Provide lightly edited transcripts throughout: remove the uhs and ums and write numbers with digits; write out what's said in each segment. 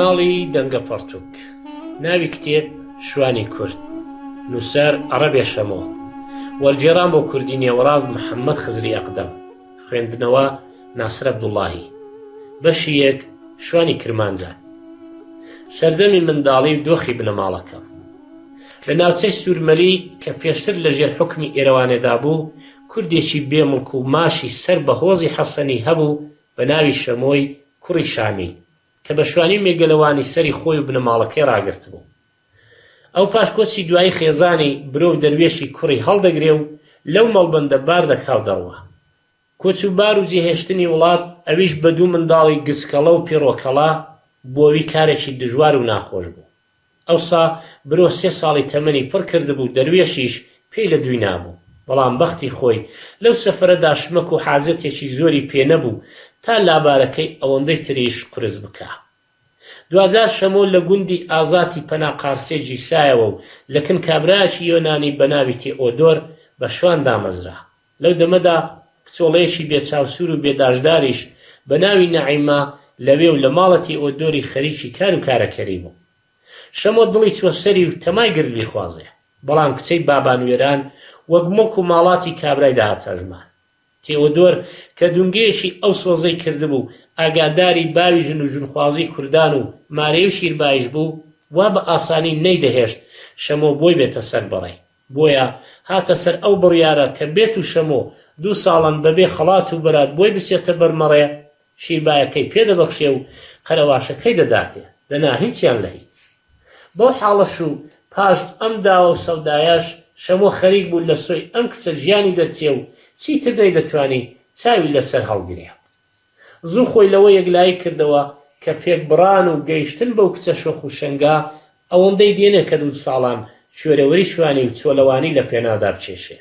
کەناڵی دەنگە پەڕتووک ناوی کتێب شوانی کورد نووسەر عەڕەبێ شەمۆ وەرگێڕان بۆ کوردی نێوەڕاست محەممەد خزری ئەقدەم خوێندنەوە ناسر عەبدوڵڵاهی بەشی یەک شوانی کرمانجان سەردەمی منداڵی و دۆخی بنەماڵەکەم لە ناوچەی سوورمەلی کە پێشتر لە ژێر حوکمی ئێرەوانێدا بوو کوردێکی بێ مڵک و ماشی سەر بە هۆزی حەسەنی هەبوو بە ناوی شەمۆی کوڕی شامیل کە بە شوانی و مێگەلەوانی سەری خۆی و بنەماڵەکەی ڕاگرتبوو. ئەو پاش کۆچی دوایی خێزانی، برۆ و دەروێشی کوڕی هەڵدەگرێ و لەو مەڵبەندە بار دەکا و دەڕوا. کۆچ و بار و جێهێشتنی وڵات، ئەویش بە دوو منداڵی گچکەڵە و پیڕۆکەڵە، بۆ وی کارێکی دژوار و ناخۆش بوو. ئەوسا برۆ سێ ساڵی تەمەنی پڕ کردبوو دەروێشیش پێی لە دووی نابوو، بەڵام بەختی خۆی لەو سەفەرەدا شمەک و حاجەتێکی زۆری پێ نەبوو تا لابارەکەی ئەوەندەی تریش قورس بکا. دواجار شەمۆ لە گوندی ئازاتی پەنا قارسێ گیرسایەوە و لە کن کابرایەکی یۆنانی بە ناوی تێئۆدۆر بە شوان دامەزرا. لەو دەمەدا کچۆڵەیەکی بێ چاوسوور و بێ داشداریش بە ناوی نەعیمە لەوێ و لە ماڵە تێئۆدۆری خەریکی کار و کارەکەری بوو. شەمۆ دڵی چووە سەری و تەمای گرت بیخوازێ، بەڵام کچەی بابانوێران وەک موڵک و ماڵاتی کابرای دەهاتە ئەژمار. تێئۆدۆر کە دونگەیەکی ئەو سۆزەی کردبوو، ئاگاداری باوی ژن و ژنخوازیی کوردان و مارەی و شیربایش بوو، وا بە ئاسانی نەیدەهێشت شەمۆ بۆی بێتە سەر بەڕەی. بۆیە هاتە سەر ئەو بڕیارە کە بێتوو شەمۆ دوو ساڵان بەبێ خەڵات و بەرات بۆی بچێتە بەر مەڕێ، شیربایەکەی پێ دەبەخشێ و قەرەواشەکەی دەداتێ، دەنا هیچیان لە هیچ. بەو حاڵەش و پاش ئەم داوە و سەودایەش شەمۆ خەریک بوو لە سۆی ئەم کچە گیانی دەرچێ و چیتر نەیدەتوانی چاوی لە سەر هەڵگرێ. زوو خۆی لەوە یەکلایی کردەوە کە پێکبڕان و گەیشتن بەو کچە شۆخ و شەنگە ئەوەندەی دێنێ کە دوو ساڵان کوێرەوەری شوانی و چۆلەوانی لە پێناودا بکێشێ.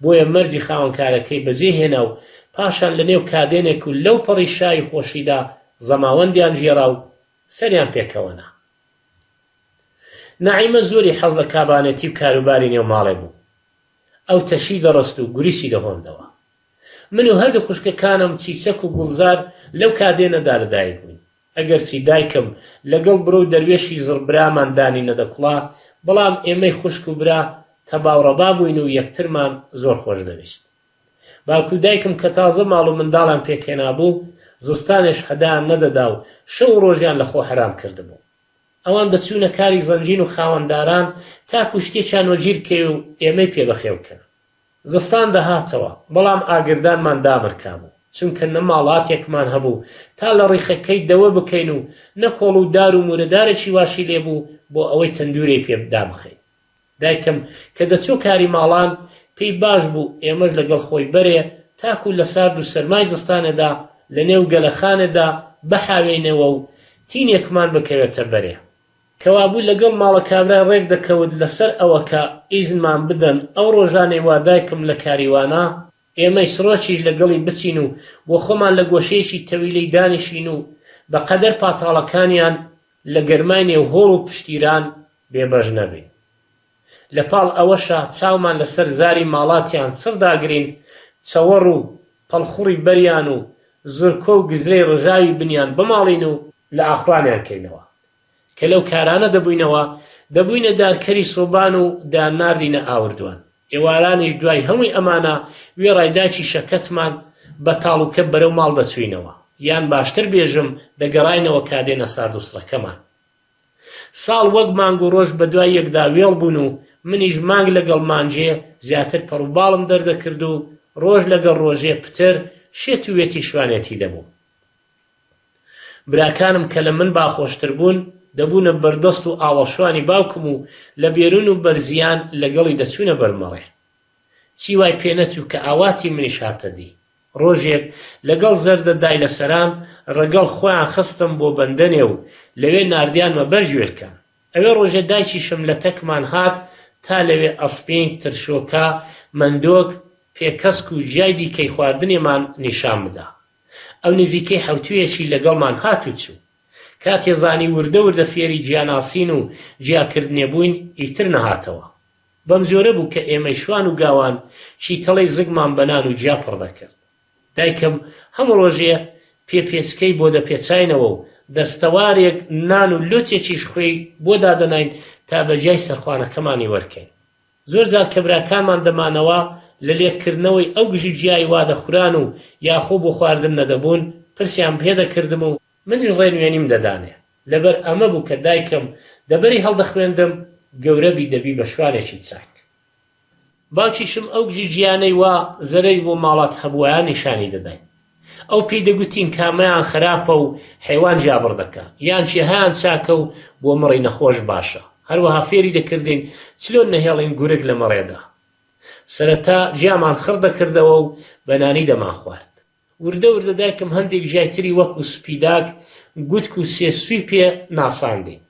بۆیە مەرجی خاوەنکارەکەی بەجێ هێنا و پاشان لە نێو کادێنێک و لەو پەڕی شای خۆشیدا زەماوەندیان گێڕا و سەریان پێکەوە نا. نەعیمە زۆری حەز لە کابانێتی و کاروباری نێو ماڵێ بوو. ئەو تەشی دەڕست و گوریسی دەهۆندەوە. من و هەردوو خوشکەکانم چیچەک و گوڵزار لەو کادێنەدا لەدایک بووین. ئەگەرچی دایکم لەگەڵ برۆ و دەروێشی زڕبرامان دانی نەدەکوڵا، بەڵام ئێمەی خوشک و برا تەبا و ڕەبا بووین و یەکترمان زۆر خۆش دەویست. باوک و دایکم کە تازە ماڵ و منداڵیان پێکهێنابوو، زستانێش هەدایان نەدەدا و شەو و ڕۆژیان لە خۆ حەرام کردبوو. ئەوان دەچوونە کاری زەنگین و خاوەنداران تاکوو شتێکیان وەگیر بکەوێ و ئێمەی پێ بەخێو بکەن. زستان دەهاتەوە، بەڵام ئاگردانمان دامرکابوو، چونکە نە ماڵاتێکمان هەبوو تا لە ڕیخەکەی دەوە بکەین و نە کۆڵ و دار و موورەدارێکی واشی لێ بوو بۆ ئەوەی تەندوورەی پێ دابخەین. دایکم کە دەچووە کاری ماڵان، پێی باش بوو ئێمەش لەگەڵ خۆی بەرێ تاکوو لە سارد و سەرمای زستانێدا لە نێو گەلەخانێدا بحاوێینەوە و تینێکمان بکەوێتە بەرێ. کەوابوو لەگەڵ ماڵە کابرای ڕێک دەکەوت لەسەر ئەوە کە ئیزنمان بدەن ئەو ڕۆژانەی وا دایکم لە کاریوانە، ئێمەی سڕۆچیش لەگەڵی بچین و بۆ خۆمان لە گۆشەیەکی تەویلەی دانیشین و بە قەدەر پاتاڵەکانیان لە گەرمای نێو هۆڵ و پشتیران بێبەش نەبین. لە پاڵ ئەوەشا چاومان لە سەر زاری ماڵاتیان چڕ داگرین، چەوەڕ و پەڵخوڕی بەریان و زرکۆ و گزرەی ڕژاوی بنیان بماڵین و لە ئاخوڕانیان کەینەوە. کە لەو کارانە دەبووینەوە، دەبووینە دارکەری سۆبان و دەیانناردینە ئاوردوان. ئێوارانیش دوای هەمووی ئەمانە، وێڕای دایکی شەکەتمان، بە تاڵوکە بەرەو ماڵ دەچووینەوە، یان باشتر بێژم دەگەڕاینەوە کادێنە ساردوسڕەکەمان. ساڵ وەک مانگ و ڕۆژ بەدوای یەکدا وێڵ بوون و منیش مانگ لەگەڵ مانگێ زیاتر پەڕوباڵم دەردەکرد و ڕۆژ لەگەڵ ڕۆژێ پتر شێت و وێتی شوانێتی دەبووم. براکانم کە لە من باخۆشتر بوون، دەبوونە بەردەست و ئاوەڵشوانی باوکم و لە بێرون و بەرزیان لەگەڵی دەچوونە بەر مەڕێ. چی وای پێ نەچوو کە ئاواتی منیش هاتە دی. ڕۆژێک لەگەڵ زەردە دایلەسەران ڕەگەڵ خۆیان خستم بۆ بەندەنێ و لەوێ ناردیانمە بەر گوێلکە. ئەوێ ڕۆژێ دایکیشم لە تەکمان هات تا لەوێ ئەسپین، ترشۆکە، مەندۆک، پێکەسک و گیای دیکەی خواردنێمان نیشان بدا. ئەو نزیکەی حەوتوویەکی لەگەڵمان هات و چوو. کاتێ زانی وردە وردە فێری گیاناسین و جیاکردنێ بووین، ئیتر نەهاتەوە. بەم جۆرە بوو کە ئێمەی شوان و گاوان چیتەڵەی زگمان بە نان و گیا پڕ دەکرد. دایکم هەموو ڕۆژێ پێپێچکەی بۆ دەپێچاینەوە و دەستەوارێک نان و لۆچێکیش خوێی بۆ دادەناین تا بە جیای سەرخوانەکەمانی وەرکەین. زۆر جار کە براکانمان دەمانەوە لە لێک کردنەوەی ئەو گژوگیای وا دەخوران و یاخۆ بۆ خواردن نەدەبوون، پرسیان پێ دەکردم و منیش ڕێنوێنیم دەدانێ. لەبەر ئەمە بوو کە دایکم دەبەری هەڵدەخوێندم، گەورە بی دەبی بە شوانێکی چاک. باوکیشم ئەو گژوگیانەی وا زەرەری بۆ ماڵات هەبووایە نیشانی دەداین. ئەو پێی دەگوتین کامەیان خراپە و حەیوان جیابڕ دەکا، یان کێهەیان چاکە و بۆ مەڕی نەخۆش باشە. هەروەها فێری دەکردین چلۆن نەهێڵین گورگ لە مەڕێدا. سەرەتا جیامان خڕ دەکردەوە و بە نانی دەمانخوارد. وردە وردە دایکم هەندێک جیای تری وەکو سپیداک، گوتک و سێسوی پێ ناساندین.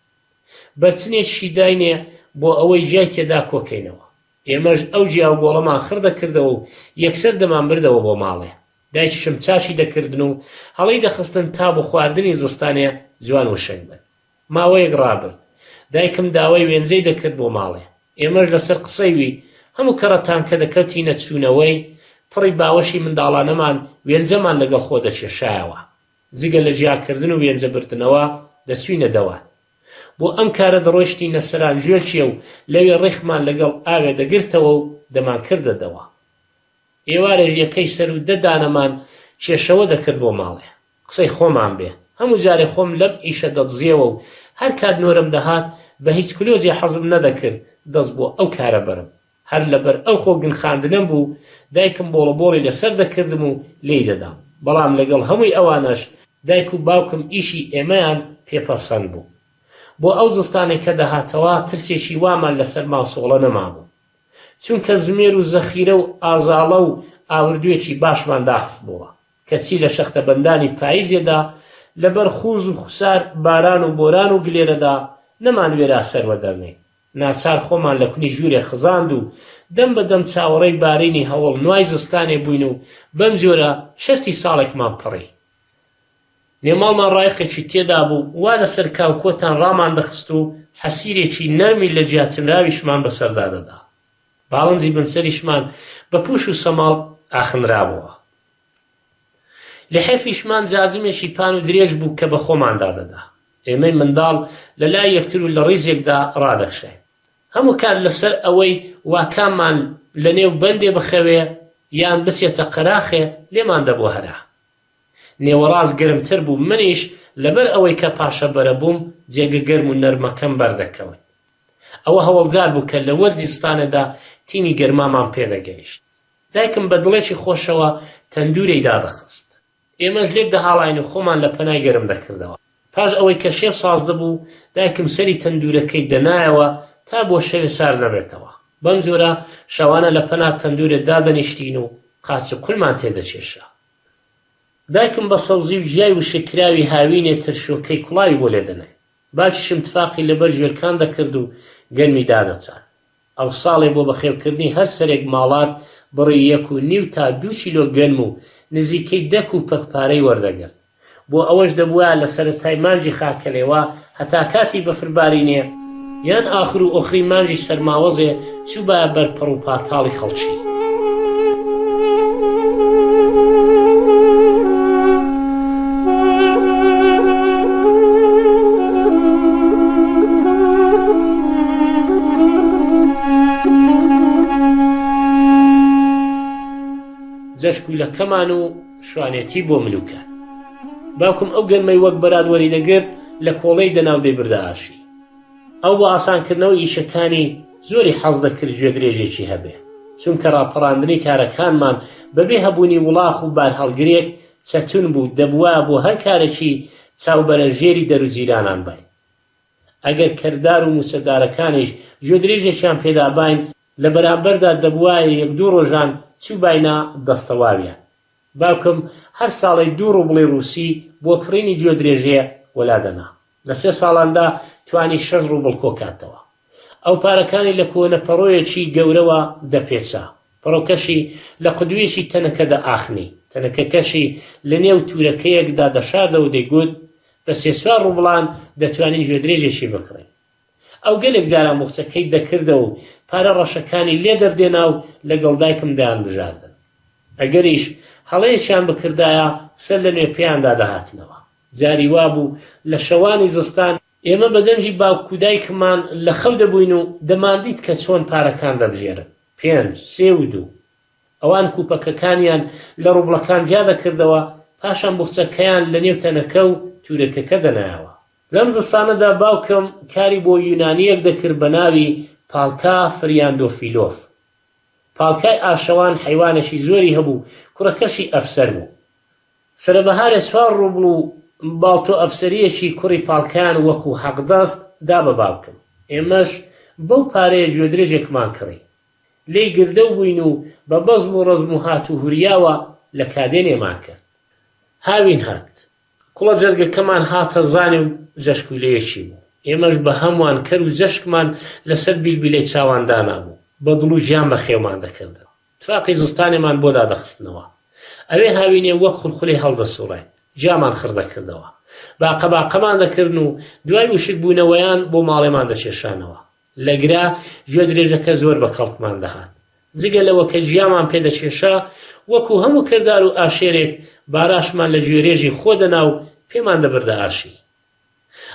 بەرچنێکیشی داینێ بۆ ئەوەی جیای تێدا کۆکەینەوە. ئێمەش ئەو جیا و گۆڵەمان خڕ دەکردەوە و یەکسەر دەمانبردەوە بۆ ماڵێ. دایکیشم چاکی دەکردن و هەڵی دەخستن تا بۆ خواردنی زستانێ جوان وشک بن. ماوەیەک ڕابرد. دایکم داوای وێنجەی دەکرد بۆ ماڵێ. ئێمەش لەسەر قسەی وی، هەموو کەڕەتان کە دەکەوتینە چوونەوەی، پڕی باوەشی منداڵانەمان وێنجەمان لەگەڵ خۆ دەکێشایەوە. جگە لە جیاکردن و وێنجە بردنەوە، دەچووینە دەوان. بۆ ئەم کارە دەڕۆیشتینە سەرانگوێلکێ و لەوێ ڕێخمان لەگەڵ ئاوێ دەگرتەوە و دەمانکردە دەوە. ئێوارێش یەکەی سەروو دە دانەمان کێشەوە دەکرد بۆ ماڵێ. قسەی خۆمان بێ، هەموو جارێ خۆم لەم ئیشە دەدزیەوە و هەر کات نۆرەم دەهات، بە هیچ کلۆجێ حەزم نەدەکرد دەست بۆ ئەو کارە بەرم. هەر لەبەر ئەو خۆ گنخاندنەم بوو، دایکم بۆڵەبۆڵی لەسەر دەکردم و لێی دەدام. بەڵام لەگەڵ هەمووی ئەوانەش، دایک و باوکم ئیشی ئێمەیان پێ پەسەند بوو. بۆ ئەو زستانەی کە دەهاتەوە، ترسێکی وامان لە سەرما و سۆڵە نەمابوو. چونکە زمێر و زەخیرە و ئازاڵە و ئاوردووێکی باشمان داخستبۆوە. کەچی لە شەختەبەندانی پایزێدا، لەبەر خووز و خوسار، باران و بۆران و گلێرەدا، نەمانوێرا سەر وەدەرنێین. ناچار خۆمان لە کونی ژوورێ خزاند و دەم بە دەم چاوەڕێی بارینی هەوەڵ نوای زستانێ بووین و بەم جۆرە شەستی ساڵێکمان پەڕی. نێوماڵمان ڕایقێکی تێدا بوو وا لەسەر کاوکۆتان ڕامان دەخست و حەسیرێکی نەرمی لە جیاچنراویشمان بەسەردا دەدا. باڵنجی بن سەریشمان بە پووش و سەماڵ ئاخنرابۆوە. لحێفیشمان جاجمێکی پان و درێژ بوو کە بە خۆماندا دەدا. ئێمەی منداڵ لە لای یەکتر و لە ڕیزێکدا ڕادەکشاین. هەموو کات لە سەر ئەوەی وا کاممان لە نێو بەندێ بخەوێ یان بچێتە قەراخێ لێمان دەبووە هەرا. نێوەڕاست گەرمتر بوو، منیش لەبەر ئەوەی کە پاشەبەرە بووم جێگە گەرم و نەرمەکەم بەردەکەوت. ئەوە هەوەڵجار بوو کە لە وەرزی زستانێدا تینی گەرمامان پێدەگەیشت. دایکم بە دڵێکی خۆشەوە تەندوورەی دادەخست. ئێمەش لێک دەهاڵاین و خۆمان لە پەنای گەرم دەکردەوە. پاش ئەوەی کە شێو ساز دەبوو، دایکم سەری تەندوورەکەی دەنایەوە تا بۆ شەوێ سارد نەبێتەوە. بەم جۆرە شەوانە لە پەنا تەندوورێ دادەنیشتین و قاچ و قولمان تێدەکێشا. دایکم بە سەوزی و گیای وشککراوی هاوینێ ترشۆکەی کوڵاوی بۆ لێدەناین. باوکیشم تفاقی لەبەر گوێلکان دەکرد و گەنمی دادەچاند. ئەو ساڵێ بۆ بەخێوکردنی هەر سەرێک ماڵات بڕی یەک و نیو تا دوو کیلۆ گەنم و نزیکەی دە کوپەک پارەی وەردەگرت. بۆ ئەوەش دەبوایە لە سەرەتای مانگی خاکەلێوە هەتا کاتی بەفربارینێ یان ئاخر و ئۆخری مانگی سەرماوەزێ چووبایە بەر پەڕ و پاتاڵی خەڵکی. جەشکولەکەمان و شوانێتی بۆ ملوکان. باوکم ئەو گەنمەی وەک بەرات وەریدەگرت لە کۆڵێی دەنا و دەیبردە ئاشی. ئەو بۆ ئاسانکردنەوەی ئیشەکانی زۆری حەز دەکرد گوێدرێژێکی هەبێ، چونکە ڕاپەڕاندنی کارەکانمان بەبێ هەبوونی وڵاخ و بارهەڵگرێک چەتون بوو، دەبوایە بۆ هەر کارێکی چاو بەرەژێری دەروجیرانان باین. ئەگەر کەردار و مووچەدارەکانیش گوێدرێژێکیان پێداباین، لە بەرامبەردا دەبوایە یەک دوو ڕۆژان چووباینە دەستەواویان. باوکم هەر ساڵەی دوو ڕوبڵی ڕووسی بۆ کڕینی گوێدرێژێ وەلا دەنا. لە سێ ساڵاندا توانی شەش ڕوبڵ کۆکاتەوە. ئەو پارەکانی لە کۆنە پەڕۆیەکی گەورەوە دەپێچا. پەڕۆکەشی لە قودویەکی تەنەکە دەئاخنی. تەنەکەکەشی لە نێو تورەکەیەکدا دەشاردەوە و دەیگوت، بە سێ چوار ڕوبڵان دەتوانین گوێدرێژێکی بکڕین. ئەو گەلێک جاران بوخچەکەی دەکردەوە و پارە ڕەشەکانی لێ دەردێنا و لەگەڵ دایکم دەیانبژاردن. ئەگەریش هەڵەیەکیان بکردایە سەر لە نوێ پێیاندا دەهاتنەوە. جاری وابوو لە شەوانی زستان ئێمە بە دەنگی باوک و دایکمان لە خەو دەبووین و دەماندیت کە چۆن پارەکان دەبژێرن، پێنج، سێ و دوو. ئەوان کوپەکەکانیان لە ڕوبڵەکان جیا دەکردەوە، پاشان بوخچەکەیان لە نێو تەنەکە و تورەکەکە دەنایەوە. لەم زستانەدا باوکم کاری بۆ یونانییەک دەکرد بە ناوی پاڵکا فریاندۆفیلۆف. پاڵکای ئاشەوان حەیوانێکی زۆری هەبوو، کوڕەکەشی ئەفسەر بوو. سەرەبەهارێ چوار ڕوبڵ و باڵتۆ ئەفسەرییەکی کوڕی پاڵکایان وەکوو حەقدەست دا بە باوکم. ئێمەش بەو پارەیە گوێدرێژێکمان کڕی. لێی گردەو بووین و بە بەزم و ڕەزم و هات و هوریاوە لە کادێنێمان کرد. هاوین هات. کوڵە جەرگەکەمان هاتە زانێ و جەشکولەیەکی بوو. ئێمەش بە هەمووان کەر و جەشکمان لە سەر بیلبیلەی چاوان دانابوو. بە دڵ و گیان بەخێومان دەکردن. تفاقی زستانێمان بۆ دادەخستنەوە. ئەوێ هاوینێ وەک خولخولەی هەڵدەسووڕێ، جیامان خڕ دەکردەوە. باقە باقەمان دەکردن و دوای وشکبوونەوەیان بۆ ماڵێمان دەکێشانەوە. لە گرا گوێدرێژەکە زۆر بە کەڵکمان دەهات. جگە لەوە کە گیامان پێ دەکێشا، وەکوو هەموو کردار و ئاشێرێک باراشمان لە گوێرێژی خۆ دەنا و پێمان دەبردە ئاشی.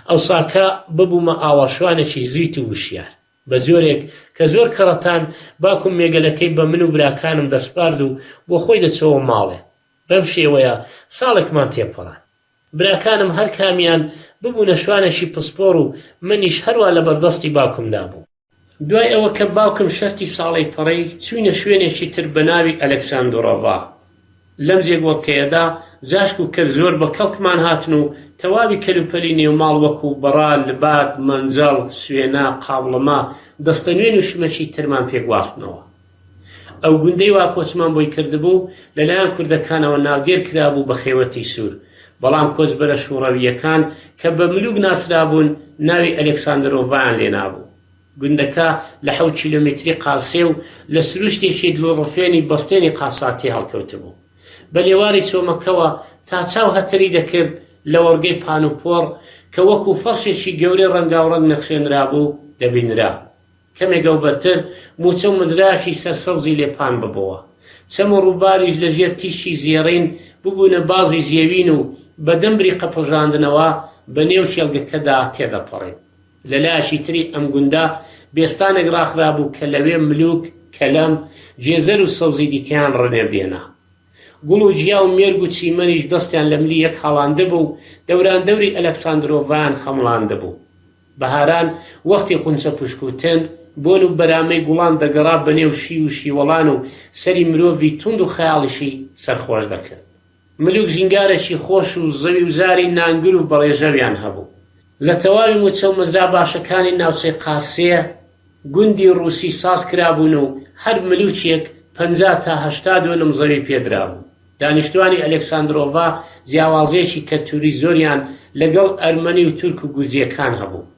ئەوساکە ببوومە ئاوەڵشوانێکی زیت و وشیار. بە جۆرێک کە زۆر کەڕەتان باوکم مێگەلەکەی بە من و براکانم دەسپارد و بۆ خۆی دەچۆوە ماڵێ. بەم شێوەیە ساڵێکمان تێپەڕاند. براکانم هەر کامیان ببوونە شوانێکی پسپۆڕ و منیش هەروا لە بەردەستی باوکمدا بووم. دوای ئەوە کە باوکم شەرتی ساڵەی پەڕی، چووینە شوێنێکی تر بە ناوی ئەلێکساندرۆڤا. لەم جێگۆڵکەیەدا جاشک و کەر زۆر بە کەڵکمان هاتن و تەواوی کەلوپەلی نێوماڵ وەکوو بەڕە، لباد، مەنجەڵ، سوێنە، قاوڵمە، دەستەنوێن و شمەکی ترمان پێ گواستنەوە. ئەو گوندەی وا کۆچمان بۆی کردبوو لە لایەن کوردەکانەوە ناودێر کرابوو بە خێوەتی سوور، بەڵام کۆچبەرە شووڕەوییەکان کە بە ملوک ناسرابوون ناوی ئەلێکساندرۆڤایان لێ نابوو. گوندەکە لە حەوت کیلۆمیتری قارسێ و لە سروشتێکی دڵڕفێنی بەستێنی قاساتی هەڵکەوتبوو. بە لێواری چۆمەکەوە تا چاو هەتەری دەکرد لەوەڕگەی پانوپۆڕ کە وەکوو فەڕشێکی گەورەی ڕەنگاوڕەنگ نەخشێنرابوو دەبینرا. کەمێک ئەوبەرتر مووچە و مزراکی سەرسەوزی لێ پان ببۆوە. چەم و ڕووباریش لە ژێر تیشکی زێڕین ببوونە بازی زێوین و بە دەم بریقە پڕژاندنەوە بە نێو کێڵگەکەدا تێدەپەڕین. لە لایەکی تری ئەم گوندە بێستانێک ڕاخرابوو کە لەوێ ملووک، کەلەم، گێزەر و سەوزی دیکەیان ڕنێودێنا. گوڵ و گیا و مێرگ و چیمەنیش دەستیان لە ملی یەک هاڵاندبوو و دەوراندەوری ئەلەکساندرۆڤایان خەمڵاندبوو. بەهاران وەختی خونچە پشکووتن، بۆن و بەرامەی گوڵان دەگەڕا بە نێو شیو و شیوەڵان و سەری مرۆڤی توند و خەیاڵیشی سەرخۆش دەکرد. ملوک ژینگارێکی خۆش و زەوی و زاری نانگر و بەڕێژەویان هەبوو. لە تەواوی موچە و مەزرا باشەکانی ناوچەی قارسێ گوندی ڕووسی ساز کرابوون و هەر ملوکێک 50 تا 80 دۆنم زەوی پێ درابوو. دانیشتوانی ئەلێکساندرۆڤا جیاوازییەکی کەلتووری زۆریان لەگەڵ ئەرمەنی و تورک و گورجییەکان هەبوو.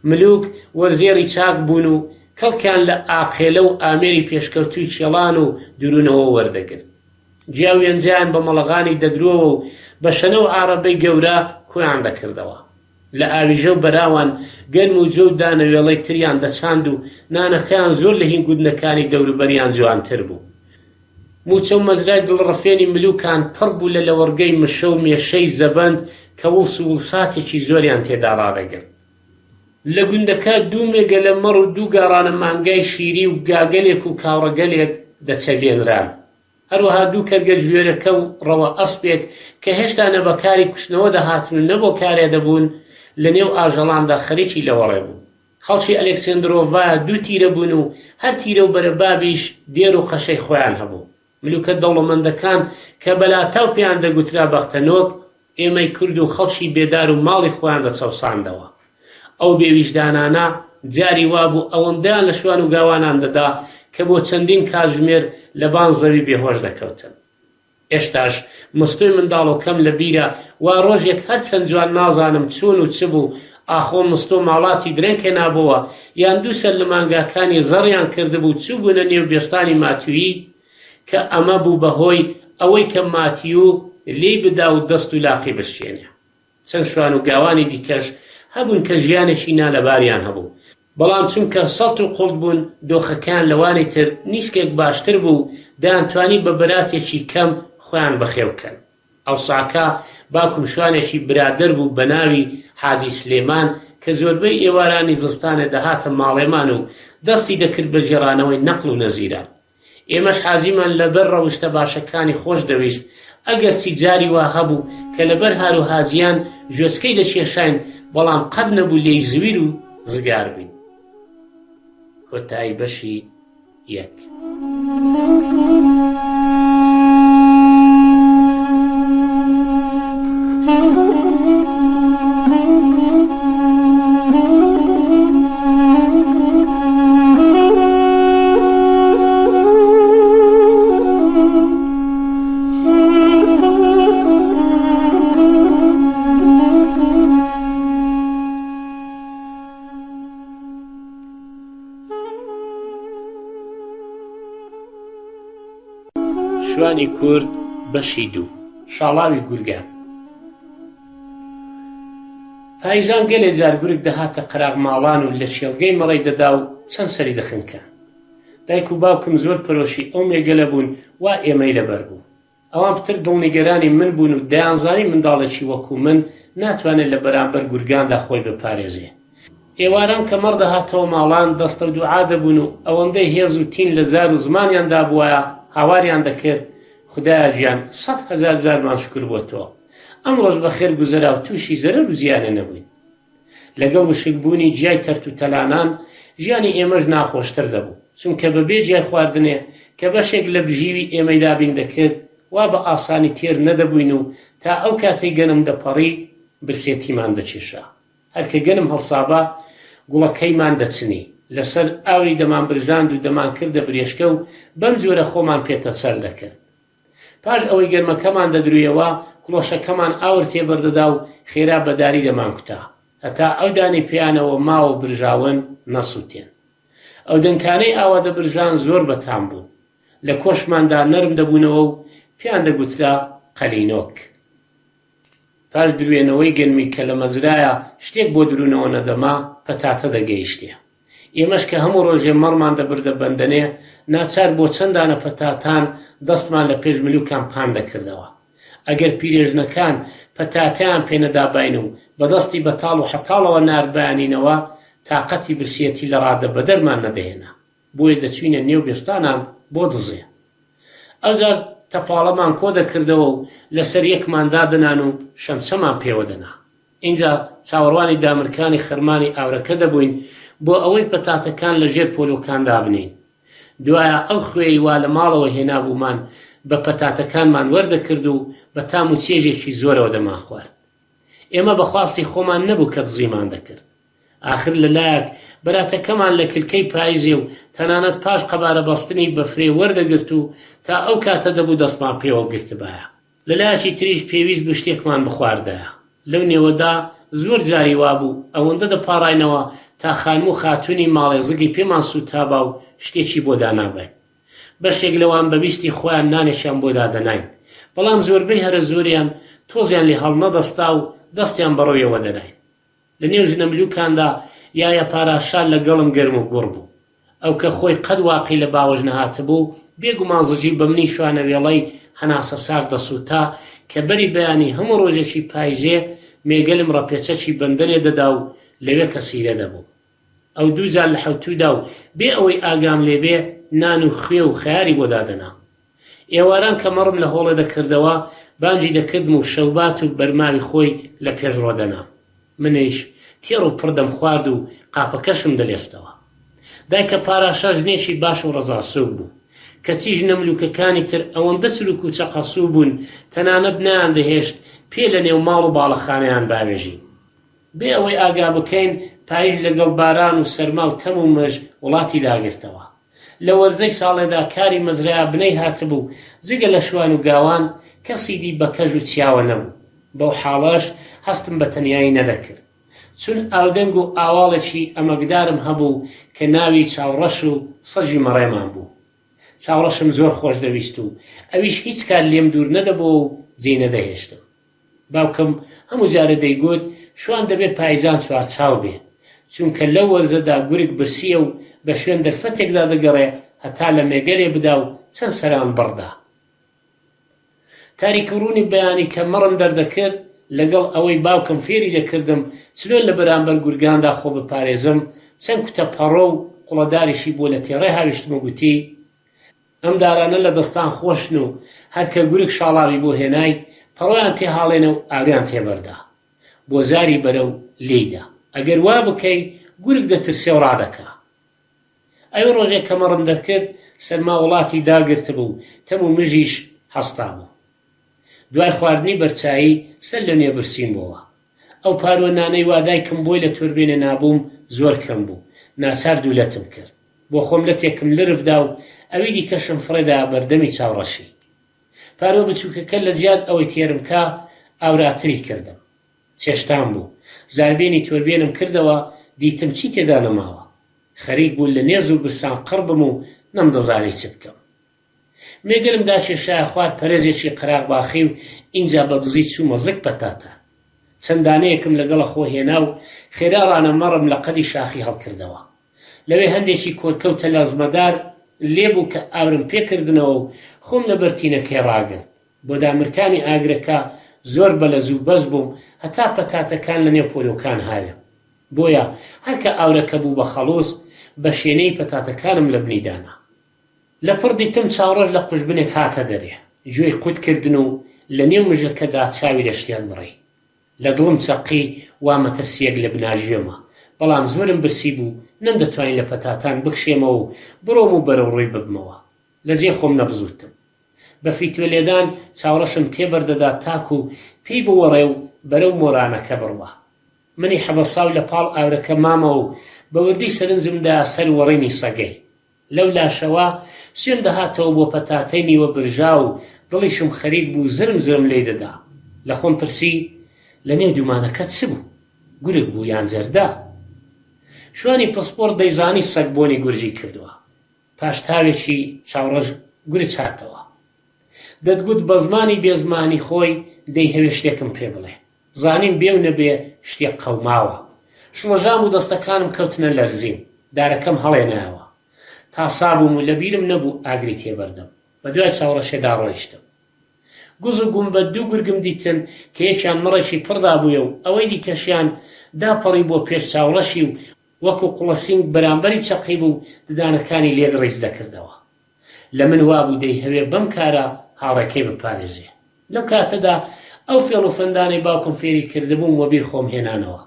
ملوک وەرزێڕی چاک بوون و کەڵکیان لە ئاقێلە و ئامێری پێشکەوتووی کێڵان و دروونەوە وەردەگرت. گیا و وێنجەیان بە مەڵەغانی دەدرۆوە و بە شەنە و عارەبەی گەورە کۆیان دەکردەوە. لە ئاویژە و بەراوان گەنم و جۆ و دانەوێڵەی تریان دەچاند و نانەکەیان زۆر لە هین گوندەکانی دەوروبەریان جوانتر بوو. مووچە و مەزرای دڵڕفێنی ملوکان پڕ بوو لە لەوەڕگەی مشە و مێشەی زەبەند کە وڵس و وڵساتێکی زۆریان تێدا ڕادەگرت. لە گوندەکە دوو مێگەلە مەڕ و دوو گاڕانە مانگای شیری و گاگەلێک و کاوڕەگەلێک دەچەلێنران. هەروەها دوو کەرگە گوێرەکە و ڕەوە ئەسپێک کە هێشتا نە بە کاری کوشتنەوە دەهاتن و نە بۆ کارێ دەبوون، لە نێو ئاژەڵاندا خەریکی لەوەڕێ بوون. خەڵکی ئەلێکسێندرۆڤا دوو تیرە بوون و هەر تیرە و بەرەبابیش دێر و قەشەی خۆیان هەبوو. ملوکە دەوڵەمەندەکان کە بە لاتاو پێیان دەگوترا بەختەنۆک، ئێمەی کورد و خەڵکی بێدار و ماڵی خۆیان دەچەوساندەوە. ئەو بێویژدانانە جاری وابوو ئەوەندەیان لە شوان و گاوانان دەدا کە بۆ چەندین کاتژمێر لە بان زەوی بێهۆش دەکەوتن. ئێشتاش مستۆی منداڵۆکەم لە بیرە وا ڕۆژێک هەر چەند جوان نازانم چۆن و چ بوو ئاخۆ مستۆ ماڵاتی درەنگ هێنابۆوە یان دوو سەر لە مانگاکانی زەڕیان کردبوو چووبوونە نێو بێستانی ماتیوی کە ئەمە بوو بە هۆی ئەوەی کە ماتیو لێی بدا و دەست و لاقی بشکێنێ. چەند شوان و گاوانی دیکەش هەبوون کە ژیانێکی نالەباریان هەبوو، بەڵام چونکە سەڵت و قوڵت بوون، دۆخەکەیان لەوانی تر نیسکێک باشتر بوو و دەیانتوانی بە بەراتێکی کەم خۆیان بەخێو بکەن. ئەوساکە باوکم شوانێکی برادەر بوو بە ناوی حاجی سلێمان کە زۆربەی ئێوارانی زستانێ دەهاتە ماڵێمان و دەستی دەکرد بە گێڕانەوەی نەقڵ و نەزیران. ئێمەش حاجیمان لەبەر ڕەوشتە باشەکانی خۆش دەویست، ئەگەرچی جاری وا هەبوو کە لەبەر هاروهاجیان گوێچکەی دەکێشاین، بەڵام قەت نەبوو لێی زویر و زگار بین. کۆتایی بەشی یەک. شوانی کورد بەشی دوو شاڵاوی گورگان پایزان گەلێ جار گورگ دەهاتە قەراغ ماڵان و لە کێڵگەی مەڕەی دەدا و چەند سەری دەخنکا. دایک و باوکم زۆر پەرۆشی ئەو مێگەلە بوون وا ئێمەی لەبەر بوو. ئەوان پتر دڵنیگەرانی من بوون و دەیانزانی منداڵێکی وەکوو من ناتوانێ لە بەرامبەر گورگاندا خۆی بپارێزێ. ئێواران کە مەڕ دەهاتەوە ماڵان دەستەودوعا دەبوون و ئەوەندەی هێز و تین لە زار و زمانیاندا بوایە هاواریان دەکرد، خودایە گیان 100,000 جارمان شوکر بۆ تۆ. ئەمڕۆش بەخێر گوزەرا و تووشی زەرەر و زیانێ نەبووین. لەگەڵ وشکبوونی گیای تەرت و تەلانان، ژیانی ئێمەش ناخۆشتر دەبوو، چونکە بەبێ گیای خواردنێ کە بەشێک لە بژیوی ئێمەی دابین دەکرد، وا بە ئاسانی تێر نەدەبووین و تا ئەو کاتەی گەنم دەپەڕی، برسێتیمان دەکێشا. هەر کە گەنم هەڵسابا، گوڵەکەیمان دەچنی، لەسەر ئاوری دەمانبرژاند و دەمانکردە برێشکە و بەم جۆرە خۆمان پێ تەسەل دەکرد. پاش ئەوەی گەنمەکەمان دەدرویەوە، کڵۆشەکەمان ئاور تێبەردەدا و خێرا بە داری دەمانکوتا، هەتا ئەو دانەی پێیانەوە ماوە و برژاون نەسووتێن. ئەو دەنکانەی ئاوا دەبرژان زۆر بەتام بوون. لە کۆشماندا نەرم دەبوونەوە و پێیان دەگوترا قەلینۆک. پاش دروێنەوەی گەنمی کە لە مەزرایە شتێک بۆ دروونەوە نەدەما، پەتاتە دەگەیشتێ. ئێمەش کە هەموو ڕۆژێ مەڕمان دەبردە بەندەنێ، ناچار بۆ چەند دانە پەتاتان دەستمان لە پێش ملوکان پان دەکردەوە. ئەگەر پیرێژنەکان پەتاتەیان پێ نەداباین و بە دەستی بەتاڵ و حەتاڵەوە ناردبایانینەوە، تاقەتی برسیەتی لە ڕادە بەدەرمان نەدەهێنا. بۆیە دەچووینە نێو بێستانان بۆ دزێ. ئەوجار تەپاڵەمان کۆ دەکردەوە و لەسەر یەکمان دادەنان و شەمچەمان پێوە دەنا. ئینجا چاوەڕوانی دامرکانی خەرمانی ئاورەکە دەبووین بۆ ئەوەی پەتاتەکان لە ژێر پۆلۆکان دابنێین. دوایە ئەو خوێی وا لە ماڵەوە هێنابوومان بە پەتاتەکانمان وەردەکرد و بە تام و چێژێکی زۆرەوە دەمانخوارد. ئێمە بە خواستی خۆمان نەبوو کە دزیمان دەکرد. ئاخر لە لایەک بەراتەکەمان لە کلکەی پایزێ و تەنانەت پاش قەبارە بەستنی بەفرێ وەردەگرت و تا ئەو کاتە دەبوو دەستمان پێوە گرتبایە. لە لایەکی تریش پێویست بوو شتێکمان بخواردایە. لەو نێوەدا زۆر جاری وابوو ئەوەندە دەپاڕاینەوە تا خانم و خاتوونی ماڵێ زگی پێمان سووتابا و شتێکی بۆ داناباین. بەشێک لەوان بە ویستی خۆیان نانێکیان بۆ دادەناین، بەڵام زۆربەی هەرە زۆریان تۆزیان لێ هەڵنەدەستا و دەستیان بە ڕوویەوە دەناین. لە نێو ژنە ملوکاندا یایە پاراشا لە گەڵم گەرم و گوڕ بوو. ئەو کە خۆی قەت واقی لە باوەش نەهاتبوو، بێ گومان زجی بە منی شوانەوێڵەی هەناسە سارد دەسووتا کە بەری بەیانی هەموو ڕۆژێکی پایزێ مێگەلم ڕەپێچەکی بەندەنێ دەدا و لەوێ کەسیرە دەبوو. ئەو دوو جار لە حەوتوودا و بێ ئەوەی ئاگام لێ بێ نان و خوێ و خەیاری بۆ دادەنا. ئێواران کە مەڕم لە هۆڵێ دەکردەوە، بانگی دەکردم و شەوبات و بەرماوی خۆی لە پێش ڕۆ دەنام. منیش تێر و پڕ دەمخوارد و قاپەکەشم دەلێستەوە. دایکە پاراشا ژنێکی باش و ڕەزاسووک بوو. کەچی ژنە ملووکەکانی تر ئەوەندە چرووک و چەقەسوو بوون، تەنانەت نەیاندەهێشت پێ لە نێو ماڵ و باڵەخانەیان باوێژین. بێ ئەوەی ئاگا بکەین، پاییز لەگەڵ باران و سەرما و تەم و مژ وڵاتی داگرتەوە. لە وەرزەی ساڵێدا کاری مەزرایە بنەی هاتبوو، جگە لە شوان و گاوان، کەسی دی بە کەژ و چیاوە نەبوو. بەو حاڵەش هەستم بە تەنیایی نەدەکرد. چون ئاودەنگ و ئاواڵێکی ئەمەگدارم هەبوو کە ناوی چاوڕەش و سەگی مەڕێمان بوو. چاوڕەشم زۆر خۆش دەویست و ئەویش هیچ کات لێم دوور نەدەبۆوە و جێی نەدەهێشتم. باوکم هەموو جارێ دەیگوت شوان دەبێ پایزان چوارچاو بێ، چونکە لەو وەرزەدا گورگ برسییە و بە شوێن دەرفەتێکدا دەگەڕێ هەتا لە مێگەلێ بدا و چەند سەران بڕدا. تاریک و ڕوونی بەیانی کە مەڕم دەردەکرد، لەگەڵ ئەوەی باوکم فێری دەکردم چلۆن لە بەرامبەر گورگاندا خۆ بپارێزم، چەند کوتە پەڕۆ و قوڵەداریشی بۆ لە تێڕێ هاویشتم و گوتی، ئەم دارانە لە دەستان خۆشن و هەر کە گورگ شاڵاوی بۆ هێنای، پەڕۆیان تێ هاڵێنە و ئاویان تێ بەردە. بۆ زاری بەرە و لێی دە. ئەگەر وا بکەی، گورگ دەترسێ و ڕادەکا. ئەوی ڕۆژێک کە مەڕم دەرکرد، سەرما وڵاتی داگرتبوو و تەم و مژیش هەستابوو. دوای خواردنی بەرچایی، سەر لە نوێ برسیم بۆوە. ئەو پارووە نانەی وا دایکم بۆی لە تۆربێنێ نابووم زۆر کەم بوو. ناچار دوو لەتم کرد. بۆ خۆم لەتێکم لرف دا و ئەوی دیکەشم فڕێ دایە بەردەمی چاوڕەشی. پارووە بچووکەکە لە جیات ئەوەی تێرم کا، ئاوراتری کردم. چێشتان بوو. زاربێنی تۆربێنم کردەوە، دیتم چی تێدا نەماوە. خەریک بوو لە نێز و برسان قڕ بم و نەمدەزانی چ بکەم. مێگەلم داکێشایە خوار پەرێزێکی قەراغ باخی و ئینجا بە دزی چوومە زگ پەتاتە. چەند دانەیەکم لەگەڵە خۆ هێنا و خێرا ڕانە مەڕم لە قەدی شاخی هەڵکردەوە. لەوێ هەندێکی کۆرکە و تەلەزمەدار لێ بوو کە ئاورم پێ کردنەوە و خۆم لە بەرتینەکەی ڕاگرت. بۆ دامرکانی ئاگرەکە زۆر بەلەز و بەز بووم هەتا پەتاتەکان لە نێو پۆلۆکان هاوێم. بۆیە هەر کە ئاورەکە بوو بە خەڵووز، بە شێنەی پەتاتەکانم لە بنی دانا. لەپڕ دیتم چاوڕەش لە قوژبنێک هاتە دەرێ، گوێی قوت کردن و لە نێو مژەکەدا چاوی لە شتیان بڕی. لە دڵم چەقی وا مەترسییەک لە بناژێمە، بەڵام زۆرم برسی بوو، نەمدەتوانی لە پەتاتان بکشێمەوە و بڕۆم و بەرەو ڕووی ببمەوە. لە جێی خۆم نەبزووتم. بە فیتوە لێدان چاوڕەشم تێ بەردەدا تاکوو پێی بوەڕێ و بەرەو مۆرانەکە بڕوا. منی حەبەساو لە پاڵ ئاورەکە مامەوە و بە وردی سەرنجم دا سەر وەڕینی سەگەی. لەو لاشەوە سوێم دەهاتەوە بۆ پەتاتەی نیوە برژاو و دڵیشم خەریک بوو زرم زرم لێی دەدا. لە خۆم پرسی، لە نێو دوومانەکە چ بوو؟ گورگ بوو یان جەردە؟ شوانی پسپۆڕ دەیزانی سەگ بۆنی گورجی کردووە. پاش تاوێکی چاوڕەش گورج هاتەوە. دەتگوت بە زمانی بێزمانی خۆی دەیهەوێ شتێکم پێ بڵێ. زانیم بێ و نەبێ شتێک قەوماوە. شڵەژام و دەستەکانم کەوتنە لەرزین. دارەکەم هەڵێنایەوە. تاسابووم و لە بیرم نەبوو ئاگری تێبەردەم. بە دوای چاوڕەشێدا ڕۆیشتم. گوز و گومبە دوو گورگم دیتن کە یەکیان مەڕێکی پڕ دابوویە و ئەوەی دیکەشیان داپەڕیبووە پێش چاوڕەشی و وەکوو قوڵەسینگ بەرامبەری چەقیبوو و ددانەکانی لێک ڕیز دەکردەوە. لە من وابوو دەیهەوێ بەم کارە هاوڕێکەی بپارێزێ. لەو کاتەدا ئەو فێڵ و فەندانەی باوکم فێری کردبووم وەبیر خۆم هێنانەوە.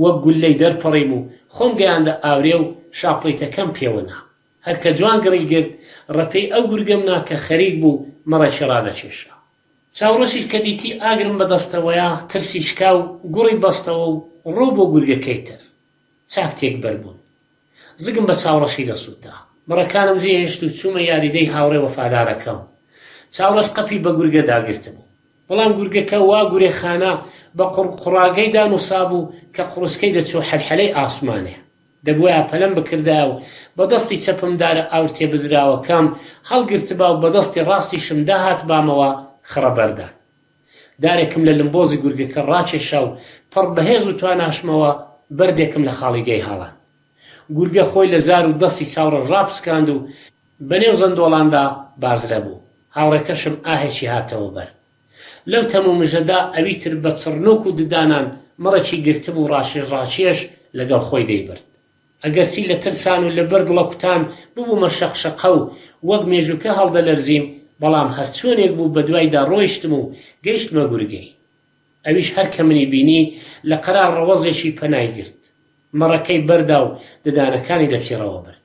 وەک گوللەی دەرپەڕیم و خۆم گەیاندە ئاورێ و شاپڵیتەکەم پێوە نا. هەر کە جوان گڕی گرت، ڕەپێی ئەو گورگەم نا کە خەریک بوو مەڕێکی ڕادەکێشا. چاوڕەشیش کە دیتی ئاگرم بە دەستەوەیە، ترسی شکا و گوڕی بەستەوە و ڕوو بۆ گورگەکەی تر. چاک تێکبەر بوون. زگم بە چاوڕەشی دەسووتا. مەڕەکانم جێ هێشت و چوومە یاریدەی هاوڕێ وەفادارەکەم. چاوڕەش قەپی بە گورگە داگرتبوو. بەڵام گورگەکە وا گورێخانە بە قوڕقوڕاگەیدا نووسابوو کە قوڕسکەی دەچوو حەلحەلەی ئاسمانێ. دەبوایە پەلەم بکردایە و بە دەستی چەپم دارە ئاورتێبدراوەکەم هەڵگرتبا و بە دەستی ڕاستیشم داهاتبامەوە خڕە بەردان. دارێکم لە لمبۆزی گورگەکە ڕاکێشا و پڕ بەهێز و تواناشمەوە بەردێکم لە خاڵیگەی هاڵاند. گورگە خۆی لە زار و دەستی چاوڕەش ڕاپسکاند و بەنێو زەندۆڵاندا بازرە بوو. هاوڕێکەشم ئاهێکی هاتەوە بەر. لەو تەمومژەدا ئەویتر بە چڕنووک و ددانان مەڕێکی گرتبوو ڕاکێش ڕاکێش لەگەڵ خۆی دەیبرد. ئەگەرچی لە ترسان و لە بەر دڵەکوتان ببوومە شەقشەقە و وەک مێژووکە هەڵدەلەرزیم، بەڵام هەرچۆنێک بوو بەدوایدا ڕۆیشتم و گەیشتمە گورگەی. ئەویش هەر کە منی بینی لە قەرار ڕەوەزێکی پەنای گرت. مەڕەکەی بەردا و ددانەکانی لە چیڕەوە برد.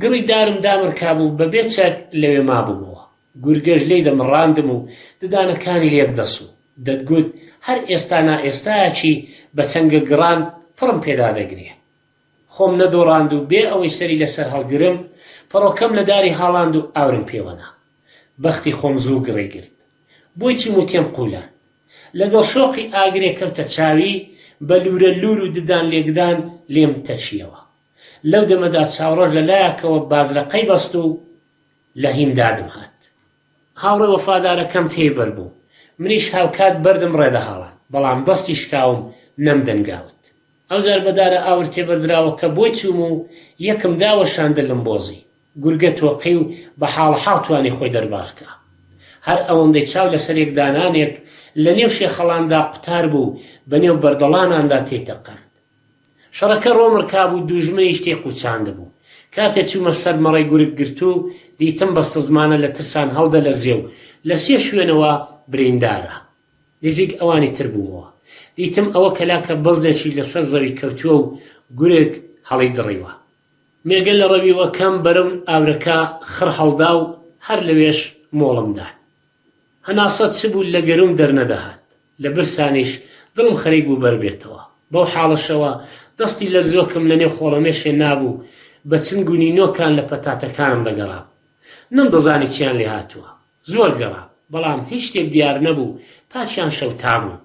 گڕی دارم دامرکابوو بە بێ چەک لەوێ مابوومەوە. گورگەش لێی دەمڕاندم و ددانەکانی لێک دەسوو. دەتگوت هەر ئێستا نا ئێستایەکی بە چەنگە گڕان پڕم پێدا دەگرێ. خۆم نەدۆڕاند و بێ ئەوەی سەری لەسەر هەڵگرم، پەڕۆکەم لە داری هاڵاند و ئاورم پێوە نا. بەختی خۆم زوو گڕی گرت. بۆی چووم و تێم قوولاند. لەگەڵ شۆقی ئاگرێ کەوتە چاوی، بە لوورە لوور و ددان لێکدان لێم تەکییەوە. لەو دەمەدا چاوڕەش لە لایەکەوە بازرەقەی بەست و لە هیمدادم هات. هاوڕێ وەفادارەکەم تێی بەربوو. منیش هاوکات بەردم ڕێدەهاڵاند، بەڵام دەستی شکاوم نەمدەنگاوت. ئەوجار بە دارە ئاور تێبەردراوەکە بۆی چووم و یەکم داوەشاندە لمبۆزی. گورگە تۆقی و بە حاڵەحاڵ توانی خۆی دەرباز کا. هەر ئەوەندەی چاو لەسەر یەکدانانێک لە نێو شێخەڵاندا قوتار بوو، بە نێو بەردەڵاناندا تێیتەقاند. شەڕەکە ڕۆمڕکابوو، دووژمنیش تێی قووچاندبوو. کاتێ چوومە سەر مەڕەی گورگ گرتوو، دیتم بەستەزمانە لە ترسان هەڵدەلەرزێ و لە سێ شوێنەوە بریندارە. نزیک ئەوانی تر بوومەوە. دیتم ئەوە کەلاکە بەزنێکی لەسەر زەوی کەوتووە و گورگ هەڵیدڕیوە. مێگەل لە ڕەویوەکەم بەرەو ئاورەکە خڕ هەڵدا و هەر لەوێش مۆڵم دان. هەناسە چ بوو لە گەرووم دەرنەدەهات. لە برسانیش دڵم خەریک بوو بەربێتەوە. بەو حاڵەشەوە دەستی لەرزۆکم لە نێو خۆڵەمێشێ نابوو، بە چنگ و نینۆکان لە پەتاتەکانم دەگەڕام. نەمدەزانی چیان لێ هاتووە. زۆر گەڕام، بەڵام هیچ شتێک دیار نەبوو، پاکیان شەوتابوون.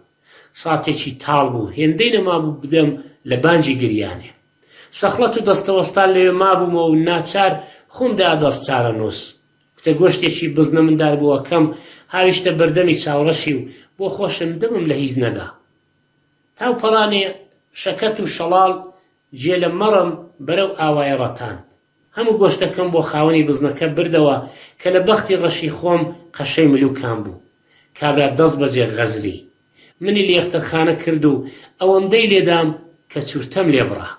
ساتێکی تاڵ بوو، هێندەی نەمابوو بدەم لە بانگی گریانێ. سەخڵەت و دەستەوەستان لەوێ مابوومەوە و ناچار خۆم دا دەست چارەنووس. کوتە گۆشتێکی بزنە منداربووەکەم هاویشتە بەردەمی چاوڕەشی و بۆ خۆشم دەمم لە هیچ نەدا. تاو پەڕانێ شەکەت و شەڵاڵ جێلە مەڕم بەرەو ئاوایی ڕەتاند. هەموو گۆشتەکەم بۆ خاوەنی بزنەکە بردەوە کە لە بەختی ڕەشی خۆم قەشەی ملوکان بوو. کابرا دەست بەجێ غەزری. منی لە یەختەرخانە کرد و ئەوەندەی لێدام کە چورتەم لێ بڕا.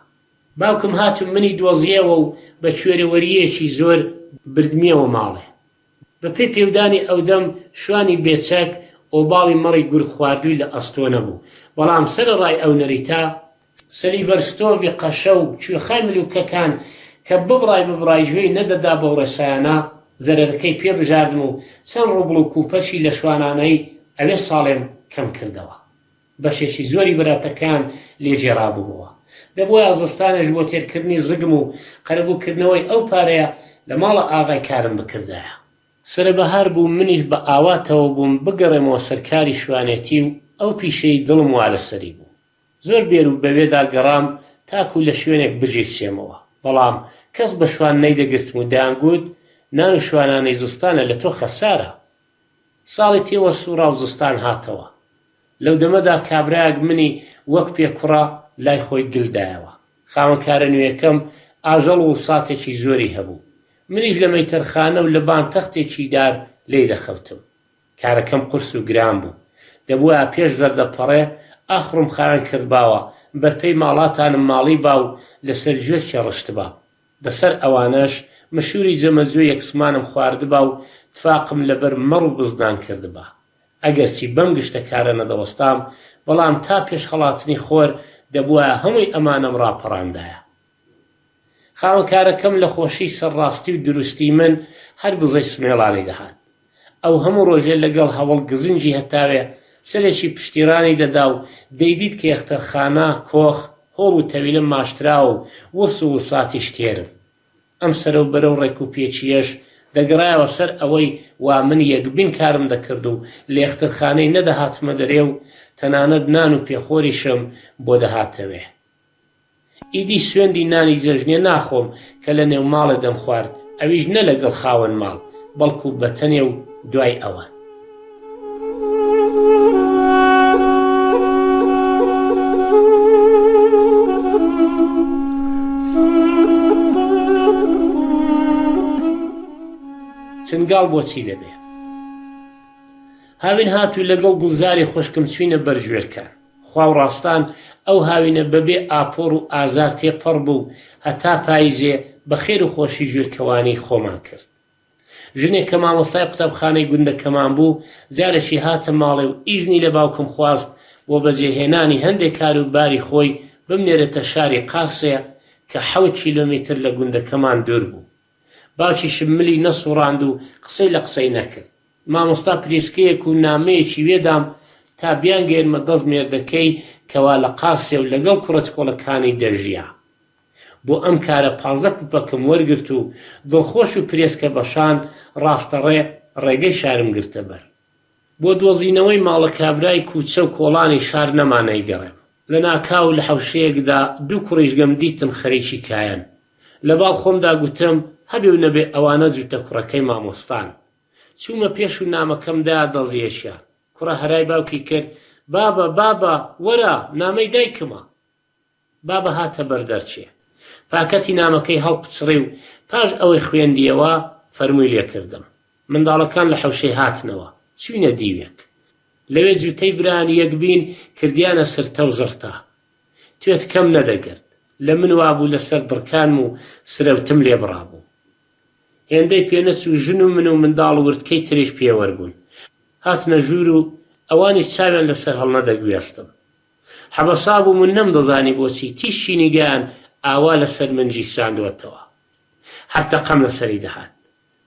باوکم هات و منی دۆزییەوە و بە کوێرەوەرییەکی زۆر بردمییەوە ماڵێ. بە پێی پێودانی ئەودەم شوانی بێ چەک ئۆباڵی مەڕی گورگ خواردووی لە ئەستۆ نەبوو، بەڵام سەرەڕای ئەو نەریتە، سلیڤەرستۆڤی قەشە و کوێخای ملووکەکان کە ببڕای ببڕای گوێی نەدەدا بەو ڕێسایانە، زەرەرەکەی پێ بژاردم و چەند ڕوبڵ و کوپەکی لە شوانانەی ئەوێ ساڵێم کەم کردەوە. بەشێکی زۆری بەراتەکەیان لێ گێڕابوومەوە. دەبوایە زستانێش بۆ تێرکردنی زگم و قەرەبووکردنەوەی ئەو پارەیە لە ماڵە ئاغای کارم بکردایە. سەرەبەهار بوو منیش بە ئاواتەوە بووم بگەڕێمەوە سەر کاری شوانێتی و ئەو پیشەی دڵم وا لەسەری بوو. زۆر بێر و بەوێدا گەڕام تاکوو لە شوێنێک بگیرسێمەوە، بەڵام کەس بە شوان نەیدەگرتم و دەیانگوت نان و شوانانەی زستانە لە تۆ خەسارە. ساڵی تێوەسووڕا و زستان هاتەوە. لەو دەمەدا کابرایەک منی وەک پێکوڕە لای خۆی گل دایەوە. خاوەنکارە نوێیەکەم ئاژەڵ و ساتێکی زۆری هەبوو. منیش لە مەیتەرخانە و لە بان تەختێکی دار لێی دەخەوتم. کارەکەم قورس و گران بوو. دەبوایە پێش زەردەپەڕێ ئاخڕم خاوێن کردباوە، بەرپێی ماڵاتانم ماڵیبا و لەسەر گوێرکێ ڕشتبا. بەسەر ئەوانەش مشووری جەمەجۆی یەکسمانم خواردبا و تفاقم لەبەر مەڕ و بزنان کردبا. ئەگەرچی بەم گشتە کارە نەدەوەستام، بەڵام تا پێش هەڵاتنی خۆر دەبوایە هەمووی ئەمانەم ڕاپەڕاندایە. خاوەنکارەکەم لە خۆشیی سەرڕاستی و دروستیی من هەر بزەی سمێڵانی دەهات. ئەو هەموو ڕۆژێ لەگەڵ هەوەڵ گزنگی هەتاوێ سەرێکی پشتیڕانی دەدا و دەیدیت کە یەختەرخانە، کۆخ، هۆڵ و تەویلە ماشتراوە و ورس و ورساتیش تێرن. ئەم سەرەوبەرە و ڕێکوپێکییەش دەگەڕایەوە سەر ئەوەی وا من یەکبین کارم دەکرد و لە یەختەرخانەی نەدەهاتمە دەرێ و تەنانەت نان و پێخۆریشم بۆ دەهاتەوێ. ئیدی سوێندی نانی جەژنێ ناخۆم کە لە نێو ماڵێ دەمخوارد، ئەویش نە لەگەڵ خاوەن ماڵ، بەڵکو بە تەنێ و دوای ئەوان. چنگاڵ بۆچی دەبێ؟ هاوین هات و لەگەڵ گوڵزاری خوشکم چووینە بەر گوێرکان. خواوڕاستان ئەو هاوینە بەبێ ئاپۆر و ئازار تێپەڕ بوو و هەتا پایزێ بە خێر و خۆشی ژوورکەوانیی خۆمان کرد. ژنێک کە مامۆستای قوتابخانەی گوندەکەمان بوو، جارێکی هاتە ماڵێ و ئیزنی لە باوکم خواست بۆ بەجێهێنانی هەندێ کار و باری خۆی بمنێرێتە شاری قارسێ کە حەوت کیلۆمیتر لە گوندەکەمان دوور بوو. باوکیشم ملی نەسووڕاند و قسەی لە قسەی نەکرد. مامۆستا پریسکەیەک و نامەیەکی وێدام تا بیانگەیەنمە دەست مێردەکەی کەوا لە قارسێ و لەگەڵ کوڕە چکۆڵەکانی دەژیا. بۆ ئەم کارە 15 کوپەکم وەرگرت و دڵخۆش و پرێسکە بەشان ڕاستەڕێ ڕێگەی شارم گرتە بەر. بۆ دۆزینەوەی ماڵە کابرای کوچە و کۆڵانی شار نەما نەیگەڕێم. لەناکاو لە حەوشەیەکدا دوو کوڕیژگەم دیتن خەریکی کایەن. لەباڵ خۆمدا گوتم هەبێ و نەبێ ئەوانە جووتە کوڕەکەی مامۆستان. چوومە پێش و نامەکەم دا دەست یەکیان. کوڕە هەرای باوکی کرد، بابە، بابە، وەرە، نامەی دایکمە. بابە هاتە بەر دەرچێ. پاکەتی نامەکەی هەڵپچڕی و پاش ئەوەی خوێندییەوە، فەرمووی لێ کردم. منداڵەکان لە حەوشەی هاتنەوە. چووینە دیوێک. لەوێ جووتەی برایان یەکبین کردیانە سرتە و زڕتە. توێتکەم نەدەگرت. لە من وابوو لەسەر دڕکانم و سرەوتم لێ بڕابوو. هێندەی پێ نەچوو ژن و من و منداڵ وردکەی تریش پێوەر بوون. هاتنە ژوور و ئەوانیش چاویان لەسەر هەڵنەدەگوێستم. حەبەسابووم و نەمدەزانی بۆچی تیشکی نیگایان ئاوا لەسەر من گیرساندووەتەوە. هەر تەقەم لەسەری دەهات.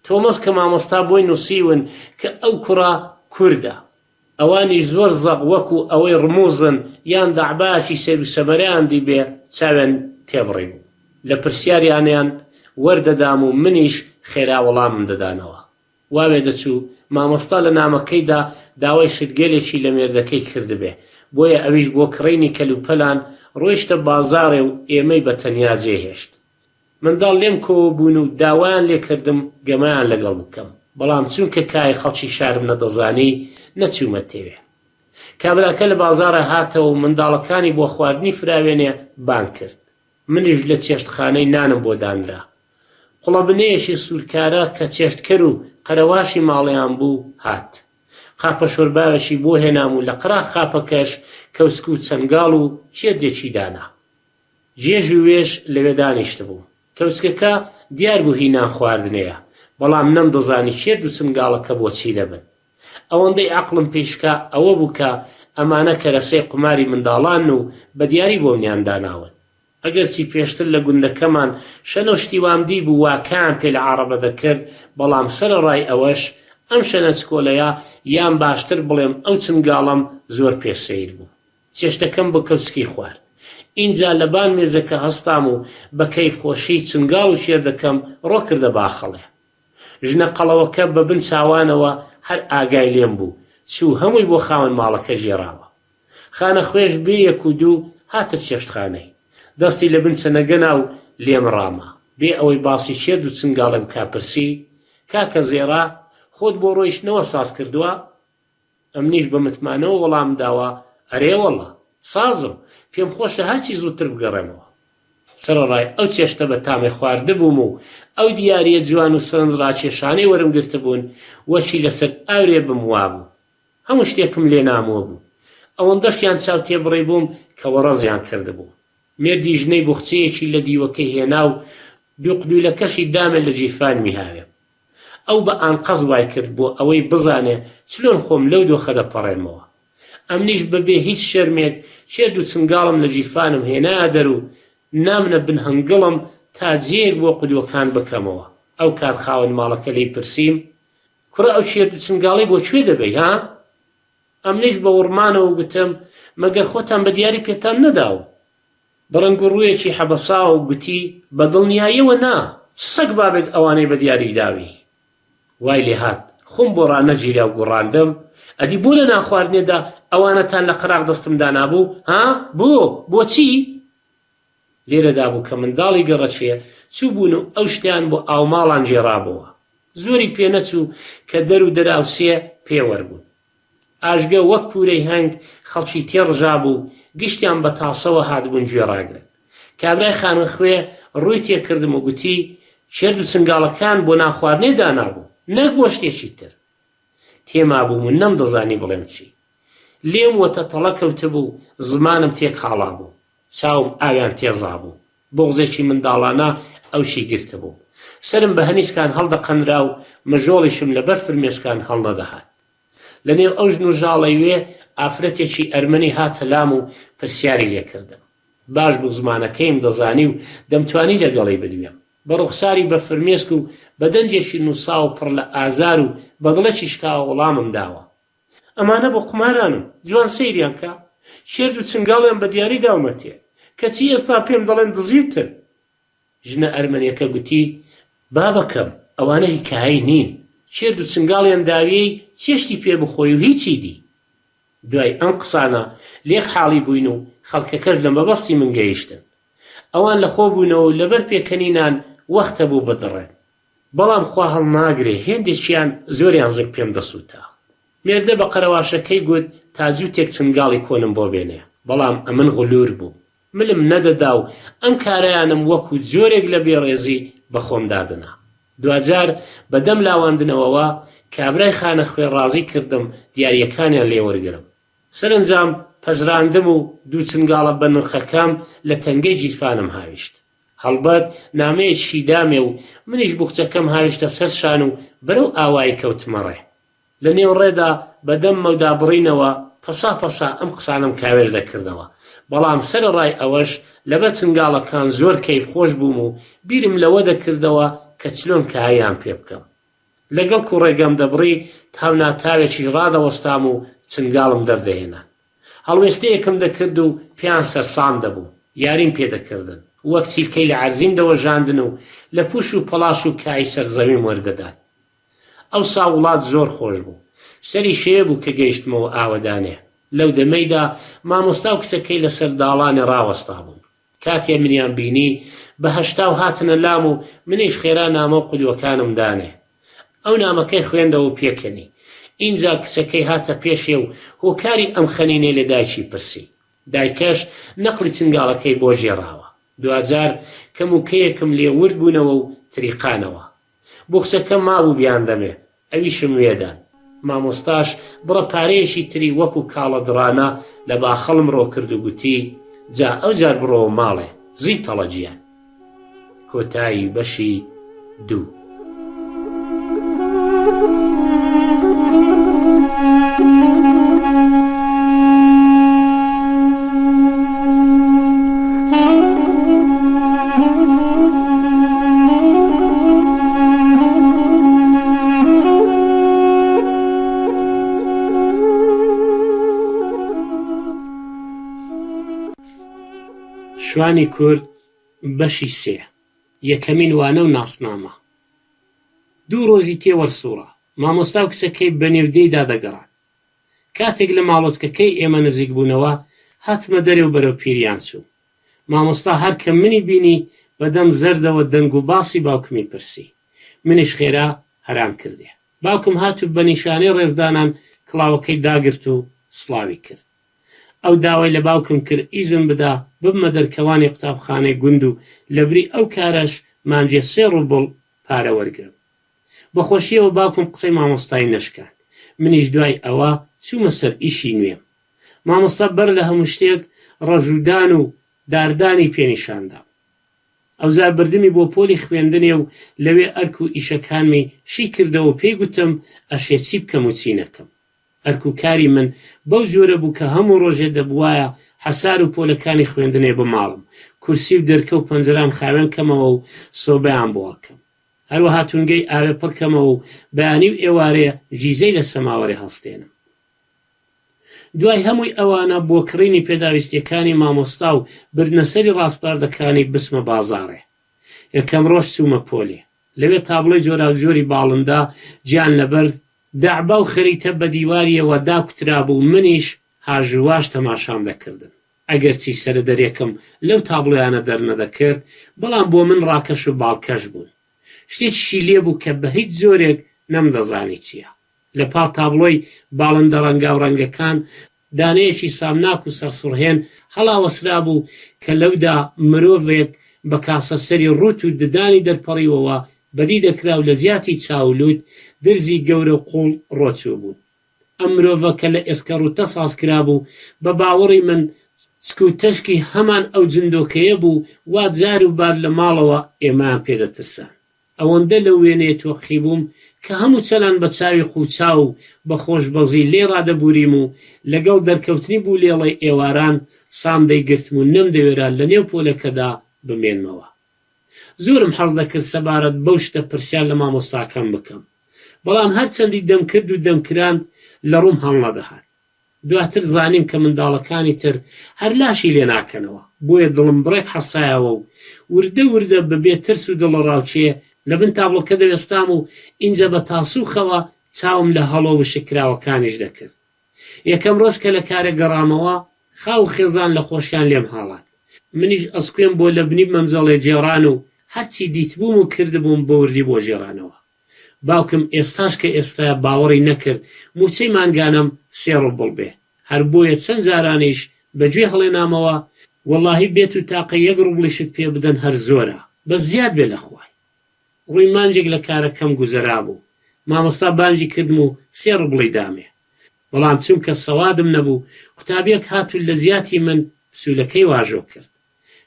تۆمەس کە مامۆستا بۆی نووسیون کە ئەو کوڕە کوردە. ئەوانیش زۆر زەق وەکو ئەوەی ڕموزن یان دەعبایەکی سەیروسەمەرەیان دیبێ چاویان تێبڕیبوو. لە پرسیاریانیان وەردەدام و منیش خێرا وەڵامم دەدانەوە. وا وێدەچوو مامۆستا لە نامەکەیدا داوای شتگەلێکی لە مێردەکەی کردبێ، بۆیە ئەویش بۆ کڕینی کەلوپەلان ڕۆیشتە بازاڕێ و ئێمەی بە تەنیا جێهێشت. منداڵ لێم کۆوە بوون و داوایان لێ کردم گەمەیان لەگەڵ بکەم، بەڵام چونکە کای خەڵکی شارم نەدەزانی نەچوومە تێوێ. کابراکە لە بازاڕێ هاتەوە و منداڵەکانی بۆ خواردنی فراوێنێ بانگ کرد. منیش لە چێشتخانەی نانم بۆ دانرا. قوڵەبنەیەکی سوورکارە کە چێشتکەر و قەرەواشی ماڵیان بوو هات. قاپە شۆرباوێکی بۆ هێنام و لە قەراخ قاپەکەش کەوچک و چەنگاڵ و چێردێکی دانا. گێژ و وێژ لەوێ دانیشتبووم. کەوچکەکە دیار بوو هی نانخواردنێیە، بەڵام نەمدەزانی چێرد و چنگاڵەکە بۆ چی دەبن. ئەوەندەی عەقڵم پێی شکا ئەوە بوو کە ئەمانە کەرەسەی قوماری منداڵانن و بە دیاری بۆمنیان داناون. ئەگەرچی پێشتر لە گوندەکەمان شەنە و شتی وام دیبوو وا کایان پێ لە عەڕەبە دەکرد، بەڵام سەرەڕای ئەوەش ئەم شەنە چکۆلەیە یان باشتر بڵێم ئەو چنگاڵەم زۆر پێ سەیر بوو. چێشتەکەم بە کەوچکی خوارد. ئینجا لە بان مێزەکە هەستام و بە کەیفخۆشی چنگاڵ و چێردەکەم ڕۆ کردە باخەڵێ. ژنە قەڵەوەکە بە بن چاوانەوە هەر ئاگای لێم بوو، چوو هەمووی بۆ خاوەن ماڵەکە گێڕاوە. خانەخوێش بێ یەک و دوو هاتە چێشتخانەی. دەستی لە بن چەنەگە نا و لێم ڕاما. بێ ئەوەی باسی چێرد و چنگاڵێ بکا پرسی، کاکە زێڕە، خۆت بۆ ڕۆیشتنەوە ساز کردووە؟ ئەمنیش بە متمانەوە وەڵامم داوە، ئەرێ وەڵا، سازم، پێم خۆشە هەرچی زووتر بگەڕێمەوە. سەرەڕای ئەو چێشتە بە تامەی خواردبووم و ئەو دیارییە جوان و سەرنجڕاکێشانەی وەرم گرتبوون، وەکی لەسەر ئاورێ بم وابوو. هەموو شتێکم لێ نامۆ بوو. ئەوەندەشیان چاو تێبڕیبووم کە وەڕەزیان کردبووم. مێردی ژنەی بوخچەیەکی لە دیوەکەی هێنا و دووقدوولەکەشی دامێ لە گیرفانمی هاوێم. ئەو بە ئانقەست وای کرد بۆ ئەوەی بزانێ چلۆن خۆم لەو دۆخە دەپەڕێنمەوە. ئەمنیش بە بێ هیچ شەرمێک چێرد و چنگاڵم لە گیرفانم هێنایە دەر و نامنە بن هەنگڵم تا جێیەک بۆ قودوەکان بکەمەوە. ئەو کات خاوەن ماڵەکە لێی پرسیم، کوڕە ئەو چێرد و چنگاڵەی بۆ کوێ دەبەی ها؟ ئەمنیش بە وڕمانەوە گوتم، مەگەر خۆتان بە دیاری پێتان نەداوم؟ بە ڕەنگ و ڕوویەکی حەبەساوە گوتی، بە دڵنیاییەوە نا، چ سەگبابێک ئەوانەی بە دیاری داوی؟ وای لێهات خۆم بۆ ڕانەگیرا و گوڕاندم، ئەدی بۆ لە نانخواردنێدا ئەوانەتان لە قەراغ دەستم دانابوو، ها؟ بۆ؟ بۆچی؟ لێرەدا بوو کە منداڵی گەڕەکێ چووبوون و ئەو شتەیان بۆ ئاوماڵان گێڕابۆوە. زۆری پێ نەچوو کە دەر و دەراوسێ پێوەر بوون. ئاژگە وەک پوورەی هەنگ خەڵکی تێ ڕژابوو، گشتیان بە تاسەوە هاتبوون گوێ ڕاگرن. کابرای خانەخوێ ڕووی تێ کردم و گوتی، چێرد و چنگاڵەکان بۆ نانخواردنێ دانابوو، نەک بۆ شتێکی تر. تێمابووم و نەمدەزانی بڵێم چی. لێم وەتە تەڵە کەوتبوو، زمانم تێک هاڵابوو. چاوم ئاویان تێزابوو. بوغزێکی منداڵانە ئەوکی گرتبووم. سەرم بە هەنیسکان هەڵدەقەنرا و مژۆڵیشم لەبەر فرمێسکان هەڵنەدەهات. لە نێو ئەو ژن و ژاڵەی وێ ئافرەتێکی ئەرمەنی هاتە لام و پرسیاری لێ کردم. باش بوو زمانەکەیم دەزانی و دەمتوانی لەگەڵی بدوێم. بە ڕوخساری بە فرمێسک و بە دەنگێکی نووساو و پڕ لە ئازار و بە دڵێکی شکاوە وەڵامم داوە. ئەمانە بۆ قومارانن، جوان سەیریان کە، چێرد و چنگاڵیان بە دیاری داومەتێ، کەچی ئێستا پێم دەڵێن دزیوتن. ژنە ئەرمەنیەکە گوتی، بابەکەم، ئەوانە هی کایەی نین، چێرد و چنگاڵیان داویەی چێشتی پێ بخۆی و هیچی دی. دوای ئەم قسانە لێک حاڵی بووین و خەڵکەکەش لە مەبەستی من گەیشتن. ئەوان لە خۆ بوونەوە و لەبەر پێکەنینان وەختە بوو بدڕێن. بەڵام خوا هەڵناگرێ هێندێکیان زۆریان زگ پێم دەسووتا. مێردە بە قەرەواشەکەی گوت تا جووتێک چنگاڵی کۆنم بۆ بێنێ، بەڵام ئەمن غلوور بووم. ملم نەدەدا و ئەم کارەیانم وەکوو جۆرێک لە بێڕێزی بە خۆم دادەنا. دواجار بە دەم لاواندنەوەوە کابرای خانەخوێ ڕازی کردم دیارییەکانیان لێ وەرگرم. سەرەنجام پەژراندم و دوو چنگاڵە بەنرخەکەم لە تەنگەی گیرفانم هاویشت. هەڵبەت نامەیەکیشی دامێ و منیش بوخچەکەم هاویشتە سەر شان و بەرەو ئاوایی کەوتمە ڕێ. لە نێو ڕێدا بە دەم مەودابڕینەوە پەسا پەسا ئەم قسانەم کاوێژ دەکردەوە، بەڵام سەرەڕای ئەوەش لەبەر چنگاڵەکان زۆر کەیف خۆش بووم و بیرم لەوە دەکردەوە کە چلۆن کایەیان پێ بکەم. لەگەڵ کو ڕێگەم دەبڕی تاوناتاوێکیش ڕادەوەستام و چنگاڵم دەردەهێنان. هەڵوێستەیەکم دەکرد و پێیان سەرسام دەبووم، یاریم پێ دەکردن، وەک چیلکەی لە عەرزیم دەوەژاندن و لە پووش و پەڵاش و کای سەر زەویم وەردەدان. ئەوسا وڵات زۆر خۆش بوو. سەری شەوێ بوو کە گەیشتمەوە ئاوەدانێ. لەو دەمەیدا مامۆستا و کچەکەی لە سەر داڵانێ ڕاوەستابوون. کاتێ منیان بینی، بە هەشتاو هاتنە لام و منیش خێرا نامە و قودوەکانم دانێ. ئەو نامەکەی خوێندەوە و پێکەنی. ئینجا کچەکەی هاتە پێشێ و هۆکاری ئەم خەنینەی لە دایکی پرسی. دایکەش نەقڵی چنگاڵەکەی بۆ گێڕاوە. دواجار کەم و کەیەکم لێ ورد بوونەوە و تریقانەوە. بوخچەکەم مابوو بیاندەمێ، ئەویشم وێدان. مامۆستاش بڕە پارەیەکی تری وەکوو کاڵە دڕانە لە باخەڵم ڕۆ کرد و گوتی، جا ئەوجار بڕۆوە ماڵێ، زیتەڵە گیان. کۆتایی بەشی دوو. شوانی کورد بەشی سێ یەکەمین وانە و ناسنامە دوو ڕۆژی تێ وەرسووڕا مامۆستا و کچەکەی بە نێو دێیدا دەگەڕان کاتێک لە ماڵۆچکەکەی ئێمە نزیک بوونەوە هاتمە دەرێ و بەرەو پیریان چووم مامۆستا هەر کە منی بینی بە دەم زەردەوە دەنگ و باسی باوکمی پرسی. منیش خێرا هەرام کردێ. باوکم هات و بە نیشانەی ڕێزدانان کڵاوەکەی داگرت و سڵاوی کرد. ئەو داوای لە باوکم کرد ئیزن بدا ببمە دەرکەوانی قوتابخانەی گوند و لەبری ئەو کارەش مانگێ سێ ڕوبڵ پارە وەرگرم. بە خۆشییەوە باوکم قسەی مامۆستای نەشکاند. منیش دوای ئەوە چوومە سەر ئیشی نوێم. مامۆستا بەر لە هەموو شتێک ڕەژوودان و داردانی پێ نیشان دام. ئەوجار بردمی بۆ پۆلی خوێندنێ و لەوێ ئەرک و ئیشەکانمی شی کردەوە و پێی گوتم ئەشێ چی بکەم و چی نەکەم. ئەرک و کاری من بەو جۆرە بوو کە هەموو ڕۆژێ دەبوایە حەسار و پۆلەکانی خوێندنێ بماڵم، کورسی و دەرکە و پەنجەران خاوێن کەمەوە و سۆبەیان بۆ هەڵکەم. هەروەها تونگەی ئاوێ پڕ کەمەوە و بەیانی و ئێوارێ گیزەی لە سەماوەرێ هەڵستێنم. دوای هەمووی ئەوانە بۆ کڕینی پێداویستیەکانی مامۆستا و بردنەسەری ڕاسپاردەکانی بچمە بازاڕێ. یەکەم ڕۆژ چوومە پۆلێ. لەوێ تابڵۆی جۆراوجۆری باڵندە، گیانلەبەر، دەعبا و خەریتە بە دیواریەوە داکوترابوو منیش هاژوواش تەماشام دەکردن. ئەگەرچی سەرەدەرێکم لەو تابڵۆیانە دەرنەدەکرد، بەڵام بۆ من ڕاکەش و باڵکەش بوون. شتێکیشی لێبوو کە بە هیچ جۆرێک نەمدەزانی چییە. لە پاڵ تابڵۆی باڵندە ڕەنگاوڕەنگەکان، دانەیەکی سامناک و سەرسوڕهێن هەڵاوەسرابوو کە لەودا مرۆڤێک بە کاسە سەری ڕووت و ددانی دەرپەڕیوەوە بەدی دەکرا و لە جیاتی چاو و لووت، درزی گەورە و قووڵ ڕۆچووبوون. ئەم مرۆڤە کە لە ئێسکە ڕووتە ساز کرابوو، بە باوەڕی من چک و تەشکی هەمان ئەو جندۆکەیە بوو وا جار و بار لە ماڵەوە ئێمەیان پێ دەترساند. ئەوەندە لەو وێنەیە تۆقی بووم کە هەموو چەنان بە چاوی قووچاو و بە خۆشبەزی لێی ڕادەبووریم و لەگەڵ دەرکەوتنی بوولێڵەی ئێواران سام دەیگرتم و نەمدەوێرا لە نێو پۆلەکەدا بمێنمەوە. زۆرم حەز دەکرد سەبارەت بەو شتە پرسیار لە مامۆستاکەم بکەم، بەڵام هەرچەندی دەمکرد و دەمکراند لە ڕووم هەڵنەدەهات. دواتر زانیم کە منداڵەکانی تر هەر لاشی لێ ناکەنەوە، بۆیە دڵم بڕێک حەسایەوە و وردە وردە بە بێ ترس و دڵەڕاوکێ لە بن تابڵۆکە دەوێستام و ئینجا بە تاسووخەوە چاوم لە هەڵۆ وشککراوەکانیش دەکرد. یەکەم ڕۆژ کە لە کارێ گەڕامەوە، خاو و خێزان لە خۆشیان لێم هاڵان. منیش ئەسکوێم بۆ لەبنی مەنجەڵێ گێڕان و هەرچی دیتبووم و کردبووم بە وردی بۆ گێڕانەوە. باوکم ئێستاش کە ئێستایە باوەڕی نەکرد مووچەی مانگانەم سێ ڕوبڵ بێ، هەر بۆیە چەند جارانیش بە گوێ هەڵێنامەوە، وەڵاهی بێتو تاقە یەک ڕوبڵیشت پێ بدەن هەر زۆرە، بەس زیاد بێ لە خوای. ڕووی مانگێک لە کارەکەم گوزەرابوو. مامۆستا بانگی کردم و سێ ڕوبڵی دامێ. بەڵام چونکە سەوادم نەبوو، قوتابیەک هات و لە جیاتی من پسوولەکەی واژۆ کرد.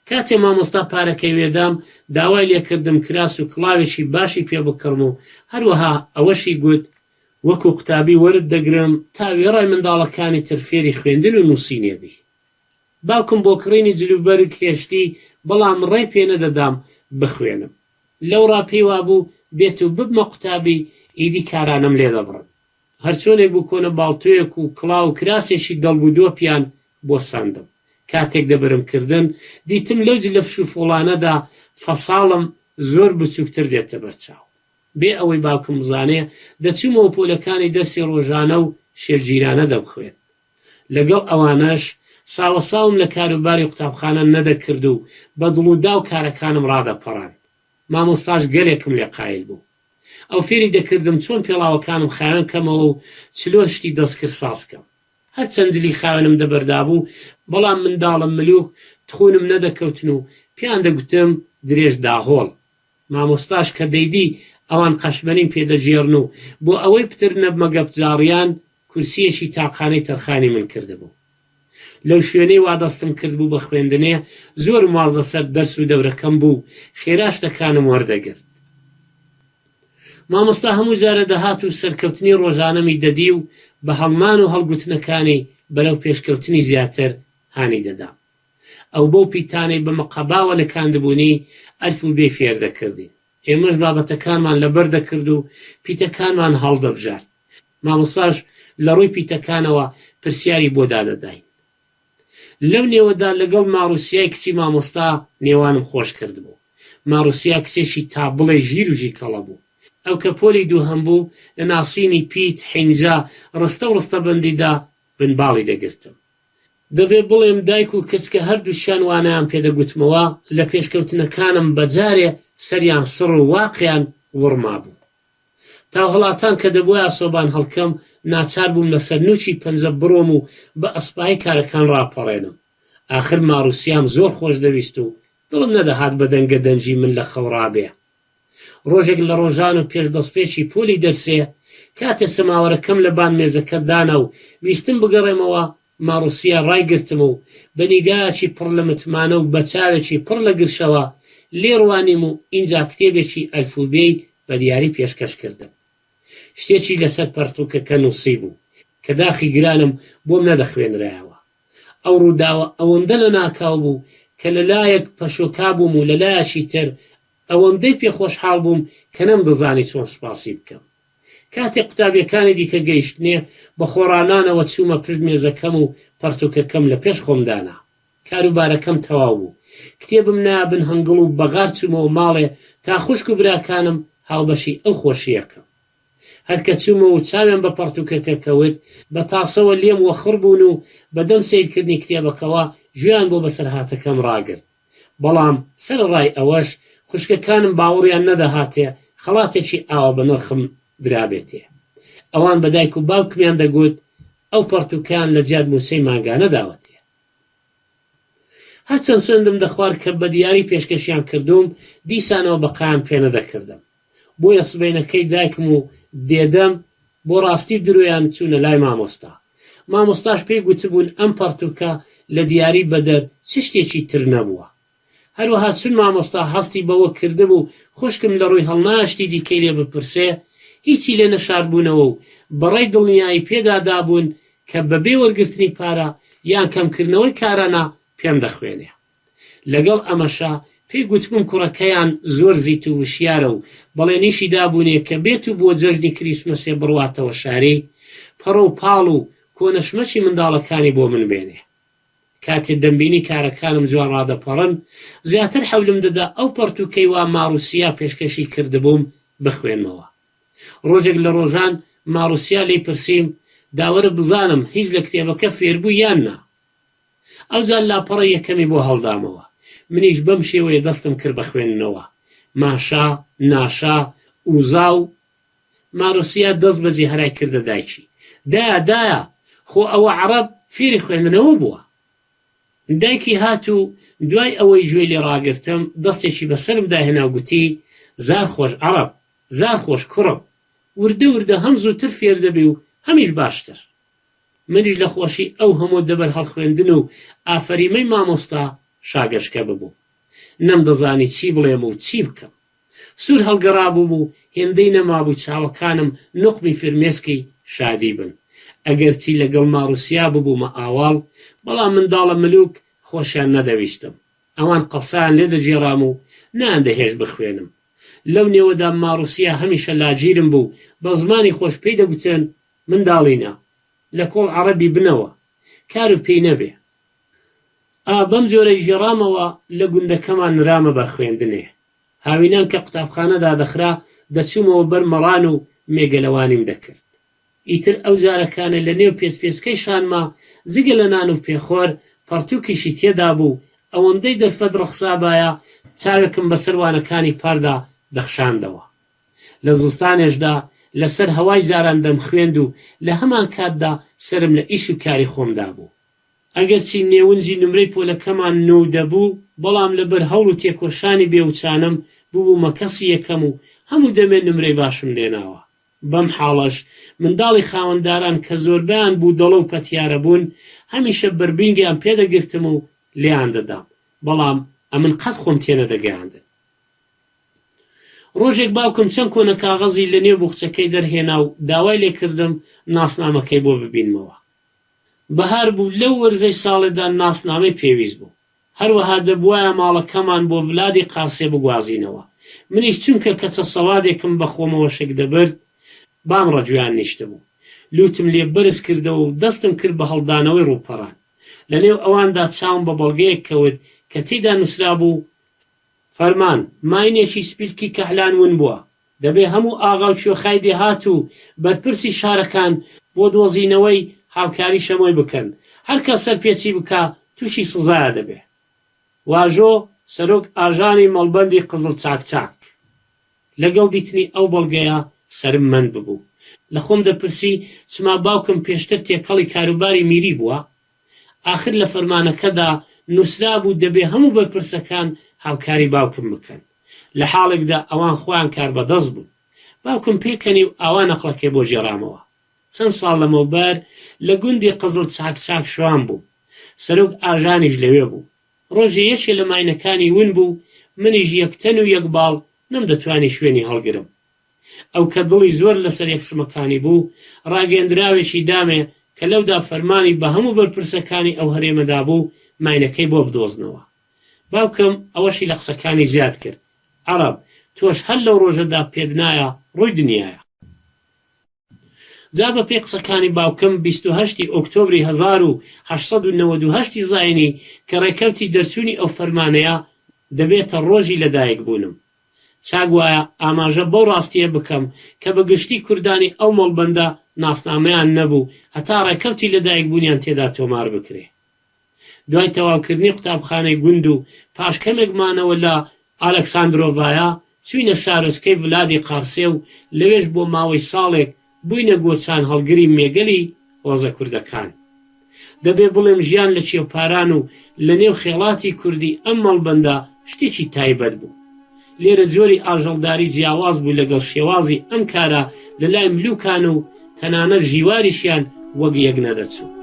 کاتێ مامۆستا پارەکەی وێدام، داوای لێ کردم کراس و کڵاوێکی باشی پێ بکڕم و هەروەها ئەوەشی گوت، وەکوو قوتابی وەرت دەگرم تا وێڕای منداڵەکانی تر فێری خوێندن و نووسینێ بی. باوکم بۆ کڕینی جلوبەرگ هێشتی، بەڵام ڕێی پێ نەدەدام بخوێنم. لەوڕا پێی وابوو بێتوو ببمە قوتابی، ئیدی کارانەم لێ دەبڕن. هەرچۆنێک بوو کۆنە باڵتۆیەک و کڵاو و کراسێکی دەڵب و دۆپیان بۆ سەندم. کاتێک دەبەرم کردن، دیتم لەو جلە فشوفوڵانەدا فەساڵم زۆر بچووکتر دێتە بەرچاو. بێ ئەوەی باوکم بزانێ، دەچوومەوە پۆلەکانی دەرسی ڕۆژانە و شێلگیرانە دەمخوێند. لەگەڵ ئەوانەش، ساوەساوم لە کاروباری قوتابخانە نەدەکرد و بە دڵ و داو کارەکانم ڕادەپەڕاند. مامۆستاش گەلێکم لێ قایل بوو. ئەو فێری دەکردم چۆن پێڵاوەکانم خاوێن کەمەوە و چلۆن شتی دەستکرد ساز کەم. هەرچەند جلی خاوێنم دەبەردابوو، بەڵام منداڵە ملووک تخوونم نەدەکەوتن و پێیان دەگوتم درێژ داهۆڵ. مامۆستاش کە دەیدی ئەوان قەشمەریم پێ دەگێڕن و بۆ ئەوەی پتر نەبمە گەپجاڕیان، کورسییەکی تاقانەی تەرخانی من کردبوو. لەو شوێنەی وا دەستم کردبوو بە خوێندنێ، زۆرم واز لەسەر دەرس و دەورەکەم بوو و خێرا شتەکانم وەردەگرت. مامۆستا هەموو جارە دەهات و سەرکەوتنی ڕۆژانەمی دەدی و بە هەڵنان و هەڵگوتنەکانی بەرەو پێشکەوتنی زیاتر هانی دەدام. ئەو بەو پیتانەی بە مقەباوە لکاندبوونی، ئەلف و بێی فێر دەکردین. ئێمەش بابەتەکانمان لەبەر دەکرد و پیتەکانمان هەڵدەبژارد. مامۆستاش لە ڕووی پیتەکانەوە پرسیاری بۆ دادەداین. لەو نێوەدا لەگەڵ ماروسیای کچی مامۆستا نێوانم خۆش کردبوو. ماروسیا کچێکی تا بڵێی ژیر و ژیکەڵە بوو. ئەو کە پۆلی دووهەم بوو، لە ناسینی پیت، حینجا، ڕستە و ڕستەبەندیدا بن باڵی دەگرتم. دەبێ بڵێم دایک و کچ کە هەردووکیان وانەیان پێ دەگوتمەوە، لە پێشکەوتنەکانم بە جارێ سەریان سڕ و واقیان وڕمابوو. تاوهەڵاتان کە دەبوایە سۆبان هەڵکەم، ناچار بووم لە سەر نووکی پەنجە بڕۆم و بە ئەسپایی کارەکان ڕاپەڕێنم. ئاخر ماروسیام زۆر خۆش دەویست و دڵم نەدەهات بە دەنگە دەنگی من لە خەو ڕابێ. ڕۆژێک لە ڕۆژان و پێش دەسپێکی پۆلی دەرسێ، کاتێ سەماوەرەکەم لە بان مێزەکە دانا و ویستم بگەڕێمەوە، ماروسیا ڕایگرتم و بە نیگایەکی پڕ لە متمانە و بە چاوێکی پڕ لە گرشەوە لێی ڕوانیم و ئینجا کتێبێکی ئەلفوبێی بە دیاری پێشکەش کردم. شتێکی لەسەر پەرتووکەکە نووسیبوو، کە داخی گرانم بۆم نەدەخوێنرایەوە. ئەو ڕووداوە ئەوەندە لەناکاو بوو کە لە لایەک پەشۆکا بووم و لە لایەکی تر ئەوەندەی پێ خۆشحاڵ بووم کە نەمدەزانی چۆن سوپاسی بکەم. کاتێک قوتابیەکانی دیکە گەیشتنێ، بە خۆڕانانەوە چوومە پشت مێزەکەم و پەڕتووکەکەم لە پێش خۆم دانا. کاروبارەکەم تەواو بوو. کتێبم نایە بن هەنگڵ و بە غار چوومەوە ماڵێ تا خوشک و براکانم هاوبەشی ئەو خۆشییە کەم. هەر کە چوومەوە و چاویان بە پەڕتووکەکە کەوت، بە تاسەوە لێم وەخڕ بوون و بە دەم سەیرکردنی کتێبەکەوە گوێیان بۆ بەسەرهاتەکەم ڕاگرت. بەڵام سەرەڕای ئەوەش خوشکەکانم باوەڕیان نەدەهاتێ خەڵاتێکی ئاوا بەنرخم درابێتێ. ئەوان بە دایک و باوکمیان دەگوت ئەو پەڕتووکەیان لە جیات مووچەی مانگانە داوەتێ. هەرچەند سوێندم دەخوارد کە بە دیاری پێشکەشیان کردووم، دیسانەوە بەقایان پێ نەدەکردم. بۆیە سبەینەکەی دایکم و دێدەم بۆ ڕاستی و درۆیان چوونە لای مامۆستا. مامۆستاش پێی گوتبوون ئەم پەڕتووکە لە دیاری بەدەر چ شتێکی تر نەبووە. هەروەها چون مامۆستا هەستی بەوە کردبوو خوشکم لە ڕووی هەڵنایە شتی دیکەی لێ بپرسێ، هیچی لێ نەشاردبوونەوە و بەڕێی دڵنیایی پێدا دابوون کە بەبێ وەرگرتنی پارە یان کەمکردنەوەی کارانە پێم دەخوێنێ. لەگەڵ ئەمەشا پێی گوتبووم کوڕەکەیان زۆر زیت و وشیارە و بەڵێنیشی دابوونێ کە بێت و بۆ جەژنی کریسمەسێ بڕواتەوە شاری، پەڕۆ و پاڵ و کۆنەشمەکی منداڵەکانی بۆ من بێنێ. کاتێ دەمبینی کارەکانم جوان ڕادەپەڕن، زیاتر حەولم دەدا ئەو پەڕتووکەی وا ماروسیا پێشکەشی کردبووم بخوێنمەوە. ڕۆژێک لە ڕۆژان ماروسیا لێی پرسیم، داوەرە بزانم هیچ لە کتێبەکە فێربووی یان نا؟ ئەوجار لاپەڕەی یەکەمی بۆ هەڵدامەوە. منیش بەم شێوەیە دەستم کرد بە خوێندنەوە. ماشا، ناشا، ئوزا و. ماروسیا دەست بەجێ هەرای کردە دایکی. دایە، دایە! خۆ ئەوە عەڕەب فێری خوێندنەوە بووە. دایکی هات و دوای ئەوەی گوێی لێ ڕاگرتم، دەستێکی بە سەرمدا هێنا و گوتی، زار خۆش عەڕەب، زار خۆش کوڕم. وردە وردە هەم زووتر فێر دەبی و هەمیش باشتر. منیش لە خۆشی ئەو هەموو دەبەر هەڵخوێندن و ئافەریمەی مامۆستا شاگەشکە ببووم. نەمدەزانی چی بڵێم و چی بکەم. سوور هەڵگەڕابووم و هێندەی نەمابوو چاوەکانم نوقمی فرمێسکی شادی بن. ئەگەرچی لەگەڵ ماروسیا ببوومە ئاواڵ، بەڵام منداڵە ملوک خۆشیان نەدەویستم. ئەوان قەڵسایان لێ دەگێڕام و نەیاندەهێشت بخوێنم. لەو نێوەدا ماروسیا هەمیشە لاگیرم بوو، بە زمانی خۆش پێی دەگوتن، منداڵینە، لە کۆڵ عەڕەبی بنەوە، کارو پێی نەبێ. ئا بەم جۆرەی گێڕامەوە لە گوندەکەمان نرامە بەر خوێندنێ. هاوینان کە قوتابخانە دادەخرا دەچوومەوە بەر مەڕان و مێگەلەوانیم دەکرد. ئیتر ئەو جارەکانە لە نێو پێچپێچکەی شانما جگە لە نان و پێخۆر پەڕتووکیشی تێدا بوو، ئەوەندەی دەرفەت ڕەخسابایە چاوێکم بەسەر وانەکانی پاردا دەخشاندەوە. لە زستانێشدا لە سەر هەوای جاران دەمخوێند و لە هەمانکاتدا سەرم لە ئیش و کاری خۆمدا بوو. ئەگەرچی نێونجی نمرەی پۆلەکەمان 90 بوو، بەڵام لەبەر هەوڵ و تێکۆشانی بێ وچانم ببوومە کەسی یەکەم و هەموو دەمێ نمرەی باشم دێناوە. بەم حاڵەش منداڵی خاوەنداران کە زۆربەیان بوودەڵە و پەتیارە بوون، هەمیشە بەربینگیان پێ دەگرتم و لێیان دەدام، بەڵام ئەمن قەت خۆم تێنەدەگەیاندن. ڕۆژێک باوکم چەند کۆنە کاغەزی لە نێو بوخچەکەی دەرهێنا و داوای لێ کردم ناسنامەکەی بۆ ببینمەوە. بەهار بوو، لەو وەرزەی ساڵێدا ناسنامەی پێویست بوو. هەروەها دەبوایە ماڵەکەمان بۆ ڤلادی قارسێ بگوازینەوە. منیش چونکە کەچە سەوادێکم بە خۆمەوە شک دەبرد، بام ڕەگوێیان نیشتبوو. لووتم لێ بەرز کردەوە و دەستم کرد بە هەڵدانەوەی ڕووپەڕان. لە نێو ئەواندا چاوم بە بەڵگەیەک کەوت کە تێیدا نووسرابوو، فەرمان، ماینێکی سپیلکی کەحلان ون بووە. دەبێ هەموو ئاغا و کوێخای دێهات و بەرپرسی شارەکان بۆ دۆزینەوەی هاوکاری شەمۆی بکەن. هەر کەس سەرپێچی بکا تووشی سزایا دەبێ. واژۆ، سەرۆک ئاژانی مەڵبەندی قزڵ چاک چاک. لەگەڵ دیتنی ئەو بەڵگەیە سەرم مەند ببوو. لە خۆم دەپرسی چما باوکم پێشتر تێکەڵی کاروباری میری بووە؟ ئاخر لە فەرمانەکەدا نووسرابوو دەبێ هەموو بەرپرسەکان هاوکاری باوکم بکەن. لە حاڵێکدا ئەوان خۆیان کاربەدەست بوون. باوکم پێکەنی و ئاوا نەقڵەکەی بۆ گێڕامەوە. چەند ساڵ لەمەوبەر لە گوندی قزڵ چاک چاک شوان بووم. سەرۆک ئاژانیش لەوێ بوو. ڕۆژێ یەکێ لە ماینەکانی ون بوو، منیش یەک تەن و یەک باڵ نەمدەتوانی شوێنی هەڵگرم. ئەو کە دڵی زۆر لەسەر یەکسمەکانی بوو، ڕاگەیەندراوێکی دامێ کە لەودا فەرمانی بە هەموو بەرپرسەکانی ئەو هەرێمە دابوو ماینەکەی بۆ بدۆزنەوە. باوکم ئەوەشی لە قسەکانی زیاد کرد، عەڕەب، تۆش هەر لەو ڕۆژەدا پێت نایە ڕووی دنیایە. جا بە پێی قسەکانی باوکم 28 ی ئۆکتۆبری 1898 ی زاینی کە ڕێکەوتی دەرچوونی ئەو فەرمانەیە دەبێتە ڕۆژی لەدایکبوونم. چاک وایە ئاماژە بەو ڕاستییە بکەم کە بە گشتی کوردانی ئەو مەڵبەندە ناسنامەیان نەبوو هەتا ڕێکەوتی لەدایکبوونیان تێدا تۆمار بکرێ. دوای تەواوکردنی قوتابخانەی گوند و پاش کەمێک مانەوە لە ئالەکساندرۆڤایا، چووینە شارۆچکەی ڤلادی قارسێ و لەوێش بۆ ماوەی ساڵێک بووینە گۆچان هەڵگری مێگەلی هۆزە کوردەکان. دەبێ بڵێم ژیان لە کێوپاران و لە نێو خێڵاتی کوردی ئەم مەڵبەندە شتێکی تایبەت بوو. لێرە جۆری ئاژەڵداری جیاواز بوو لەگەڵ شێوازی ئەم کارە لە لای ملوکان و تەنانەت ژیواریشیان وەک یەک نەدەچوو.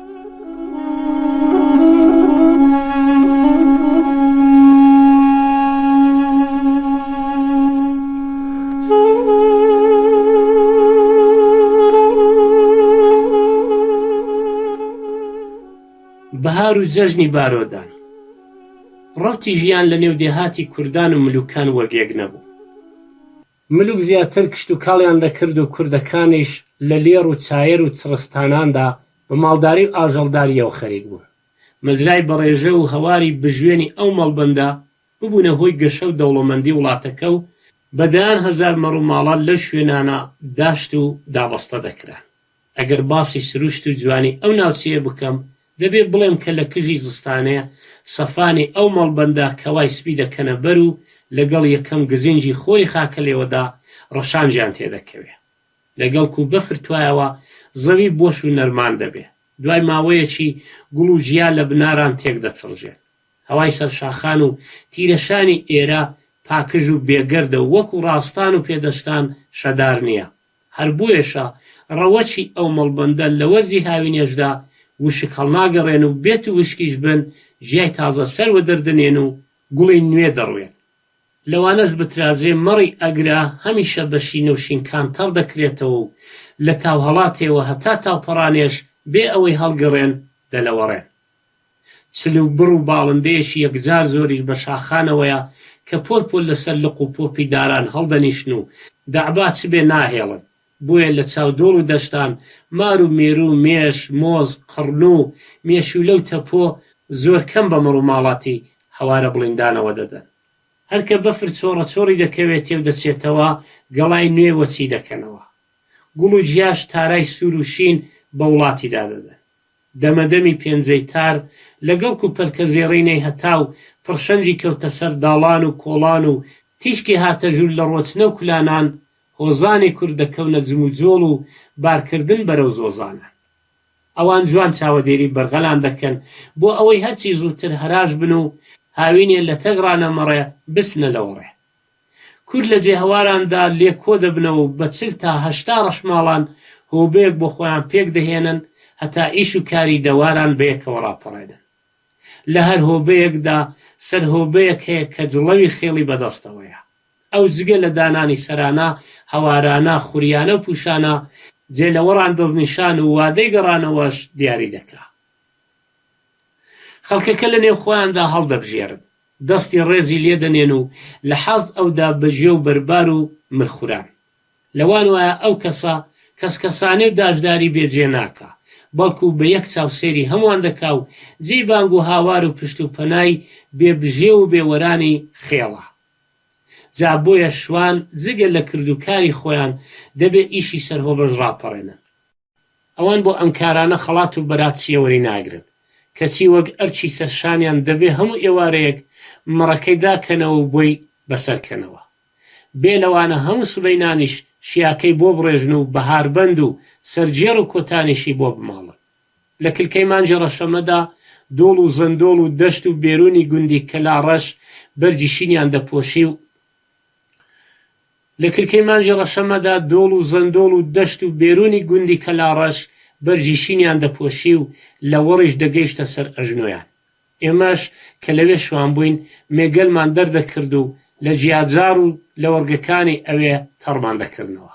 بەهار و جەژنی بارۆدان. ڕەوتی ژیان لە نێو دێهاتی کوردان و ملوکان وەک یەک نەبوو. ملوک زیاتر کشتوکاڵیان دەکرد و کوردەکانیش لە لێڕ و چایەر و چڕستاناندا بە ماڵداری و ئاژەڵدارییەوە خەریک بوون. مەزرای بەڕێژە و هەواری بژوێنی ئەو مەڵبەندە ببوونە هۆی گەشە و دەوڵەمەندی وڵاتەکە و بە دەیان هەزار مەڕوماڵات لەو شوێنانە داشت و دابەستە دەکران. ئەگەر باسی سروشت و جوانی ئەو ناوچەیە بکەم، دەبێ بڵێم کە لە کژی زستانێ سەفانی ئەو مەڵبەندە کەوای سپی دەکەنە بەر و لەگەڵ یەکەم گزینگی خۆری خاکەلێوەدا ڕەشانجیان تێدەکەوێ. لەگەڵ کو بەفر توایەوە زەوی بۆش و نەرمان دەبێ. دوای ماوەیەکی گوڵ و گیا لە بناران تێکدەچڕژێن. هەوای سەر شاخان و تیرەشانی ئێرە پاکژ و بێگەردە و وەکوو ڕاستان و پێدەشتان شەدار نییە. هەر بۆیەشە ڕەوەکی ئەو مەڵبەندە لە وەرزی هاوینێشدا وشک هەڵناگەڕێن و بێتو وشکیش بن گیای تازە سەر وەدەردەنێن و گوڵی نوێ دەڕوێن. لەوانەش بترازێ مەڕی ئەگرە هەمیشە بە شینە و شینکان تەڕ دەکرێتەوە و لە تاوهەڵاتێوە هەتا تاوپەڕانێش بێ ئەوەی هەڵگەڕێن دەلەوەڕێن. چلوبڕ و باڵندەیەکی یەکجار زۆریش بە شاخانەوەیە کە پۆل پۆل لەسەر لق و پۆپی داران هەڵدەنیشن و دەعبا چ بێ ناهێڵن. بۆیە لە چاو دۆڵ و دەشتان مار و مێروو، مێش، مۆز، قڕنوو، مێشوولە و تەپۆ زۆر کەم بە مەڕ و ماڵاتی هەوارە بڵیندانەوە دەدەن. هەر کە بەفر چۆڕە چۆڕی دەکەوێتێ و دەچێتەوە، گەڵای نوێ وەچی دەکەنەوە. گوڵ و گیاش تارای سوور و شین بە وڵاتیدا دەدەن. دەمەدەمی پێنجەی تار لە گەڵک و پەلکە زێڕینەی هەتاو پڕشەنگی کەوتە سەر داڵان و کۆڵان و تیشکی هاتە ژوور لە ڕۆچنە و کولانان، هۆزانی کورد دەکەونە جموجۆڵ و بارکردن بەرەو زۆزانان. ئەوان جوان چاوەدێری بەرغەلان دەکەن بۆ ئەوەی هەرچی زووتر هەراش بن و هاوینێ لە تەک ڕانەمەڕێ بچنە لەوەڕێ. کورد لە جێهەواراندا لێک کۆ دەبنەوە و بە 40 تا 80 ڕەشماڵان هۆبەیەک بۆ خۆیان پێک دەهێنن هەتا ئیش و کاری دەواران بەیەکەوە ڕاپەڕێنن. لە هەر هۆبەیەکدا سەرهۆبەیەک هەیە کە جڵەوی خێڵی بەدەستەوەیە. ئەو جگە لە دانانی سەرانە، هەوارانە، خوریانە و پووشانە، جێ لەوەڕان دەستنیشان و وادەی گەڕانەوەش دیاری دەکا. خەڵکەکە لە نێو خۆیاندا هەڵدەبژێرن، دەستی ڕێزی لێ دەنێن و لە حاست ئەودا بە گوێ و بەربار و ملخوران. لەوان وایە ئەو کەسە کەسکەسانێ و داجداری بێ جێ ناکا، بەڵکوو بە یەک چاو سەیری هەمووان دەکا و جێی بانگ و هاوار و پشت و پەنای بێ بژێو و بێ وەرانی خێڵە. جا بۆیە شوان جگە لە کرد و کاری خۆیان دەبێ ئیشی سەرهۆبەش ڕاپەڕێنن. ئەوان بۆ ئەم کارانە خەڵات و بەرات چیەوەری ناگرن، کەچی وەک ئەرکی سەر شانیان دەبێ هەموو ئێوارەیەک مەڕەکەی داکەنەوە و بۆی بەسەر کەنەوە. بێ لەوانە هەموو سبەینانیش شیاکەی بۆ بڕێژن و بەهاربەند و سەرگێڕ و کۆتانیشی بۆ بماڵن. لە کلکەی مانگی ڕەشەمەدا دۆڵ و زەندۆڵ و دەشت و بێروونی گوندی کەلاڕەش بەرگی شینیان دەپۆشی و لە کلکەی مانگی ڕەشەمەدا دۆڵ و زەندۆڵ و دەشت و بێروونی گوندی کەلاڕەش بەرگی شینیان دەپۆشی و لەوەڕیش دەگەیشتە سەر ئەژنۆیان. ئێمەش کە لەوێ شوان بووین مێگەلمان دەردەکرد و لە گیاجاڕ و لەوەڕگەکانی ئەوێ تەڕمان دەکردنەوە.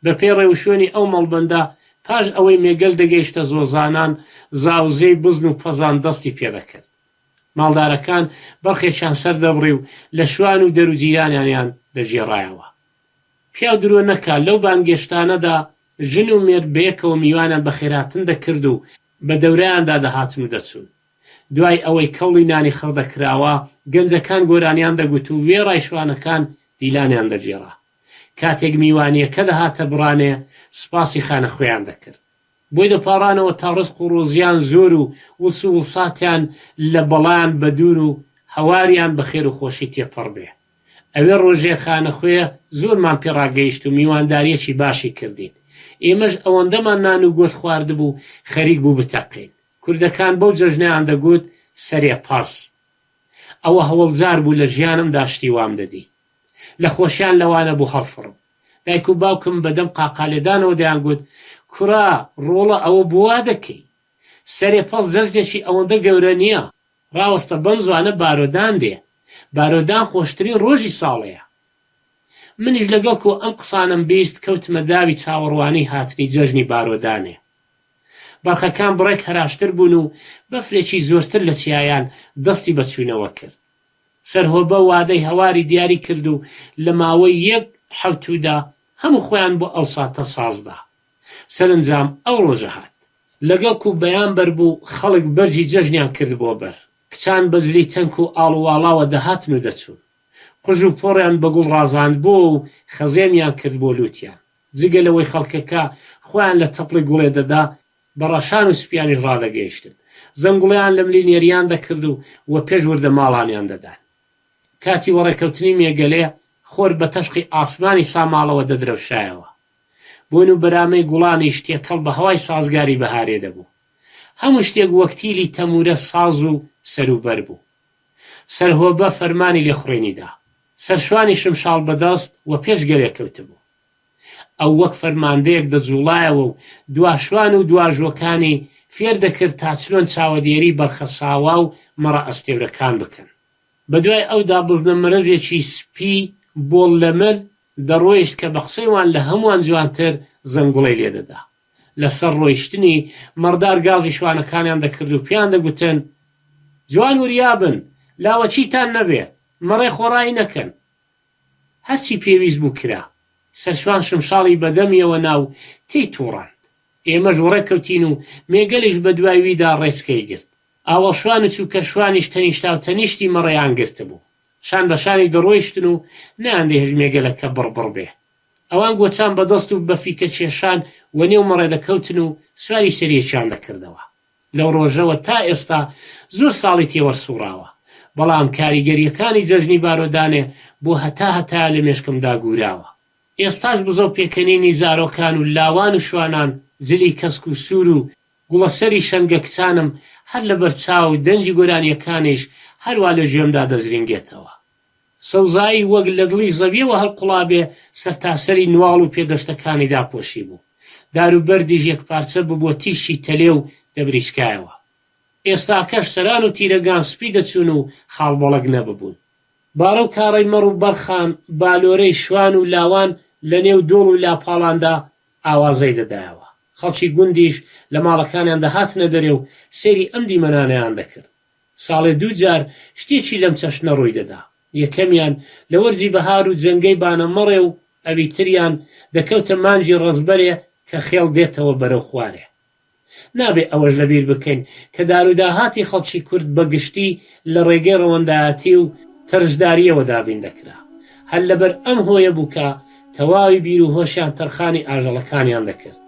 بەپێی ڕێوشوێنی ئەو مەڵبەندە، پاش ئەوەی مێگەل دەگەیشتە زۆزانان، زاوزێی بزن و پەزان دەستی پێدەکرد. ماڵدارەکان بەرخێکیان سەردەبڕی و لە شوان و دەر و جیرانیانیان دەگێڕایەوە. پیاو درۆ نەکا، لەو بانگێشتانەدا ژن و مێرد بەیەکەوە میوانیان بەخێرهاتن دەکرد و بە دەورەیاندا دەهاتن و دەچوون. دوای ئەوەی کەوڵی نانی خڕ دەکراوە، گەنجەکان گۆرانیان دەگوت و وێڕای شوانەکان دیلانیان دەگێڕا. کاتێک میوانییەکە دەهاتە بڕانێ، سپاسی خانەخوێیان دەکرد. بۆی دەپاڕانەوە تا ڕزق و ڕۆزییان زۆر و وڵس و وڵساتیان لە بەڵایان بەدوور و هەواریان بە خێر و خۆشی تێپەڕ بێ. ئەوێ ڕۆژێ خانەخوێ زۆرمان پێ ڕاگەیشت و میواندارییەکی باشی کردین. ئێمەش ئەوەندەمان نان و گۆشت خواردبوو خەریک بوو بتەقین. کوردەکان بەو جەژنەیان دەگوت سەرێ پەز. ئەوە هەوەڵجار بوو لە ژیانمدا شتی وام دەدی. لە خۆشیان لەوانە بوو هەڵفڕم. دایک و باوکم بە دەم قاقالێدانەوە دەیانگوت، کوڕە، ڕۆڵە ئەوە بۆ وا دەکەی؟ سەرێ پەز جەژنێکی ئەوەندە گەورە نییە. ڕاوەستە بەم زوانە بارۆدان دێ. بارۆدان خۆشترین ڕۆژی ساڵەیە. منیش لەگەڵ کۆ ئەم قسانەم 20 کەوتمە داوی چاوەڕوانی هاتنی جەژنی بارۆدانێ. بەرخەکان بڕێک هەراشتر بوون و بەفرێکی زۆرتر لە چیایان دەستی بە چوونەوە کرد. سەرهۆبە وادەی هەواری دیاری کرد و لە ماوەی یەک حەوتوودا هەموو خۆیان بۆ ئەو ساتە ساز دا. سەرەنجام ئەو ڕۆژە هات. لەگەڵ کو بەیان بەر بوو خەڵک بەرگی جەژنیان کردبووە بەر. کچان بە جلی تەنک و ئاڵوواڵاوە دەهاتن و دەچوون. قژ و پۆڕیان بە گوڵ ڕازاندبۆوە و خەزێمیان کردبووە لووتیان. جگە لەوەی خەڵکەکە خۆیان لە تەپڵی گوڵێ دەدا، بە ڕەشان و سپیانیش ڕادەگەیشتن. زەنگوڵەیان لە ملی نێریان دەکرد و وەپێش وردە ماڵانیان دەدان. کاتی وەڕێکەوتنی مێگەلێ، خۆر بە تەشقی ئاسمانی ساماڵەوە دەدرەوشایەوە. بۆن و بەرامەی گوڵانیش تێکەڵ بە هەوای سازگاری بەهارێ دەبوو. هەموو شتێک وەک تیلی تەموورە ساز و سەروبەر بوو. سەرهۆبە فەرمانی لێخوڕینی دا. سەرشوانی شمشاڵ بەدەست وەپێش گەلێ کەوتبوو. ئەو وەک فەرماندەیەک دەجووڵایەوە و دواشوان و دواژۆکانی فێر دەکرد تا چلۆن چاوەدێری بەرخە ساوا و مەڕە ئەستێورەکان بکەن. بەدوای ئەودا بزنە مەرەزێکی سپی بۆڵ لە مل دەڕۆیشت کە بە قسەی وان لە هەمووان جوانتر زەنگوڵەی لێ دەدا. لە سەر ڕۆیشتنی، مەڕدار گازی شوانەکانیان دەکرد و پێیان دەگوتن، جوان وریا بن، لاوەکیتان نەبێ، مەڕێ خۆڕایی نەکەن. هەرچی پێویست بوو کرا. سەرشوان شمشاڵی بە دەمیەوە نا و تێی تووڕاند. ئێمەش وڕێ کەوتین و مێگەلیش بە دوای ویدا ڕێچکەی گرت. ئاوەڵشوان و چووکەشوانیش تەنیشتاوتەنیشتی مەڕێیان گرتبوو. شان بە شانی دەڕۆیشتن و نەیاندەهێشت مێگەلەکە بڕبڕ بێ. ئەوان گۆچان بە دەست و بە فیکە کێشان وەنێو مەڕێ دەکەوتن و سواری سەریەکیان دەکردەوە. لەو ڕۆژەوە تا ئێستا زۆر ساڵی تێوەرسوڕاوە، بەڵام کاریگەرییەکانی جەژنی بارۆدانێ بۆ هەتا هەتایە لە مێشکمدا گووراوە. ئێستاش بزە و پێکەنینی زارۆکان و لاوان و شوانان، جلی کەسک و سوور و گوڵەسەری شەنگە کچانم هەر لەبەر چاو و دەنگی گۆرانییەکانیش هەروا لە گوێمدا دەزرینگێتەوە. سەوزایی وەک لە دڵی زەوییەوە هەڵقوڵابێ سەرتاسەری نواڵ و پێدەشتەکانی داپۆشیبوو. دار و بەردیش یەکپارچە ببووە تیشکی تەلێ و دەبریسکایەوە. ئێستاکەش سەران و تیرەگان سپی دەچوون و خاڵبەڵەک نەببوون. باڕە و کاڕەی مەڕ و بەرخان، بالۆرەی شوان و لاوان لە نێو دۆڵ و لاپاڵاندا ئاوازەی دەدایەوە. خەڵکی گوندیش لە ماڵەکانیان دەهاتنە دەرێ و سەیری ئەم دیمەنانەیان دەکرد. ساڵێ دوو جار شتێکی لەم چەشنە ڕووی دەدا. یەکەمیان لە وەرزی بەهار و جەنگەی بانەمەڕێ و ئەوی تریان دەکەوتە مانگی ڕەزبەرێ کە خێڵ دێتەوە بەرەو خوارێ. نابێ ئەوەش لە بیر بکەین کە داروداهاتی خەڵکی کورد بە گشتی لە ڕێگەی ڕەوەندایەتی و تەرشدارییەوە دابین دەکرا. هەر لەبەر ئەم هۆیە بوو کە تەواوی بیر و هۆشیان تەرخانی ئاژەڵەکانیان دەکرد.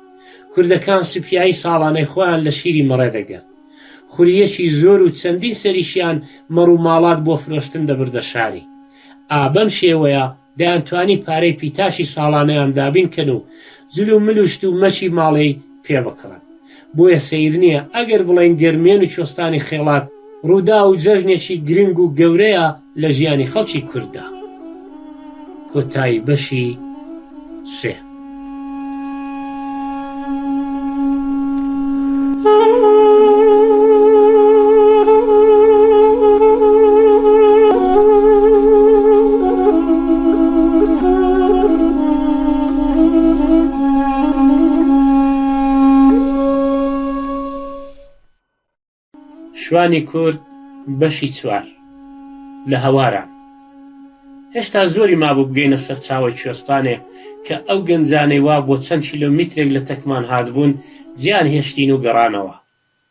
کوردەکان سپیایی ساڵانەی خۆیان لە شیری مەڕێ دەگرت. خورییەکی زۆر و چەندین سەریشیان مەڕ و ماڵات بۆ فرۆشتن دەبردە شاری. ئا بەم شێوەیە دەیانتوانی پارەی پیتاشی ساڵانەیان دابین کەن و جل و مل و شت و مەکی ماڵێی پێ بکڕن. بۆیە سەیر نییە ئەگەر بڵێین گەرمێن و کوێستانی خێڵات ڕووداو و جەژنێکی گرنگ و گەورەیە لە ژیانی خەڵکی کورددا. کۆتایی بەشی سێ. شوانی کورد بەشی چوار لە هەواران هێشتا زۆری مابوو بگەینە سەرچاوەی کوێستانێ کە ئەو گەنجانەی وا بۆ چەند کیلۆمیترێک لە تەکمان هاتبوون جێیان هێشتین و گەڕانەوە.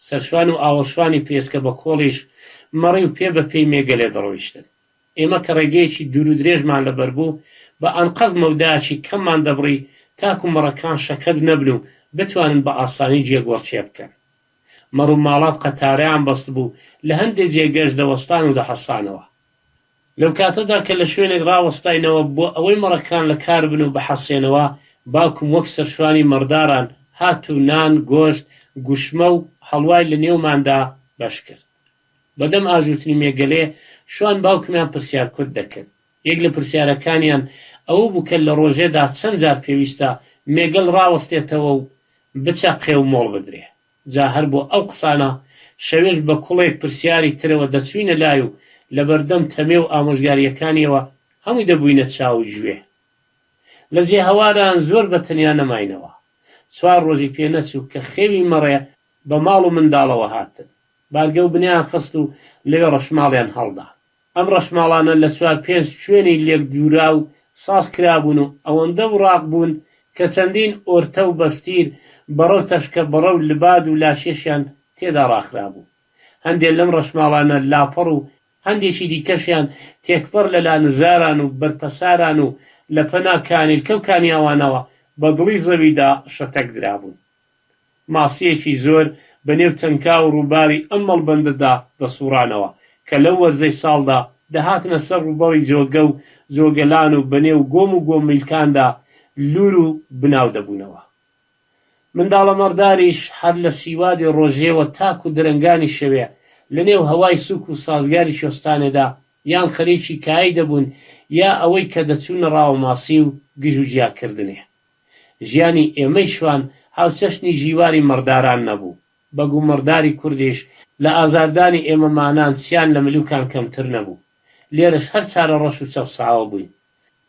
سەرشوان و ئاوەڵشوانی پرێسکە بە کۆڵیش مەڕی و پێ بە پێی مێگەلێ دەڕۆیشتن. ئێمە کە ڕێگەیەکی دوور و درێژمان لەبەر بوو، بە ئەنقەست مەودایەکی کەممان دەبڕی تاکوو مەڕەکان شەکەت نەبن و بتوانن بە ئاسانی جێگۆڕکێ بکەن. مەڕ و ماڵات قەتارەیان بەستبوو، لە هەندێ جێگەش دەوەستان و دەحەسانەوە. لەو کاتەدا کە لە شوێنێک ڕاوەستاینەوە بۆ ئەوەی مەڕەکان لە کار بن و بحەسێنەوە، باوکم وەک سەرشوانی مەڕداران هات و نان، گۆشت، گوشمە و حەڵوای لە نێوماندا بەش کرد. بە دەم ئاژووتنی مێگەلێ، شوان باوکمیان پرسیارکوت دەکرد. یەک لە پرسیارەکانیان ئەوە بوو کە لە ڕۆژێدا چەند جار پێویستە مێگەل ڕاوەستێتەوە و بچەقێ و مۆڵ بدرێ. جا هەر بۆ ئەو قسانە شەوێش بە کوڵێک پرسیاری ترەوە دەچووینە لای و لەبەردەم تەمێ و ئامۆژگارییەکانیەوە هەمووی دەبووینە چاو و گوێ. لە جێهەواران زۆر بە تەنیا نەماینەوە. چوار ڕۆژی پێ نەچوو کە خێوی مەڕێ بە ماڵ و منداڵەوە هاتن. بارگە و بنیان خست و لەوێ ڕەشماڵیان هەڵدا. ئەم ڕەشماڵانە لە چوار پێنج شوێنی لێک دووراو ساز کرابوون و ئەوەندە وڕاق بوون کە چەندین ئۆرتە و بەستیر، بەڕە و تەشکە بەڕە و لباد و لاشێشیان تێدا ڕاخرابوو. هەندێ لەم ڕەشماڵانە لاپەڕ و هەندێکی دیکەشیان تێکپەڕ لە لانزاران و بەرپەساران و لە پەنا کانیلکە و کانیاوانەوە بە دڵی زەویدا شەتەک درابوون. ماسییەکی زۆر بە نێو تەنکاو و ڕووباری ئەم مەڵبەندەدا دەسووڕانەوە کە لەو وەرزەی ساڵدا دەهاتنە سەر ڕووبەڕی جۆگە و جۆگەلان و بە نێو گۆم و گۆمیلکاندا لوور و بناو دەبوونەوە. منداڵە مەڕداریش هەر لە سیوادی ڕۆژێوە تاکوو درەنگانی شەوێ لە نێو هەوای سووک و سازگاری کوێستانێدا. یان خەریکی کایەی دەبوون یا ئەوەی کە دەچوونە ڕاوەماسی و گژوگیا کردنێ. ژیانی ئێمەی شوان هاوچەشنی ژیواری مەڕداران نەبوو. بەگ و مەڕداری کوردیش لە ئازاردانی ئێمەمانان چیان لە ملوکان کەمتر نەبوو. لێرەش هەر چارەڕەش و چەوساوە بووین.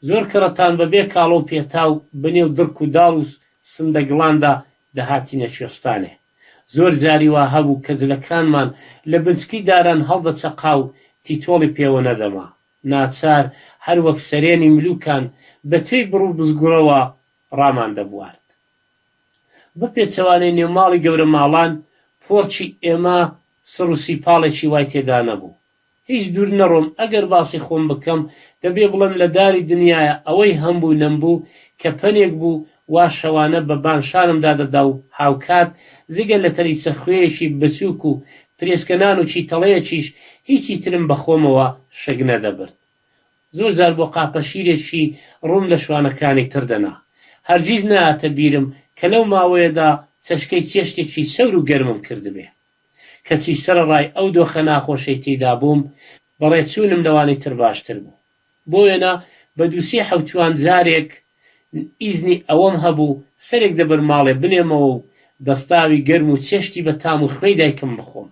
زۆر کەڕەتان بە بێ کاڵۆ و پێتاو بە نێو دڕک و داڵ و سندەگڵاندا دەهاتینە کوێستانێ. زۆر جاری وا هەبوو کە جلەکانمان لە بنچکی داران هەڵدەچەقا و تیتۆڵی پێوە نەدەما. ناچار هەر وەک سەرێنی ملوکان بە توێی بڕ و بزگوڕەوە ڕامان دەبوارد. بە پێچەوانەی نێو ماڵی گەورە ماڵان، پۆڕچی ئێمە سڕ و سیپاڵێکی وای تێدا نەبوو. هیچ دوور نەڕۆم ئەگەر باسی خۆم بکەم دەبێ بڵێم لە داری دنیایا ئەوەی هەمبوو نەمبوو کەپەنێک بوو وا شەوانە بە بان شانمدا دەدا و هاوکات جگە لە تەلیسە خوێیەکی بچووک و پرێسکە نان و چیتەڵەیەکیش هیچی ترم بە خۆمەوە شک نەدەبرد. زۆر جار بۆ قاپە شیرێکی ڕووم لە شوانەکانی تر دەنا. هەرگیز نەهاتە بیرم کە لەو ماوەیەدا چەشکەی چێشتێکی چەور و گەرمم کردبێ. کەچی سەرەڕای ئەو دۆخە ناخۆشەی تێیدا بووم، بەڕێچوونم لەوانی تر باشتر بوو. بۆ وێنە بە دوو سێ حەوتووان جارێک ئیزنی ئەوەم هەبوو سەرێک دەبەر ماڵێ بنێمەوە و دەستاوی گەرم و چێشتی بە تام و خوێی دایکم بخۆم.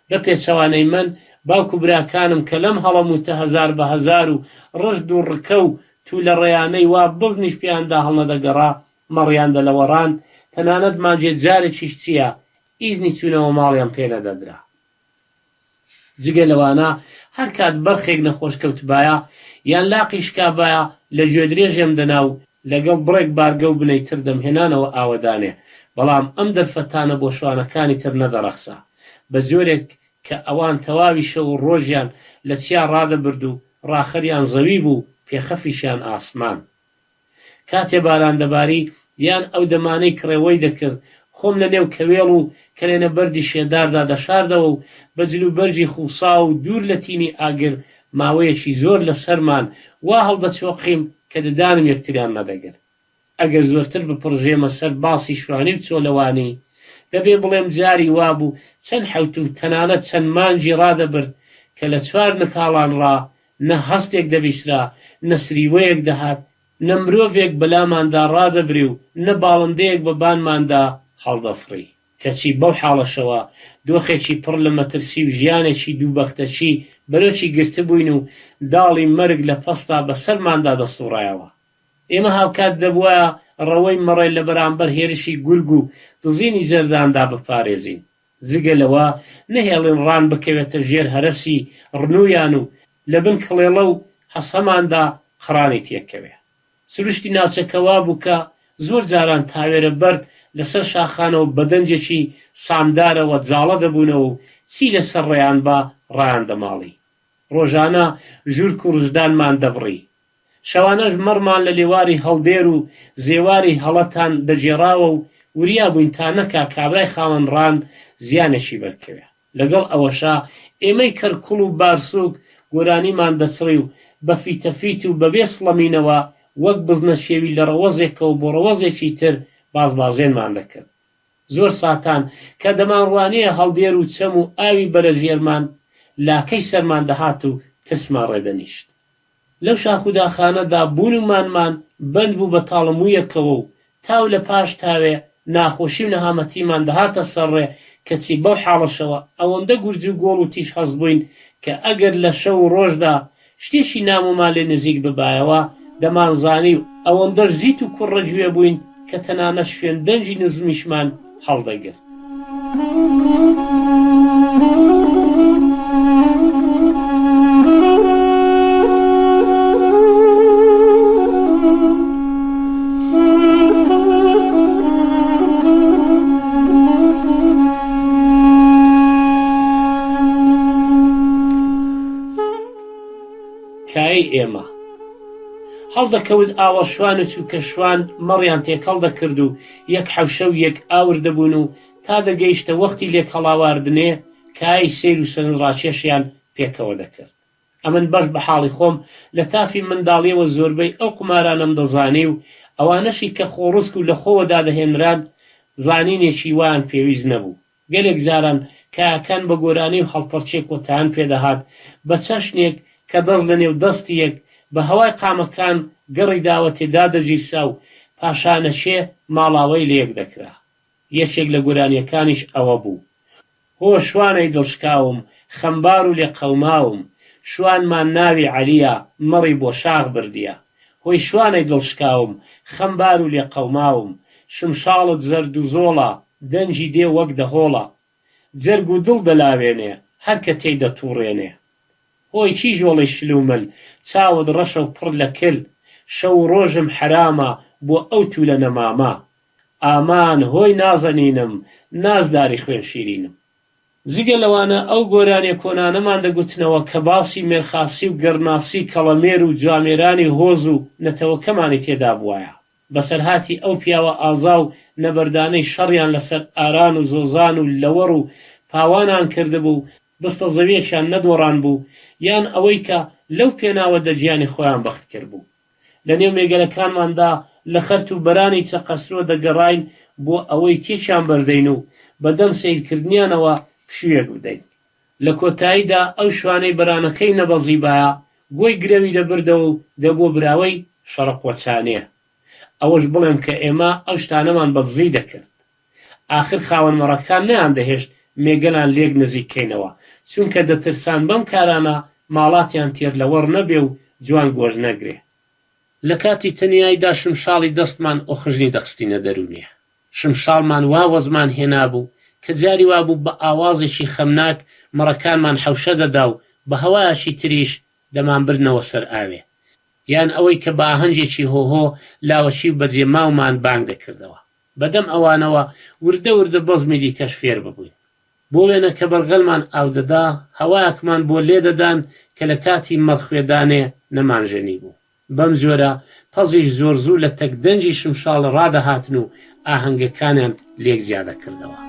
بە پێچەوانەی من، باوک و براکانم کە لەم هەڵەمووتە هەزار بە هەزار و ڕژد و ڕکە و توولەڕێیانەی وا بزنیش پێیاندا هەڵنەدەگەڕا، مەڕیان دەلەوەڕاند، تەنانەت مانگێ جارێکیش چییە، ئیزنی چوونەوە ماڵیان پێ نەدەدرا. جگە لەوانە هەر کات بەرخێک نەخۆش کەوتبایە یان لاقی شکابایە لە گوێدرێژێم دەنا و لەگەڵ بڕێک بارگە و بنەی تر دەمهێنانەوە ئاوەدانێ، بەڵام ئەم دەرفەتانە بۆ شوانەکانی تر نەدەڕەخسا، بە جۆرێک کە ئەوان تەواوی شەو و ڕۆژیان لە چیا ڕادەبرد و ڕاخەریان زەوی بوو پێخەفیشیان ئاسمان. کاتێ باران دەباری یان ئەو دەمانەی کڕێوەی دەکرد، خۆم لە نێو کەوێڵ و کەلێنە بەردی شێداردا دەشاردەوە و بە جلوبەرگی خووساو و دوور لە تینی ئاگر ماوەیەکی زۆر لە سەرمان وا هەڵدەچۆقیم کە ددانم یەکتریان نەدەگرت. ئەگەر زۆرتر بپڕژێمە سەر باسی شوانی و چۆلەوانی، دەبێ بڵێم جاری وابوو چەند حەوتوو و تەنانەت چەند مانگی ڕادەبرد کە لە چوار نکاڵانڕا نە هەستێک دەبیسرا، نە سریوەیەک دەهات، نە مرۆڤێک بەلاماندا ڕادەبری و نە باڵندەیەک بە بانماندا هەڵدەفڕی. کەچی بەو حاڵەشەوە دۆخێکی پڕ لە مەترسی و ژیانێکی دووبەختەکی بەرۆکی گرتبووین و داڵی مەرگ لە پەستا بە سەرماندا دەسووڕایەوە. ئێمە هاوکات دەبوایە ڕەوەی مەڕێ لە بەرامبەر هێرشی گورگ و دزینی زەرداندا بپارێزین. جگە لەوە نەهێڵین ڕان بکەوێتە ژێر هەرەسی ڕنوویان و لە بن کڵێڵە و هەسەماندا قڕانی تێکەوێ. سروشتی ناوچەکە وابوو کە زۆر جاران تاوێرە بەرد لە سەر شاخانەوە بە دەنگێکی سامدارەوە جاڵە دەبوونەوە و چی لە سەر ڕێیان با ڕایان دەماڵی. ڕۆژانە ژوورک و ڕژدانمان دەبڕی. شەوانەش مەڕمان لە لێواری هەڵدێر و زێواری هەڵەتان دەگێڕاوە و وریا بووین تا نەکا کابرای خاوەن ڕان زیانێکی بەرکەوێ. لەگەڵ ئەوەشا ئێمەی کەرکوڵ و بارسووک گۆرانیمان دەچڕی و بە فیتەفیت و بەبێ سڵەمینەوە وەک بزنە کێوی لە ڕەوەزێکەوە بۆ ڕەوەزێکی تر بازبازێنمان دەکرد. زۆر ساتان کە دەمانڕوانییە هەڵدێر و چەم و ئاوی بەرەژێرمان، لاکەی سەرمان دەهات و ترسمان ڕێدەنیشت. لەو شاخ و داخانەدا بوون و مانمان بەند بوو بە تاڵە موویەکەوە و تاو لە پاش تاوێ ناخۆشی و نەهامەتیمان دەهاتە سەر ڕێ، کەچی بەو حاڵەشەوە ئەوەندە گورج و گۆڵ و تیژ هەست بووین کە ئەگەر لە شەو و ڕۆژدا شتێکی نامۆمان لێ نزیک ببایەوە دەمانزانی و ئەوەندەش زیت و کوڕڕەگوێ بووین کە تەنانەت شوێن دەنگی نزمیشمان هەڵدەگرت. کایەی ئێمە هەڵدەکەوت ئاوەڵشوان و چووکەشوان مەڕیان تێکەڵ دەکرد و یەک حەوشە و یەک ئاور دەبوون و تا دەگەیشتە وەختی لێک هەڵاواردنێ کایەی سەیر و سەرنجڕاکێشیان پێکەوە دەکرد. ئەمن بەش بە حاڵی خۆم لە تافی منداڵیەوە زۆربەی ئەو قومارانەم دەزانی و ئەوانەشی کە خۆڕسک و لە خۆوە دادەهێنران زانینێکی وایان پێویست نەبوو. گەلێک جاران کایەکان بە گۆرانی و هەڵپەڕکێ کۆتایان پێ دەهات بە چەشنێک. کە دەست لە نێو دەستی یەک بە هەوای قامەکان گڕی داوەتێ دادەگیرسا و پاشانەکێ ماڵاوەی لە یەک دەکرا. یەکێک لە گۆرانییەکانیش ئەوە بوو. هۆ شوانەی دڵشکاوم، خەمبار و لێقەوماوم، شوانمان ناوی عەلییە، مەڕی بۆ شاخ بردیە. هۆی شوانەی دڵشکاوم، خەمبار و لێقەوماوم، شمشاڵت زەرد و زۆڵە، دەنگی دێ وەک دەهۆڵە. جەرگ و دڵ دەلاوێنێ، هەر کە تێی دەتووڕێنێ. هۆی کیژۆڵەی شل و مل، چاوت ڕەشە و پڕ لە کل، شەو و ڕۆژم حەرامە، بۆ ئەو توولە نەمامە. ئامان هۆی نازەنینم، نازداری خوێن شیرینم. جگە لەوانە ئەو گۆرانیە کۆنانەمان دەگوتنەوە کە باسی مێرخاسی و گەڕناسی کەڵەمێر و جوامێرانی هۆز و نەتەوەکەمانی تێدا بوایە. بەسەرهاتی ئەو پیاوە ئازا و نەبەردانەی شەڕیان لەسەر ئاران و زۆزان و لەوەڕ و پاوانان کردبوو و بستە زەویەکیان نەدۆڕانبوو یان ئەوەی کە لەو پێناوەدە گیانی خۆیان بەخت کردبوو. لە نێو مێگەلەکانماندا لە خەرت و بەرانی چەقەسرۆ دەگەڕاین بۆ ئەوەی تێکیان بەردەین و بە دەم سەیرکردنیانەوە پشوویەک بدەین. لە کۆتاییدا ئەو شوانەی بەرانەکەی نەبەزیبایە گۆی گرەوی دەبردەوە و دەبووە براوەی شەڕەقۆچانێ. ئەوەش بڵێم کە ئێمە ئەو شتانەمان بە دزی دەکرد. ئاخر خاوەن مەڕەکان نەیاندەهێشت مێگەلان لێک نزیک کەینەوە، چونکە دەترسان بەم کارانە ماڵاتیان تێر لەوەڕ نەبێ و جوان گۆشت نەگرێ. لە کاتی تەنیاییدا شمشاڵی دەستمان ئۆخژنی دەخستینە دەروونێ. شمشاڵمان وا وەزمان هێنابوو کە جاری وابوو بە ئاوازێکی خەمناک مەڕەکانمان حەوشە دەدا و بە هەوایەکی تریش دەمانبردنەوە سەر ئاوێ. یان ئەوەی کە بە ئاهەنگێکی هۆهۆ لاوەکی و بەجێماومان بانگ دەکردەوە. بەدەم ئەوانەوە وردە وردە بەزمی دیکەش فێر ببووین. بۆ وێنە کە بەرغەلمان ئاو دەدا، هەوایەکمان بۆ لێ دەدان کە لە کاتی مەڕخوێدانێ نەمانژەنیبوو. بەم جۆرە پەزیش زۆر زوو لە تەک دەنگی شمشاڵ ڕادەهاتن و ئاهەنگەکانیان لێک جیا دەکردەوە.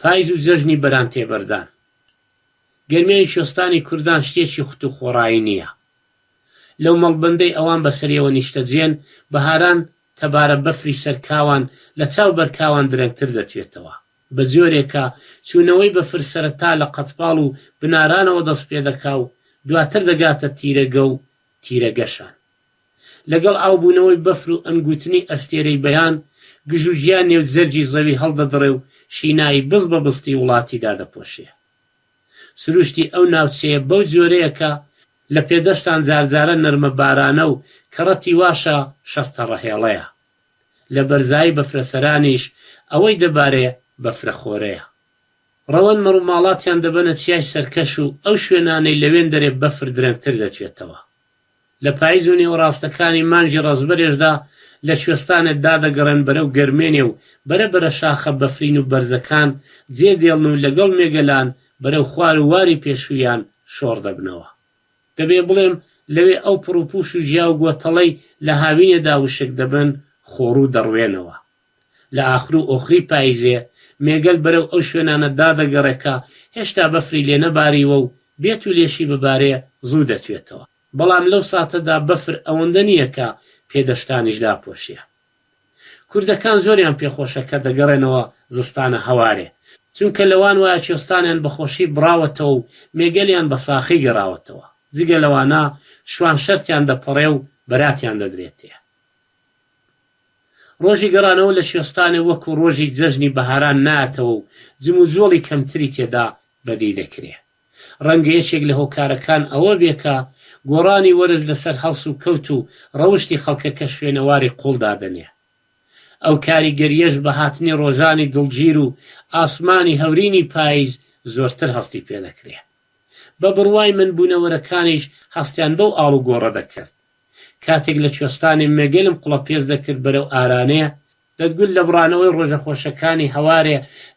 پایز و جەژنی بەران تێبەردان. گەرمیانی کوێستانی کوردان شتێکی خوت و خۆڕایی نییە. لەو مەڵبەندەی ئەوان بەسەریەوە نیشتەجێن، بەهاران تەبارە بەفری سەر کاوان لە چاو بەرکاوان درەنگتر دەتوێتەوە. بە جۆرێکە چوونەوەی بەفر سەرەتا لە قەتپاڵ و بنارانەوە دەست پێدەکا و دواتر دەگاتە تیرەگە و تیرەگەشان. لەگەڵ ئاوبوونەوەی بەفر و ئەنگوتنی ئەستێرەی بەیان، گژوگیا نێو جەرگی زەوی هەڵدەدڕێ و شینایی بست بە بستی وڵاتی دادەپۆشێ. سروشتی ئەو ناوچەیە بەو جۆرەیە کە لە پێدەشتان جارجارە نەرمە بارانە و کەڕەتی واشە شەستە ڕەهێڵەیە. لە بەرزایی بەفرەسەرانیش ئەوەی دەبارێ بەفرە خۆرەیە. ڕەوەند مەڕوماڵاتیان دەبەنە چیای سەرکەش و ئەو شوێنانەی لەوێندەرێ بەفر درەنگتر دەتوێتەوە. لە پایز و نێوەڕاستەکانی مانگی ڕەزبەرێشدا لە کوێستانێ دادەگەڕێن بەرەو گەرمێنێ و بەرە بەرە شاخە بەفرین و بەرزەکان جێ دێڵن و لەگەڵ مێگەلان بەرەو خوار و واری پێشوویان شۆڕ دەبنەوە. دەبێ بڵێم لەوێ ئەو پڕوپووش و گیا و گۆتەڵەی لە هاوینێدا وشک دەبن خۆڕوو دەڕوێنەوە. لە ئاخر و ئۆخری پایزێ مێگەل بەرەو ئەو شوێنانە دادەگەڕێ کە هێشتا بەفری لێ نەباریوە و بێتوو لێشی ببارێ زوو دەتوێتەوە. بەڵام لەو ساتەدا بەفر ئەوەندە نییە کە پێدەشتانیش داپۆشێ. کوردەکان زۆریان پێخۆشە کە دەگەڕێنەوە زستانە هەوارێ، چونکە لەوان وایە کوێستانیان بە خۆشی بڕاوەتەوە و مێگەلیان بە ساخی گەڕاوەتەوە. جگە لەوانە شوان شەرتیان دەپەڕێ و بەراتیان دەدرێتێ. ڕۆژی گەڕانەوە لە کوێستانێ وەکوو ڕۆژی جەژنی بەهاران نایەتەوە و جموجۆڵی کەمتری تێدا بەدی دەکرێ. ڕەنگە یەکێک لە هۆکارەکان ئەوە بێ کە گۆڕانی وەرز لەسەر هەڵس و کەوت و ڕەوشتی خەڵکەکە شوێنەواری قووڵ دادەنێ. ئەو کاریگەرییەش بە هاتنی ڕۆژانی دڵگیر و ئاسمانی هەورینی پاییز زۆرتر هەستی پێ دەکرێ. بە بڕوای من بوونەوەرەکانیش هەستیان بەو ئاڵوگۆڕە دەکرد. کاتێک لە کوێستانێ مێگەلم قوڵەپێچ دەکرد بەرەو ئارانێ، دەتگوت لە بڕانەوەی ڕۆژە خۆشەکانی هەوارێ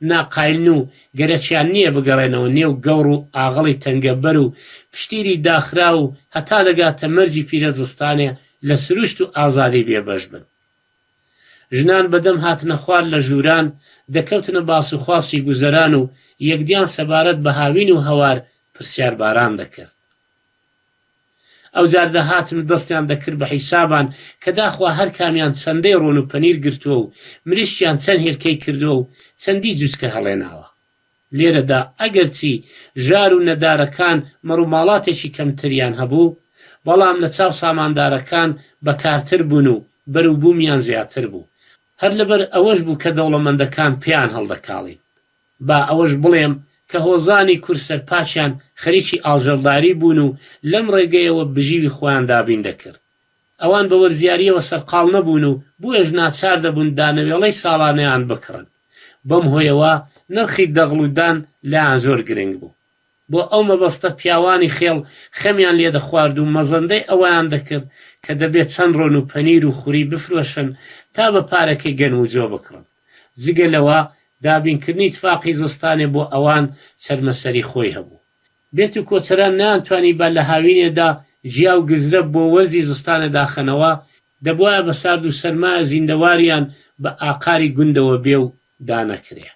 ناقایلن و گەرەکیان نییە بگەڕێنەوە نێو گەوڕ و ئاغەڵی تەنگەبەر و پشتیری داخراو و هەتا دەگاتە مەرگی پیرە زستانێ لە سروشت و ئازادی بێبەش بن. ژنان بە دەم هاتنەخوار لە ژووران، دەکەوتنە باسوخواسی گوزەران و یەکدیان سەبارەت بە هاوین و هەوار پرسیارباران دەکرد. ئەوجار دەهاتن و دەستیان دەکرد بە حیسابان کە داخوا هەر کامیان چەندەی ڕۆن و پەنیر گرتووە و مریشکیان چەند هێلکەی کردووە و چەندی جوچکە هەڵێناوە. لێرەدا ئەگەرچی ژار و نەدارەکان مەڕوماڵاتێکی کەمتریان هەبوو، بەڵام لە چاو ساماندارەکان بەکارتر بوون و بەروبوومیان زیاتر بوو. هەر لەبەر ئەوەش بوو کە دەوڵەمەندەکان پێیان هەڵدەکاڵین. با ئەوەش بڵێم کە هۆزانی کورد سەرپاچیان خەریکی ئاژەڵداری بوون و لەم ڕێگەیەوە بژیوی خۆیان دابین دەکرد. ئەوان بە وەرزیارییەوە سەرقاڵ نەبوون و بۆیەش ناچار دەبوون دانەوێڵەی ساڵانەیان بکڕن. بەم هۆیەوە نرخی دەغڵ و دان لایان زۆر گرنگ بوو. بۆ ئەو مەبەستە پیاوانی خێڵ خەمیان لێدەخوارد و مەزەندەی ئەوەیان دەکرد کە دەبێ چەند ڕۆن و پەنیر و خوری بفرۆشن تا بە پارەکەی گەنم و جۆ بکڕن. جگە لەوە دابینکردنی تفاقی زستانێ بۆ ئەوان چەرمەسەری خۆی هەبوو. بێتو کۆچەران نەیانتوانیبا لە هاوینێدا جیا و گزرە بۆ وەرزی زستانێ داخەنەوە، دەبوایە بە سارد و سەرمایە زیندەواریان بە ئاقاری گوندەوە بێ و دانەکرێ.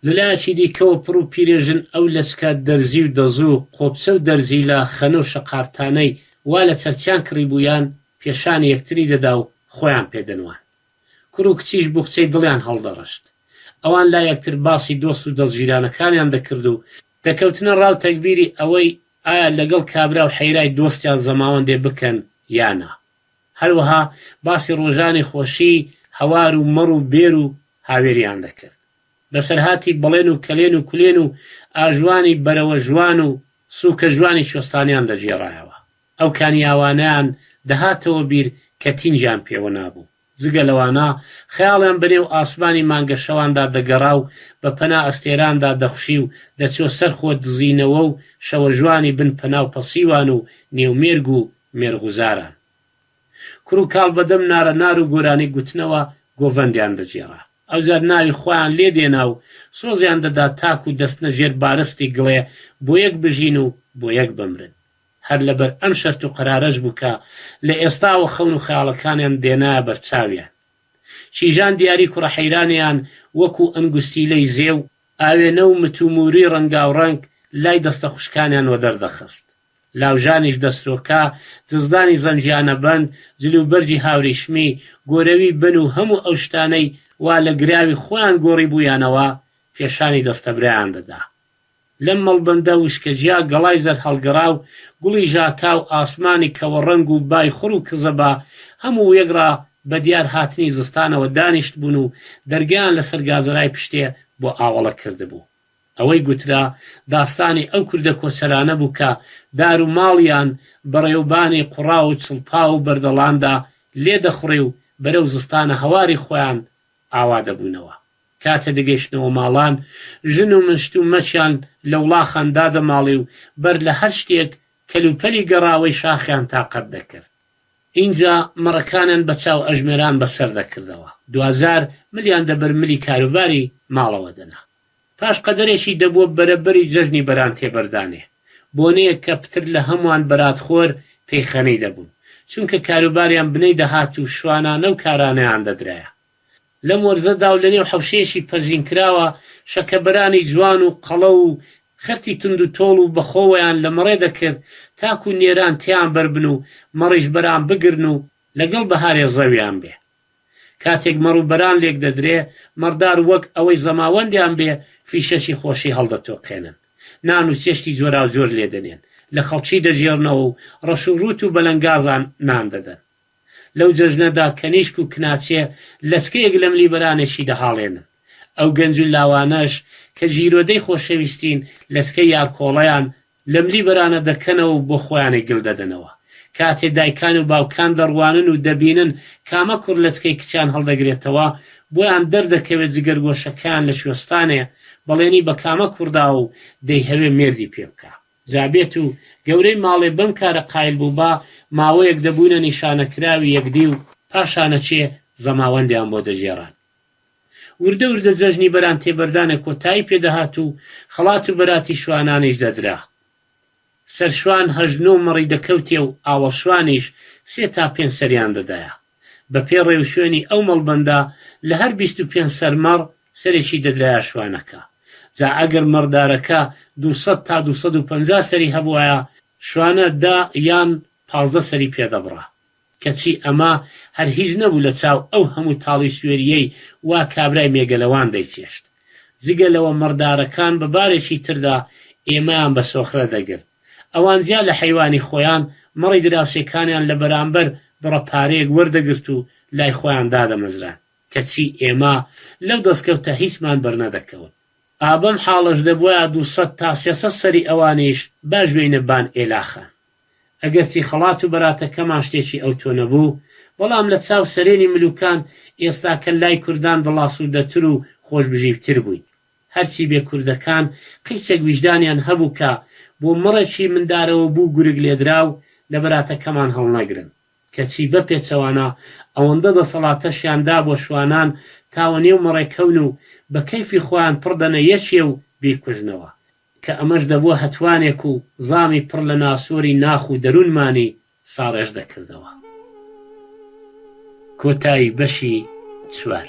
لە لایەکی دیکەوە پڕ و پیرێژن ئەو لەچکە دەرزی و دەزوو و قۆپچە و دەرزیلە خەنە و شەقارتانەی وا لە چەرچیان کڕیبوویان پێشانی یەکتری دەدا و خۆیان پێ دەنواند. کوڕ و کچیش بوخچەی دڵیان هەڵدەڕشت. ئەوان لای یەکتر باسی دۆست و دەستگیرانەکانیان دەکرد و دەکەوتنە ڕاو تەگبیری ئەوەی ئایا لەگەڵ کابرا و حەیرای دۆستیان زەماوەندێ بکەن یا نا. هەروەها باسی ڕۆژانی خۆشی هەوار و مەڕ و بێر و هاوێریان دەکرد. بەسەرهاتی بەڵێن و کەلێن و کولێن و ئاژوانی بەرەوەژوان و سووکەژوانی کوێستانیان دەگێڕایەوە. ئەو کانیاوانەیان دەهاتەوە بیر کە تینگیان پێوە نابوو. جگە لەوانە خەیاڵیان بەنێو ئاسمانی مانگەشەواندا دەگەڕا و بە پەنا ئەستێراندا دەخوشی و دەچووە سەر خۆ دزینەوە و شەوەژوانی بن پەنا و پەسیوان و نێو مێرگ و مێرغوزاران. کوڕ و کاڵ بەدەم نارەنار و گۆرانی گوتنەوە گۆڤەندیان دەگێڕا. ئەوجار ناوی خۆیان لێ دێنا و سۆزیان دەدا تاکوو دەچنە ژێر بارستی گڵێ بۆ یەک بژین و بۆ یەک بمرن. هەر لەبەر ئەم شەرت و قەرارەش بوو کە لە ئێستاوە خەون و خەیاڵەکانیان دێنایە بەرچاویان. کیژان دیاری کوڕە حەیرانیان وەکوو ئەنگوستیلەی زێو، ئاوێنە و متومووری ڕەنگاوڕەنگ لای دەستە خوشکانیان وەدەر دەخست. لاوژانیش دەسرۆکە، جزدانی زەنگیانەبەند، جلوبەرگی هاوریشمی، گۆرەوی بن و هەموو ئەو شتانەی وا لە گراوی خۆیان گۆڕیبوویانەوە، پێشانی دەستەبرایان دەدا. لەم مەڵبەندە وشکەجیا گەڵای زەردهەڵگەڕاو، گوڵی ژاکاو، ئاسمانی کەوەڕەنگ و بای خوڕ و کزەبا هەموو وێکڕا بە دیار هاتنی زستانەوە دانیشتبوون و دەرگایان لەسەر گازەرای پشتێ بۆ ئاوەڵە کردبوو. ئەوەی گوترا داستانی ئەو کوردە کۆچەرانە بوو کە دار و ماڵیان بە ڕێوبانی قوڕاو و چڵپاو و بەردەڵاندا لێ دەخوڕی و بەرەو زستانە هەواری خۆیان ئاوا دەبوونەوە. کاتێ دەگەیشتنەوە ماڵان، ژن و مشت و مەچیان لە وڵاخان دادەماڵی و بەر لە هەر شتێک کەلوپەلی گەڕاوەی شاخیان تاقەت دەکرد. ئینجا مەڕەکانیان بە چاو ئەژمێران بەسەر دەکردەوە. دواجار ملیان دەبەر ملی کاروباری ماڵەوە دەنا. پاش قەدەرێکی دەبووە بەرەبەری جەژنی بەران تێبەردانێ. بۆنەیەک کە پتر لە هەمووان بەراتخۆر پێی خەنەی دەبوون. چونکە کاروباریان بنەی دەهات و شوانانە و کارانەیان دەدرایە. لەم وەرزەدا و لەنێو حەوشەیەکی پەرژینکراوە شەکەبەرانی جوان و قەڵەو و خەرتی توندوتۆڵ و بەخۆوەیان لە مەڕێ دەکرد تاکوو نێران تێیان بەربن و مەڕیش بەران بگرن و لەگەڵ بەهارێ زەویان بێ. کاتێک مەڕ و بەران لێک دەدرێ، مەڕدار وەک ئەوەی زەماوەندیان بێ فیشەکی خۆشی هەڵدەتۆقێنن. نان و چێشتی جۆراوجۆر لێ دەنێن، لە خەڵکی دەگێڕنەوە و ڕەش و ڕووت و بەلەنگازان نان دەدەن. لەو جەژنەدا کەنیشک و کناچێ لەچکەیەک لە ملی بەرانێکی دەهاڵێنن. ئەو گەنج و لاوانەش کە گیرۆدەی خۆشەویستین لەچکەی یارکۆڵەیان لە ملی بەرانە دەکەنەوە و بۆ خۆیانی گل دەدەنەوە. کاتێ دایکان و باوکان دەڕوانن و دەبینن کامە کوڕ لەچکەی کچیان هەڵدەگرێتەوە، بۆیان دەردەکەوێ جگەرگۆشەکەیان لە کوێستانێ بەڵێنی بە کامە کوڕ داوە و دەیهەوێ مێردی پێ بکا. جا بێت و گەورەی ماڵێ بەم کارە قایل بووبا، ماوەیەک دەبوونە نیشانەکراوی یەکدی و پاشانەچێ زەماوەندیان بۆ دەگێڕان. وردە وردە جەژنی بەران تێبەردانێ کۆتایی پێ دەهات و خەڵات و بەراتی شوانانیش دەدرا. سەرشوان هەشت نۆ مەڕی دەکەوتێ و ئاوەڵشوانیش سێ تا پێنج سەریان دەدایە. بە پێی ڕێوشوێنی ئەو مەڵبەندە لە هەر 25 سەر مەڕ سەرێکی دەدرایە شوانەکە. جا ئەگەر مەڕدارەکە 200 تا 250 سەری هەبوایە، شوانە دە یان 15 سەری پێ دەبڕا. کەچی ئەمە هەر هیچ نەبوو لە چاو ئەو هەموو تاڵی سوێرییەی وا کابرای مێگەلەوان دەیچێشت. جگە لەوە مەڕدارەکان بە بارێکی تردا ئێمەیان بە سۆخرە دەگرت. ئەوان جیا لە حەیوانی خۆیان، مەڕی دراوسێکانیان لە بەرامبەر بڕە پارەیەک وەردەگرت و لای خۆیان دادەمەزراند. کەچی ئێمە لەو دەستکەوتە هیچمان بەرنەدەکەوت. ئا بەم حاڵەش دەبوایە 200 تا 300 سەری ئەوانیش باش بێینە بان ئێلاخان. ئەگەرچی خەڵات و بەراتەکەمان شتێکی ئەوتۆ نەبوو، بەڵام لە چاو سەرێنی ملوکان ئێستاکە لای کوردان دڵئاسوودەتر و خۆشبژیوتر بووین. هەرچی بێ کوردەکان قیچێک ویژدانیان هەبوو کە بۆ مەڕێکی مندارەوەبوو گورگ لێدراو لە بەراتەکەمان هەڵنەگرن. کەچی بە پێچەوانە ئەوەندە دەسەڵاتەشیان دابووە شوانان تا وەنێو مەڕێ کەون و بە کەیفی خۆیان پڕ دەنە یەکێ و بیکوژنەوە. کە ئەمەش دەبووە هەتوانێک و زامی پڕ لە ناسۆری ناخ و دەروونمانی ساڕێژ دەکردەوە. کۆتایی بەشی چوار.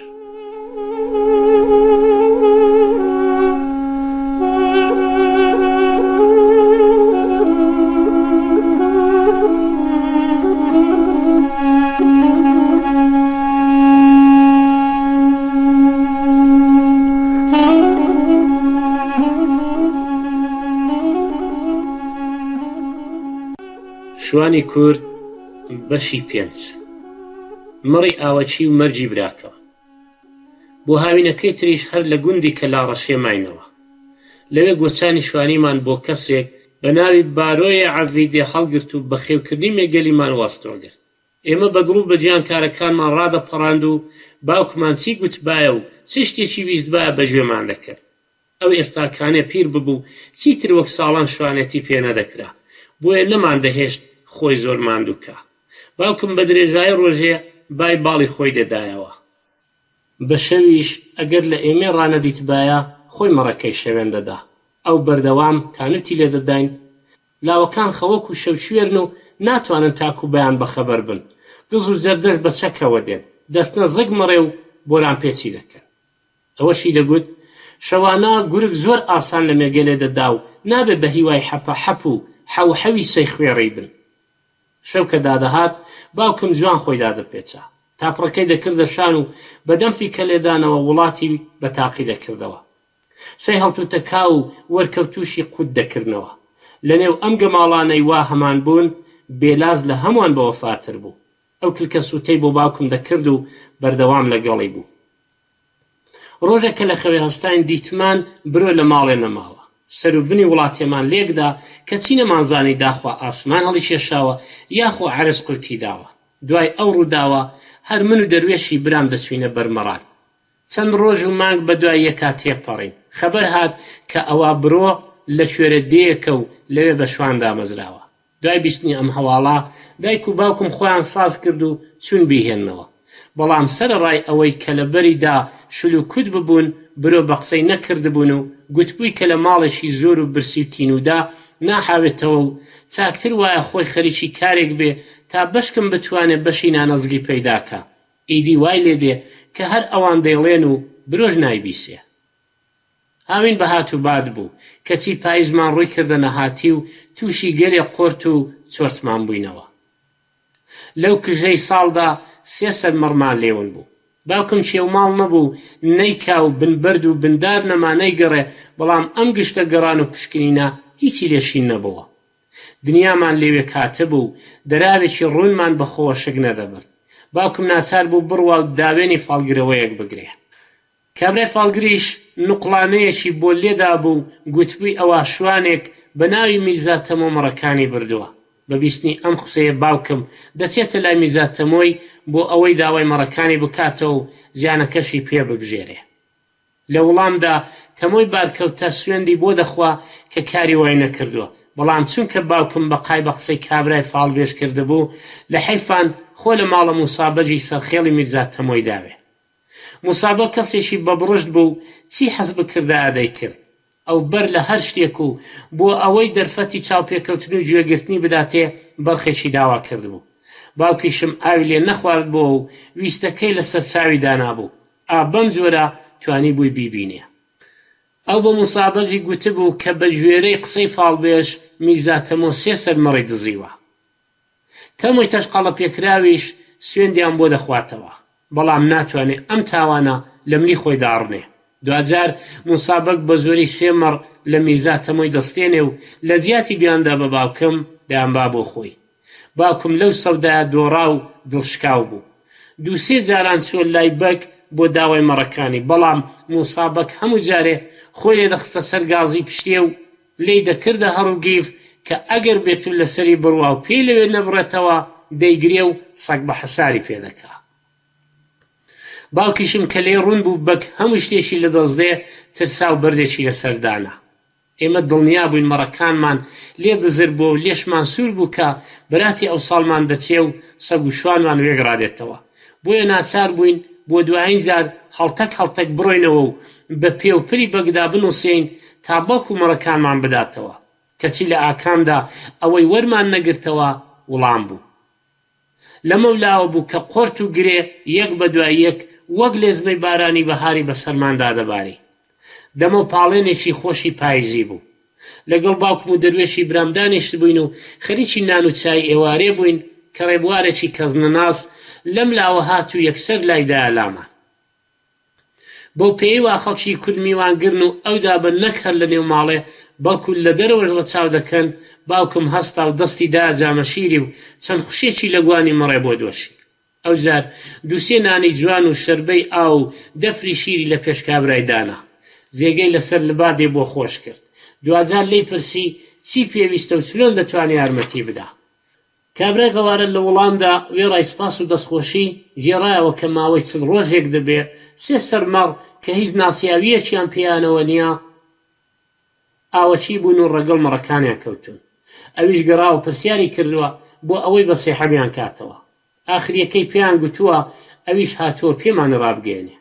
شوانی کورد بەشی پێنج مەڕی ئاوەکی و مەرگی براکەم بۆ هاوینەکەی تریش هەر لە گوندی کەلاڕەشێ ماینەوە لەوێ گۆچانی شوانیمان بۆ کەسێک بە ناوی بارۆیە عەڤیدێ هەڵگرت و بەخێوکردنی مێگەلیمان وەستۆ گرت ئێمە بە دڵ و بە گیان کارەکانمان ڕادەپەڕاند و باوکمان چی گوتبایە و چ شتێکی ویستبایە بە گوێمان دەکرد. ئەو ئێستاکانێ پیر ببوو چیتر وەک ساڵان شوانێتی پێ نەدەکرا، بۆیە نەماندەهێشت خۆی زۆر ماندوو کا. باوکم بە درێژایی ڕۆژێ بای باڵی خۆی دەدایەوە. بە شەویش ئەگەر لە ئێمەی ڕانەدیتبایە خۆی مەڕەکەی شەوێن دەدا. ئەو بەردەوام تانوتی لێ دەداین. لاوەکان خەوەک و شەوکوێرن و ناتوانن تاکوو بەیان بەخەبەر بن. دز و جەردەش بە چەکەوە دێن، دەچنە زگ مەڕێ و بۆرانپێچی دەکەن. ئەوەشی دەگوت، شەوانە گورگ زۆر ئاسان لە مێگەلێ دەدا و نابێ بە هیوای حەپەحەپ و حەوحەوی سەی خوێڕی بن. شەو کە دادەهات، باوکم جوان خۆی دادەپێچا. تاپڕەکەی دەکردە شان و بە دەم فیکەلێدانەوە وڵاتی بە تاقی دەکردەوە. سەی هەڵتووتەکاو و وەرکەوتووشی قووت دەکردنەوە. لە نێو ئەم گەماڵانەی وا هەمان بوون، بێلاز لە هەمووان بەوەفاتر بوو. ئەو کلکە سووتەی بۆ باوکم دەکرد و بەردەوام لەگەڵی بوو. ڕۆژێک کە لە خەوێ هەستاین دیتمان برۆ لە ماڵێ نەماوە. سەر و بنی وڵاتێمان لێکدا کەچی نەمانزانی داخوا ئاسمان هەڵیکێشاوە یاخۆ عەرز قوتی داوە. دوای ئەو ڕووداوە هەر من و دەروێشی برام دەچووینە بەر مەڕان. چەند ڕۆژ و مانگ بە دوای یەکا تێپەڕین. خەبەر هات کە ئەوا برۆ لە کوێرە دێیەکە و لەوێ بە شوان دامەزراوە. دوای بیستنی ئەم هەواڵە، دایک و باوکم خۆیان ساز کرد و چوون بیهێننەوە. بەڵام سەرەڕای ئەوەی کە لە بەریدا شل و کوت ببوون، برۆ بە قسەی نەکردبوون و گوتبووی کە لە ماڵێکی زۆر و برسی و تینوودا ناحاوێتەوە و چاکتر وایە خۆی خەریکی کارێک بێ تا بەشکم بتوانێ بەشی نانەزگی پەیدا کا. ئیدی وای لێ دێ کە هەر ئەوان دەیڵێن و برۆش نایبیسێ. هاوین بە هات و بات بوو، کەچی پایزمان ڕووی کردە نەهاتی و تووشی گەلێ قۆرت و چۆرتمان بووینەوە. لەو کژەی ساڵدا سێ سەر مەڕمان لێ ون بوو. باوکم کێوماڵ نەبوو و نەیکا و بن بەرد و بن دار نەما نەیگەڕێ، بەڵام ئەم گشتە گەڕان و پشکنینە هیچی لێ شین نەبۆوە. دنیامان لێوێ کاتبوو و دەراوێکی ڕوونمان بە خۆوە شک نەدەبرد. باوکم ناچار بوو بڕوا و داوێنی فاڵگرەوەیەک بگرێ. کابرای فاڵگریش نوقڵانەیەکی بۆ لێدابوو و گوتبووی ئەوا شوانێک بە ناوی میرزا تەمۆ مەڕەکانی بردووە. بە بیستنی ئەم قسەیە باوکم دەچێتە لای میرزا تەمۆی بۆ ئەوەی داوای مەڕەکانی بکاتەوە و زیانەکەشی پێ ببژێرێ. لە وڵامدا تەمۆی بارکەوتە سوێندی بۆ دەخوا کە کاری وای نەکردووە، بەڵام چونکە باوکم بەقای بە قسەی کابرای فاڵبێژ کردبوو، لە حەیفان خۆ لە ماڵە مووسا بەگی سەرخێڵی میرزا تەمۆی داوێ. موسا بەگ کەسێکی بەبڕشت بوو و چی حەز بکردایە دەیکرد. ئەو بەر لە هەر شتێک و بۆ ئەوەی دەرفەتی چاوپێکەوتن و گوێگرتنی بداتێ بەرخێکی داوا کردبوو. باوکیشم ئاوی لێ نەخواردبۆوە و ویستەکەی لە سەر چاوی دانابوو. ئا بەم جۆرە توانیبووی بیبینێ. ئەو بە مووسا بەگی گوتبوو کە بە گوێرەی قسەی فاڵبێژ میرزا تەمۆ سێ سەر مەڕی دزیوە. تەمۆی تەشقەڵەپێکراویش سوێندیان بۆ دەخواتەوە، بەڵام ناتوانێ ئەم تاوانە لە ملی خۆی داڕنێ. دواجار مووسا بەگ بە زۆری سێ مەڕ لە میرزا تەمۆی دەستێنێ و لە جیاتی بیاندا بە باوکم، دەیانبا بۆ خۆی. باوکم لەو سەودایە دۆڕا و دڵشکاو بوو. دوو سێ جاران چووە لای بەگ بۆ داوای مەڕەکانی، بەڵام مووسا بەگ هەموو جارێ خۆی لێ دەخستە سەر گازی پشتێ و لێی دەکردە هەڕ و گیف کە ئەگەر بێتو لەسەری بڕوا و پێی لەوێ نەبڕێتەوە دەیگرێ و سەگ بە حەساری پێ دەکا. باوکیشم کە لێی ڕوون بوو بەگ هەموو شتێکی لە دەست دێ، ترسا و بەردێکی لەسەر دانا. ئێمە دڵنیا بووین مەڕەکانمان لێ بزر بووە و لێشمان سوور بوو کە بەراتی ئەوساڵمان دەچێ و سەگ و شوانمان وێک ڕادێتەوە. بۆیە ناچار بووین بۆ دوایین جار هەڵتەک هەڵتەک بڕۆینەوە و بە پێ و پلی بەگدا بنووسێین تا بەڵکوو مەڕەکانمان بداتەوە. کەچی لە ئاکامدا ئەوەی وەرمان نەگرتەوە وڵام بوو. لەمەولاوە بوو کە قۆرت و گرێ یەک بە دوای یەک وەک لێزمەی بارانی بەهاری بەسەرماندا دەباری. دەمەو پاڵێنێکی خۆشی پایزی بوو. لەگەڵ باوکم و دەروێشی برام دانیشتبووین و خەریکی نان و چای ئێوارێ بووین کە ڕێبوارێکی کەسنەناس لەم لاوە هات و یەکسەر لای دایە لامان. بەو پێیەی وا خەڵکی کورد میوانگرن و ئەو دابە نەک هەر لە نێو ماڵێ بەڵکو لە دەرەوەش ڕەچاو دەکەن، باوکم هەستا و دەستی دایە جامەشیری و چەند خوشێکی لە گوانی مەڕێ بۆ دۆشی. ئەوجار دوو سێ نانی جوان و شەربەی ئاو و دەفری شیری لە پێش کابرای دانا. جێگەی لە سەر لبادێ بۆ خۆش کرد. دواجار لێی پرسی چی پێویستە و چلۆن دەتوانێ یارمەتی بدا. کابرای غەوارە لە وڵامدا وێڕای سپاس و دەستخۆشی، گێڕایەوە کە ماوەی چل ڕۆژێک دەبێ سێ سەر مەڕ کە هیچ ناسیاوییەکیان پێیانەوە نییە، ئاوەکی بوون و ڕەگەڵ مەڕەکانیان کەوتوون. ئەویش گەڕاوە پرسیاری کردووە بۆ ئەوەی بە سێحەمیان کاتەوە. ئاخرییەکەی پێیان گوتووە ئەویش هاتووە پێمانی ڕابگەیەنێ.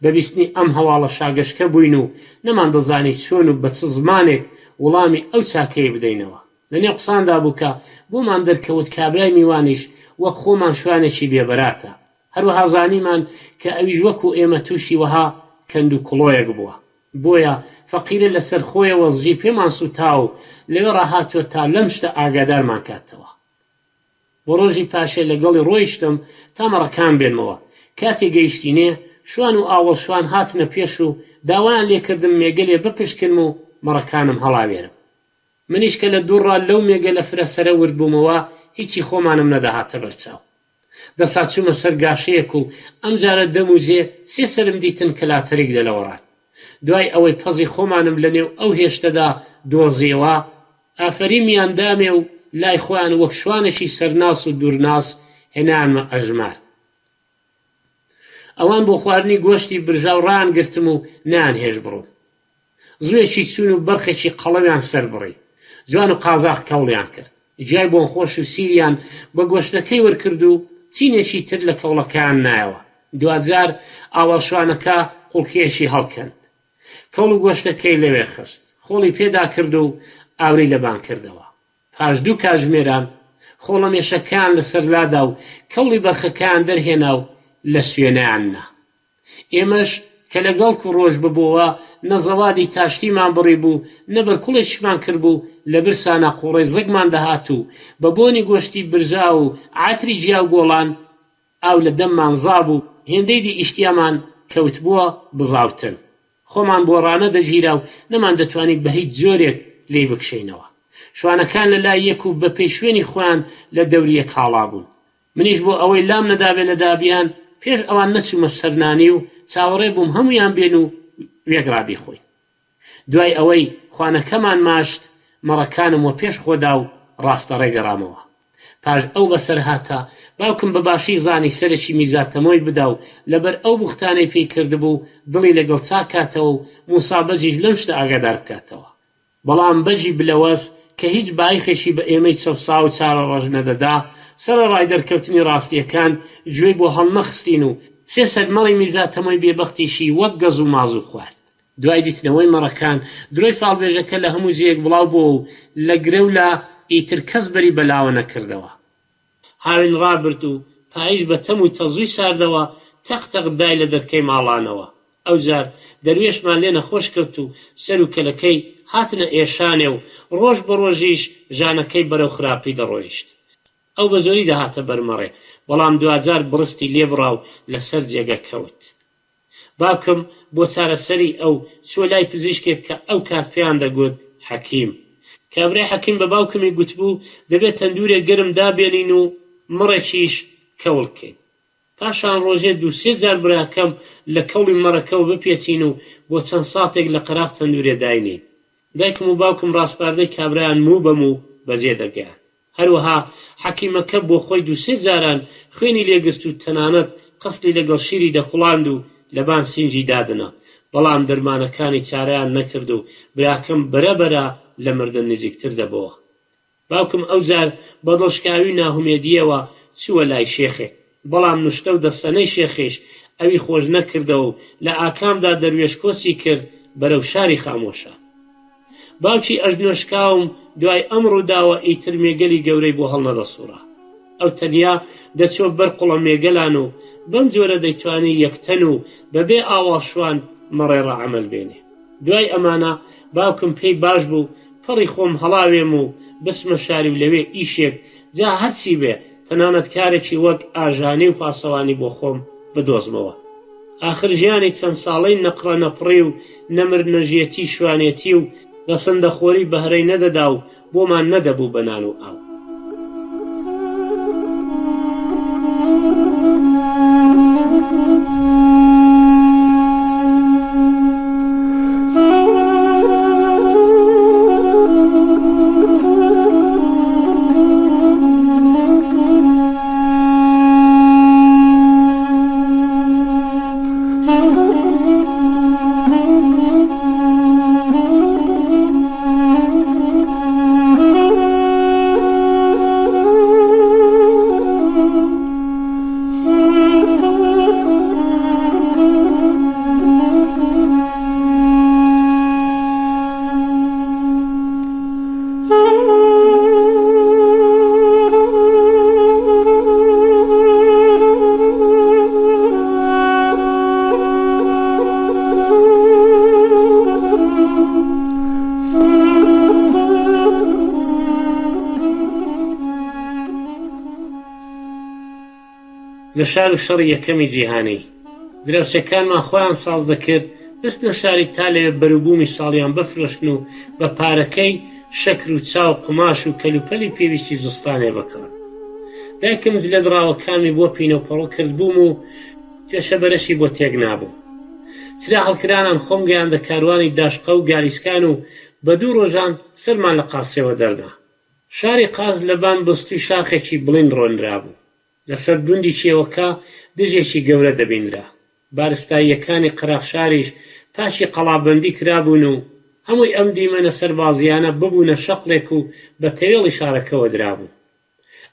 بە بیستنی ئەم هەواڵە شاگەشکە بووین و نەماندەزانی چۆن و بە چ زمانێک وڵامی ئەو چاکەیە بدەینەوە. لە نێو قساندا بوو کە بۆمان دەرکەوت کابرای میوانیش وەک خۆمان شوانێکی بێبەراتە. هەروەها زانیمان کە ئەویش وەکوو ئێمە تووشی وەها کەند و کڵۆیەک بووە. بۆیە فەقیرە لەسەر خۆیەوە زجی پێمان سووتا و لەوێڕا هاتووە تا لەم شتە ئاگادارمان کاتەوە. بۆ ڕۆژی پاشێ لەگەڵی ڕۆیشتم تا مەڕەکان بێنمەوە. کاتێ گەیشتینێ، شوان و ئاوەڵ شوان هاتنە پێش و داوایان لێ کردم مێگەلێ بپشکنم و مەڕەکانم هەڵاوێرم. منیش کە لە دوورڕا لەو مێگەلە فرە سەرە ورد بوومەوە، هیچی خۆمانم نەدەهاتە بەرچاو. دەسا چوومە سەر گاشەیەک و ئەمجارە دەم و جێ سێ سەرم دیتن کە لاتەریک دەلەوەڕان. دوای ئەوەی پەزی خۆمانم لە نێو ئەو هێشتەدا دۆزییەوە، ئافەریمیان دامێ و لای خۆیان وەک شوانێکی سەرناس و دوورناس هێنایانمە ئەژمار. ئەوان بۆ خواردنی گۆشتی برژاو ڕایانگرتم و نەیانهێشت بڕۆم. زووێکی چوون و بەرخێکی قەڵەویان سەربڕی. جوان و قازاخ کەوڵیان کرد. گیای بۆنخۆش و سیریان بە گۆشتەکەی وەرکرد و چینێکی تر لە کەوڵەکەیان نایەوە. دواجار ئاوەڵشوانەکە قوڵکەیەکی هەڵکەند. کەوڵ و گۆشتەکەی لەوێ خست. خۆڵی پێدا کرد و ئاوری لەبان کردەوە. پاش دوو کاژمێران خۆڵەمێشەکەیان لەسەر لادا و کەوڵی بەرخەکەیان دەرهێنا و لە سوێنیان نا. ئێمەش کە لە گەڵک و ڕۆژ ببۆوە نە زەوادی تاشتیمان بڕیبوو نە بەرکوڵێکیشمان کردبوو لە برسانا قوڕەی زگمان دەهات و بە بۆنی گۆشتی برژاو و عەتری گیا و گۆڵان ئاو لە دەممان زابوو هێندەی دی ئیشتیامان کەوتبووە بزاوتن خۆمان بۆ ڕانەدەگیرا و نەماندەتوانی بە هیچ جۆرێک لێی بکشێینەوە. شوانەکان لە لای یەک و بە پێی شوێنی خۆیان لە دەوری یەک هاڵابوون. منیش بۆ ئەوەی لام نەدابێ لە دابیان، پێش ئەوان نەچوومە سەر نانی و چاوەڕێ بووم هەموویان بێن و وێکڕا بیخۆین. دوای ئەوەی خوانەکەمان ماشت، مەڕەکانم وەپێش خۆدا و ڕاستەڕێ گەڕامەوە. پاش ئەو بەسەرهاتە، باوکم بە باشی زانی سەرێکی میرزا تەمۆی بدا و لەبەر ئەو بوختانەی پێی کردبوو، دڵی لەگەڵ چاک کاتەوە و مووسا بەگیش لەم شتە ئاگادار بکاتەوە. بەڵام بەگی بلەوەز کە هیچ بایخێکی بە ئێمەی چەوساو و چارەڕەش نەدەدا، سەرەڕای دەرکەوتنی ڕاستییەکان، گوێی بۆ هەڵنەخستین و سێ سەر مەڕی میرزا تەمۆی بێبەختیشی وەک گەز و مازوو خوارد. دوای دیتنەوەی مەڕەکان، درۆی فاڵبێژەکە لە هەموو جێیەک بڵاو بۆوە و لە گرەولا ئیتر کەس بەری بە لاوە نەکردەوە. هاوین ڕابرد و پاییز بە تەم و تەزووی ساردەوە تەق تەق دای لە دەرکەی ماڵانەوە. ئەوجار دەروێشمان لێ نەخۆش کەوت و سەر و کەلەکەی هاتنە ئێشانێ و ڕۆژ بە ڕۆژیش ژانەکەی بەرەو خراپی دەڕۆیشت. ئەو بە زۆری دەهاتە بەر مەڕێ، بەڵام دواجار بڕستی لێ بڕا و لە سەر جێگە کەوت. باوکم بۆ چارەسەری ئەو چووە لای پزیشکێک کە ئەو کات پێیان دەگوت حەکیم. کابرای حەکیم بە باوکمی گوتبوو دەبێ تەندوورێ گەرم دابێنین و مەڕێکیش کەوڵ کەین. پاشان ڕۆژێ دوو سێ جار براکەم لە کەوڵی مەڕەکەوە بپێچین و بۆ چەند ساتێک لە قەراغ تەندوورێ داینێین. دایکم و باوکم ڕاسپاردەی کابرایان موو بە موو بەجێ دەگەیاند. هەروەها حەکیمەکە بۆ خۆی دوو سێ جاران خوێنی لێ گرت و تەنانەت قسڵی لەگەڵ شیری دەکوڵاند و لەبان سینگی دادەنا، بەڵام دەرمانەکانی چارەیان نەکرد و براکەم بەرە بەرە لە مردن نزیکتر دەبۆوە. باوکم ئەوجار بە دڵشکاوی و ناهومێدییەوە چووە لای شێخێک، بەڵام نوشتە و دەستەنەی شێخیش ئەوی خۆش نەکردەوە و لە ئاکامدا دەروێش کۆچی کرد بەرەو شاری خامۆشە. باوکی ئەژنۆشکاوم دوای ئەم ڕووداوە ئیتر مێگەلی گەورەی بۆ هەڵنەدەسووڕا. ئەو تەنیا دەچووە بەر قوڵە مێگەلان و بەم جۆرە دەیتوانی یەکتەن و بە بێ ئاواڵ شوان مەڕێ ڕەعەمەل بێنێ. دوای ئەمانە باوکم پێی باش بوو پەڕی خۆم هەڵاوێم و بچمە شاری و لەوێ ئیشێک، جا هەرچی بێ، تەنانەت کارێکی وەک ئاژانی و پاسەوانی بۆ خۆم بدۆزمەوە. ئاخر ژیانی چەند ساڵەی نەقڕە نەپڕی و نەمر نەژێتی شوانێتی و ڕەسەندەخۆری بەهرەی نەدەدا و بۆمان نەدەبوو بە نان و ئاو. لە شار و شەڕی یەکەمی جیهانی دراوسێکانمان خۆیان ساز دەکرد بچنە شاری تا لەوێ بەروبوومی ساڵیان بفرۆشن و بە پارەکەی شەکر و چا و قوماش و کەلوپەلی پێویستی زستانێ بکڕن. دایکم جلە دڕاوەکانمی بۆ پینەوپەڕۆ کردبووم و توێشەبەرەشی بۆ تێک نابووم. چرا هەڵکرانان خۆم گەیاندە کاروانی داشقە و گالیسکان و بە دوو ڕۆژان سەرمان لە قاسێوە دەرنا. شاری قاس لەبان بستووی شاخێکی بڵیند ڕۆنرابوو. لەسەر دوندی کێوەکە دژێکی گەورە دەبینرا. بارستاییەکانی قەراغ شاریش پاکی قەڵابەندی کرابوون و هەمووی ئەم دیمەنە سەربازییانە ببوونە شەقڵێک و بە تەوێڵی شارەکەوە درابوون.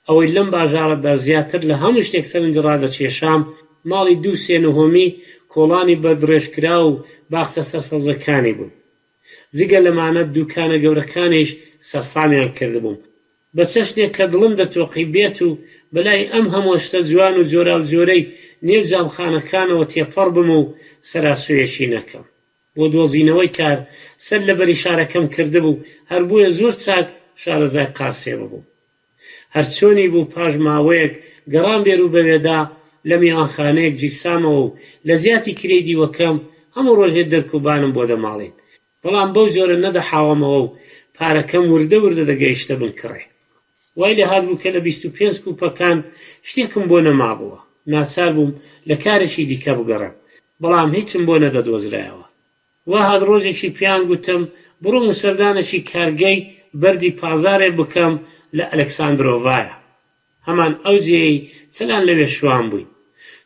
ئەوەی لەم باژاڕەدا زیاتر لە هەموو شتێک سەرنجی ڕادەکێشام، ماڵی دوو سێ نهۆمی، کۆڵانی بەردڕێژکراو و باخچە سەرسەوزەکانی بوون. جگە لەمانە دووکانە گەورەکانیش سەرسامیان کردبووم. بە چەشنێک کە دڵم دەتۆقی بێت و بەلای ئەم هەمووە شتە جوان و جۆراوجۆرەی نێو جامخانەکانەوە تێپەڕ بم و سەراسۆیەکی نەکەم. بۆ دۆزینەوەی کار سەر لە بەری شارەکەم کردبوو، هەر بۆیە زۆر چاک شارەزای قارسێ ببووم. هەرچۆنی بوو پاش ماوەیەک گەڕان بێرو بەوێدا لە میوانخانەیەک گیرسامەوە و لە جیاتی کرێی دیوەکەم هەموو ڕۆژێ دەرک و بانم بۆ دەماڵین. بەڵام بەو جۆرە نەدەحاوامەوە و پارەکەم وردە وردە دەگەیشتە بن کڕێ. وای لێ هاتبوو کە لە 25 کوپەکان شتێکم بۆ نەمابووە. ناچار بووم لە کارێکی دیکە بگەڕێم، بەڵام هیچم بۆ نەدەدۆزرایەوە. وا هات ڕۆژێکی پێیان گوتم بڕۆم و سەردانێکی کارگەی بەردی پازارێ بکەم لە ئەلکساندرۆڤایە. هەمان ئەو جێیەی چەلان لەوێ شوان بووین.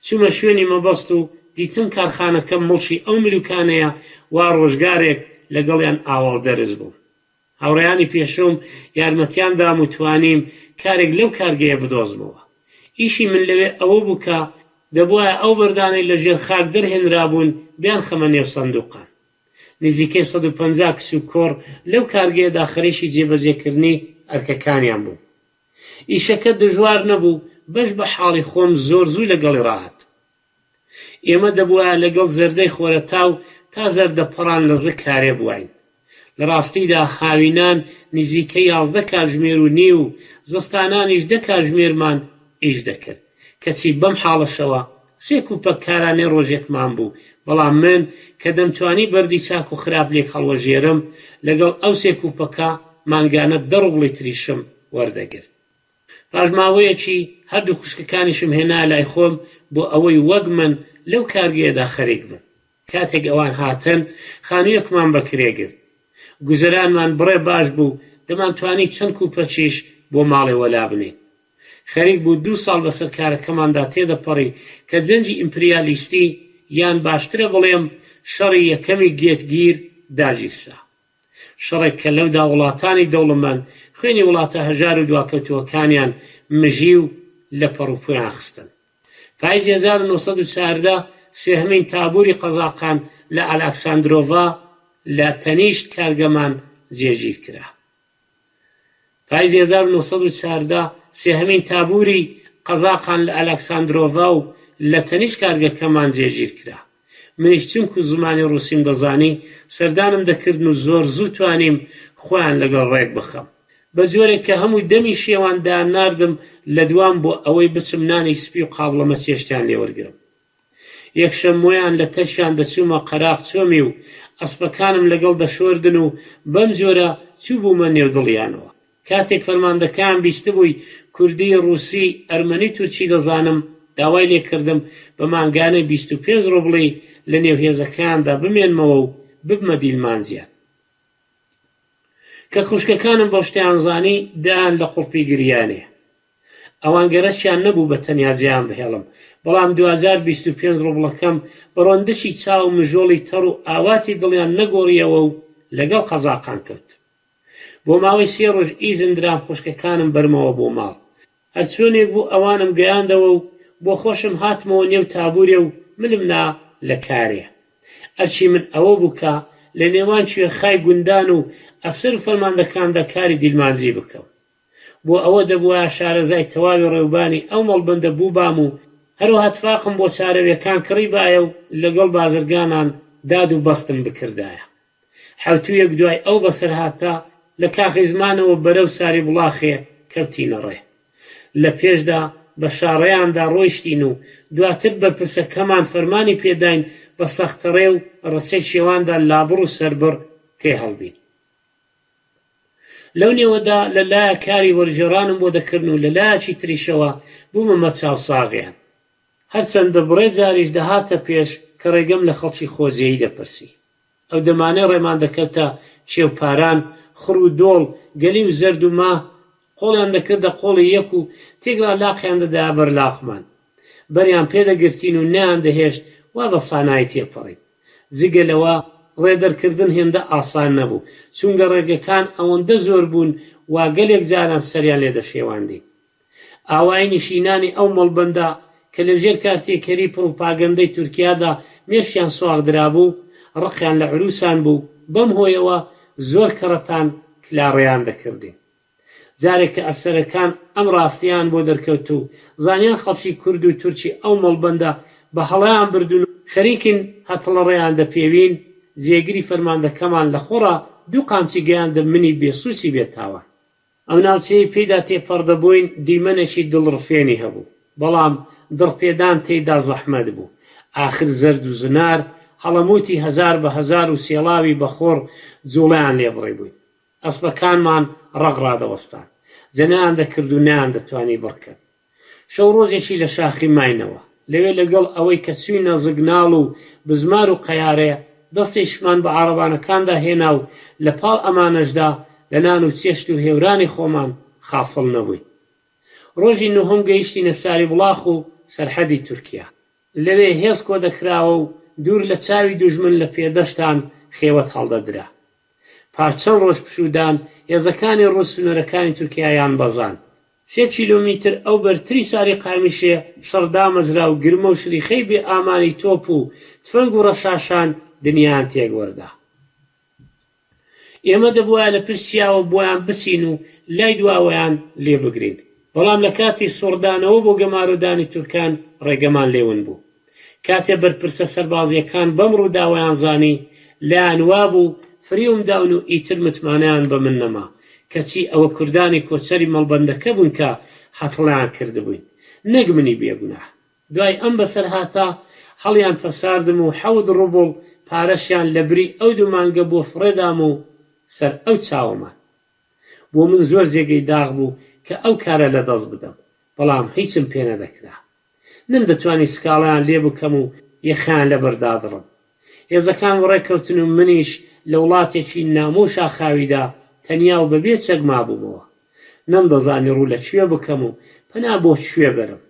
چوومە شوێنی مەبەست و دیتم کارخانەکە موڵکی ئەو ملوکانەیە وا ڕۆژگارێک لەگەڵیان ئاواڵ دەرس بووم. هاوڕێیانی پێشووم یارمەتیان دام و توانیم کارێک لەو کارگەیە بدۆزمەوە. ئیشی من لەوێ ئەوە بوو کە دەبوایە ئەو بەردانەی لە ژێر خاک دەرهێنرابوون بیانخەمە نێو سەندووقان. نزیکەی 150 کچ و کوڕ لەو کارگەیەدا خەریکی جێبەجێکردنی ئەرکەکانیان بوون. ئیشەکە دژوار نەبوو، بەش بە حاڵی خۆم زۆر زوو لەگەڵی ڕاهاتم. ئێمە دەبوایە لەگەڵ زەردەی خۆرەتاو تا زەردەپەڕان لە زگ کارێ بواین. لە ڕاستیدا هاوینان نزیکەی 11 کاتژمێر و نیو و زستانانیش 10 کاتژمێرمان ئیش دەکرد. کەچی بەم حاڵەشەوە سێ کوپەک کارانەی ڕۆژێکمان بوو، بەڵام من کە دەمتوانی بەردی چاک و خراپ لێک هەڵوەژێرم، لەگەڵ ئەو سێ کوپەکە مانگانە 10 ڕوبڵی تریشم وەردەگرت. پاش ماوەیەکی هەردوو خوشکەکانیشم هێنا لای خۆم بۆ ئەوەی وەک من لەو کارگەیەدا خەریک بن. کاتێک ئەوان هاتن خانوویەکمان بە کرێ گرت. گوزەرانمان بڕێ باش بوو، دەمانتوانی چەند کوپەکیش بۆ ماڵێ وەلا بنێین. خەریک بوو دوو ساڵ بەسەر کارەکەماندا تێدەپەڕی کە جەنگی ئیمپریالیستی یان باشترە بڵێم شەڕی یەکەمی گێتگیر داگیرسا. شەڕێک کە لەودا وڵاتانی دەوڵەمەند خوێنی وڵاتە هەژار و دواکەوتووەکانیان مژی و لە پەڕوپۆیان خستن. پاییزی 1914 سێهەمین تابووری قەزاقان لە ئالاکساندرۆڤا لە تەنیشت کارگەمان جێگیر کرا. پاییزی 1914 سێهەمین تابووری قەزاقان لە ئالاکساندرۆڤا و لە تەنیشت کارگەکەمان جێگیر کرا. منیش چونکو زمانی ڕووسیم دەزانی سەردانم دەکردن و زۆر زوو توانیم خۆیان لەگەڵ ڕێک بخەم. بە جۆرێک کە هەموو دەمی شێوان دایانناردم لە دوام بۆ ئەوەی بچم نانی سپی و قابلەمە چێشتیان لێ وەرگرم. یەکشەممۆیان لە تەکیان دەچوومە قەراغ چۆمی و ئەسپەکانم لەگەڵ دەشۆردن و بەم جۆرە چووبوومە نێو دڵیانەوە. کاتێک فەرماندەکەیان بیستبووی کوردی، ڕووسی، ئەرمەنی و تورکی دەزانم، داوای لێ کردم بە مانگانەی 25 ڕۆبڵی لە نێو هێزەکەیاندا بمێنمەوە و ببمە دیلمانجیان. کە خوشکەکانم بەو شتەیان زانی، دایان لە قوڵپی گریانێ. ئەوان گەرەکیان نەبوو بە تەنیا جێیان بهێڵم، بەڵام دواجار 25 ڕۆبڵەکەم بە ڕۆندکی چاو و مژۆڵی تەڕ و ئاواتی دڵیان نەگۆڕییەوە و لەگەڵ قەزاقان کەوتم. بۆ ماوەی سێ ڕۆژ ئیزن درام خوشکەکانم بەرمەوە بۆ ماڵ. هەرچۆنێک بوو ئەوانم گەیاندەوە و بۆ خۆشم هاتمەوە نێو تابوورێ و ملم نا لە کارێ. ئەرکی من ئەوە بوو کە لە نێوان کوێخای گوندان و ئەفسەر و فەرماندەکاندا کاری دیلمانجی بکەم. بۆ ئەوە دەبوایە شارەزای تەواوی ڕێوبانی ئەو مەڵبەندە بووبام و هەروەها تفاقم بۆ چارەوێکان کڕیبایە و لەگەڵ بازرگانان داد و بەستم بکردایە. حەوتوویەک دوای ئەو بەسەرهاتە لە کاخیزمانەوە بەرەو ساریبوڵاخێ کەوتینە ڕێ. لە پێشدا بە شاڕێیاندا ڕۆیشتین و دواتر بەرپرسەکەمان فەرمانی پێداین بە سەختەڕێ و ڕچەی کێواندا لابڕ و سەربڕ تێهەڵبین. لەو نێوەدا لە لایەک کاری وەرگێڕانم بۆ دەکردن و لە لایەکی تریشەوە بوومە مەچاوساغیان. هەرچەندە بڕێ جاریش دەهاتە پێش کە ڕێگەم لە خەڵکی خۆجێیی دەپرسی. ئەو دەمانەی ڕێمان دەکەوتە کێوپاران، خڕ و دۆڵ، گەلی و زەرد و ماه، قۆڵیان دەکردە قۆڵی یەک و تێکڕا لاقیان دەدایە بەر لاقمان. بەریان پێ دەگرتین و نەیاندەهێشت وا بە سانایی تێپەڕین. جگە لەوە ڕێ دەرکردن هێندە ئاسان نەبوو، چونگە ڕێگەکان ئەوەندە زۆر بوون وا گەلێک جاران سەریان لێ دەشێواندین. ئاوایی نشینانی ئەو مەڵبەندە کە لە ژێر کارتێکەری پڕوپاگەندەی تورکیادا مێشکیان سواغ درابوو، ڕقیان لە عرووسان بوو، بەم هۆیەوە زۆر کەڕەتان کلاڕێیان دەکردین. جارێک کە ئەفسەرەکان ئەم ڕاستییان بۆ دەرکەوت و زانیان خەڵکی کورد و تورکی ئەو مەڵبەندە بە هەڵەیان بردوون و خەریکن هەتڵەڕێیان دەپێوین، جێگری فەرماندەکەمان لە خۆڕا دوو قامچی گەیاندە منی بێسووچی بێتاوان. ئەو ناوچەیەی پێیدا تێپەڕدەبووین دیمەنێکی دڵڕفێنی هەبوو، بەڵام دڕپێدان تێیدا زەحمەت بوو. ئاخر زەرد و زنار، هەڵەمووتی هەزار بە هەزار و سێڵاوی بەخۆڕ جووڵەیان لێ بڕیبووین. ئەسپەکانمان ڕەق ڕادەوەستان. جەنەیان دەکرد و نەیاندەتوانی بڕکەن. شەو ڕۆژێکی لە شاخی ماینەوە. لەوێ لەگەڵ ئەوەی کە چووینە زگناڵ و بزمار و قەیارێ، دەستێکیشمان بە عارەبانەکاندا هێنا و لە پاڵ ئەمانەشدا لە نان و چێشت و هێورانی خۆمان خافڵ نەبووین. ڕۆژی نۆهەم گەیشتینە ساریبوڵاخ و سەرحەدی تورکیا. لەوێ هێز کۆدەکراوە و دوور لە چاوی دوژمن لە پێدەشتان خێوەت هەڵدەدرا. پاش چەند ڕۆژ پشوودان، هێزەکانی ڕووس سنوورەکانی تورکیایان بەزاند. سێ کیلۆمیتر ئەو بەرتری ساری قامیشێ شەڕ دامەزرا و گرمە و شریخەی بێ ئامانی تۆپ و تفەنگ و ڕەشاشان دنیایان تێک وەردا. ئێمە دەبوایە لە پشت چیاوە بۆیان بچین و لای دواوەیان لێ بگرین. بەڵام لە کاتی سوڕدانەوە بۆ گەمارۆدانی تورکان ڕێگەمان لێ ون بوو. کاتێ بەرپرسە سەربازییەکان بەم ڕووداوەیان زانی، لایان وابوو فریوم داون و ئیتر متمانەیان بە من نەما، کەچی ئەوە کوردانی کۆچەری مەڵبەندەکە بوون کە هەتڵیان کردبووین، نەک منی بێگوناه. دوای ئەم بەسەرهاتە هەڵیان پەساردم و حەوت ڕوبڵ پارەشیان لە بری ئەو دوو مانگە بۆ فڕێدام و سەر ئەو چاوەمان. بۆ من زۆر جێگەی داخ بوو کە ئەو کارە لە دەست بدەم، بەڵام هیچم پێ نەدەکرا. نەمدەتوانی سکاڵایان لێ بکەم و یەخەیان لەبەر دادڕم. هێزەکان وەڕێ کەوتن و منیش لە وڵاتێکی نامۆ و شاخاویدا تەنیا و بەبێ چەک مابوومەوە. نەمدەزانی ڕوو لە کوێ بکەم و پەنا بۆ کوێ بەرم.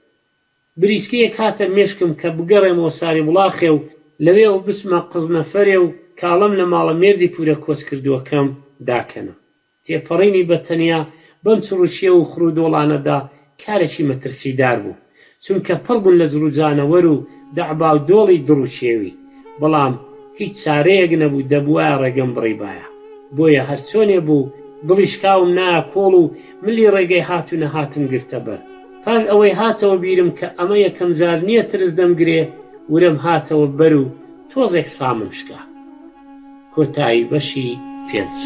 بریسکەیەک هاتە مێشکم کە بگەڕێمەوە ساریبوڵاخێ و لەوێوە بچمە قزنەفەرێ و کاڵەم لە ماڵە مێردی پوورە کۆچکردووەکەم داکەنم. تێپەڕینی بە تەنیا بەم چڕوچێو و خڕودۆڵانەدا کارێکی مەترسیدار بوو، چونکە پڕ بوون لە جڕوجانەوەر و دەعباودۆڵی دڕوچێوی، بەڵام هیچ چارەیەک نەبوو دەبوایە ڕێگەم بڕیبایە. بۆیە هەرچۆنێ بوو دڵی شکاوم نایە کۆڵ و ملی ڕێگەی هات و نەهاتم گرتە بەر. پاش ئەوەی هاتەوە بیرم کە ئەمە یەکەم جار نییە ترس دەمگرێ، ورەم هاتەوە بەر و تۆزێک سامم شکا. کۆتایی بەشی پێنج.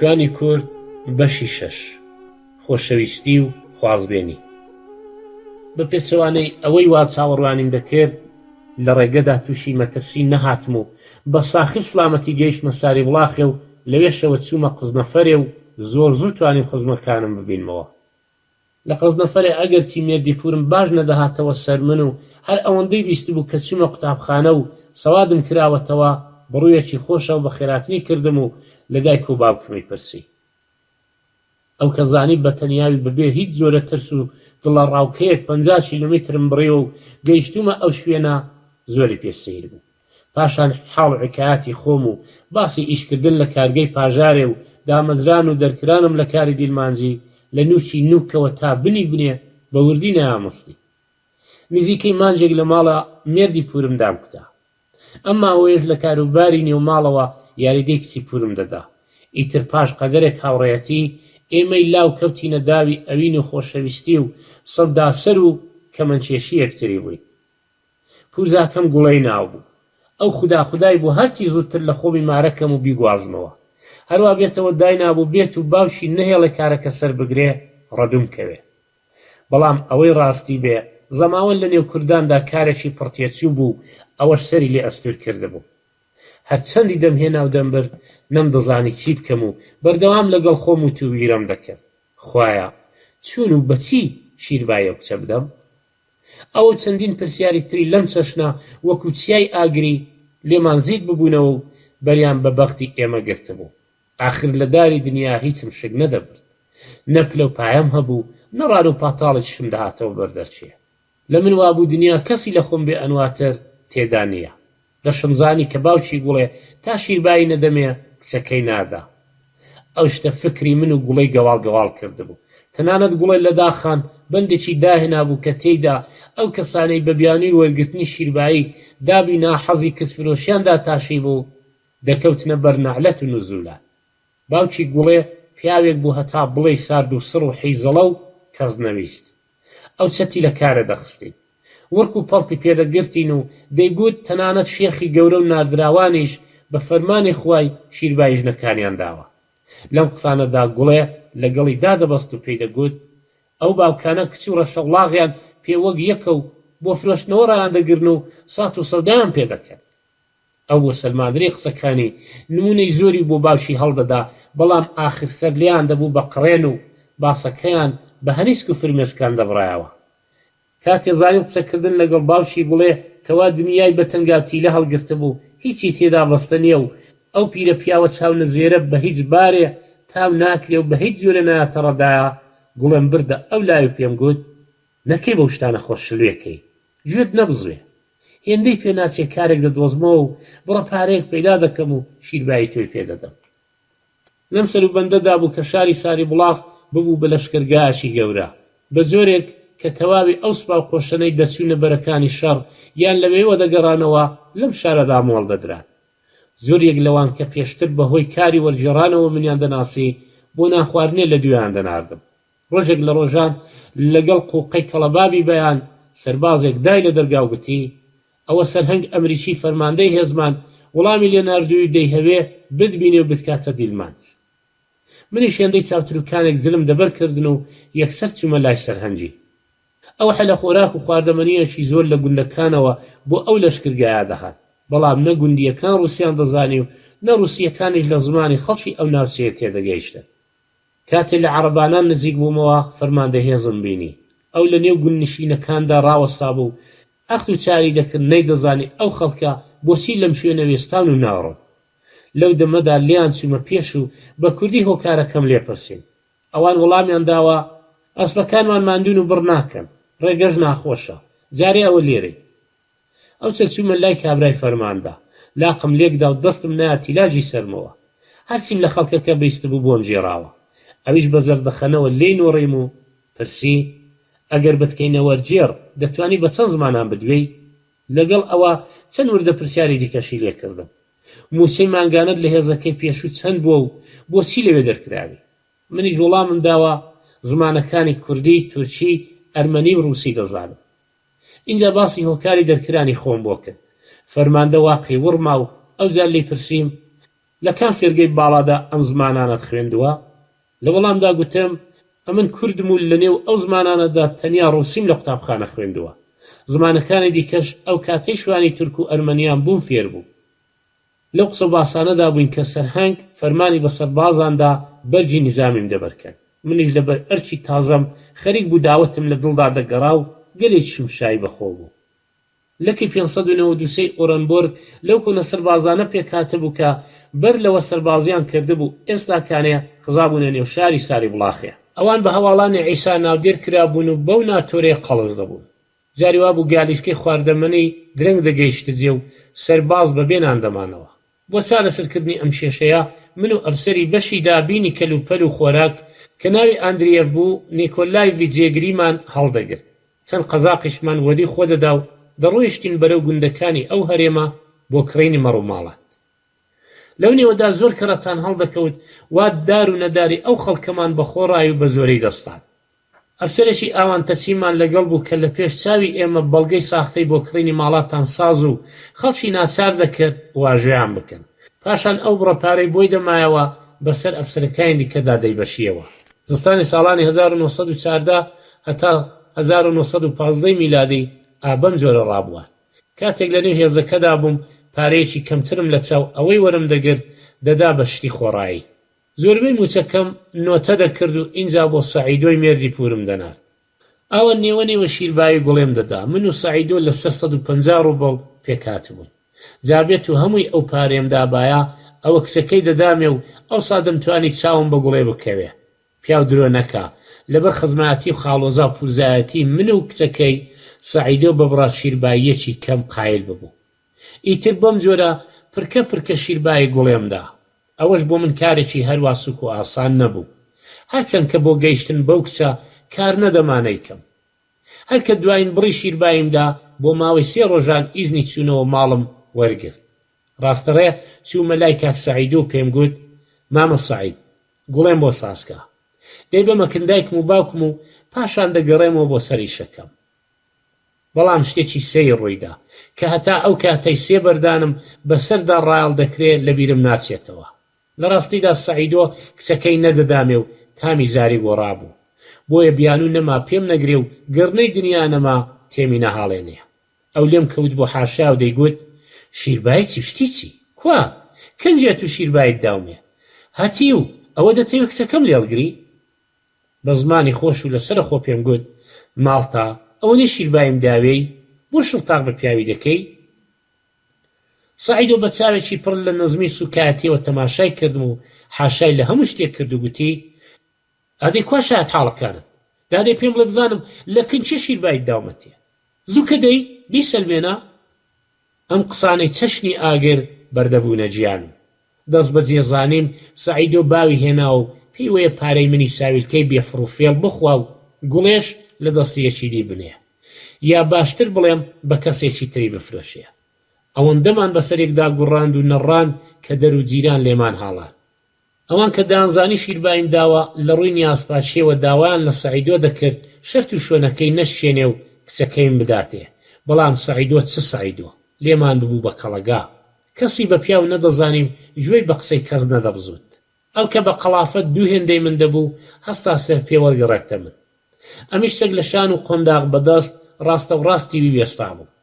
شوانی کورد بەشی شەش، خۆشەویستی و خوازبێنی. بە پێچەوانەی ئەوەی وا چاوەڕوانیم دەکرد، لە ڕێگەدا تووشی مەترسی نەهاتم و بە ساخی و سڵامەتی گەیشتمە ساریوڵاخێ و لەوێشەوە چوومە قزنەفەرێ و زۆر زوو توانیم خزمەکانم ببینمەوە. لە قەزنەفەرێ ئەگەرچی مێردی پوورم باش نەدەهاتەوە سەر من و هەر ئەوەندەی بیستبوو کە چوومە قوتابخانە و سەوادم کراوەتەوە، بە ڕوویەکی خۆشەوە بەخێرهاتنی کردم و لە دایک و باوکمی پرسی. ئەو کە زانی بە تەنیاوی بە بێ هیچ جۆرە ترس و دڵەڕاوکێیەک 50 کیلۆمیترم بڕیوە و گەیشتوومە ئەو شوێنە، زۆری پێ سەیر بوو. پاشان حاڵ و حیکایەتی خۆم و باسی ئیشکردن لە کارگەی پاژارێ و دامەزران و دەرکرانم لە کاری دیلمانجی لە نووکی نووکەوە تا بنی بنێ بە وردی نەیامستی. نزیکەی مانگێک لە ماڵە مێردی پوورم دامکوتا. ئەم ماوەیەش لە کاروباری نێو ماڵەوە یاریدەی کچی پوورم دەدا. ئیتر پاش قەدەرێک هاوڕێیەتی، ئێمەی لاو کەوتینە داوی ئەوین و خۆشەویستی و سەوداسەر و کەمەندکێشی یەکتری بووین. پورزاکەم گوڵەی ناوبوو. ئەو خودا خودای بوو هەرچی زووتر لە خۆمی مارە کەم و بیگوازمەوە. هەروا بێتەوە داینابوو بێت و باوکی نەهێڵێ کارەکە سەر بگرێ ڕەدووم کەوێ. بەڵام ئەوەی ڕاستی بێ زەماوەند لە نێو کورداندا کارێکی پڕتێچوو بوو و ئەوەش سەری لێ ئەستوور کردبوو. هەرچەندی دەمهێنا و دەمبرد نەمدەزانی چی بکەم و بەردەوام لەگەڵ خۆم وتوویرەم دەکرد. خوایە چوون و بە چی شیربایی ئەو کچە بدەم؟ ئەوەو چەندین پرسیاری تری لەم چەشنە وەکو چیای ئاگری لێمان زیت ببوونەوە و بەریان بە بەختی ئێمە گرتبوو. ئاخر لە داری دنیا هیچم شک نەدەبرد. نە پلە و پایەم هەبوو، نە ڕان و پاتاڵێکیشم دەهاتەوە بەر دەرچێ. لە من وابوو دنیا کەسی لە خۆم بێ ئەنواتر تێدا نییە. دەشمزانی کە باوکی گوڵێ تا شیربایی نەدەمێ کچەکەی نادا. ئەو شتە فکری من و گوڵەی گەواڵ گەواڵ کردبوو. تەنانەت گوڵێ لە داخان بەندێکی داهێنابوو کە تێیدا ئەو کەسانەی بە بیانووی وەرگرتنی شیربایی دابی ناحەزی کچفرۆشیان داتاشیبوو، دەکەوتنە بەر نەعلەت و نزوولات. باوکی گوڵێ پیاوێک بوو هەتا بڵێی سارد و سڕ و حیزەڵە و کەس نەویست. ئەو چەتی لە کارە دەخستین. وڕک و پەڵپی پێدەگرتین و دەیگوت تەنانەت شێخی گەورە و ناردراوانیش بە فەرمانی خوای شیربایی ژنەکانیان داوە. لەم قسانەدا گوڵێ لەگەڵی دادەبەست و پێی دەگوت ئەو باوکانە کچ و ڕەشەوڵاغیان پێ وەک یەکە و بۆ فرۆشتنەوە ڕایاندەگرن و سات و سەودایان پێ دەکەن. ئەو بۆ سەلماندنی قسەکانی نموونەی زۆری بۆ باوکی هەڵدەدا، بەڵام ئاخر سەر لێیان دەبوو بە قڕێن و باسەکەیان بە هەنیسک و فرمێسکان دەبڕایەوە. کاتێ زانیم قسەکردن لەگەڵ باوکی گوڵێ کەوا دنیای بە تەنگاوتیلە هەڵگرتبوو هیچی تێدا بەستە نییە و ئەو پیرە پیاوە چاونەزێرە بە هیچ بارێ تاو ناکرێ و بە هیچ جۆرێ نایەتە ڕەدایە، گوڵێم بردە ئەو لای و پێم گوت، نەکەی بەو شتانە خۆت شلوێ کەی، گوێت نەبزوێ. هێندەی پێ ناچێ کارێک دەدۆزمەوە و بڕە پارەیەک پەیدا دەکەم و شیربایی تۆی پێ دەدەم. لەم سەروبەندەدا بوو کە شاری ساریبوڵاغ ببوو بە لەشکرگایەکی گەورە، بە جۆرێک کە تەواوی ئەو سوپا و قۆشەنەی دەچوونە بەرەکانی شەڕ یان لەوێوە دەگەڕانەوە لەم شارەدا مۆڵ دەدران. زۆریەک لەوان کە پێشتر بە هۆی کاری وەرگێڕانەوە منیان دەناسی بۆ نانخواردنێ لە دوویان دەناردم. ڕۆژێک لە ڕۆژان لەگەڵ قووقەی کەڵەبابی بەیان، سەربازێک دای لە دەرگا و گوتی، ئەوە سەرهەنگ ئەمریکی فەرماندەی هێزمان وڵامی لێ ناردووی و دەیهەوێ بتبینێ و بتکاتە دیلمان. منیش هێندەی چاوتروکانێک جلم دەبەر کردن و یەکسەر چوومە لای سەرهەنگی. ئەو حەلە خۆراک و خواردەمەنییەکی زۆر لە گوندەکانەوە بۆ ئەو لەشکرگایە دەهات، بەڵام نە گوندییەکان ڕووسیان دەزانی و نە ڕووسییەکانیش لە زمانی خەڵکی ئەو ناوچەیە تێدەگەیشتن. کاتێ لە عەڕەبانان نزیک بوومەوە، فەرماندە هێزم بینی. ئەو لە نێو گوندنشینەکاندا ڕاوەستابوو و ئەخت و چاری دەکرد، نەیدەزانی ئەو خەڵکە بۆچی لەم شوێنە وێستاون و ناڕۆن. لەو دەمەدا لێیان چوومە پێش و بە کوردی هۆکارەکەم لێ پرسین. ئەوان وەڵامیان داوە، ئەسپەکانمان ماندوون و بڕ ناکەن، ڕێگەش ناخۆشە، جارێ ئەوە لێرەی. ئەوجا چوومە لای کابرای فەرماندە، لاقم لێکدا و دەستم نایە تیلاجی سەرمەوە. هەرچیم لە خەڵکەکە بیستبوو بۆم گێڕاوە. ئەویش بە زەردەخەنەوە لێی نۆڕیم و پرسی، ئەگەر بتکەینە وەرگێڕ، دەتوانی بە چەند زمانان بدوێی؟ لەگەڵ ئەوە چەند وردە پرسیاری دیکەشی لێ کردم. مووچەی مانگانەت لە هێزەکەی پێشوو چەند بووە و بۆچی لەوێ دەرکراوی؟ منیش وەڵامم داوە، زمانەکانی کوردی، تورکی، ئەرمەنی و ڕووسی دەزانم. ئینجا باسی هۆکاری دەرکرانی خۆم بۆ کرد. فەرماندە واقی وڕما و ئەوجار لێی پرسیم، لە کام فێرگەی باڵادا ئەم زمانانەت خوێندووە؟ لە وەڵامدا گوتم، ئەمن کوردم و لە نێو ئەو زمانانەدا تەنیا ڕووسیم لە قوتابخانە خوێندووە. زمانەکانی دیکەش ئەو کاتەی شوانی تورک و ئەرمەنیان بووم فێر بووم. لەو قسە و باسانەدا بووین کە سەرهەنگ فەرمانی بە سەربازان دا بەرگی نیزامیم دەبەر کەن. منیش لە بەر ئەرکی تازەم خەریک بوو داوەتم لە دڵدا دەگەڕا و گەلێکیشم شایی بە خۆ بوو. لقی 593 ی ئۆرەنبۆرگ لەو کۆنە سەربازانە پێکهاتبوو کە بەر لەوە سەربازیان کردبوو ئێستاکانێ خزابوونە نێو شاری ساریبڵاخێ. ئەوان بە هەواڵانی عیسا ناودێر کرابوون و بەو ناتۆرەیە قەڵس دەبوون. جاری وابوو گالیسکەی خواردەمەنی درەنگ دەگەیشتە جێ و سەرباز بە بێ نان دەمانەوە. بۆ چارەسەرکردنی ئەم کێشەیە من و ئەفسەری بەشی دابینی کەلوپەل و خۆراک کە ناوی ئاندریێف بوو نیکۆلایڤی جێگریمان هەڵدەگرت. چەند قەزاقیشمان وەدی خۆ دەدا و دەڕۆیشتین بەرەو گوندەکانی ئەو هەرێمە بۆ کڕینی مەڕوماڵات. لەو نێوەدا زۆر کەڕەتان هەڵدەکەوت وا دار و نەداری ئەو خەڵکەمان بە خۆڕایی و بە زۆرەی دەستان. ئەفسەرێکی ئاوانتەچیمان لەگەڵ بوو کە لە پێش چاوی ئێمە بەڵگەی ساختەی بۆ کڕینی ماڵاتان ساز و خەڵکی ناچار دەکرد واژۆیان بکەن. پاشان ئەو بڕە پارەی بۆی دەمایەوە بەسەر ئەفسەرەکانی دیکەدا دەیبەشییەوە. زستانی ساڵانی 1914 هەتا 1915 ی میلادی ئا بەم جۆرە ڕابوارد. کاتێک لەنێو هێزەکەدا بووم پارەیەکی کەمترم لە چاو ئەوەی وەرم دەگرت دەدا بە شتی خۆڕایی. زۆربەی مووچەکەم نۆتە دەکرد و ئینجا بۆ سەعیدۆی مێردی پوورم دەنارد. ئاوا نێوە نێوە شیربایی گوڵێم دەدا. من و سەعیدۆ لە سەر 150 ڕوبڵ پێکهاتبووین. جا بێتوو هەمووی ئەو پارەیەم دابایە، ئەوە کچەکەی دەدامێ و ئەوسا دەمتوانی چاوم بە گوڵێ بکەوێ. پیاو درۆ نەکا، لەبەر خزمایەتی و خاڵۆزا و پوورزایەتی من و کچەکەی، سەعیدۆ بە بڕە شیرباییەکی کەم قایل ببوو. ئیتر بەم جۆرە پرکە پرکە شیربایی گوڵێم دا. ئەوەش بۆ من کارێکی هەروا سووک و ئاسان نەبوو. هەرچەند کە بۆ گەیشتن بەو کچە کار نەدەما نەیکەم. هەر کە دوایین بڕی شیرباییم دا، بۆ ماوەی سێ ڕۆژان ئیزنی چوونەوە ماڵم وەرگرت. ڕاستەڕێ چوومە لای کاک سەعید و پێم گوت، مامە سەعید، گوڵێم بۆ سازکە. دەیبەمە کن دایکم و باوکم و پاشان دەگەڕێمەوە بۆ سەر ئیشەکەم. بەڵام شتێکی سەیر ڕوویدا، کە هەتا ئەو کاتەی سێ بەردانم بەسەردا ڕایەڵ دەکرێ لەبیرم ناچێتەوە. لە ڕاستیدا سەعیدۆ کچەکەی نەدەدامێ و تامی زاری گۆڕابوو. بۆیە بیانوو نەما پێم نەگرێ و گڕنەی دنیا نەما تێمی نەهاڵێنێ. ئەو لێم کەوت بۆ حاشا و دەیگوت، شیربایی چی و شتی چی؟ کوا؟ کەنجی ئەتوو شیرباییت داومێ؟ هەتیو، ئەوە دەتەوێ کچەکەم لێ هەڵگری؟ بە زمانی خۆش و لەسەرەخۆ پێم گوت، ماڵتا، ئەوەنەی شیرباییم داوێی، بۆ شڵتاق بە پیاوی دەکەی؟ سەعیدۆ بە چاوێکی پڕ لە نزمی و سووکایەتییەوە تەماشای کردم و حاشای لە هەموو شتێک کرد و گوتی، ئادەی کوا شایەتحاڵەکانت؟ دادەی پێم بڵێ بزانم لە کن کێ شیرباییت داومەتێ؟ زوو کە دەی، بیسەلمێنە! ئەم قسانەی چەشنی ئاگر بەردەبوونە گیانم. دەستبەجێ زانیم سەعیدۆ باوی هێناوە و پێی وەیە پارەی منی ساویلکەی بێ فڕوفێڵ بخوا و گوڵێش لە دەستی یەکی دی بنێ. یا باشتر بڵێم بە کەسێکی تری بفرۆشێ. ئەوەندەمان بەسەرێکدا گوڕاند و نەڕاند کە دەر و جیران لێمان هاڵان. ئەوان کە دەیانزانی شیرباییم داوە، لە ڕووی نیازپاکییەوە داوایان لە سەعیدۆ دەکرد شەرت و شوێنەکەی نەشکێنێ و کچەکەیم بداتێ. بەڵام سەعیدۆ چ سەعیدۆ! لێمان ببوو بە کەڵەگا. کەسی بە پیاو نەدەزانی و گوێی بە قسەی کەس نەدەبزوت. ئەو کە بە قەڵافەت دوو هێندەی من دەبوو، هەستا سەر پێ وەرگەڕێتە من. ئەمیش چەک لە شان و قۆنداغ بە دەست، ڕاستەوڕاستی وی وێستابوو.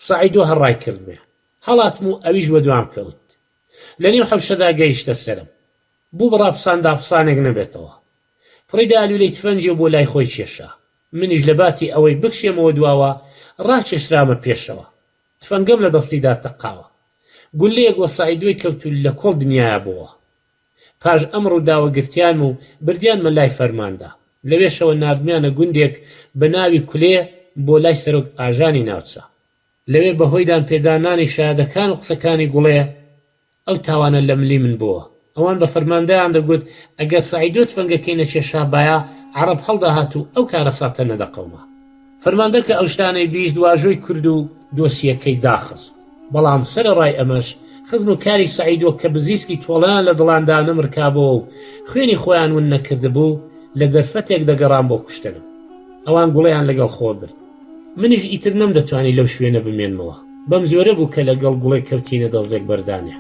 سەعیدۆ هەر ڕایکردمێ. هەڵاتم و ئەویش وەدوام کەوت. لە نێو حەوشەدا گەیشتە سەرم. بوو بە ڕاپسان داپسانێک نەبێتەوە. پڕی دا لوولەی تفەنگی و بۆ لای خۆی کێشا. منیش لە باتی ئەوەی بکشێمەوە دواوە، ڕاکێشرامە پێشەوە. تفەنگەم لە دەستیدا تەقاوە. گوللەیەک وە سەعیدۆی کەوت و لە کۆڵ دنیایا بۆوە. پاش ئەم ڕووداوە گرتیانم و بردیانمە لای فەرماندە. لەوێشەوە ناردمیانە گوندێک بە ناوی کولێ بۆ لای سەرۆک ئاژانی ناوچە. لەوێ بە هۆی دانپێدانانی شایەدەکان و قسەکانی گوڵێ ئەو تاوانە لە ملی من بۆوە. ئەوان بە فەرماندەیان دەگوت ئەگەر سەعیدۆ تفەنگەکەی نەکێشابایە عەڕەب هەڵدەهات و ئەو کارەساتە نەدەقەوما. فەرماندە کە ئەو شتانەی 20 واژۆی کرد و دۆسیەکەی داخست. بەڵام سەرەڕای ئەمەش خزم و کاری سەعیدۆ کە بزیسکی تۆڵەیان لە دڵاندا نەمرکابۆوە و خوێنی خۆیان ون نەکردبوو لە دەرفەتێک دەگەڕان بۆ کوشتنم. ئەوان گوڵێیان لەگەڵ خۆ برد. منیش ئیتر نەمدەتوانی لەو شوێنە بمێنمەوە. بەم جۆرە بوو کە لەگەڵ گوڵێ کەوتینە دەست لێک بەردانێ.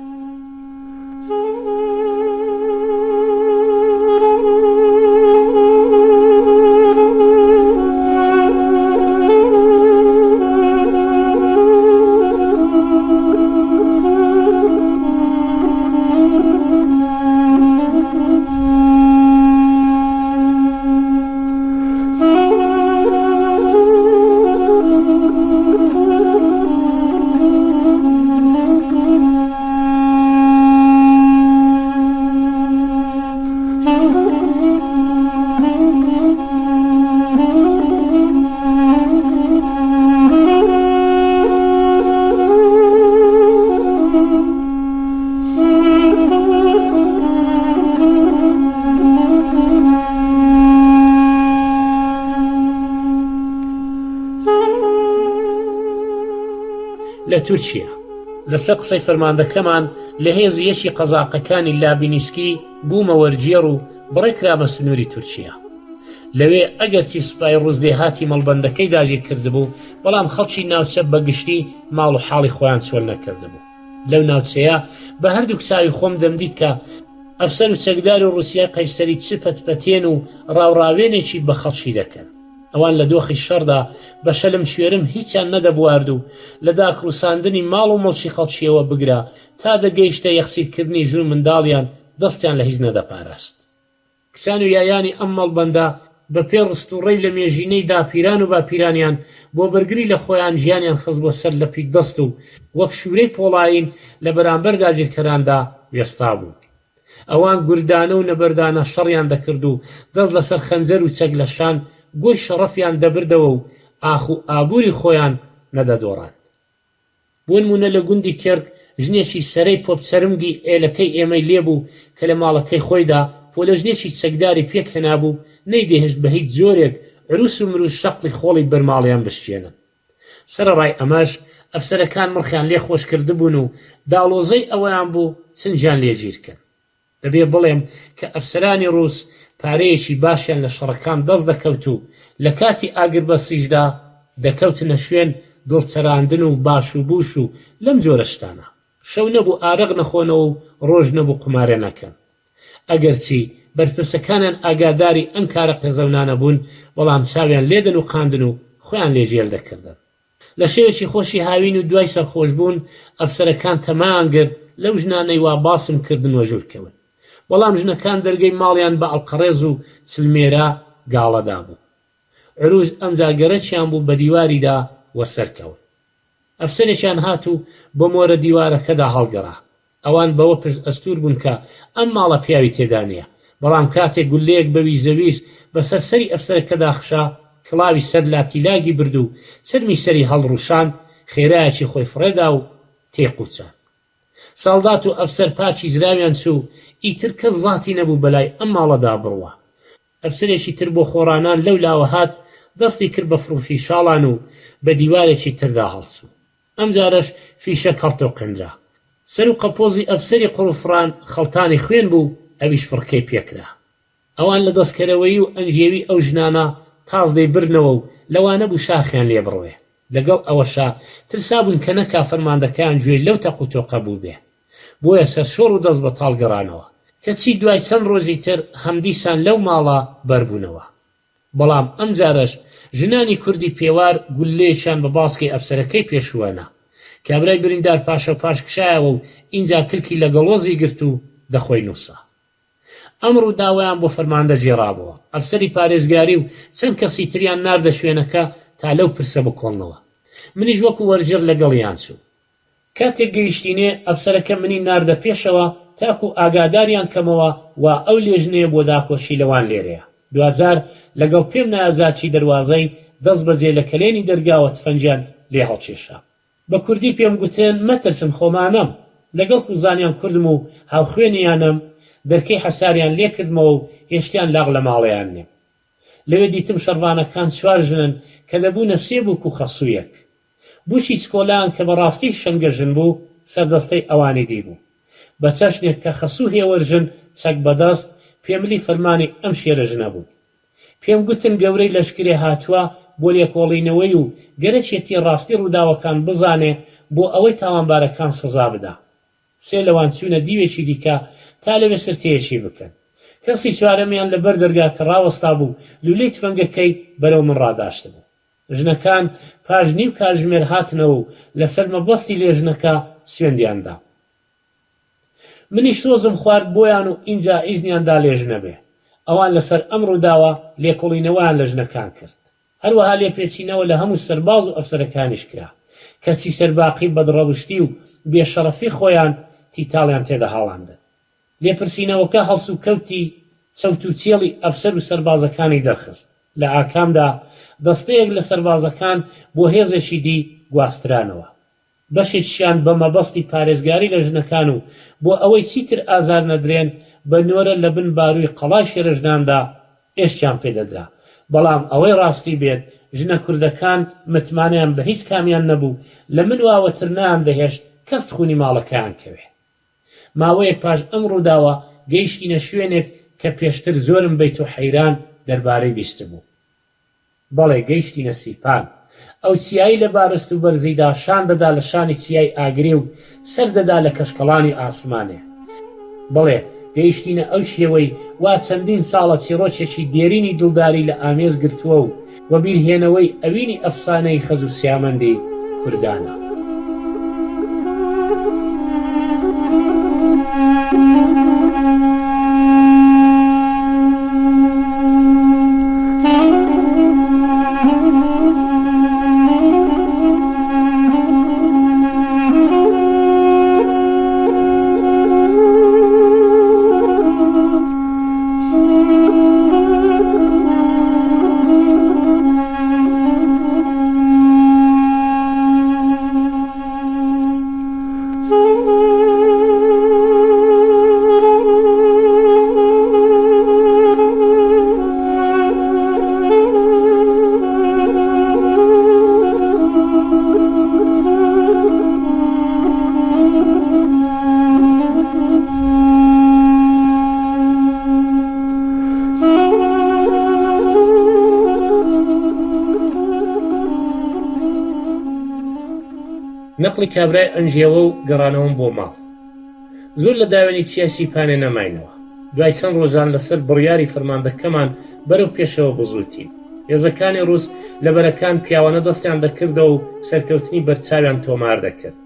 لە تورکیا لەسەر قسەی فەرماندەکەمان لە هێزی یەکی قەزاقەکانی لابینیسکی بوومە وەرگێڕ و بەڕێکرامە سنووری تورکیا. لەوێ ئەگەرچی سوپای ڕووس دێهاتی مەڵبەندەکەی داگیر کردبوو، بەڵام خەڵکی ناوچە بە گشتی ماڵ و حاڵی خۆیان چۆل نەکردبوو. لەو ناوچەیە بە هەردووک چاوی خۆم دەمدیت کە ئەفسەر و چەکداری ڕووسیای قەیسەری چ پەتپەتێن و ڕاوڕاوێنێکی بە خەڵکی دەکەن. ئەوان لە دۆخی شەڕدا بە شەلم شوێرم هیچیان نەدەبوارد و لە داکڕووساندنی ماڵ و مڵکی خەڵکییەوە بگرە تا دەگەیشتە یەخسیرکردنی ژن و منداڵیان دەستیان لە هیچ نەدەپاراست. کچان و یایانی ئەم مەڵبەندە بە پێ ڕست و ڕێی لە مێژینەی داپیران و باپیرانیان بۆ بەرگری لە خۆیان گیانیان خستبووە سەر لەپی دەست و وەک شوورەی پۆڵایین لە بەرامبەر داگیرکەراندا وێستابوون. ئەوان گوردانە و نەبەردانە شەڕیان دەکرد و دەست لەسەر خەنجەر و چەک لە شان گۆی شەڕەفیان دەبردەوە و ئاخ و ئابووری خۆیان نەدەدۆڕاند. بۆنموونە لە گوندی کێرک ژنێکی سەرەی پۆپچەرمگی عێلەکەی ئێمەی لێبوو کە لە ماڵەکەی خۆیدا پۆلەژنێکی چەکداری پێک هێنابوو نەیدەهێشت بە هیچ جۆرێک عروس و مروس شەقڵی خۆڵی بەر ماڵیان بشکێنن. سەرەڕای ئەمەش ئەفسەرەکان مڕخیان لێ خۆش کردبوون و داڵۆزەی ئەوەیان بوو چنگیان لێ گیر کەن. دەبێ بڵێم کە ئەفسەرانی ڕووس پارەیەکی باشیان لە شەڕەکان دەست دەکەوت و لە کاتی ئاگربەستیشدا دەکەوتنە شوێن دڵچەراندن و باش و بووش و لەم جۆرە شتانە. شەو نەبوو ئارەق نەخۆنەوە و ڕۆژ نەبوو قومارێ نەکەن. ئەگەرچی بەرپرسەکانیان ئاگاداری ئەم کارە قێزەونانە بوون، بەڵام چاویان لێ دەنووقاندن و خۆیان لێ گێل دەکردن. لە شەوێکی خۆشی هاوین و دوای سەرخۆشبوون، ئەفسەرەکان تەمایان گرت لەو ژنانەی وا باسم کردن وەژوور کەون. بەڵام ژنەکان دەرگەی ماڵیان بە ئەڵقەڕێز و چلمێرە گاڵە دابوو. عرووز ئەمجا گەرەکیان بوو بە دیواریدا وەسەر کەون. ئەفسەرێکیان هات و بە مۆرە دیوارەکەدا هەڵگەڕا. ئەوان بەوە پشت ئەستوور بوون کە ئەم ماڵە پیاوی تێدا نییە. بەڵام کاتێک گوللەیەک بە ویزەویز بەسەر سەری ئەفسەرەکەدا خشا، کڵاوی سەر لاتیلاگی برد و چەرمی سەری هەڵڕووشاند، خێرایەکی خۆی فڕێدا و تێی قووچاند. ساڵدات و ئەفسەر پاچی زراویان چوو، ئیتر کەس زاتی نەبوو بەلای ئەم ماڵەدا بڕوا. ئەفسەرێکی تر بۆ خۆڕانان لەو لاوە هات، دەستی کرد بە فڕوفیشاڵان و بە دیوارێکی تردا هەڵچوو. ئەمجارەش فیشەک هەڵتۆقێنرا. سەر و قەپۆزی ئەفسەری قوڕوفڕان خەڵتانی خوێن بوو، ئەویش فڕکەی پێکرا. ئەوان لە دەستکەرەوەیی و ئەنگێوی ئەو ژنانە تاس دەیبردنەوە و لەوانە بوو شاخیان لێ بڕوێ. لەگەڵ ئەوەشا ترسابوون کە نەکا فەرماندەکەیان گوێی لەو تەق و تۆقە بووبێ. بۆیە سەرشۆڕ و دەست بەتاڵ گەڕانەوە. کەچی دوای چەند ڕۆژی تر هەمدیسان لەو ماڵە بەربوونەوە. بەڵام ئەمجارەش ژنانی کوردی پێوار گوللەیەکیان بە باسکی ئەفسەرەکەی پێشووە نا. کابرای بریندار پاشەوپاش کشایەوە و ئینجا کلکی لە گەڵۆزی گرت و دەخۆی نووسا. ئەم ڕووداوەیان بۆ فەرماندە گێڕابۆوە. ئەفسەری پارێزگاری و چەند کەسی تریان ناردە شوێنەکە تا لەو پرسە بکۆڵنەوە. منیش وەکوو وەرگێڕ لەگەڵیان چووم. کاتێک گەیشتینێ، ئەفسەرەکە منی ناردە پێشەوە تاکوو ئاگاداریان کەمەوە وا ئەو لێژنەیە بۆ داکۆکی لەوان لێرەیە. دواجار لەگەڵ پێم نایە زاکی دەروازەی، دەستبەجێ لە کەلێنی دەرگاوە تفەنگیان لێ هەڵکێشا. بە کوردی پێم گوتن مەترسن خۆمانەم. لەگەڵ کو زانیان کوردم و هاوخوێنیانم، دەرکەی حەساریان لێ کردمەوە و هێشتیان لاق لە ماڵێیان نێم. لەوێ دیتم شەڕڤانەکان چوار ژنن کە دەبوونە سێ بووک و خەسوویەک. بووکی چکۆلەیان کە بە ڕاستی شەنگە ژن بوو، سەردەستەی ئەوانی دی بوو. بە چەشنێک کە خەسوو هێوەرژن چەک بە دەست، پێملی فەرمانی ئەم شێرە ژنە بوون. پێم گوتن گەورەی لەشکرێ هاتووە بۆ لێکۆڵینەوەی و گەرەکیەتی ڕاستی ڕووداوەکان بزانێ بۆ ئەوەی تاوانبارەکان سزا بدا. سێ لەوان چوونە دیوێکی دیکە تا لەوێ سرتەیەکی بکەن. کەسی چوارەمیان لە بەر دەرگاکە ڕاوەستابوو لوولەی تفەنگەکەی بەرەو من ڕاداشتبوو. ژنەکان پاش نیو کاتژمێر هاتنەوە و لەسەر مەبەستی لێژنەکە سوێندیان دا. منیش سۆزم خوارد بۆیان و ئینجا ئیزنیان دا لێژنە بێ. ئەوان لەسەر ئەم ڕووداوە لێکۆڵینەوەیان لە ژنەکان کرد. هەروەها لێپێچینەوە لە هەموو سەرباز و ئەفسەرەکانیش کرا. کەچی سەرباقی بەدڕەوشتی و بێ شەڕەفی خۆیان تیتاڵیان تێدەهاڵاندن. لێپرسینەوەکە هەڵسوکەوتی چەوت و چێڵی ئەفسەر و سەربازەکانی دەرخست. لە ئاکامدا دەستەیەک لە سەربازەکان بۆ هێزێکی دی گواسترانەوە. بەشێکیشیان بە مەبەستی پارێزگاری لە ژنەکان و بۆ ئەوەی چیتر ئازار نەدرێن بە نۆرە لە بن بارووی قەڵای شێرەژناندا ئێشکیان پێ دەدرا. بەڵام ئەوەی ڕاستی بێت ژنە کوردەکان متمانەیان بە هیچ کامیان نەبوو، لە من واوەتر نەیاندەهێشت کەس تخوونی ماڵەکەیان کەوێ. ماوەیەک پاش ئەم ڕووداوە گەیشتینە شوێنێک کە پێشتر زۆرم بەیت و حەیران دەربارەی بیستبوو. بەڵێ گەیشتینە سیپان. ئەو چیایەی لە بارست و بەرزیدا شان دەدا لە شانی چیای ئاگرێ و سەر دەدا لە کەشکەڵانی ئاسمانێ. بەڵێ گەیشتینە ئەو کێوەی وا چەندین ساڵە چیڕۆکێکی دێرینی دڵداری لە ئامێز گرتووە و وەبیرهێنەوەی ئەوینی ئەفسانەی خەز و سیامەندی کوردانە. نەقڵی کابرای ئەنگێوە و گەڕانەوەم بۆ ماڵ. زۆر لە داوێنی چیای سیپانێ نەماینەوە. دوای چەند ڕۆژان لەسەر بڕیاری فەرماندەکەمان بەرەو پێشەوە بزووتین. هێزەکانی ڕووس لە بەرەکان پیاوانە دەستیان دەکردەوە و سەرکەوتنی بەرچاویان تۆمار دەکرد.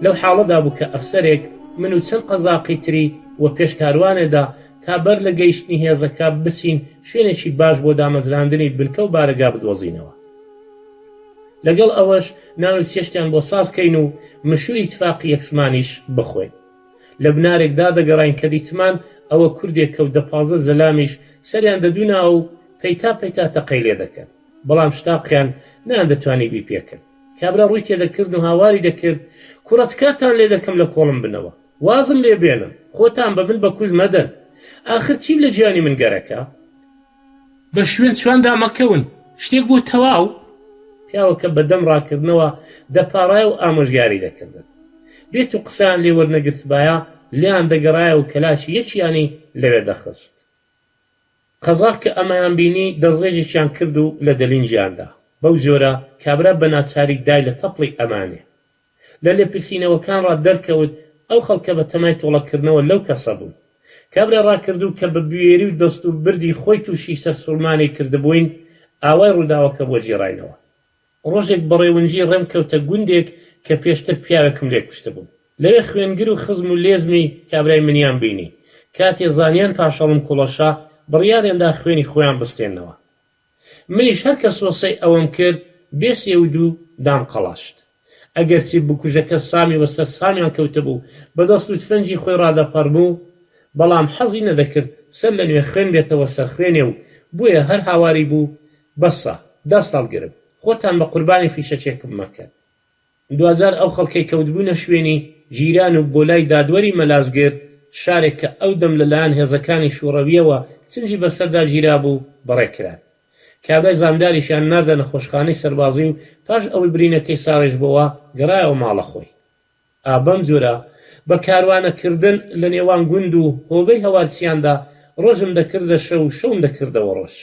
لەو حاڵەدا بوو کە ئەفسەرێک من و چەند قەزاقی تری وە پێش کاروانێ دا تا بەر لە گەیشتنی هێزەکە بچین شوێنێکی باش بۆ دامەزراندنی بنکە و بارەگا بدۆزینەوە. لەگەڵ ئەوەش نان و چێشتیان بۆ ساز کەین و مشووری تفاقی یەکسمانیش بخۆین. لە بنارێک دادەگەڕاین کە دیتمان ئەوە کوردێکە و دە پازدە زەلامیش سەریان دەدووناوە و پەیتا پەیتا تەقەی لێ دەکەن. بەڵام شتاقیان نەیاندەتوانی بیپێکن. کابرا ڕووی تێدەکردن و هاواری دەکرد، کوڕە تکاتان لێ دەکەم لە کۆڵم بنەوە. وازم لێ بێنن، خۆتان بە من بە کوشت مەدەن. ئاخر چیم لە گیانی من گەرەکە؟ بە شوێن چواندا مەکەون، شتێک بۆ تەواو؟ پیاوەکە بە دەم ڕاکردنەوە دەپاڕایە و ئامۆژگاری دەکردن. بێتو قسەیان لێ وەرنەگرتبایە، لێیان دەگەڕایە و کەلاکی یەکیانی لەوێ دەخست. قەزاق کە ئەمەیان بینی دەستڕێژێکیان کرد و لە دەلینگیان دا. بەو جۆرە کابرا بە ناچاری دای لە تەپڵی ئەمانێ. لە لێپرسینەوەکانڕا دەرکەوت ئەو خەڵکە بە تەمای تۆڵەکردنەوە لەو کەسە بوون. کابرا ڕاکردوو کە بە بوێری و دەست و بردی خۆی تووشی سەرسوڕمانی کردبووین، ئاوای ڕووداوەکە بۆ گێڕاینەوە. ڕۆژێک بە ڕێونجی ڕێم کەوتە گوندێک کە پێشتر پیاوێکم لێ کوشتبوو. لەوێ خوێنگر و خزم و لێزمی کابرای منیان بینی. کاتێ زانیان پاشەڵم کوڵەشە، بڕیاریان دا خوێنی خۆیان بستێننەوە. منیش هەر کە سۆسەی ئەوەم کرد، بێ سێ و دوو دام قەڵاشت. ئەگەرچی بکوژەکە سامی وەسەر سامیان کەوتبوو، بە دەست و تفەنگی خۆی ڕادەپەڕموو، بەڵام حەزی نەدەکرد سەر لە نوێ خوێن بێتەوە سەر خوێنێ و بۆیە هەر هاواری بوو، بەسە، دەست هەڵگرن، خۆتان بە قوربانی فیشەکێکم مەکەن. دواجار ئەو خەڵکەی کەوتبوونە شوێنی، گیران و بۆ لای دادوەری مەلازگرد، شارێک کە ئەو دەم لە لایەن هێزەکانی شووڕەوییەوە چنگی بەسەردا گیرابوو، بەڕێ کران. کابرای زامداریشیان ناردە نەخۆشخانەی سەربازی و پاش ئەوەی برینەکەی ساڕێژ بۆوە، گەڕایەوە ماڵە خۆی. ئا بەم جۆرە، بە کاروانە کردن لە نێوان گوند و هۆبەی هەوارچیاندا، ڕۆژم دەکردە شەو و شەوم دەکردەوە ڕۆژ.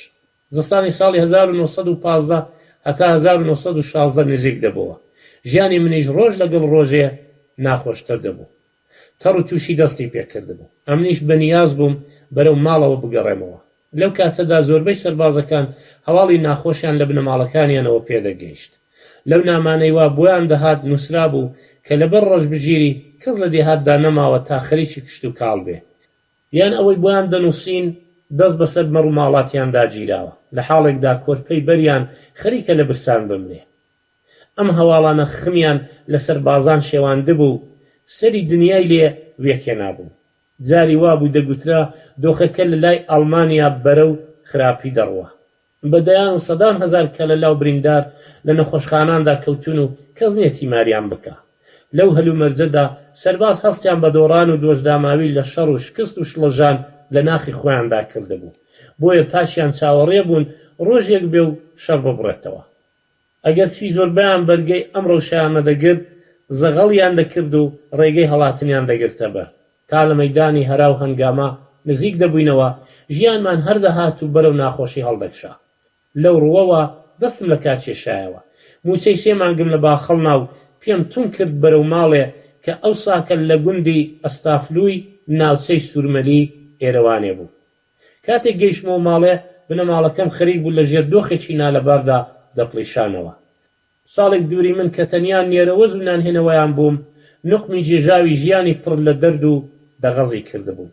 زستانی ساڵی 1915 هەتا 1916 نزیک دەبۆوە. ژیانی منیش ڕۆژ لەگەڵ ڕۆژێ ناخۆشتر دەبوو. تەڕ و تووشی دەستی پێ کردبوو. ئەمنیش بە نیاز بووم بەرەو ماڵەوە بگەڕێمەوە. لەو کاتەدا زۆربەی سەربازەکان هەواڵی ناخۆشیان لە بنەماڵەکانیانەوە پێ دەگەیشت. لەو نامانەی وا بۆیان دەهات نووسرابوو کە لەبەر ڕەشبگیری کەس لە دێهاتدا نەماوە تا خەریکی کشتوکاڵ بێ. یان ئەوەی بۆیان دەنووسین دەست بەسەر مەڕ و ماڵاتیاندا گیراوە، لە حاڵێکدا کۆرپەی بەریان خەریکە لە برسان بمرێ. ئەم هەواڵانە خمیان لە سەربازان شێواندبوو و سەری دنیای لێ وێکهێنابوو. جاری وابوو دەگوترا دۆخەکە لە لای ئاڵمانیا بەرەو خراپی دەڕوا. بە دەیان و سەدان هەزار کەلەلا و بریندار لە نەخۆشخاناندا کەوتوون و کەس نییە تیماریان بکا. لەو هەلومەرجەدا سەرباز هەستیان بە دۆڕان و دۆشداماوی لە شەڕ و شکست و شڵەژان لە ناخی خۆیاندا کردبوو. بۆیە پاشیان چاوەڕێ بوون ڕۆژێک بێ و شەڕ ببڕێتەوە. ئەگەرچی زۆربەیان بەرگەی ئەم ڕەوشەیان نەدەگرت، زەغەڵیان دەکرد و ڕێگەی هەڵاتنیان دەگرتە بەر. تا لە مەیدانی هەرا و هەنگامە نزیک دەبووینەوە، ژیانمان هەر دەهات و بەرەو ناخۆشی هەڵدەکشا. لەو ڕووەوە دەستم لە کار کێشایەوە. مووچەی سێ مانگم لە باخەڵ نا و پێم توند کرد بەرەو ماڵێ کە ئەوساکە لە گوندی ئەستافلووی ناوچەی سوورمەلی ئێرەوانێ بوو. کاتێک گەیشتمەوە ماڵێ، بنەماڵەکەم خەریک بوو لە ژێر دۆخێکی نالەباردا دەپڵیشانەوە. ساڵێک دووری من کە تەنیا نێرەوەز و نانهێنەوەیان بووم، نوقمی گێژاوی ژیانی پڕ لە دەرد و دەغەزی کردبووم.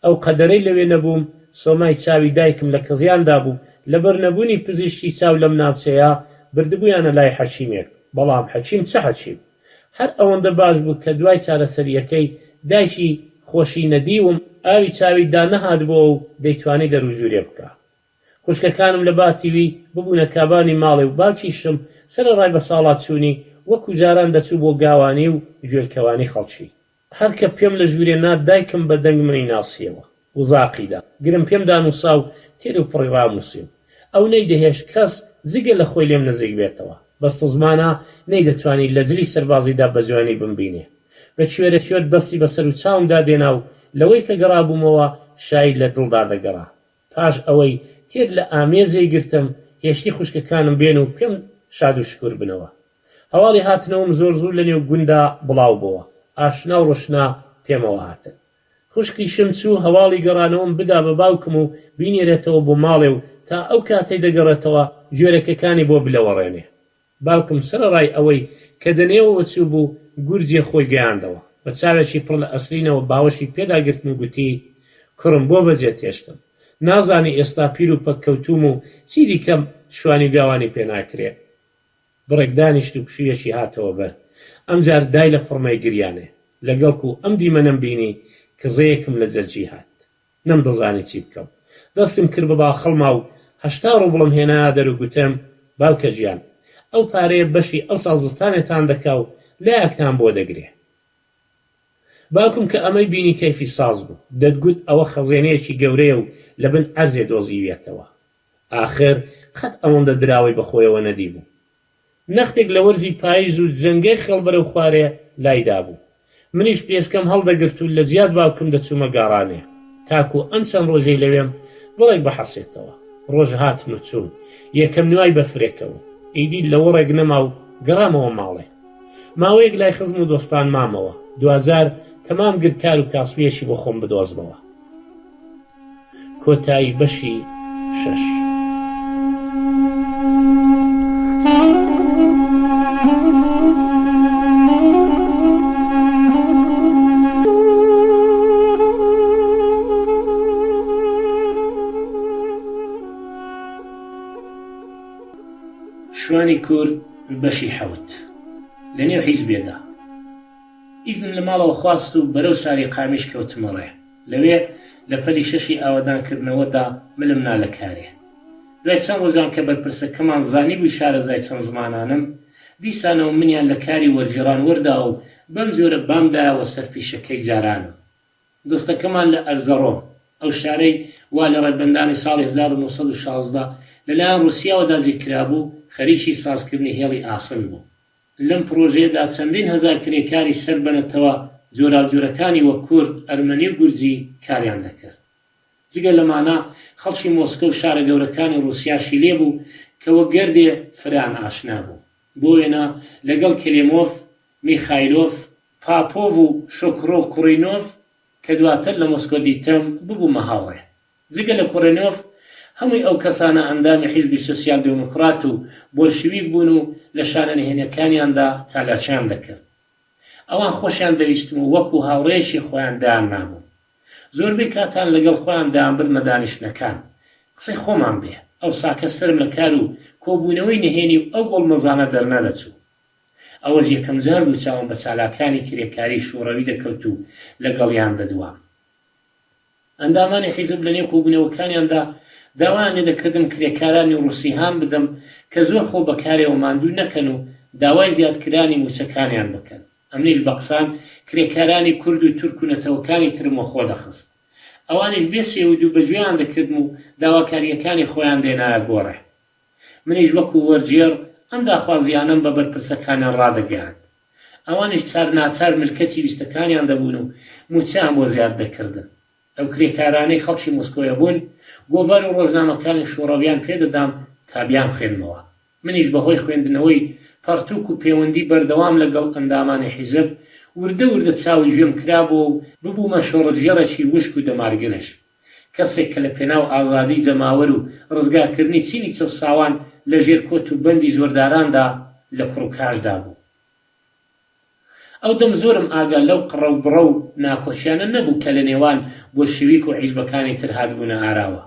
ئەو قەدەرەی لەوێ نەبووم، سۆمای چاوی دایکم لە کزیاندا بوو، لەبەر نەبوونی پزیشکی چاو لەم ناوچەیە، بردبوویانە لای حەکیمێک، بەڵام حەکیم چ حەکیم؟ هەر ئەوەندە باش بوو کە دوای چارەسەرییەکەی دایکی خۆشی نەدیوم، ئاوی چاوی دانەهاتبۆوە و دەیتوانی دەروژوورێ بکا. خوشکەکانم لە باتی وی ببوونە کابانی ماڵێ و باوکیشم سەرەڕای بەساڵاچوونی وەکوو جاران دەچوو بۆ گاوانی و گوێلکەوانی خەڵکی. هەر کە پێم لە ژوورێ نا دایکم بە دەنگ منی ناسیەوە و زاقی دا. گرم پێم دانووسا و تێر و پڕی ڕامووسیم. ئەو نەیدەهێشت کەس جگە لە خۆی لێم نزیک بێتەوە. بەستەزمانە نەیدەتوانی لە جلی سەربازیدا بە جوانی بمبینێ. بە کوێرە کوێر دەستی بە سەر و چاومدا دێنا و لەوەی کە گەڕابوومەوە شایی لە دڵدا دەگەڕا. پاش ئەوەی تێر لە ئامێزێی گرتم، هێشتی خوشکەکانم بێن و پێم شاد و شکور بنەوە. هەواڵی هاتنەوەم زۆر زوو لە نێو گوندا بڵاو بۆوە. ئاشنا و ڕۆشنا پێمەوە هاتن. خوشکیشم چوو هەواڵی گەڕانەوەم بدا بە باوکم و بینێرێتەوە بۆ ماڵێ و تا ئەو کاتەی دەگەڕێتەوە گوێرەکەکانی بۆ بلەوەڕێنێ. باوکم سەرەڕای ئەوەی کە دەنێوەوە چووبوو، گورجێ خۆی گەیاندەوە. بە چاوێکی پڕ لە ئەسرینەوە باوەشی پێدا گرتم و گوتی، کوڕم بۆ بەجێت هێشتم؟ نازانی ئێستا پیر و پەککەوتووم و چیدیکەم شوانی و گاوانی پێ ناکرێ؟ بڕێک دانیشت و پشوویەکی هاتەوە بەر. ئەمجار دای لە پڕمەی گریانێ. لەگەڵکوو ئەم دیمەنەم بینی، کزەیەکم لە جەرگی هات. نەمدەزانی چی بکەم. دەستم کرد بە باخەڵما و 80 ڕوبڵم هێنایە دەر و گوتم، باوکە گیان، ئەو پارەیە بەشی ئەوساڵ زستانێتان دەکا و لایەکتان بۆ دەگرێ. باوکم کە ئەمەی بینی کەیفی ساز بوو. دەتگوت ئەوە خەزێنەیەکی گەورەیە و لە بن عەرزێ دۆزیویەتەوە. ئاخر قەت ئەوەندە دراوەی بە خۆیەوە نەدیبوو. نەختێک لە وەرزی پاییز و جەنگەی خێڵ بەرەو خوارێ لای دابوو. منیش پێسکەم هەڵدەگرت و لە جیات باوکم دەچوومە گاڕانێ. تاکوو ئەم چەند ڕۆژەی لەوێم بڕێک بحەسێتەوە. ڕۆژ هاتن و چوون. یەکەم نوای بەفرێ کەوت. ئیدی لەوەڕێک نەما و گەڕامەوە ماڵێ. ماوەیەک لای خزم و دۆستان مامەوە. دواجار تەمام گرت کار و کاسبییەکی بۆ خۆم بدۆزمەوە. کۆتایی بەشی شەش. شوانی کورد بەشی حەوت. لە نێو حیزبێدا. ئیزنم لە ماڵەوە خواست و بەرەو ساری قامیش کەوتمە ڕێ. لەوێ لە پەلی شەشی ئاوەدانکردنەوەدا ملم نا لە کارێ. دوای چەند ڕۆژان کە بەرپرسەکەمان زانیبووی شارەزای چەند زمانانم، دیسانەوە منیان لە کاری وەرگێڕان وەرداوە و بەم جۆرە بام دایەوە سەر پیشەکەی جارانم. دەستەکەمان لە ئەرزەڕۆم، ئەو شارەی وا لە ڕێبەندانی ساڵی 1916 لە لایەن ڕووسیاوە داگیرکرابوو، خەریکی سازکردنی هێڵی ئاسن بوو. لەم پڕۆژەیەدا چەندین هەزار کرێکاری سەر بە نەتەوە جۆراوجۆرەکانی وەک کورد، ئەرمەنی و گورجی کاریان دەکرد. جگە لەمانە خەڵکی مۆسکۆ و شارە گەورەکانی ڕووسیاشی لێ بوو کە وەک گەردێ فرەیان ئاشنا بوو. بۆ وێنە لەگەڵ کلێمۆف، میخایلۆف، پاپۆڤ و شۆکرۆ کورینۆڤ کە دواتر لە مۆسکۆ دیتم ببوومە هاوڕێ. جگە لە کورێنۆف، هەمووی ئەو کەسانە ئەندامی حیزبی سۆسیال دێموکڕات و بۆلشویک بوون و لە شانە نهێنیەکانیاندا چالاکیان دەکرد. ئەوان خۆشیان دەویستم و وەکوو هاوڕێیەکی خۆیان دایاننابووم. زۆربەی کاتان لەگەڵ خۆیان دەیانبردمە دانیشتنەکان. قسەی خۆمان بێ، ئەوساکە سەرم لە کار و کۆبوونەوەی نهێنی و ئەو گۆڵمەزانە دەرنەدەچوو. ئەوەش یەکەمجار بوو چاوم بە چالاکانی کرێکاریی شووڕەوی دەکەوت و لەگەڵیان دەدوام. ئەندامانی حیزب لە نێو کۆبوونەوەکانیاندا داوایان لێ دەکردم کرێکارانی ڕووسی هان بدەم کە زۆر خۆ بە کارێوە ماندوو نەکەن و داوای زیادکرانی مووچەکانیان بکەن. ئەمنیش بە قسان کرێکارانی کورد و تورک و نەتەوەکانی ترم وەخۆ دەخست. ئەوانیش بێ سێ و دوو بە گوێیان دەکردم و داواکارییەکانی خۆیان دێنایە گۆڕێ. منیش وەکوو وەرگێڕ ئەم داخوازییانەم بە بەرپرسەکانیان ڕادەگەیاند. ئەوانیش چار ناچار ملکەچی ویستەکانیان دەبوون و مووچەیان بۆ زیاد دەکردن. ئەو کرێکارانەی خەڵکی مۆسکۆیە بوون، گۆڤار و ڕۆژنامەکانی شووڕەویان پێ دەدام تا بیانخوێنمەوە. منیش بە هۆی خوێندنەوەی پەڕتووک و پێوەندی بەردەوام لە گەڵ ئەندامانی حیزب، وردە وردە چاو و گوێم کرابۆوە و ببوومە شۆڕشگێڕێکی وشک و دەمارگرژ. کەسێک کە لە پێناو ئازادیی جەماوەر و ڕزگارکردنی چینی چەوساوان لە ژێر کۆت و بەندی زۆرداراندا لە کوڕ و کاژدا بوو. ئەو دەم زۆرم ئاگا لەو قڕە و بڕە و ناکۆکیانە نەبوو کە لە نێوان بۆلشویک و حیزبەکانی تر هاتبوونە ئاراوە.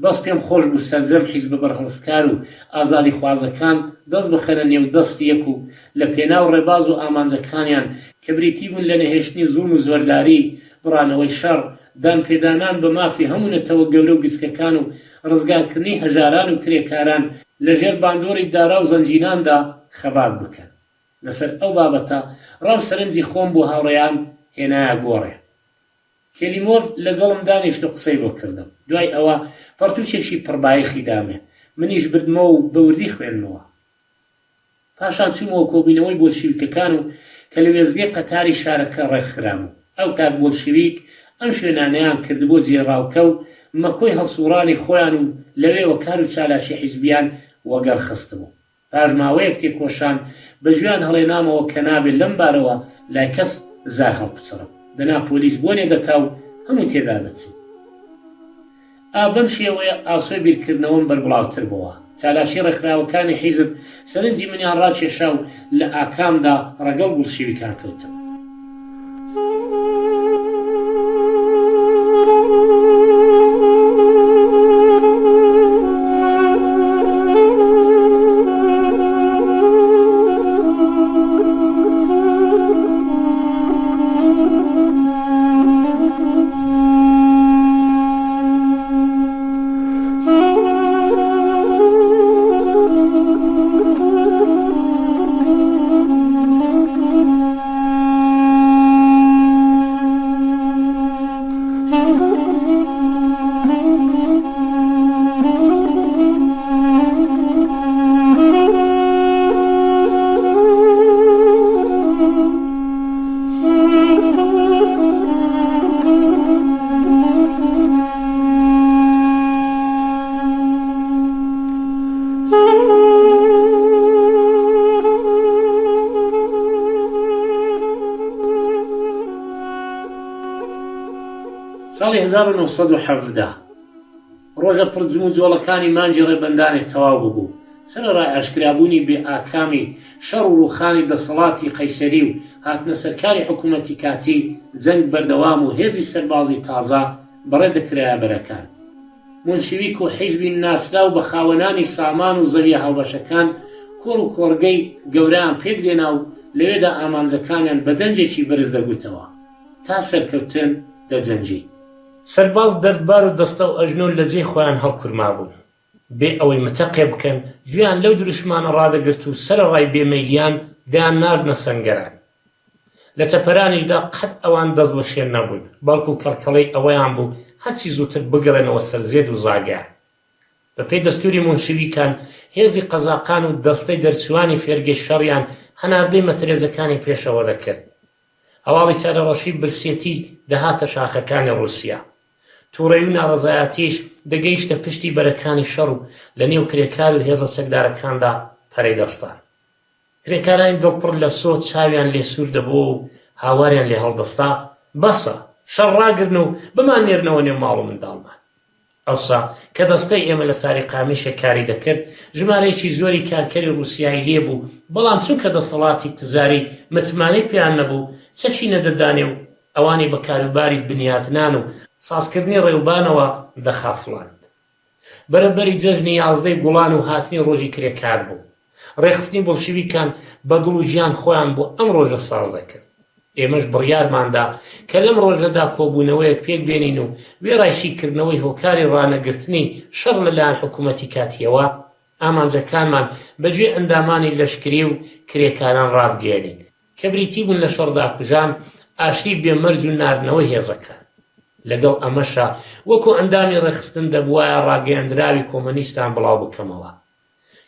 بەس پێم خۆش بوو سەرجەم حیزبە بەرهەڵستکار و ئازادیخوازەکان دەست بخەنە نێو دەستی یەک و لە پێناو ڕێباز و ئامانجەکانیان کە بریتی بوون لە نەهێشتنی زوڵم و زۆرداری، بڕانەوەی شەڕ، دانپێدانان بە مافی هەموو نەتەوە گەورە و گچکەکان و ڕزگارکردنی هەژاران و کرێکاران لە ژێر باندۆری دارا و زەنگیناندا خەبات بکەن. لەسەر ئەو بابەتە ڕا و سەرنجی خۆم بۆ هاوڕێیان هێنایە گۆڕێ. کێلیمۆڤ لەگەڵم دانیشت و قسەی بۆ کردم. دوای ئەوە پەڕتووکێکی پڕبایەخی دامێ. منیش بردمەوە و بە وردی خوێندمەوە. پاشان چوومەوە کۆبوونەوەی بۆلشیویکەکان و کە لە وێستگەی قەتاری شارەکە ڕێکخرابوو. ئەوکات بۆلشیویک ئەم شوێنانەیان کردبووە جێ ڕاوکە و مەکۆی هەڵسووڕانی خۆیان و لەوێوە کار و چالاکی حیزبییان وەگەڕ خستبوو. پاش ماوەیەک تێکۆشان، بە گوێیان هەڵێنامەوە کە نابێ لەم بارەوە لای کەس زار هەڵپچڕم، دەنا پۆلیس بۆنێ دەکا و هەموو تێدا دەچین. ئا بەم شێوەیە ئاسۆی بیرکردنەوەم بەربڵاوتر بۆوە. چالاکی ڕێکخراوەکانی حیزب سەرنجی منیان ڕاکێشا و لە ئاکامدا ڕەگەڵ بوڵشیویکان کەوتم. ساڵی 1917 ڕۆژە پڕ جموجۆڵەکانی مانگی ڕێبەندانێ تەواو ببوو، سەرەڕای ئاشکرابوونی بێ ئاکامی شەڕ و ڕووخانی دەسەڵاتی قەیسەری و هاتنە سەرکاری حکوومەتی کاتی، جەنگ بەردەوام و هێزی سەربازی تازە بەڕێ دەکرایە بەرەکان. مۆنشویک و حیزبی ناسراو بە خاوەنانی سامان و زەویە هاوبەشەکان کۆڕ و کۆڕگەی گەورەیان پێک دێنا و لەوێدا ئامانجەکانیان بە دەنگێکی بەرز دەگوتەوە. تا سەرکەوتن دەجەنگین. سەرباز دەردبار و دەستەوئەژنۆ لە جێی خۆیان هەڵکورمابوون. بێ ئەوەی متەقێ بکەن، گوێیان لەو دروشمانە ڕادەگرت و سەرەڕای بێ مەیلیان دەیانناردنە سەنگەران. لە چەپەرانیشدا قەت ئەوان دەستوەشێن نەبوون، بەڵکو کەڵکەڵەی ئەوەیان بوو هەرچی زووتر بگەڕێنەوە سەر زێد و زاگەیان. بەپێی دەستووری مونشویکان، هێزی قەزاقان و دەستەی دەرچووانی فێرگەی شەڕیان هەناردەی مەترێزەکانی پێشەوە دەکرد. هەواڵی چارەڕەشی برسێتی دەهاتە شاخەکانی ڕووسیا. تووڕەیی و ناڕەزایەتیش دەگەیشتە پشتی بەرەکانی شەڕ و لە نێو کرێکار و هێزە چەکدارەکاندا پەرەی دەستان. کرێکارانی دڵپڕ لە سۆز چاویان لێ سوور دەبۆوە و هاواریان لێ هەڵدەستا، بەسە، شەڕ ڕاگرن و بماننێرنەوە نێو ماڵ و منداڵمان. ئەوسا کە دەستەی ئێمە لە ساریقامیشێ کاری دەکرد، ژمارەیەکی زۆری کارکەری ڕووسیایی لێ بوو، بەڵام چونکە دەسەڵاتی تزاری متمانەی پێیان نەبوو، چەکی نەدەدانێ و ئەوانی بە کاروباری بنیاتنان و سازکردنی ڕێوبانەوە دەخافڵاند. بەرەبەری جەژنی یازدەی گوڵان و هاتنی ڕۆژی کرێکار بوو. ڕێکخستنی بوڵشیویکان بە دڵ و گیان خۆیان بۆ ئەم ڕۆژە ساز دەکرد. ئێمەش بڕیارمان دا کە لەم ڕۆژەدا کۆبوونەوەیەک پێک بێنین و وێڕای شیکردنەوەی هۆکاری ڕانەگرتنی شەڕ لە لایەن حکوومەتی کاتییەوە، ئامانجەکانمان بە گوێی ئەندامانی لەشکری و کرێکاران ڕابگەیەنین کە بریتی بوون لە شەڕداکوژان، ئاشتی بێ مەرج و ناردنەوەی هێزەکان. لەگەڵ ئەمەشا وەکوو ئەندامی ڕێکخستن دەبوایە ڕاگەیەندراوی کۆمەنیستان بڵاو بکەمەوە.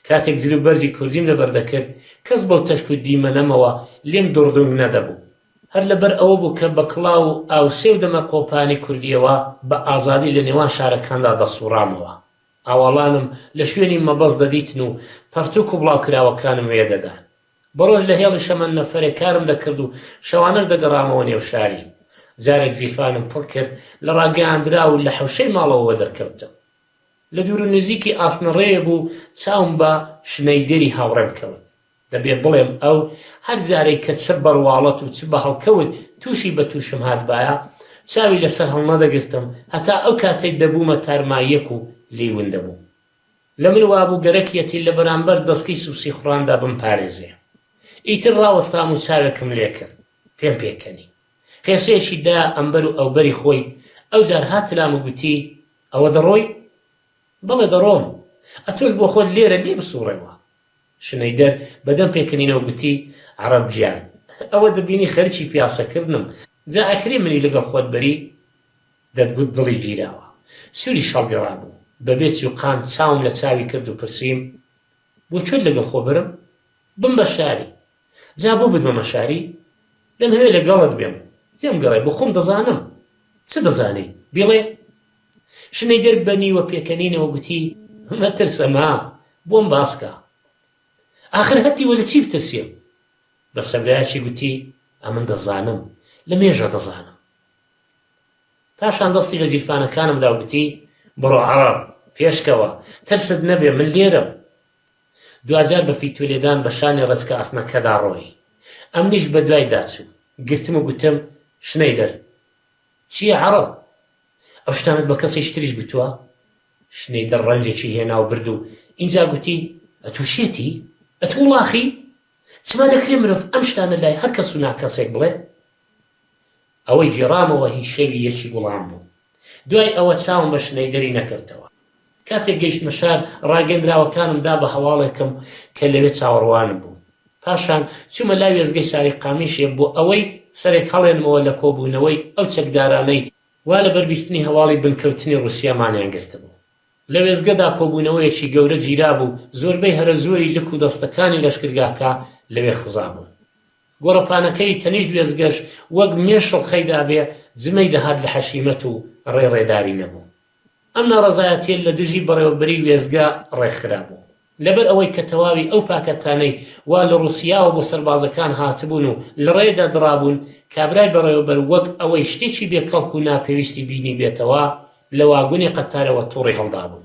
کاتێک جلوبەرگی کوردیم لەبەر دەکرد، کەس بەو تەشک و دیمەنەمەوە لێم دڕدونگ نەدەبوو. هەر لەبەر ئەوە بوو کە بە کڵاو و ئاوسێ و دەمەرقۆپانی کوردییەوە بە ئازادی لە نێوان شارەکاندا دەسووڕامەوە. ئاواڵانم لە شوێنی مەبەست دەدیتن و پەڕتووک و بڵاوکراوەکانم وێ دەدان. بە ڕۆژ لە هێڵی شەمەندەفەرێ کارم دەکرد و شەوانەش دەگەڕامەوە نێو شاری. جارێک گیرفانم پڕ کرد لە ڕاگەیاندراو و لە حەوشەی ماڵەوەوە دەرکەوتم. لە دوور و نزیکی ئاسنەڕێیە بوو چاوم بە شنەیدەری هاوڕێم کەوت. دەبێ بڵێم ئەو هەر جارەی کە چ بە ڕواڵەت و چ بە هەڵکەوت تووشی بە تووشم هاتبایە، چاوی لە سەر هەڵنەدەگرتم هەتا ئەو کاتەی دەبوومە تارماییەک و لێی ون دەبووم. لە من وابوو گەرەکیەتی لە بەرامبەر دەسکەی سوسیخوڕاندا بمپارێزێ. ئیتر ڕاوەستام و چاوێکم لێ کرد. پێم پێکەنی. خێسەیەکی دا ئەمبەر و ئەوبەری خۆی، ئەوجار هاتلام و گوتی، ئەوە دەڕۆی؟ بەڵێ دەڕۆم. ئەتۆش بۆ خۆت لێرە لێ بسووڕێوە. شنەیدەر بە دەم پێکەنینەوە گوتی، عەڕەب گیان، ئەوە دەبینی خەریکی پیاسەکردنم، جا ئەکرێ منی لەگەڵ خۆت بەری؟ دەتگوت دڵی گیراوە. سووریش هەڵگەڕابوو. بە بێ چووقان چاوم لە چاوی کرد و پرسیم، بۆ کوێت لەگەڵ خۆ بەرم؟ بمبە شاری. جا بۆ بتبەمە شاری؟ دەمهەوێ لەگەڵت بێم. لێم گەڕێ، بۆ خۆم دەزانم. چ دەزانی؟ بیڵێ. شنەیدەر بە نیوە پێکەنینەوە گوتی، مەترسە ما، بۆم باس کە. ئاخر هەتیوە لە چی بترسێم؟ بە سەبرایەکی گوتی، ئەمن دەزانم، لە مێژە دەزانم. پاشان دەستی لە گیرفانەکانم دا و گوتی، بڕۆ عەڕەب، پێشکەوە، ترست نەبێ، من لێرەم. دواجار بە فیتوولێدان بە شانی ڕێچکە ئاسنەکەدا ڕۆیی. ئەمنیش بە دوایدا چووم. گرتم و گوتم، شنەیدەر! چییە عەڕەب؟ ئەو شتانەت بە کەسێکی تریش گوتووە؟ شنەیدەر ڕەنجێکی هێنا و برد و ئینجا گوتی، ئەتوو شێتی؟ ئەتوو وڵاخی؟ چما دەکرێ مرۆڤ ئەم شتانە لای هەر کەس و ناکەسێک بڵێ؟ ئەوەی گێڕامەوە هی شەوی یەکی گوڵان بوو. دوای ئەوە چاوم بە شنەیدەری نەکەوتەوە. کاتێک گەیشتمە شار، ڕاگەیەندراوەکانم دا بە هەواڵێکم کە لەوێ چاوەڕوانم بوو. پاشان چوومە لای وێستگەی ساریقامیشێ بۆ ئەوەی سەرێک هەڵێنمەوە لە کۆبوونەوەی ئەو چەکدارانەی وا لەبەر بیستنی هەواڵی بنکەوتنی ڕووسیا مانیان گرتبوو. لە وێستگەدا کۆبوونەوەیەکی گەورە گیرابوو، زۆربەی هەرە زۆری لک و دەستەکانی لەشکرگاکە لەوێ خزابوون. گۆڕەپانەکەی تەنیشت وێستگەش وەک مێش شڵخەی دابێ، جمەی دەهات لە حەشیمەت و ڕێ ڕێداری نەبوو. ئەم ناڕەزایەتییە لە دژی بەڕێوەبەریی وێستگە ڕێکخرابوو. لەبەر ئەوەی کە تەواوی ئەو پاکەتانەی وا لە ڕووسیاوە بۆ سەربازەکان هاتبوون و لە ڕێدا دڕابوون، کابرای بەڕێوەبەر وەک ئەوەی شتێکی بێ کەڵک و ناپێویستی بینیبێتەوە، لە واگونی قەتارەوە تووڕی هەڵدابوون.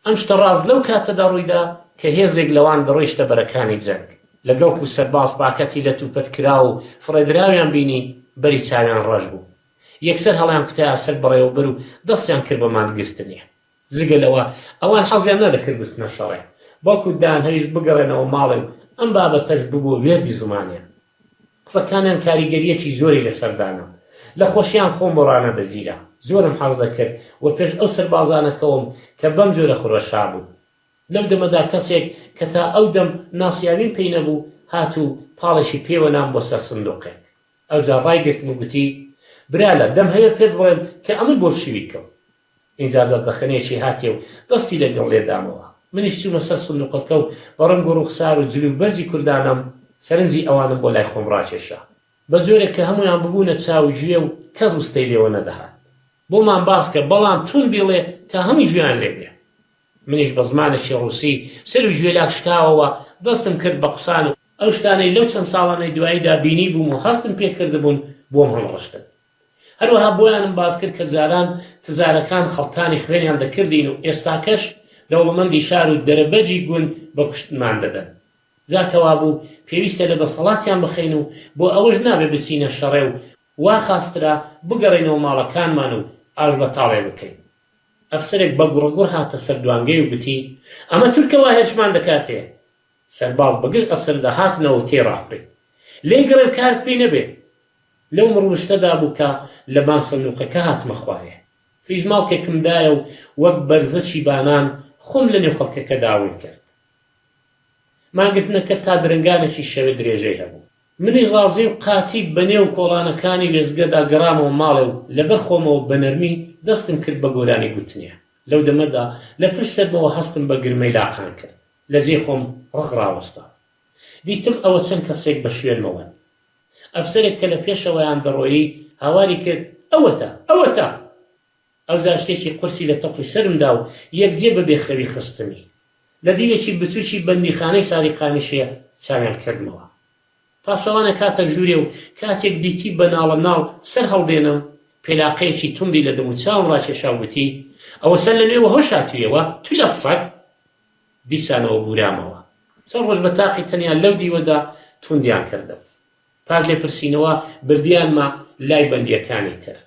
ئەم شتە ڕاست لەو کاتەدا ڕوویدا کە هێزێک لەوان دەڕۆیشتە بەرەکانی جەنگ. لە گەڵک و سەرباز پاکەتی لەتوپەت کراو و فڕێدراویان بینی، بەری چاویان ڕەش بوو. یەکسەر هەڵیانکوتایە سەر بەڕێوەبەر و دەستیان کرد بە مانگرتنی. جگە لەوە ئەوان حەزیان نەدەکرد بچنە شەڕێ، بەڵکو دەیانهەویست بگەڕێنەوە ماڵێ و ئەم بابەتەش ببووە وێردی زمانیان. قسەکانیان کاریگەرییەکی زۆری لەسەر دانام. لە خۆشیان خۆم بۆ ڕانەدەگیرا. زۆرم حەز دەکرد وەپێش ئەو سەربازانە کەوم کە بەم جۆرە خرۆشابوون. لەو دەمەدا کەسێک کە تا ئەو دەم ناسیاویم پێی نەبوو، هات و پاڵێکی پێوە نام بۆ سەر سندوقێک. ئەوجا ڕایگرتم و گوتی، برالە، دەمهەوێ پێت بڵێم کە ئەمن بۆلشویکم. ئینجا زەردەخەنەیەکی هاتێ و دەستی لە گڵ لێدامەوە. منیش چوومە سەر سندوقەکە و بە ڕەنگ و ڕووخسار و جل و بەرگی کوردانەم سەرنجی ئەوانم بۆ لای خۆم ڕاکێشا. بە جۆرێک کە هەموویان ببوونە چاو و گوێ و کەس وستەی لێوە نەدەهات. بۆمان باس کە، بەڵام توند بیڵێ تا هەموو گوێیان لێ بێ. منیش بە زمانێکی ڕووسی سەر و گوێلاک شکاوەوە دەستم کرد بە قسان و ئەو شتانەی لەو چەند ساڵانەی دواییدا بینیبووم و هەستم پێ کردبوون بۆم هەڵڕشتن. هەروەها بۆیانم باس کرد کە جاران تزارەکان خەڵتانی خوێنیان دەکردین و ئێستاکەش دەوڵەمەندی شار و دەرەبەگی گوند بە کوشتنمان دەدەن. جا کەوابوو پێویستە لە دەسەڵاتیان بخەین و بۆ ئەوەش نابێ بچینە شەڕێ و وا خاسترە بگەڕێینەوە ماڵەکانمان و ئاشبەتاڵێ بکەین. ئەفسەرێک بە گوڕەگوڕ هاتە سەر دوانگەی و گوتی، ئەمە تورکە وا هێرشمان دەکاتێ! سەرباز بە گژ ئەفسەردا هاتنەوە و تێی ڕاخوڕین. لێی گەڕێم کارت پێی نەبێ! لەو مڕوشتەدا بوو کە لە بان سندووقەکە هاتمە خوارێ. فیزماڵکێکم دایە و وەک بەرزەکی بانان خۆم لە نێو خەڵکەکەدا ون کرد. مانگرتنەکە تا درەنگانێکی شەوێ درێژەی هەبوو. منیش ڕازی و قاتی بە نێو کۆڵانەکانی وێستگەدا گەڕامەوە ماڵێ و لەبەر خۆمەوە بە نەرمی دەستم کرد بە گۆرانی گوتنێ. لەو دەمەدا لە پشت سەرمەوە هەستم بە گرمەی لاقان کرد. لە جێی خۆم ڕەق ڕاوەستام. دیتم ئەوە چەند کەسێک بە شوێنمەوەن. ئەفسەرێک کە لە پێشەوەیان دەڕۆیی هاواری کرد، ئەوەتە! ئەوەتە! ئەوجا شتێکی قورسی لە تەپڵی سەرم دا و یەکجێ بە بێخەوی خستمی. لە دیوێکی بچووکی بەندیخانەی ساریقامیشێ چاویان کردمەوە. پاسەوانێک هاتە ژوورێ و کاتێک دیتی بە ناڵەناڵ سەر هەڵدێنم، پێلاقەیەکی توندی لە دەموچاوم ڕاکێشا و گوتی، ئەوە سەر لە نوێ وەهۆش هاتوویەوە، تولە سەگ! دیسانەوە بوورامەوە. چەند ڕۆژ بە تاقی تەنیا لەو دیوەدا توندیان کردم. پاش لێپرسینەوە بردیانمە لای بەندییەکانی تر.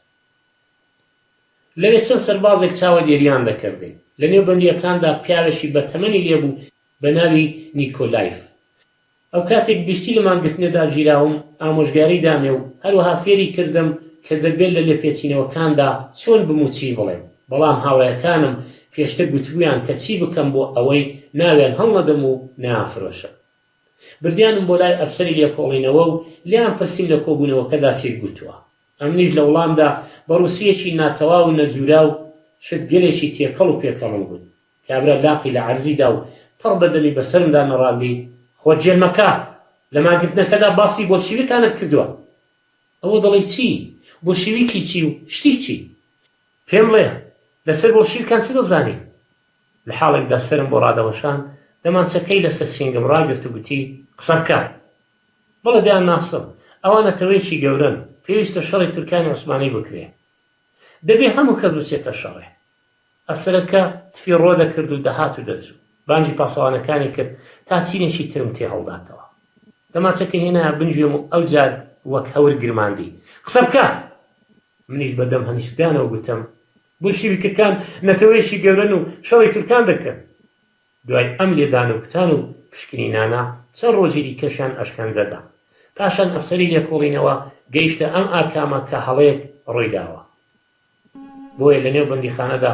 لەوێ چەند سەربازێک چاوەدێریان دەکردین. لە نێو بەندییەکاندا پیاوێکی بەتەمەنی لێ بوو بە ناوی نیکۆلایف. ئەو کاتێک بیستی لە مانگرتنێدا گیراوم، ئامۆژگاری دامێ و هەروەها فێری کردم کە دەبێت لە لێپێچینەوەکاندا چۆن بم و چی بڵێم. بەڵام هاوڕێیەکانم پێشتر گوتبوویان کە چی بکەم بۆ ئەوەی ناویان هەڵنەدەم و نەیانفرۆشم. بردیانم بۆ لای ئەفسەری لێکۆڵینەوە و لێیان پرسیم لە کۆبوونەوەکەدا چیت گوتووە. ئەمنیش لە وڵامدا بە ڕووسییەکی ناتەواو و نەجووراو شتگەلێکی تێکەڵ و پێکەڵم گوت. کابرا لاقی لە عەرزی دا و پڕ بە دەمی بە سەرمدا نەڕاندی، خۆت جێل مەکە! لە مانگرتنەکەدا باسی بۆلشیویکانت کردووە. ئەوە دەڵێی چی؟ بۆلشیویکی چی و شتی چی؟ پێم بڵێ، لەسەر بۆلشیویکان چ دەزانی؟ لە حاڵێکدا سەرم بۆ ڕادەوەشاند، دەمانچەکەی لەسەر سینگم ڕاگرت و گوتی، قسە بکە! بەڵێ دەیانناسم. ئەوان نەتەوەیەکی گەورەن. پێویستە شەڕی تورکانی عوسمانی بکرێ. دەبێ هەموو کەس بچێتە شەڕێ. ئەفسەرەکە تفی ڕۆ دەکرد و دەهات و دەچوو. بانگی پاسەوانەکانی کرد تا چینێکی ترم تێ هەڵداتەوە. دەمانچەکەی هێنایە بن گوێم و ئەوجار وەک هەور گرماندی، قسە بکە! منیش بە دەم هەنیسکدانەوە گوتم، بولشیویکەکان نەتەوەیەکی گەورەن و شەڕی تورکان دەکەن. دوای ئەم لێدان و کوتان و پشکنینانە چەند ڕۆژی دیکەشیان ئەشکەنجە دا. پاشان ئەفسەری لێکۆڵینەوە گەیشتە ئەم ئاکامە کە هەڵەیەک ڕووی داوە. بۆیە لە نێو بەندیخانەدا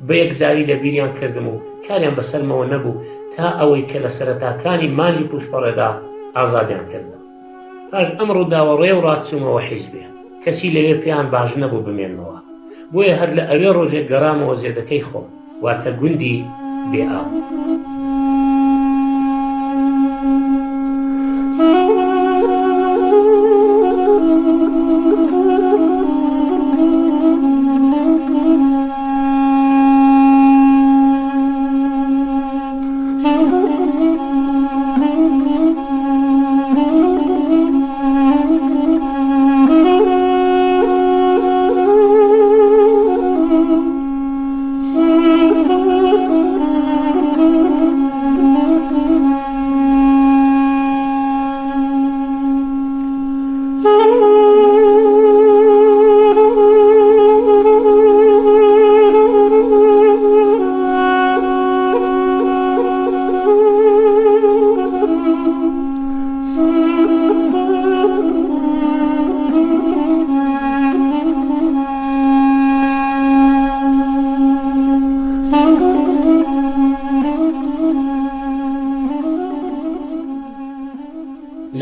بە یەکجاری لە بیریان کردم و کاریان بە سەرمەوە نەبوو تا ئەوەی کە لە سەرەتاکانی مانگی پووشپەڕێدا ئازادیان کردم. پاش ئەم ڕووداوە ڕێ و ڕاست چوومەوە حیزبێ، کەچی لەوێ پێیان باش نەبوو بمێنمەوە، بۆیە هەر لە ئەوێ ڕۆژێک گەڕامەوە زێدەکەی خۆم، واتە گوندی بێ ئاو.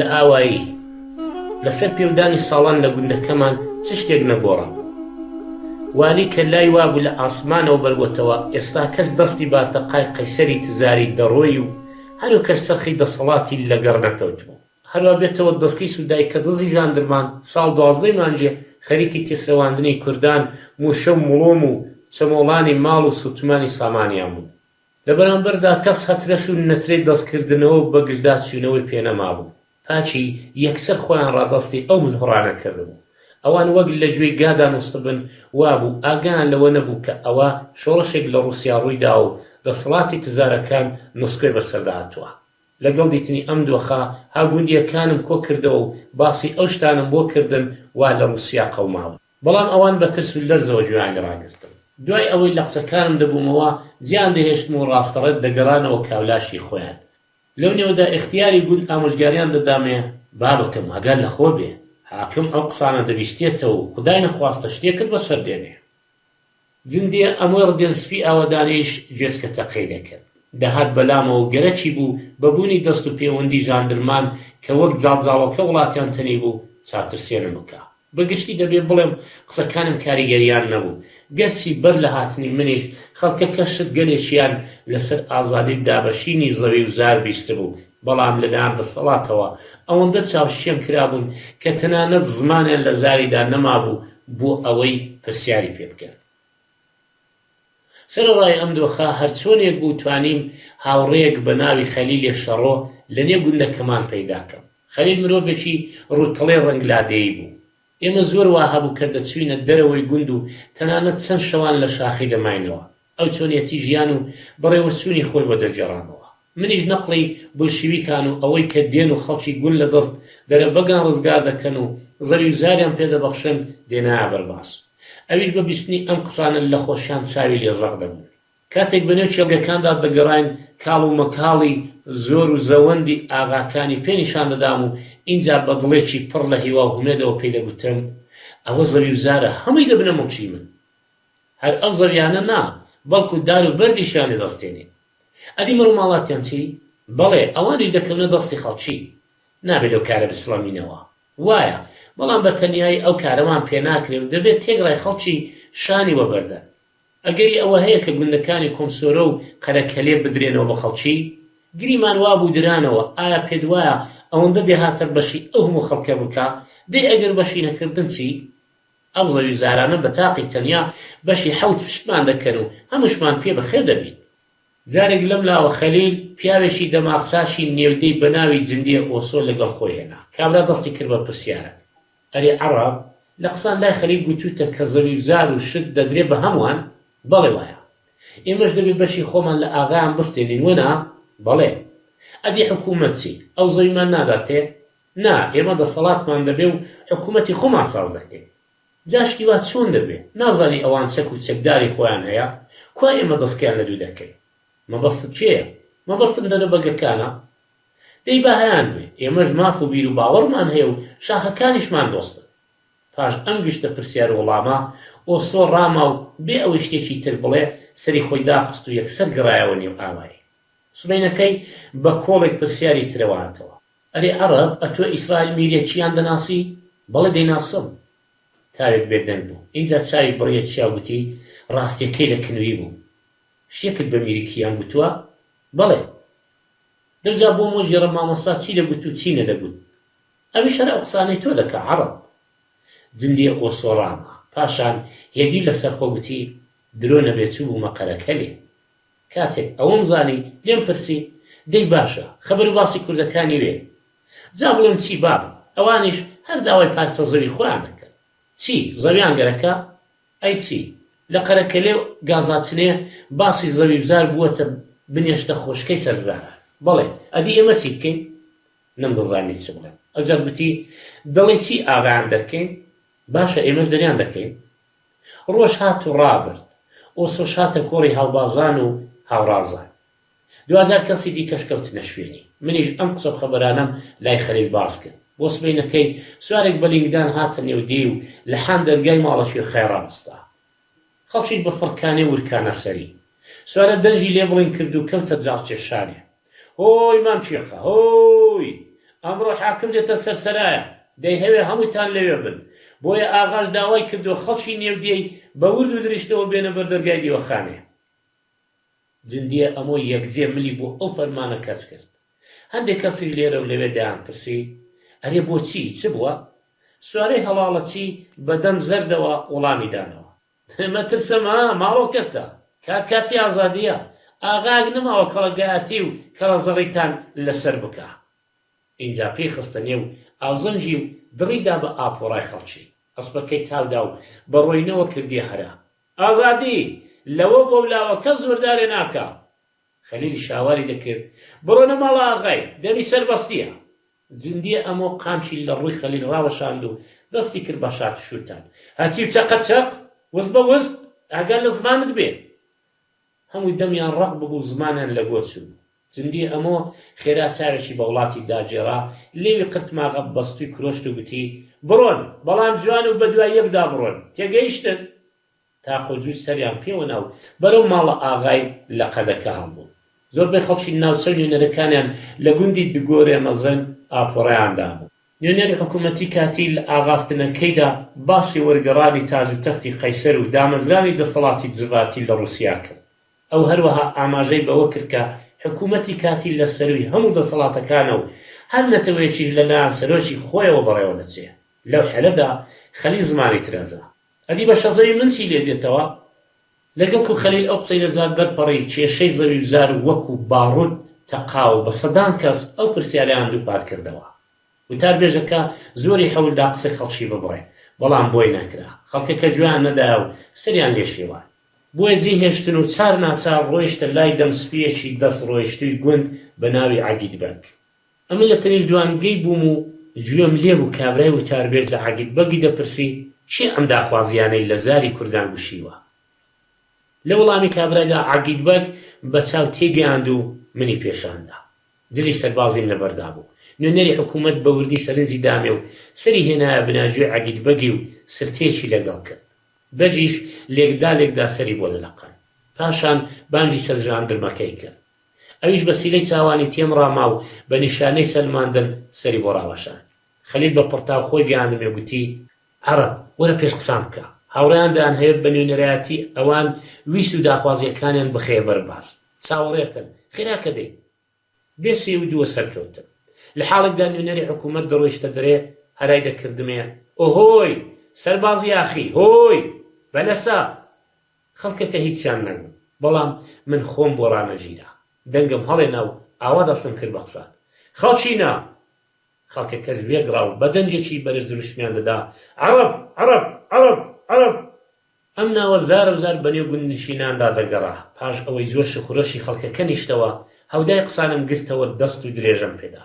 لە ئاوایی، لەسەر پێودانی ساڵان لە گوندەکەمان چ شتێک نەگۆڕابوو. والی کە لای وابوو لە ئاسمانەوە بەربۆتەوە، ئێستا کەس دەستی بارتەقای قەیسەری تزاری دەڕۆی و هەنووکەش چەرخی دەسەڵاتی لەگەڕ نەکەوتبوو. هەروا بێتەوە دەستکەی سوودای کە دزی ژاندرمان ساڵ دوازدەی مانگێ خەریکی تێسرەواندنی کوردان، مووشە و مڵۆم و چەمۆڵانی ماڵ و سووتمانی سامانیان بوو. لە بەرامبەردا کەس هەترەش و نەترەی دەستکردنەوە و بەگژداچوونەوەی پێ نەمابوو. پاکی یەکسەر خۆیان ڕادەستی ئەو ملهوڕانە کردبوو. ئەوان وەک لە گوێی گادا نووستبن وابوو، ئاگایان لەوە نەبوو کە ئەوە شۆڕشێک لە ڕووسیا ڕوویداوە و دەسەڵاتی تزارەکان نسکۆی بەسەردا هاتووە. لەگەڵ دیتنی ئەم دۆخە، هاوگوندییەکانم کۆ کردەوە و باسی ئەو شتانەم بۆ کردن وا لە ڕووسیا قەوماون. بەڵام ئەوان بە ترس و لەرزەوە گوێیان لێ ڕاگرتم. دوای ئەوەی لە قسەکانم دەبوومەوە، جێیان دەهێشتم و ڕاستەڕێ دەگەڕانەوە کاولاشی خۆیان. لەو نێوەدا ئیختیاری گوند ئامۆژگاریان دەدامێ، بابەکەم ئاگات لە خۆ بێ، حاکم ئەو قسانە دەبیستێتەوە و خودای نەخواستە شتێکت بەسەر دێنێ. جندێ ئەمۆی ڕدێن سپی ئاوەدانیش گوێچکە تەقەی دەکرد. دەهات بەلامەوە و گەرەکی بوو بە بوونی دەست و پێوەندی ژاندرمان کە وەک جاڵجاڵۆکە وڵاتیان تەنیبوو، چاوترسێنم بکا. بە گشتی دەبێ بڵێم قسەکانم کاریگەرییان نەبوو، گەرچی بەر لە هاتنی منیش خەڵکەکە شت گەلێکیان لە سەر ئازادی و دابەشینی زەوی و زار بیستبوو، بەڵام لە لایەن دەسەڵاتەوە ئەوەندە چاوشکێن کرابوون کە تەنانەت زمانیان لە زاریدا نەمابوو بۆ ئەوەی پرسیاری پێ بکەن. سەرەڕای ئەم دۆخە، هەرچۆنێک بوو توانیم هاوڕێیەک بە ناوی خەلیلێ شەڕۆ لە نێو گوندەکەمان پەیدا کەم. خەلیل مرۆڤێکی ڕووتەڵەی ڕەنگ لادێیی بوو. ئێمە زۆر وا هەبوو کە دەچووینە دەرەوەی گوند و تەنانەت چەند شەوان لە شاخی دەماینەوە. ئەو چۆنیەتی ژیان و بەڕێوەچوونی خۆی بۆ دەگێڕامەوە. منیش نەقڵی بولشیویکان و ئەوەی کە دێن و خەڵکی گوند لە دەست دەرەبەگان ڕزگار دەکەن و زەوی و زاریان پێ دەبەخشن دێنایە بەر باس. ئەویش بە بیستنی ئەم قسانە لە خۆشیان چاوی لێ زەق دەبوون. کاتێک بە نێو کێڵگەکاندا دەگەڕاین کاڵ و مەکاڵی زۆر و زەوەندی ئاغاکانی پێ نیشان دەدام و ئینجا بە دڵێکی پڕ لە هیوا و هومێدەوە پێی دەگوتم ئەوە زەوی و زارە هەمووی دەبنە موڵکی من. هەر ئەو زەویانە نا، بەڵکو دار و بەردیشیان لێ دەستێنین. ئەدی مەڕ و ماڵاتیان چی؟ بەڵێ، ئەوانیش دەکەونە دەستی خەڵکی. نابێ لەو کارە بسڵەمینەوە. وایە، بەڵام بە تەنیایی ئەو کارەمان پێ ناکرێ و دەبێ تێکڕای خەڵکی شانی وەبەردەن. ئەگەری ئەوە هەیە کە گوندەکانی کۆمسۆرە و قەرەکەلێ بدرێنەوە بە خەڵکی؟ گریمان وابوو درانەوە، ئایا پێت وایە ئەوەندە دێهاتە بەشی ئەو هەموو خەڵکە بکا؟ دەی ئەگەر بەشی نەکردن چی؟ ئەو زەویوزارانە بە تاقی تەنیا بەشی حەوت پشتمان دەکەن و هەمووشمان پێ بەخێر دەبین. جارێک لەم لاوە خەلیل پیاوێکی دەماغچاشی نێودێی بە ناوی جندیە ئۆسۆ لەگەڵ خۆی هێنا. کابرا دەستی کرد بە پرسیارەک. ئەرێ عەڕەب، لە قسان لای خەلیل گوتووتە کە زەویوزار و شت دەدرێ بە هەمووان؟ بەڵێ وایە. ئێمەش دەبێ بەشی خۆمان لە ئاغایان بستێنین وەنا؟ بەڵێ. ئەدی حکوومەت چی؟ ئەو زەویمان ناداتێ؟ نا، ئێمە دەسەڵاتمان دەبێ و حکوومەتی خۆمان ساز دەکەین. جا شتی وا چۆن دەبێ؟ نازانی ئەوان چەک و چەکداری خۆیان هەیە؟ کوا ئێمە دەسکەیان لە دوو دەکەین؟ مەبەستت کێیە؟ مەبەستم دەرەبەگەکانە. دەی با هەیانبێ، ئێمەش ماف و بیر و باوەڕمان هەیە و شاخەکانیشمان دۆستن. پاش ئەم گشتە پرسیار و وەڵامە، ئۆسۆ ڕاما و بێ ئەوەی شتێکی تر بڵێ، سەری خۆی داخست و یەکسەر گەڕایەوە نێو ئاوایی. سبەینەکەی بە کۆڵێک پرسیاری ترەوە هاتەوە. ئەرێ عەڕەب ئەتۆ ئیسرائیل میرێکیان دەناسی؟ بەڵێ دەیناسم. تاوێک بێدەنگ بوو. ئینجا چاوی بڕیە چیا و گوتی، ڕاستییەکەی لە کنوی بوو. شتێکت بە میریکیان گوتووە؟ بەڵێ. دەوجا بۆم وەگێڕە مامۆستا چی دەگوت و چی نەدەگوت. ئەویش هەر ئەو قسانەی تۆ دەکا عەڕەب. جندیە ئۆسۆ ڕاما. پاشان هێدی و لەسەرخۆ گوتی، درۆ نەبێ چووبوومە قەرەکەلێ. کاتێک ئەوەم زانی، لێم پرسی، دەی باشە، خەبەر و باسی کوردەکانی وێ؟ جا بڵێم چی بابم، ئەوانیش هەر داوای پارچە زەوی خۆیان دەکەن. چی، زەویان گەرەکە؟ ئەی چی، لە قەرەکەلێ و گازاچنێ باسی زەویوزار بووەتە بنێشتە خۆشکەی سەر زاران. بەڵێ، ئەدی ئێمە چی بکەین؟ نەمدەزانی چ بڵێم. ئەوجار گوتی، دەڵێی چی ئاغایان دەرکەین؟ باشە، ئێمەش دەریان دەکەین. ڕۆژ هات و ڕابرد، ئۆسۆش هاتە کۆڕی هاوبازان و هاوڕازان. دواجار کەسی دیکەش کەوتنە شوێنی. منیش ئەم قسە و خەبەرانەم لای خەلیل باس کرد. بۆ سبەینەکەی سوارێک بە لینگدان هاتە نێو دێی و لە حان دەرگای ماڵە کوێخای ڕاوەستا. خەڵکیش بە فڕکانێ ورکانە سەری. سوارە دەنگی لێ بڵین کرد و کەوتە جاڕکێشانێ. هۆی مام کوێخا، هۆی! ئەمڕۆ حاکم دێتە سەر سەرایە، دەیهەوێ هەمووتان لەوێ بن. بۆیە ئاغاش داوای کردووە خەڵکی نێو دێی بە ورد و درشتەوە بێنە بەر دەرگای دیوەخانێ. جندیە ئەمۆ یەکجێ ملی بۆ ئەو فەرمانە کەچ کرد. هەندێ کەسیش لێرە و لەوێ دەیانپرسی، ئەرێ بۆچی؟ چ بووە؟ سوارەی هەڵاڵەچی بە دەم زەردەوە وڵامی دانەوە. مەترسە ما، ماڵۆ کەتە. کات کاتی ئازادییە. ئاغایەک نەماوە کەڵەگایەتی و کەڵەزەڕیتان لە سەر بکا. ئینجا پێی خستە نێو ئاوزەنگی و دڕی دا بە ئاپۆڕای خەڵکی. ئەسپەکەی تاو دا و بە ڕۆینەوە کردیە هەرا. ئازادی! لەوە بەولاوە کەس زۆردارێ ناکا. خەلیلیش هاواری دەکرد، بڕۆنە ماڵە ئاغای، دەمی سەربەستییە. جندیە ئەمۆ قامچی لە ڕووی خەلیل ڕاوەشاند و دەستی کرد بە شات شووتان. هەتیو چەقە چەق، وز بە وز، ئاگات لە زمانت بێ. هەمووی دەمیان ڕەق ببوو و زمانیان لە گۆ چووبوو. جندیە ئەمۆ خێرا چاوێکی بە وڵاتی داگێڕا، لێوی قرتماغە بەستووی کرۆشت و گوتی، بڕۆن، بەڵام جوان و بەدوای یەکدا بڕۆن. تێگەیشتن؟ تاق و جووت سەریان پێوە نا و بەرەو ماڵە ئاغای لە قەدەکە هەڵبوون. زۆربەی خەڵکی ناوچە و نوێنەرەکانیان لە گوندی دگۆرێ مەزن ئاپۆرەیان دابوو. نوێنەری حکوومەتی کاتی لە ئاغافتنەکەیدا باسی وەرگەڕانی تاج و تەختی قەیسەر و دامەزرانی دەسەڵاتی جڤاتی لە ڕووسیا کرد. ئەو هەروەها ئاماژەی بەوە کرد کە حکوومەتی کاتی لە سەرووی هەموو دەسەڵاتەکانە و هەر نەتەوەیەکیش لە لایەن سەرۆکی خۆیەوە بەڕێوە دەچێ. لەو حەلەدا خەلیل زمانی ترازا. ئەدی بەشە زەوی من چی لێ دێتەوە؟ لەگەڵ کو خەلیل ئەو قسەی لە زار دەرپەڕی کێشەی زەوی و زار وەکوو باڕوت تەقا و بە سەدان کەس ئەو پرسیارەیان دووپات کردەوە. وتاربێژەکە زۆری حەول دا قسەی خەڵکی ببڕێ، بەڵام بۆی نەکرا. خەڵکەکە گوێیان نەدایە و سەریان لێ شێوان. بۆیە جێی هێشتن و چار ناچار ڕۆیشتە لای دەمسپییەکی دەست ڕۆیشتووی گوند بە ناوی عەگید بەگ. ئەمن لە تەنیشت دوانگەی بووم و گوێم لێ بوو کابرای وتاربێژ لە عەگید بەگی دەپرسی کێ ئەم داخوازییانەی لە زاری کوردان گوشیوە؟ لە وەڵامی کابرایدا عەگید بەگ بە چاو تێیگەیاند و منی پێشان دا. جلی سەربازیم لەبەردا بوو. نوێنەری حکوومەت بە وردی سەرنجی دامێ و سەری هێنایە بناژوێی عەگید بەگی و سرتەیەکی لەگەڵ کرد. بەگیش لێکدا لێکدا سەری بۆ دەلەقاند. پاشان بانگی سەرژاندرمەکەی کرد. ئەویش بە سیلەی چاوانی تێم ڕاما و بە نیشانەی سەلماندن سەری بۆ ڕاوەشاند. خەلیل بە پڕتاو خۆی گەیاندمێ و گوتی، عەڕەب، وەرە پێش قسان بکە. هاوڕێیان دەیانهەوێ بە نوێنەرایەتی ئەوان ویست و داخوازییەکانیان بخەیە بەر باس. چاوەڕێتن. خێرا کە دێی. بێ سێ و دووە سەرکەوتم. لە حاڵێکدا نوێنەری حکوومەت دەڕۆیشتە دەرێ، هەرای دەکردمێ، ئۆهۆی! سەربازی یاخی! هۆی! بەلەسە! خەڵکەکە هیچیان نەگوت، بەڵام من خۆم بۆ ڕانەگیرا. دەنگم هەڵێنا و ئاوا دەستم کرد بە قسان. خەڵکینە! خەڵکەکەش وێگڕا و بە دەنگێکی بەرز دروشمیان دەدا، عەڕەب! عەڕەب! عەڕەب! عەڕەب! ئەم ناوە زارە و زار بەنێو گوندنشیناندا دەگەڕا. پاش ئەوەی جۆش و خرۆشی خەڵکەکە نیشتەوە، هەودای قسانم گرتەوە دەست و درێژەم پێدا.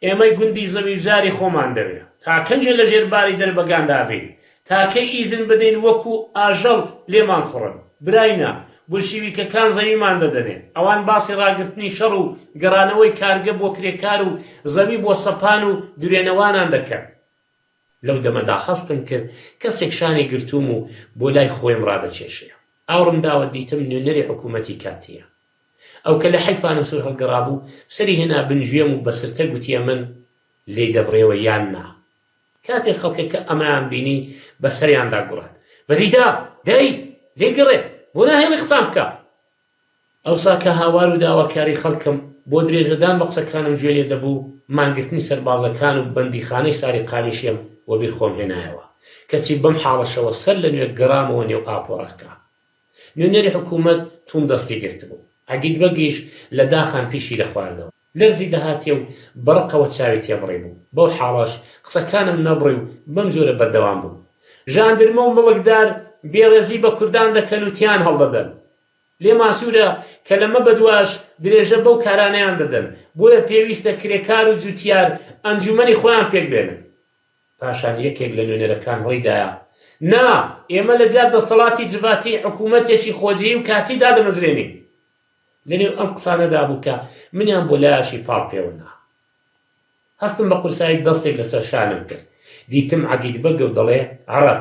ئێمەی گوندی زەوی و زاری خۆمان دەوێ. تا کەنجێ لە ژێر باری دەربەگاندا بین؟ تا کەی ئیزن بدەین وەکوو ئاژەڵ لێمان خوڕن؟ براینە، بولشیویکەکان زەویمان دەدەنێ. ئەوان باسی ڕاگرتنی شەڕ و گەڕانەوەی کارگە بۆ کرێکار و زەوی بۆ سەپان و دروێنەوانان دەکەن. لەو دەمەدا هەستم کرد کەسێک شانی گرتووم و بۆ لای خۆیم ڕادەکێشێ. ئاوڕم داوە دیتم نوێنەری حکوومەتی کاتییە. ئەو کە لە حەی فانوسور هەڵگەڕابوو، سەری هێنا بن گوێم و بە سرتە گوتیە من لێی دەبڕێوە یان نا. کاتێک خەڵکەکە ئەمەیان بینی بە سەریاندا گوڕان. بەریدا! دەی! لێی گەڕێ! بۆ ناهێڵی قسان بکا؟ ئەوسا کە هاوار و داواکاری خەڵکم بۆ درێژەدان بە قسەکانم گوێ لێ دەبوو، مانگرتنی سەربازەکان و بەندیخانەی ساریقامیشیم وەبیر خۆم هێنایەوە. کەچی بەم حاڵەشەوە سەر لە نوێ گەڕامەوە نێو ئاپۆڕاکە. نوێنەری حکوومەت توند دەستی گرتبوو. عەگید بەگیش لە داخان پیشی دەخواردەوە. لەرزی دەهاتێ و بە ڕقەوە چاوی تێبڕیبوو. بەو حاڵەش قسەکانم نەبڕی و بەم جۆرە بەردەوام بووم. ژاندرمە و مڵکدار بێڕێزی بە کوردان دەکەن و تێیان هەڵدەدەن. لێمان سوورە کە لەمە بەدواش درێژە بەو کارانەیان دەدەن. بۆیە پێویستە کرێکار و جووتیار ئەنجوومەنی خۆیان پێک بێنن. پاشان یەکێک لە نوێنەرەکان هەڵیدایە، نا، ئێمە لە جیات دەسەڵاتی جڤاتی حکوومەتێکی خۆجێی و کاتی دادەمەزرێنین. لەنێو ئەم قسانەدا بوو کە منیان بۆ لایەکی پاڵ پێوە نا. هەستم بە قورسایی دەستێک لەسەر شانم کرد. دیتم عەگید بەگە و دەڵێ، عەڕەب،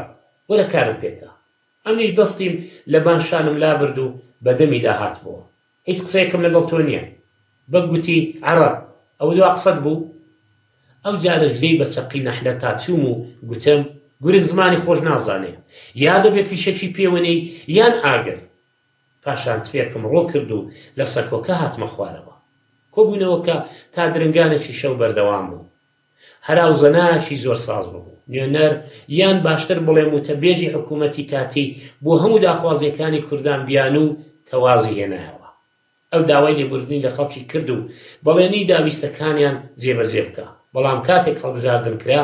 وەرە کارم پێتە. ئەمنیش دەستیم لە بان شانم لابرد و بە دەمیدا هاتمەوە. هیچ قسەیەکم لەگەڵ تۆ نییە. بەگ گوتی، عەڕەب، ئەوە دوا قسەت بوو؟ ئەو جارەش لێی بە چەقی نەحلەتا چووم و گوتم، گورگ زمانی خۆش نازانێ، یا دەبێ فیشەکی پێوە نێی یان ئاگر. پاشان تفێکم ڕۆ کرد و لە سەکۆکە هاتمە خوارەوە. کۆبوونەوەکە تا درنگانێکی شەو بەردەوام بوو. هەرا و زەنایەکی زۆر ساز ببوو. نوێنەر یان باشتر بڵێم وتەبێژی حکوومەتی کاتی بۆ هەموو داخوازییەکانی کوردان بیانوو و تەوازی هێنایەوە. ئەو داوای لێبوردنی لە خەڵکی کرد و بەڵێنیی دا ویستەکانیان جێبەجێ بکا. بەڵام کاتێک هەڵبژاردن کرا،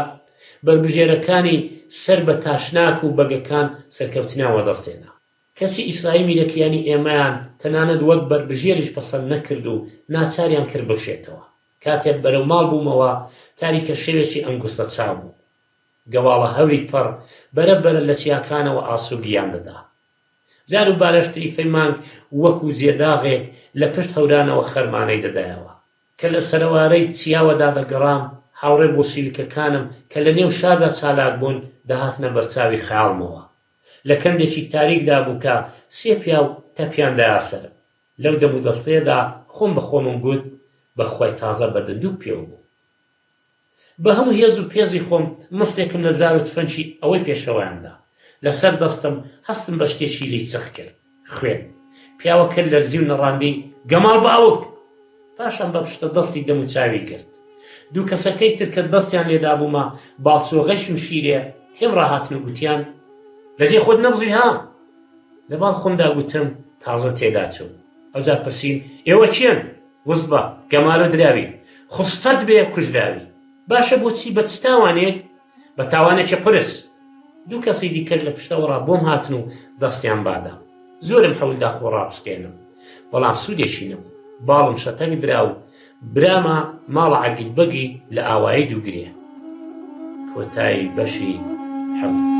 بەربژێرەکانی سەر بە تاشناک و بەگەکان سەرکەوتنیان وەدەست هێنا. کەچی ئیسرائیل میرەکیانی ئێمەیان تەنانەت وەک بەربژێریش پەسەند نەکرد و ناچاریان کرد بکشێتەوە. کاتێک بەرەو ماڵ بوومەوە، تاریکە شەوێکی ئەنگوستە چاو بوو. گەواڵە هەوری پڕ، بەرە بەرە لە چیاکانەوە ئاسۆ گیان دەدا. جار و بارەش تریفەی مانگ وەکوو جێداغێک لە پشت هەورانەوە خەرمانەی دەدایەوە. کە لە سەرەوارەی چیاوە دادەگەڕام، هاوڕێ بۆڵشیویکەکانم کە لە نێو شاردا چالاک بوون، دەهاتنە بەرچاوی خەیاڵمەوە. لە کەندێکی تاریکدا بوو کە سێ پیاو تەپیان دایە سەرم. لەو دەمودەستەیەدا خۆم بە خۆمم گوت، بە خوای تازە بە دندووک پێوە بووم. بە هەموو هێز و پێزی خۆم مستێکم لە زار و تفەنگی ئەوەی پێشەوەیان دا. لە سەر دەستم هەستم بە شتێکی لیچخ کرد. خوێن. پیاوەکە لەرزی و نەڕاندی، گەماڵ باوک! پاشان بە پشتە دەستی دەموچاوی گرت. دوو کەسەکەی تر کە دەستیان لێدابوومە باڵچۆغەی شمشیرێ، تێم ڕاهاتن و گوتیان، لە جێی خۆت نەبزوی ها! لە باڵ خۆمدا گوتم، تازە تێداچووم. ئەوجا پرسیم، ئێوە کێن؟ وزبە، گەمارۆ دراوی، خوستەت بێ کوژراوی. باشە بۆچی؟ بە چ تاوانێک؟ بە تاوانێکی قورس. دوو کەسی دیکەش لە پشتەوەڕا بۆم هاتن و دەستیان بادا. زۆرم حەول دا خۆ ڕابسکێنم، بەڵام سوودێکی نەبوو. باڵم شەتەک درا و برامە ماڵە عەگید بەگی لە ئاوایی دووگرێ. کۆتایی بەشی حەوت.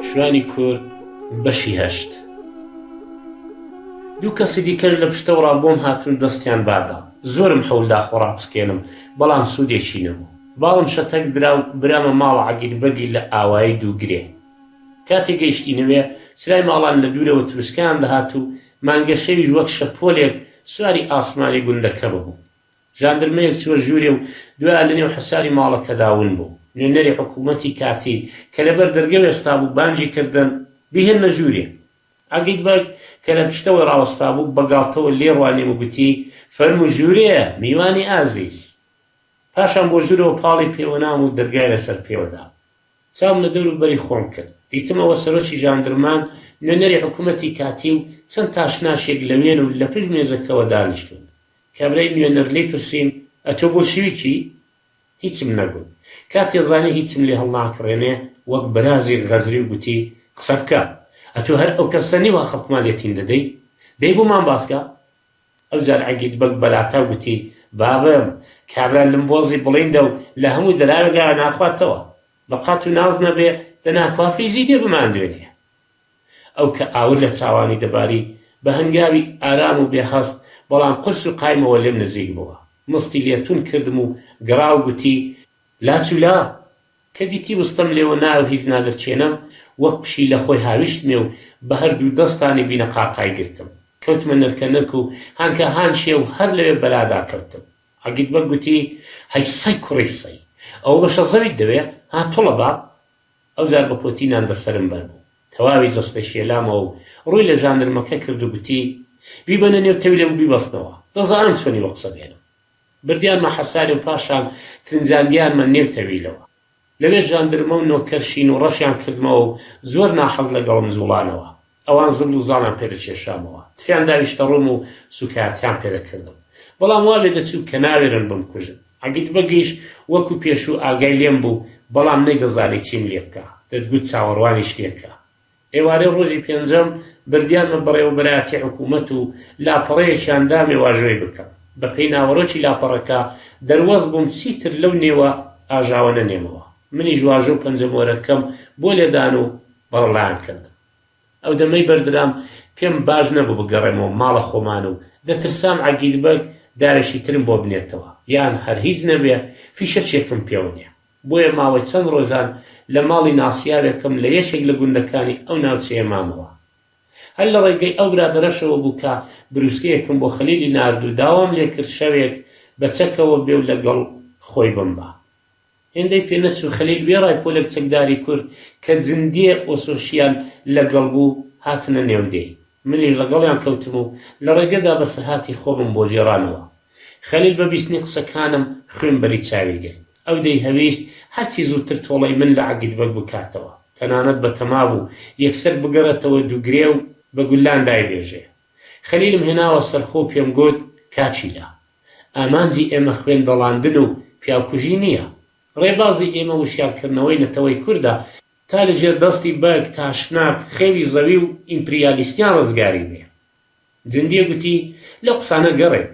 شوانی کورد بەشی هەشت. دوو کەسی دیکەش لە پشتەوەڕا بۆم هاتن و دەستیان بادا. زۆرم حەول دا خۆ ڕاپسکێنم، بەڵام سوودێکی نەبوو. باڵم شەتەک درا و برامە ماڵە عەگید بەگی لە ئاوایی دووگرێ. کاتێ گەیشتینەوێ، چرای ماڵان لە دوورەوە تروسکەیان دەهات و مانگەشەویش وەک شەپۆلێک سواری ئاسمانی گوندەکە ببوو. ژاندرمەیەک چووە ژوورێ و دوایە لە نێو حەساری ماڵەکەدا ون بوو. نوێنەری حکوومەتی کاتی کە لە بەر دەرگە وێستابوو بانگی کردن، بیهێننە ژوورێ. عەگید بەگ کە لە پشتەوەی ڕاوەستابوو بە گاڵتەوە لێی ڕوانیم و گوتی، فەرموو ژوورێ، میوانی ئازیز. پاشان بۆ ژوورەوە پاڵی پێوەنام و دەرگای لەسەر پێوەدام. چاوم لە دەور و بەری خۆم کرد. دیتم ئەوە سەرۆکی ژاندرمان، نوێنەری حکوومەتی کاتی و چەند تاشناشێک لەوێن و لە پشت مێزەکەوە دانیشتوون. کابرای نوێنەر لێی پرسیم، ئەتۆ بۆلشویکی؟ هیچم نەگوت. کاتێ زانی هیچم لێ هەڵناکڕێنێ، وەک بەرازێک غەزری و گوتی، قسە بکە! ئەتۆ هەر ئەو کەسە نی وا خەڵکمان لێ تین دەدەی؟ دەی بۆمان باس کە! ئەوجار عەگید بەگ بەلاتاو گوتی، بابم، کابرا لمبۆزی بڵیندە و لە هەموو دەراوێکا ناخواتەوە. بە قات و ناز نەبێ، دەنا کوا فیزی دێ بماندوێنێ؟ ئەو کە ئاور لە چاوانی دەباری، بە هەنگاوی ئارام و بێ هەست، بەڵام قورس و قایمەوە لێم نزیک بۆوە. مستی لێ توند کردم و گڕا و گوتی، لاچوو لا! کە دیتی وستەم لێوە نا و هیچ نادرکێنم، وەک پشیلە خۆی هاویشتمێ و بە هەر دوو دەستانی بینەقاقای گرتم. کەوتمە نرکە نرک و هانکە هانکێ و هەر لەوێ بەلادا کەوتم. عەگید بەگ گوتی، هەی سەگ کوڕی سەی! ئەوە بەشە زەویت دەوێ؟ ها توڵە باب! ئەوجار بە کۆتی نان بە سەرم بەر بوو. تەواوی جەستەی شێلامەوە و ڕووی لە ژاندرمەکە کرد و گوتی، بیبەنە نێو تەویلە و بیبەستنەوە. دەزانم چۆنی وە قسە بێنم. بردیانمە حەسارێ و پاشان ترنجاندیانمە نێو تەویلەوە. لەوێ ژاندرمە و نۆکەر شین و ڕەشیان کردمەوە و زۆر ناحەز لەگەڵم جووڵانەوە. ئەوان زبڵ و زاڵیان پێ دەکێشامەوە. تفیان داویشتە ڕووم و سووکایەتیان پێ دەکردم. بەڵام وا لێدەچوو کە ناوێرن بمکوژن. عەگید بەگیش وەکوو پێشوو ئاگای لێم بوو، بەڵام نەیدەزانی چیم لێ بکا. دەتگوت چاوەڕوانی شتێکە. ئێوارەی ڕۆژی پێنجەم بردیانمە بەڕێوەبەرایەتی حکوومەت و لاپەڕەیەکیان دامێ واژۆی بکەم. بە پێی ناوەڕۆکی لاپەڕەکە دەروەست بووم چیتر لەو نێوە ئاژاوە نەنێمەوە. منیش واژۆ و پەنجەمۆرەکەم بۆ لێدان و بەڕەڵایان کردم. ئەو دەمەی بەردرام پێم باش نەبوو بگەڕێمەوە ماڵە خۆمان و دەترسام عەگید بەگ داوێکی ترم بۆ بنێتەوە یان هەر هیچ نەبێ فیشەکێکم پێوە نێ. بۆیە ماوەی چەند ڕۆژان لە ماڵی ناسیاوێکم لە یەکێک لە گوندەکانی ئەو ناوچەیە مامەوە. هەر لە ڕێگەی ئەو برادەرەشەوە بوو کە بروسکەیەکم بۆ خەلیلی نارد و داوام لێ کرد شەوێک بە چەکەوە بێ و لەگەڵ خۆی بمبا. هێندەی پێ نەچوو خەلیل وێڕای پۆلێک چەکداری کورد کە جندیێ ئۆسۆشیان لەگەڵ بوو هاتنە نێو دێی. منیش لەگەڵیان کەوتم و لە ڕێگەدا بەسەرهاتی خۆمم بۆ گێڕانەوە. خەلیل بە بیستنی قسەکانم خوێن بەری چاوی گرت. ئەو دەیهەویست هەرچی زووتر تۆڵەی من لە عەگید بەگ بکاتەوە. تەنانەت بەتەما بوو یەکسەر بگەڕێتەوە دووگرێ و بە گوللان دایبێژێ. خەلیلم هێناوە سەرخۆ و پێم گوت، کاکیلە! ئامانجی ئێمە خوێن دەڵاندن و پیاوکوژی نییە. ڕێبازی ئێمە وشیارکردنەوەی نەتەوەی کوردە تا لە ژێر دەستی بەگ، تاشناک، خێوی زەوی و ئیمپریالیستیان ڕزگاری بێ. جندیە گوتی، لەو قسانە گەڕێن.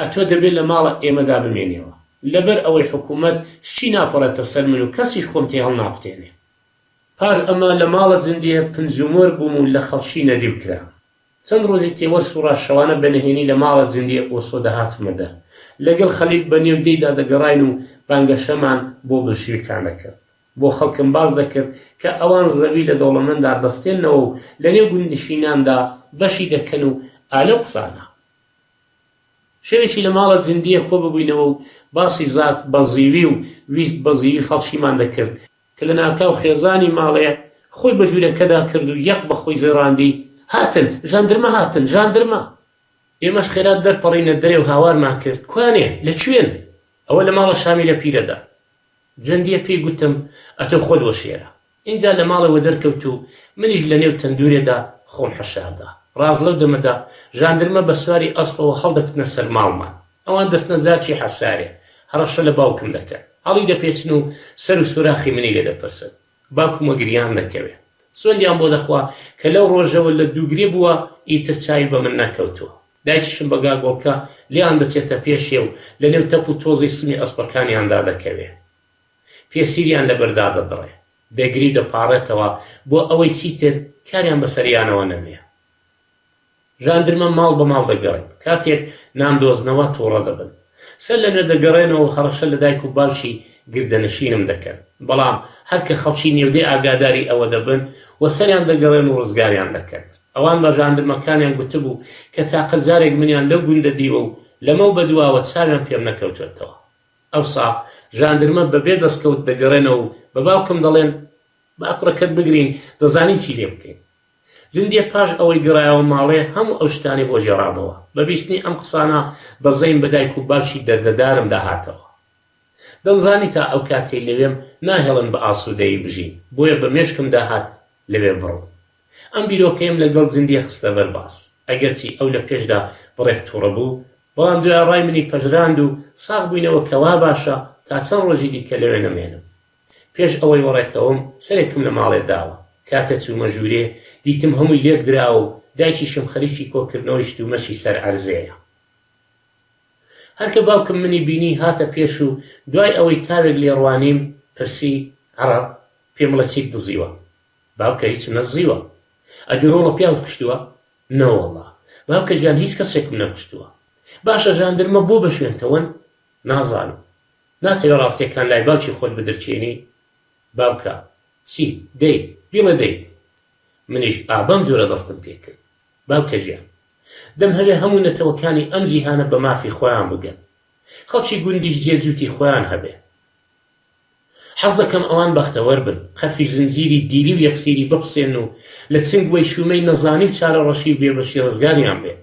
ئەتۆ دەبێ لە ماڵە ئێمەدا بمێنیەوە. لەبەر ئەوەی حکوومەت شتی ناپەڕێتە سەر من و کەسیش خۆم تێ هەڵناقوتێنێ. پاش ئەمە لە ماڵە جندیە پنجومۆر بووم و لە خەڵکی نەدیو کرام. چەند ڕۆژی تێوەر سوڕا شەوانە بە نهێنی لە ماڵە جندیە ئۆسۆ دەهاتمە دەر. لەگەڵ خەلیل بە نێو دێیدا دەگەڕاین و بانگەشەمان بۆ بلشویکان دەکرد. بۆ خەڵکم باس دەکرد کە ئەوان زەوی لە دەوڵەمەندا دەستێننەوە و لە نێو گوندنشیناندا بەشی دەکەن و ئا لەو قسانە. شەوێکی لە ماڵە جندیە کۆ ببووینەوە و باسی زات بەزیوی و ویست بەزیوی خەڵکیمان دەکرد، کە لە ناکاو خێزانی ماڵێ خۆی بە ژوورەکەدا کرد و یەق بە خۆی زڕاندی، هاتن! ژاندرمە هاتن! ژاندرمە! ئێمەش خێرا دەرپەڕینە دەرێ و هاوارمان کرد، کوانێ؟ لە کوێن؟ ئەوە لە ماڵە شامیلە پیرەدا. جندیە پێی گوتم، ئەتۆ خۆت وەشێرە. ئینجا لە ماڵێ وەدەرکەوت و منیش لە نێو تەندوورێدا خۆم حەشاردا. ڕاست لەو دەمەدا ژاندرمە بە سواری ئەسپەوە هەڵدەکوتنە سەر ماڵمان. ئەوان دەچنە زاکی حەسارێ، هەڕەشە لە باوکم دەکەن. هەڵی دەپێچن و سەر و سۆراخی منی لێ دەپرسن. باوکم وە گریان دەکەوێ. سوێندیان بۆ دەخوا کە لەو ڕۆژەوە لە دووگرێ بووە ئیتر چاوی بە من نەکەوتووە. دایکیشم بە گاگۆڵکە لێیان دەچێتە پێشێ و لە نێو تەپ و تۆزی سمی ئەسپەکانیاندا دەکەوێ. پێسیریان لەبەر دادەدڕێ. دەگری و دەپاڕێتەوە بۆ ئەوەی چیتر کاریان بەسەریانەوە نەبێ. ژاندرمە ماڵ بە ماڵ دەگەڕێن. کاتێک نامدۆزنەوە تووڕە دەبن. سەر لە نوێ دەگەڕێنەوە و هەڕەشە لە دایک و باوکی گردەنشینم دەکەن. بەڵام هەر کە خەڵکی نێودێ ئاگاداری ئەوە دەبن و سەریان دەگەڕێن و ڕزگاریان دەکەن. ئەوان بە ژاندرمەکانیان گوتبوو کە تاقە جارێک منیان لەو گوندە دیوە و لەمەو بەدواوە چاویان پێم نەکەوتووەتەوە. ئەوسا ژاندرمە بە بێ دەسکەوت دەگەڕێنەوە و بە باوکم دەڵێن، با کوڕەکەت بگرین، دەزانین چی لێ بکەین. جندیە پاش ئەوەی گەڕایەوە ماڵێ هەموو ئەو شتانەی بۆ گێڕامەوە. بە بیستنی ئەم قسانە بەزەیم بە دایک و باوکی دەردەدارمدا هاتەوە. دەمزانی تا ئەو کاتەی لەوێم ناهێڵن بە ئاسوودەیی بژین، بۆیە بە مێشکمدا هات لەوێ بڕۆم. ئەم بیرۆکەیەم لەگەڵ جندیە خستە بەر باس. ئەگەرچی ئەو لە پێشدا بڕێک تووڕە بوو، بەڵام دوای ڕای منی پەژراند و ساغ بووینەوە کە وا باشە تا چەند ڕۆژی دیکە لەوێ نەمێنم. پێش ئەوەی وەڕێکەوم سەرێکم لە ماڵێ داوە. کاتێ چوومە ژوورێ دیتم هەمووی لێک دراوە و دایکیشم خەریکی کۆکردنەوەی شتومەکی سەر عەرزێیە. هەر کە باوکم منی بینی هاتە پێش و دوای ئەوەی تاوێک لێ ڕوانیم پرسی، عەڕەب، پێم بڵێ چیت دزیوە؟ باوکە هیچم نەدزیوە. ئەدی ڕۆڵە پیاوت کوشتووە؟ نەوەڵڵا باوکە گیان هیچ کەسێکم نەکوشتووە. باشە ژاندرمە بۆ بە شوێنتەوەن؟ نازانم. ناتەوێ ڕاستیەکان لای باوکی خۆت بدرکێنی؟ باوکە، چی؟ دەی، بیڵێ دەی. منیش ئا بەم جۆرە دەستم پێ کرد. باوکە گیان، دەمهەوێ هەموو نەتەوەکانی ئەم جیهانە بە مافی خۆیان بگەن. خەڵکی گوندیش جێ جووتی خۆیان هەبێ. حەز دەکەم ئەوان بەختەوەر بن، قەرفی زنجیری دیلی و یەخسیری بپسێنن و لە چنگ وەیشوومەی نەزانی و چارەڕەشی و بێبەشی ڕزگاریان بێ.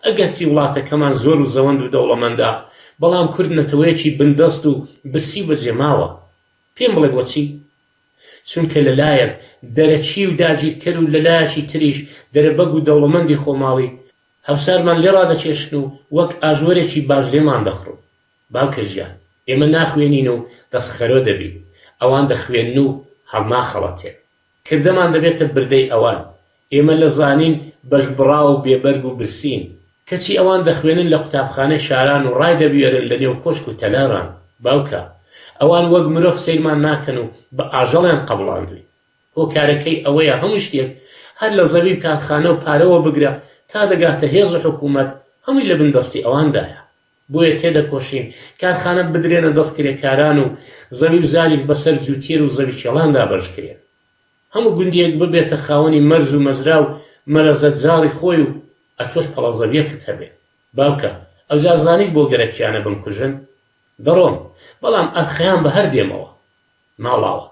ئەگەرچی وڵاتەکەمان زۆر و زەوەند و دەوڵەمەندە، بەڵام کورد نەتەوەیەکی بندەست و برسی و بەجێماوە. پێم بڵێ بۆچی؟ چونکە لە لایەک دەرەکی و داگیرکەر و لە لایەکی تریش دەرەبەگ و دەوڵەمەندی خۆماڵی، هەوسارمان لێ ڕادەکێشن و وەک ئاژوەرێکی باش لێمان دەخڕن. باوکە گیان، ئێمە ناخوێنین و دەستخەرۆ دەبین، ئەوان دەخوێنن و هەڵناخەڵەتێن. کردەمان دەبێتە بردەی ئەوان. ئێمە لە زانین بەشبڕاو و بێبەرگ و برسین. کەچی ئەوان دەخوێنن لە قوتابخانەی شاران و ڕایدەبوێرن لە نێو کۆشک و تەلاران. باوکە، ئەوان وەک مرۆڤ سەیرمان ناکەن و بە ئاژەڵیان قەبڵاندووین. هۆکارەکەی ئەوەیە هەموو شتێک، هەر لە زەوی و کارخانە و پارەوە بگرە تا دەگاتە هێز و حکوومەت، هەمووی لە بن دەستی ئەواندایە. بۆیە تێدەکۆشین کارخانە بدرێنە دەست کرێکاران و زەوی و زاریش بەسەر جووتێر و زەویکێڵاندا بەشکرێن. هەموو گوندییەک ببێتە خاوەنی مەرز و مەزرا و مەرەزە جاڕی خۆی و ئەتۆش پەڵە زەویەکت هەبێ. باوکە، ئەوجار زانیت بۆ گەرەکیانە بمکوژن؟ دەڕۆم، بەڵام ئەرخەیان بە هەر دێمەوە. ماڵاوا.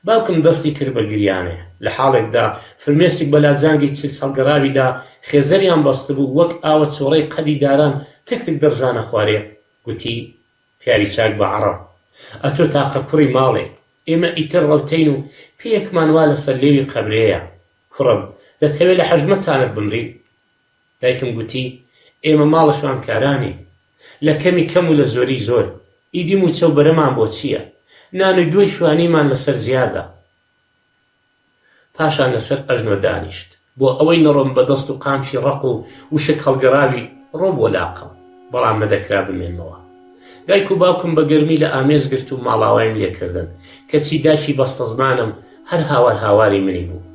باوکم دەستی کرد بە گریانێ، لە حاڵێکدا فرمێسک بە لاجانگی چرچ هەڵگەڕاویدا خێزەریان بەستبوو، وەک ئاوە چۆڕەی قەدی داران تک تک دەڕژانە خوارێ، گوتی، پیاوی چاک بە عەڕەب، ئەتۆ تاقە کوڕی ماڵێ، ئێمە ئیتر ڕەوتەین و پێیەکمان وا لەسەر لێوی قەبرێیە. کوڕم، دەتەوێ لە حەژمەتانت بمرین؟ دایکم گوتی، ئێمە ماڵە شوانکارانین. لە کەمی کەم و لە زۆری زۆر. ئیدی مووچە و بەرەمان بۆ چییە؟ نان و دۆی شوانیمان لەسەر زیادە. پاشان لەسەر ئەژنۆ دانیشت. بۆ ئەوەی نەڕۆم بە دەست و قامکی ڕەق و وشک هەڵگەڕاوی ڕۆ بۆ لاقم. بەڵام نەدەکرا بمێنمەوە. دایک و باوکم بە گەرمی لە ئامێز گرت و ماڵاوایم لێ کردن. کەچی دایکی بەستەزمانم هەر هاوار هاواری منی بوو.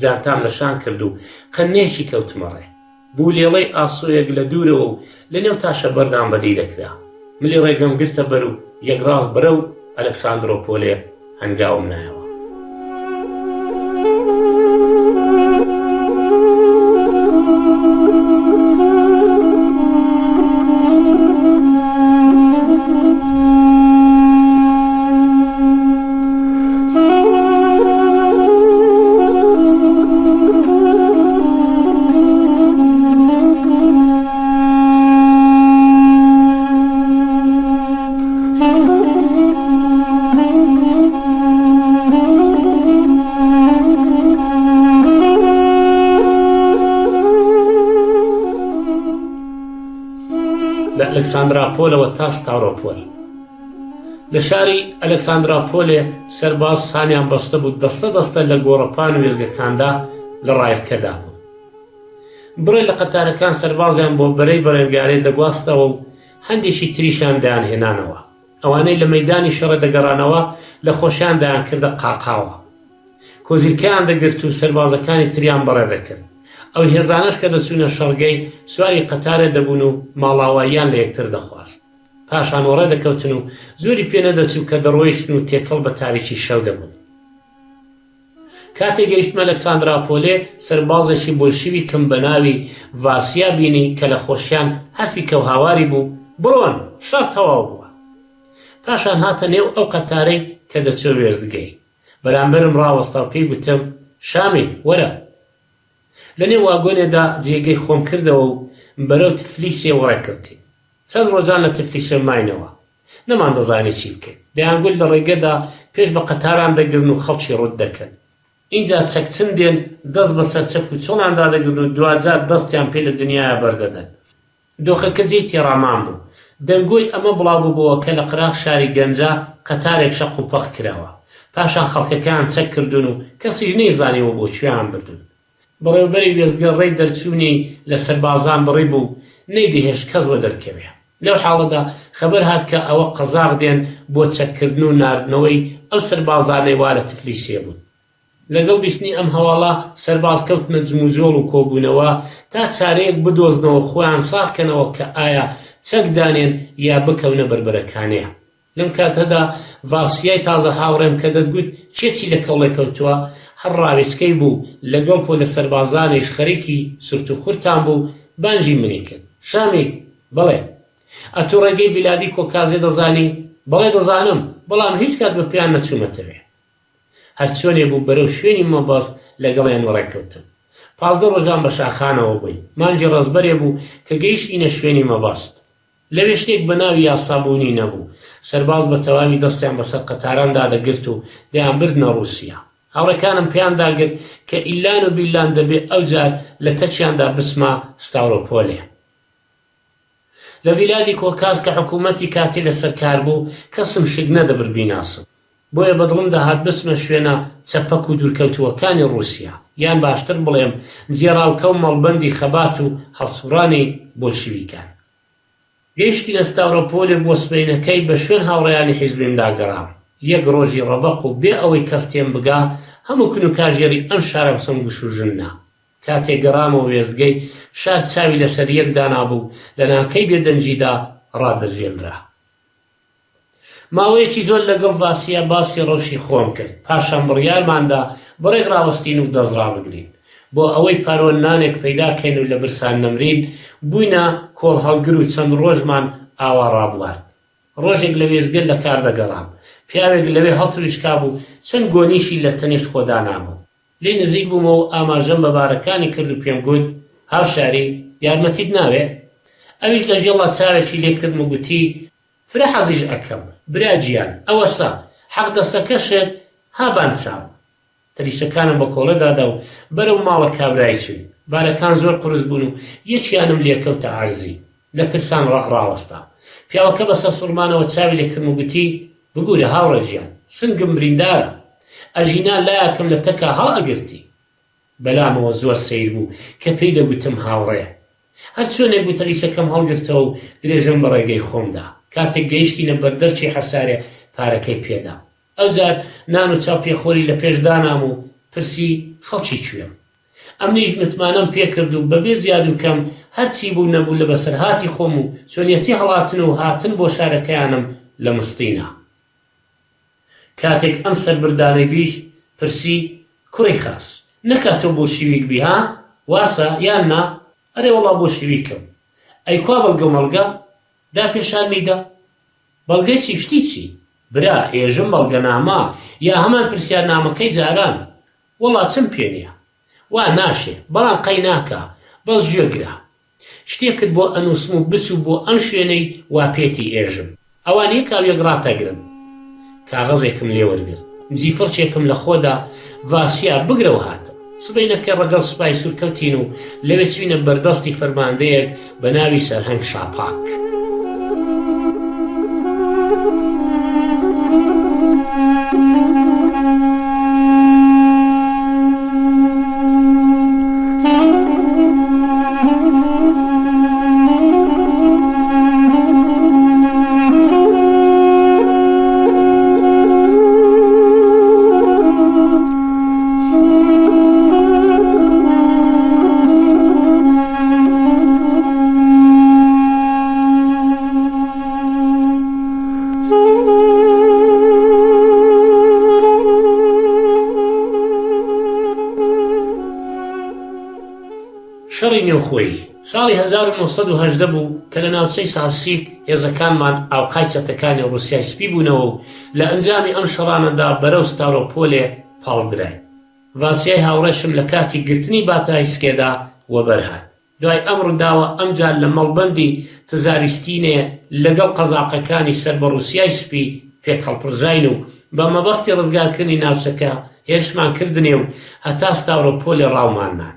جانتام لە شان کرد و قەننەیەکی کەوتمە ڕێ. بوو لێڵەی ئاسۆیەک لە دوورەوە و لە نێو تاشە بەردان بەدی دەکرا. ملی ڕێگەم گرتە بەر و یەکڕاست بەرەو ئەلەکساندرۆپۆلێ هەنگاوم نایەوە. لە ئەلکساندراپۆلەوە تا ستاورۆپۆل. لە شاری ئەلەکساندراپۆلێ سەرباز سانیان بەستبوو دەستە دەستە لە گۆڕەپان و وێستگەکاندا لە ڕایەکەدا بوون. بڕێ لە قەتارەکان سەربازیان بۆ بەرەی بەرەنگارێ دەگواستەوە و هەندێکی تریشیان دەیانهێنانەوە. ئەوانەی لە مەیدانی شەڕێ دەگەڕانەوە لە خۆشیان دەیانکردە قاقاوە. کۆزیلکەیان دەگرت و سەربازەکانی تریان بەڕێ دەکرد. ئەو هێزانەش کە دەچوونە شەڕگەی سواری قەتارێ دەبوون و ماڵاواییان لە یەکتر دەخواست. پاشان وەڕێ دەکەوتن و زۆری پێ نەدەچوو کە دەڕۆیشتن و تێکەڵ بە تاریکی شەو دەبوون. کاتێ گەیشتمە ئەلەکساندراپۆلێ، سەربازێکی بۆلشیویکم بە ناوی ڤاسیا بینی کە لە خۆشیان هەر فیکە و هاواری بوو، بڕۆن، شەڕ تەواو بووە! پاشان هاتە نێو ئەو قەتارەی کە دەچووە وێستگەی. بەرامبەرم ڕاوەستا و پێی گوتم، شامیل، وەرە! لە نێو واگۆنێدا جێگەی خۆم کردەوە و بەرەو تفلیسێ وەڕێ کەوتین. چەند ڕۆژان لە تفلیسێ ماینەوە. نەماندەزانی چی بکەین. دەیانگوت لە ڕێگەدا پێش بە قەتاران دەگرن و خەڵکی ڕووت دەکەن. ئینجا چەکچن دێن دەست بەسەر چەک و چۆڵیاندا دەگرن و دواجار دەستیان پێ لە دنیایا بەردەدەن. دۆخەکە جێی تێڕامان بوو. دەنگۆی ئەمە بڵاو ببۆوە کە لە قەراغ شاری گەنجە قەتارێک شەق و پەق کراوە. پاشان خەڵکەکەیان چەک کردوون و کەسیش نەیزانیوە بۆ کوێیان بردوون. بەڕێوەبەری وێستگە ڕێی دەرچوونی لە سەربازان بڕیبوو و نەیدەهێشت کەس وەدەرکەوێ. لەو حاڵەدا خەبەر هات کە ئەوە قەزاق دێن بۆ چەککردن و ناردنەوەی ئەو سەربازانەی وا لە تفلیسێ بوون. لەگەڵ بیستنی ئەم هەواڵە سەرباز کەوتنە جموجۆڵ و کۆبوونەوە تا چارەیەک بدۆزنەوە خۆیان ساغ کەنەوە کە ئایا چەک دانێن یا بکەونە بەربەرەکانێ. لەم کاتەدا ڤاسیای تازە هاوڕێم کە دەتگوت کێچی لە کەوڵێ کەوتووە، هەر ڕاوێچکەی بوو، لەگەڵ پۆلە سەربازانیش خەریکی سرت و خورتان بوو، بانگی منی کرد. شامیل! بەڵێ. ئەتوو ڕێگەی ڤیلادی کۆکازێ دەزانی؟ بەڵێ دەزانم، بەڵام هیچ کات بە پێیان نەچوومەتەوێ. هەرچۆنێ بوو بەرەو شوێنی مەبەست لەگەڵیان وەڕێکەوتم. 15 ڕۆژان بە شاخانەوە بووین. مانگی ڕەزبەرێ بوو کە گەیشتینە شوێنی مەبەست. لەوێ شتێک بە ناوی یاسا بوونی نەبوو. سەرباز بە تەواوی دەستیان بەسەر قەتاراندا دەگرت و دەیانبردنە ڕووسیا. هاوڕێکانم پێیان داگرت کە ئیلان و بیلان دەبێ ئەوجار لە تەکیاندا بچمە ستاورۆپۆلێ. لە ڤیلادی کۆکاز کە حکوومەتی کاتی لەسەر کار بوو، کەسم شک نەدەبرد بیناسم. بۆیە بە دڵم دەهات بچمە شوێنە چەپەک و دوورکەوتووەکانی ڕووسیا، یان باشتر بڵێم جێڕاوکە و مەڵبەندی خەبات و هەڵسوڕانی بۆلشیویکان. گەیشتینە ستاورۆپۆلێ بۆ سبەینەکەی بە شوێن هاوڕێیانی حیزبیمدا گەڕام. یەک ڕۆژی ڕەبەق و بێ ئەوەی کەس تێم بگا، هەموو کون و کاژێری ئەم شارەم سەنگوشوژن نا. کاتێ گەڕامەوە وێستگەی، شار چاوی لەسەر یەک دانابوو، لە ناکەی بێدەنگیدا ڕادەرژێنرا. ماوەیەکی زۆر لەگەڵ ڤاسیا باسی ڕەوشی خۆم کرد، پاشان بڕیارمان دا بڕێک ڕاوەستین و دەست ڕابگرین. بۆ ئەوەی پاروە نانێک پەیدا کەین و لە برسان نەمرین، بووینە کۆڵهەڵگر و چەند ڕۆژمان ئاوا ڕابوارد. ڕۆژێک لە وێستگە لە کار دەگەڕام. پیاوێک لەوێ هەڵترویشکابوو، چەند گۆنیشی لە تەنیشت خۆ دانابوو. لێی نزیک بوومەوە و ئاماژەم بە بارەکانی کرد و پێم گوت، هاوشاری، یارمەتیت ناوێ؟ ئەویش لە ژێڵا چاوێکی لێ کردم و گوتی، فرە حەزیش ئەکەم، برا گیان، ئەوەسا، حەقدەستەکەشت ها بان چاوم. تریشەکانم بە کۆڵێ دادا و بەرەو ماڵە کابرای چووین. بارەکان زۆر قورس بوون و یەکیانم لێ کەوتە عەرزی. لە ترسان ڕەق ڕاوەستام. پیاوەکە بە سەرسوڕمانەوە چاوی لێ کردم و گوتی، ببوورە هاوڕێ گیان، سنگم بریندارە. ئەژینا لایەکم لە تەکا هەڵئەگرتی. بەلامەوە زۆر سەیر بوو کە پێی دەگوتم هاوڕێ. هەر چۆنێک بوو تەلیسەکەم هەڵگرتەوە و درێژەم بە ڕێگەی خۆم دا. کاتێک گەیشتینە بەردەرکی حەسارێ پارەکەی پێ دام. ئەوجار نان و چاو پێخۆری لە پێش دانام و پرسی خەڵکی کوێم. ئەمنیش متمانەم پێ کرد و بە بێ زیاد و کەم هەر چی بوو نەبوو لە بەسەرهاتی خۆم و چۆنیەتی هەڵاتن و هاتن بۆ شارەکەیانم لە مستی نا. کاتێک ئەم سەربردانەی 20 پرسی، کوڕی خاس، نەکا تۆ بۆلشیویک بی ها؟ واسە یان نا؟ ئەرێ وەڵا بۆلشیویکم. ئەی کوا بەڵگە و مەڵگە؟ دا پێشانمی دە. بەڵگەی چی شتی چی؟ برا ئێژم بەڵگەنامە یا هەمان پرسیارنامەکەی جاران. وەڵا چم پێ نیە. وا ناشێ، بەڵام قەی ناکا، بەس گوێ گرە. شتێکت بۆ ئەنووسم و بچوو بۆ ئەم شوێنەی وا پێتی ئێژم. ئەوان یەکاویەک ڕاتەگرن. کاغەزێکم لێ وەرگرت. جیفڕکێکم لە خۆ دا، ڤاسیا، بگرە و هاتم. سبەینەکە ڕەگەڵ سوپای سوور کەوتین و لەوێ چووینە بەردەستی فەرماندەیەک بە ناوی سەرهەنگ شاپاک. شەڕی نێوخۆیی ساڵی 1918 بوو کە لە ناوچەی ساسیک هێزەکانمان ئاوقای چەتەکانی ڕووسیای سپی بوونەوە و لە ئەنجامی ئەم شەڕانەدا بەرەو ستاڤرۆپۆلێ پاڵدراین. ڤاسیای هاوڕێشم لە کاتی گرتنی باتایسکێدا وەبەر هات. دوای ئەم ڕووداوە ئەمجار لە مەڵبەندی تزاریستینێ لەگەڵ قەزاقەکانی سەر بە ڕووسیای سپی پێکهەڵپڕژاین و بە مەبەستی ڕزگارکردنی ناوچەکە هێرشمان کردنێ و هەتا ستاڤرۆپۆلێ ڕاومان نان.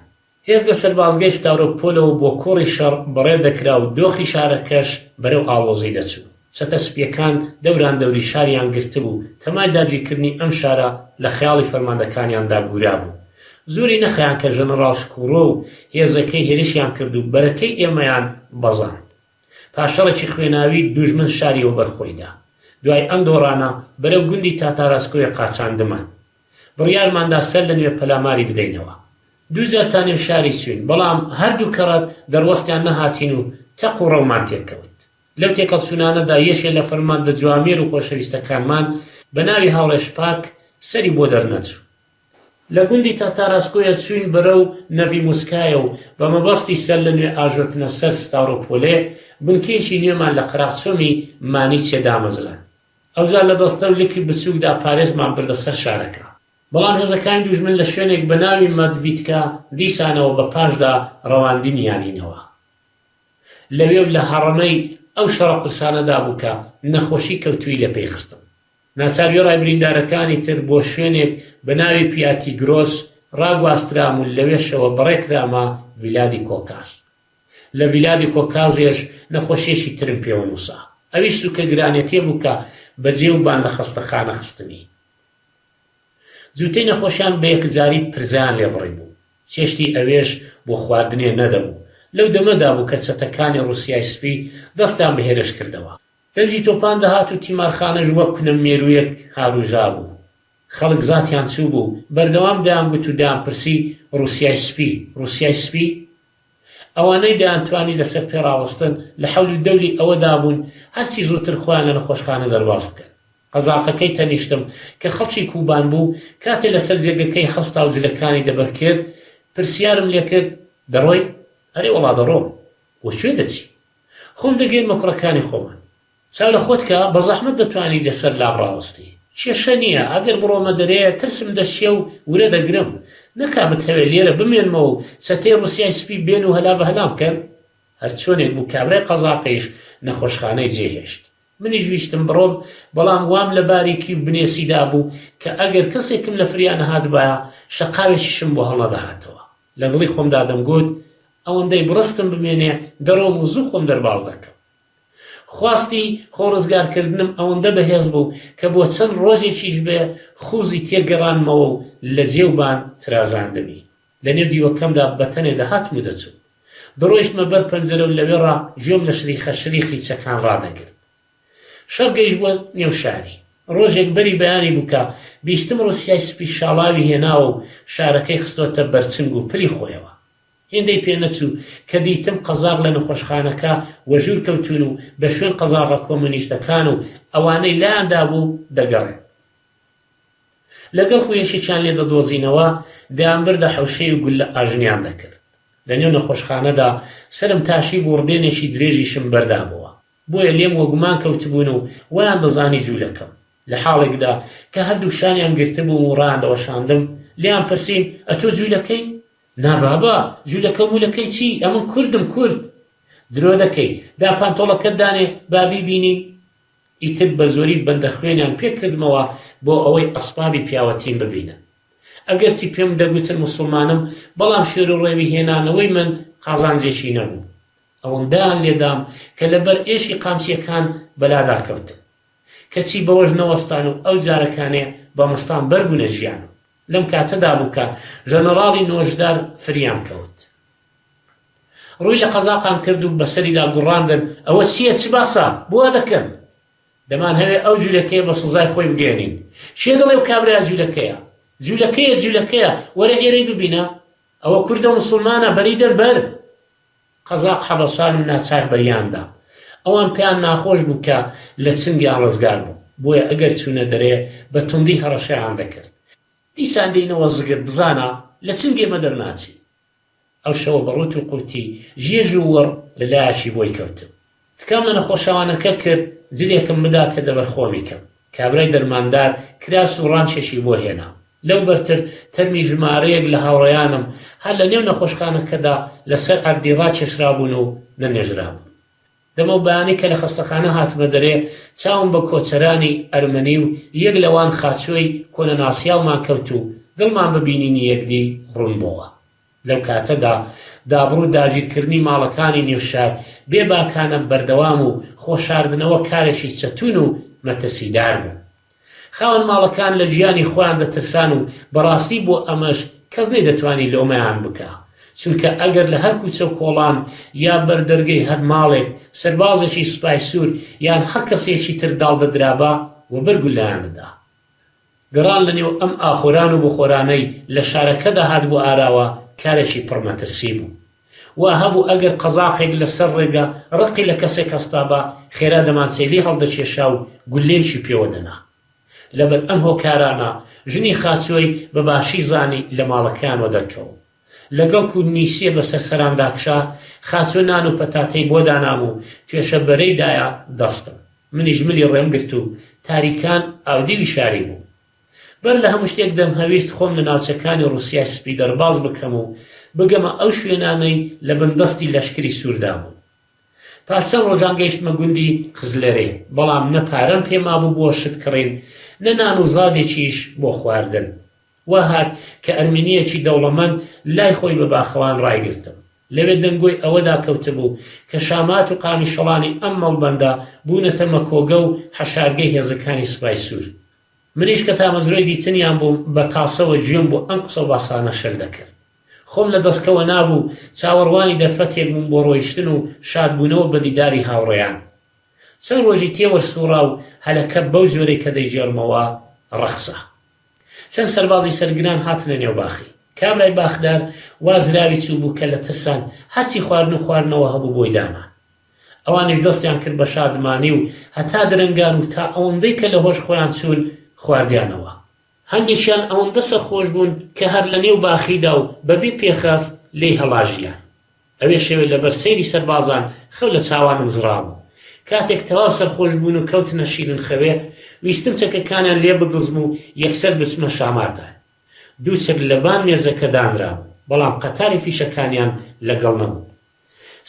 هێز لە سەربازگەی ستاڤرۆپۆلەوە بۆ کۆڕی شەڕ بەڕێ دەکرا و دۆخی شارەکەش بەرەو ئاڵۆزی دەچوو. چەتە سپییەکان دەوراندەوری شاریان گرتبوو، تەمای داگیرکردنی ئەم شارە لە خەیاڵی فەرماندەکانیاندا گوورابوو. زۆری نەخایاند کە ژەنەڕاڵ شکوڕۆ و هێزەکەی هێرشیان کرد و بەرەکەی ئێمەیان بەزاند. پاش شەڕێکی خوێناوی دوژمن شاری وەبەر خۆی دا. دوای ئەم دۆڕانە بەرەو گوندی تاتاراسکۆیە قاچاندمان. بڕیارمان دا سەر لە نوێ پەلاماری بدەینەوە. دووجار تا نێو شاری چووین، بەڵام هەردوو کەڕەت دەروەستیان نەهاتین و تەق و ڕەومان تێکەوت. لەو تێکەڵچوونانەدا یەکێ لە فەرماندە جوامێر و خۆشەویستەکانمان بە ناوی هاوڕێ شپاک سەری بۆ دەرنەچوو. لە گوندی تاتاراسکۆیە چووین بەرەو نەڤیموسکایە و بە مەبەستی سەر لە نوێ ئاژۆتنە سەر ستاڤرۆپۆلێ، بنکەیەکی نوێمان لە قەراغ چۆمی مانیچێ دامەزراند. ئەوجار لە دەستە و لکی بچووکدا پارێزمان بردە سەر شارەکە. بەڵام هێزەکانی دوژمن لە شوێنێک بە ناوی مەدڤیتکا دیسانەوە بە پاشدا ڕەواندنیانینەوە. لەوێ و لە هەڕەمەی ئەو شەڕە قورسانەدا بوو کە نەخۆشی کەوتووی لە پێی خستم. ناچار وێڕای بریندارەکانی تر بۆ شوێنێک بە ناوی پیاتیگرۆس ڕاگواسترام و لەوێشەوە بەڕێ کرامە ڤیلادی کۆکاز. لە ڤیلادی کۆکازێش نەخۆشییەکی ترم پێوە نووسا. ئەویش سووکە گرانێتیە بوو کە بە جێ و بان لە خەستەخانە خستمی. جووتەی نەخۆشیان بە یەکجاری پرزەیان لێ بڕیبوو. چێشتی ئەوێش بۆ خواردنێ نەدەبوو. لەو دەمەدا بوو کە چەتەکانی ڕووسیای سپی دەستیان بە هێرش کردەوە. دەنگی تۆپان دەهات و تیمارخانەش وەک کونە مێروویەک هارووژابوو. خەڵک زاتیان چووبوو، بەردەوام دەیانگوت و دەیانپرسی ڕووسیای سپی، ڕووسیای سپی؟ ئەوانەی دەیانتوانی لەسەر پێ ڕاوەستن لە حەول و دەولی ئەوەدا بوون هەرچی زووتر خۆیان لە نەخۆشخانە دەرباز بکەن. قەزاقەکەی تەنیشتم کە خەڵکی کوبان بوو، کاتێ لەسەر جێگەکەی هەستا و جلەکانی دەبەر کرد، پرسیارم لێ کرد، دەڕۆی؟ ئەرێ وەڵا دەڕۆم. بۆ کوێ دەچی؟ خۆم دەگەیەنمە کوڕەکانی خۆمان. چاو لە خۆت کە، بە زەحمەت دەتوانی لەسەر لاق ڕاوەستی. کێشە نییە، ئەگەر بڕۆمە دەرێ ترسم دەشکێ و ورە دەگرم. نەکا بتهەوێ لێرە بمێنمەوە و چەتەی ڕووسیای سپی بێن و هەلا بە هەلام بکەن؟ هەرچۆنێک بوو کابرای قەزاقیش نەخۆشخانەی جێهێشت. منیش ویستم بڕۆم، بەڵام وام لە باریکی و بنێسیدا بوو کە ئەگەر کەسێکم لە فریا نەهاتبایە، شەقاوێکیشم بۆ هەڵنەدەهاتەوە. لە دڵی خۆمدا دەمگوت، ئەوەندەی بڕستم بمێنێ دەڕۆم و زوو خۆم دەرباز دەکەم. خواستی خۆ ڕزگارکردنم ئەوەندە بەهێز بوو کە بۆ چەند ڕۆژێکیش بێ خوزی تێگەڕاندمەوە و لە جێ و بان ترازاندمی. لە نێو دیوەکەمدا بەتەنێ دەهاتم و دەچووم. دەڕۆیشتمە بەر پەنجەرە و لەوێڕا گوێم لە شریخە شریخی چەکان ڕادەگرت. شەڕ گەیشتبووە نێو شاری. ڕۆژێک بەری بەیانی بوو کە بیستم ڕووسیای سپی شاڵاوی هێناوە و شارەکەی خستۆتە بەر چنگ و پلی خۆیەوە. هێندەی پێ نەچوو کە دیتم قەزاق لە نەخۆشخانەکە وەژوور کەوتوون و بە شوێن قەزاقە کۆمۆنیستەکان و ئەوانەی لایان دابوو دەگەڕێن. لەگەڵ خو یەکێکیان لێ دەدۆزینەوە، دەیانبردە حەوشەی و گوللە ئاژنیان دەکرد. لە نێو نەخۆشخانەدا سەرم تاشیبوو و ڕدێنێکی درێژیشم بەردابۆوە. بۆیە لێم وەگومان کەوتبوون و وایان دەزانی جوولەکەم. لە حاڵێکدا کە هەردووک شانیان گرتبووم و ڕایاندەوەشاندم، لێیان پرسیم، ئەتۆ جوولەکەی؟ نا بابە، جوولەکە و موولەکەی چی، ئەمن کوردم، کورد. درۆ دەکەی، دا پانتۆڵەکەت دانێ با بیبینین. ئیتر بە زۆری بەندە خوێنیان پێ کردمەوە بۆ ئەوەی ئەسبابی پیاوەتیم ببینن. ئەگەرچی پێم دەگوتن موسڵمانم، بەڵام شێروڕێوی هێنانەوەی من قازانجێکی نەبوو. ئەوەندەیان لێدام کە لەبەر ئێشی قامچییەکان بەلادا کەوتم. کەچی بەوەش نەوەستان و ئەو جارەکانێ بە مستان بەربوونە ژیانم. لەم کاتەدا بوو کە ژەنەڕاڵی نۆژدار فریام کەوت. ڕووی لە قەزاقان کرد و بەسەریدا گوڕاندن، ئەوە چییە، چ باسە، بۆ وا دەکەن؟ دەمانهەوێ ئەو جولەکەیە بە سزای خۆی بگەیەنین. کێ دەڵێ ئەو کابرایە جولەکەیە؟ جولەکەیە، جولەکەیە، وەرە ئێرەی ببینە. ئەوە کوردە و موسڵمانە، بەری دەن بەر! قەزاق حەبەسان و ناچار بەریان دا. ئەوان پێیان ناخۆش بوو کە لە چنگیان ڕزگار بوو، بۆیە ئەگەر چوونە دەرێ بە توندی هەڕەشەیان دەکرد. دیسان دێینەوە زگت، بزانە لە چنگ ئێمە دەرناچی. ئەو شەوە بە ڕووت و قووتی ژێژ و وڕ لە لایەکی بۆی کەوتم. تکام لە نەخۆشەوانەکە کرد جلێکم بداتێ دەبەر خۆمی کەم. کابرای دەرماندار کراس و ڕانچێکی بۆ هێنام. لەو بەرتر تەرمی ژمارەیەک لە هاوڕێیانم هەر لە نێو نەخۆشخانەکەدا لە سەر عەردی ڕاکێشرابوون و نەنێژرابوون. دەمەو بەیانی کە لە خەستەخانە هاتمە دەرێ، چاوم بە کۆچەرانی ئەرمەنی و یەک لەوان خاچۆی کۆنە ناسیاومان کەوت و دڵمان بە بینینی یەکدی ڕوون بۆوە. لەو کاتەدا دابڕ و داگیرکردنی ماڵەکانی نێو شار بێ باکانە بەردەوام و خۆ شاردنەوە کارێکی چەتوون و مەترسیدار بوو. خاوەن ماڵەکان لە گیانی خۆیان دەترسان و بەڕاستی بۆ ئەمەش کەس نەیدەتوانی لۆمەیان بکا چونکە ئەگەر لە هەر کوچە و کۆڵان یا بەر دەرگەی هەر ماڵێک سەربازێکی سوپای سوور یان هەر کەسێکی تر داڵدە درابا وەبەر گوللەیان دەدا. گەڕان لە نێو ئەم ئاخۆران و بخۆرانەی لە شارەکەدا هاتبوو ئاراوە کارێکی پڕ مەترسی بوو. وا هەبوو ئەگەر قەزاقێک لە سەر ڕێگە ڕقی لە کەسێک هەستابا خێرا دەمانچەی لێ هەڵدەکێشا و گوللەیەکی پێوە دەنا. لەبەر ئەم هۆکارانە ژنی خاچۆی بە باشی زانی لە ماڵەکەیان وەدەرکەوم. لەگەڵ کو نیسێ بەسەر سەراندا کشا، خاچۆ نان و پەتاتەی بۆ دانام و توێشە بەرەی دایە دەستم. منیش ملی ڕێم گرت و تاریکان ئاودیوی شاری بووم. بەر لە هەموو شتێک دەمهەویست خۆم لە ناوچەکانی ڕووسیای سپی دەرباز بکەم و بگەمە ئەو شوێنانەی لە بن دەستی لەشکری سووردا بوون. پاش چەند ڕۆژان گەیشتمە گوندی قزلەرێ، بەڵام نە پارەم پێ مابوو بۆ شت کڕین، نە نان و زادێکیش بۆ خواردن. وا هات کە ئەرمینییەکی دەوڵەمەند لای خۆی بە باخەوان ڕایگرتم. لەوێ دەنگۆی ئەوەدا کەوتبوو کە شامات و قامیشەڵانی ئەم مەڵبەندە بوونەتە مەکۆگە و حەشارگەی هێزەکانی سوپای سوور. منیش کە تامەزرۆی دیتنیان بووم بە تاسەوە گوێم بۆ ئەم قسە و باسانە شل دەکرد. خۆم لە دەسکەوە نابوو و چاوەڕوانی دەرفەتێک بووم بۆ ڕۆیشتن و شادبوونەوە بە دیداری هاوڕێیان. چەند ڕۆژی تێوەرسووڕا و هەلەکە بەو جۆرەی کە دەیگێڕمەوە ڕەخسا. چەند سەربازی سەرگران هاتنە نێو باخی. کابرای باخدار وا زراوی چووبوو کە لە ترسان هەرچی خواردن و خواردنەوە هەبوو بۆی دانا. ئەوانیش دەستیان کرد بە شادمانی و هەتا درەنگان و تا ئەوەندەی کە لە هۆش خۆیان چوون خواردیانەوە. هەندێکیان ئەوەندە سەرخۆش بوون کە هەر لە نێو باخیدا و بە بێ پێخەف لێی هەڵاژیان. ئەوێ شەوێ لەبەر سەیری سەربازان خەو لە چاوانم زڕابوو. کاتێک تەواو سەرخۆش بوون و کەوتنە شیرن خەوێ، ویستم چەکەکانیان لێ بدزم و یەکسەر بچمە شاماتە. دوو چەک لە بان مێزەکە دانرابوو، بەڵام قەتاری فیشەکانیان لەگەڵ نەبوو.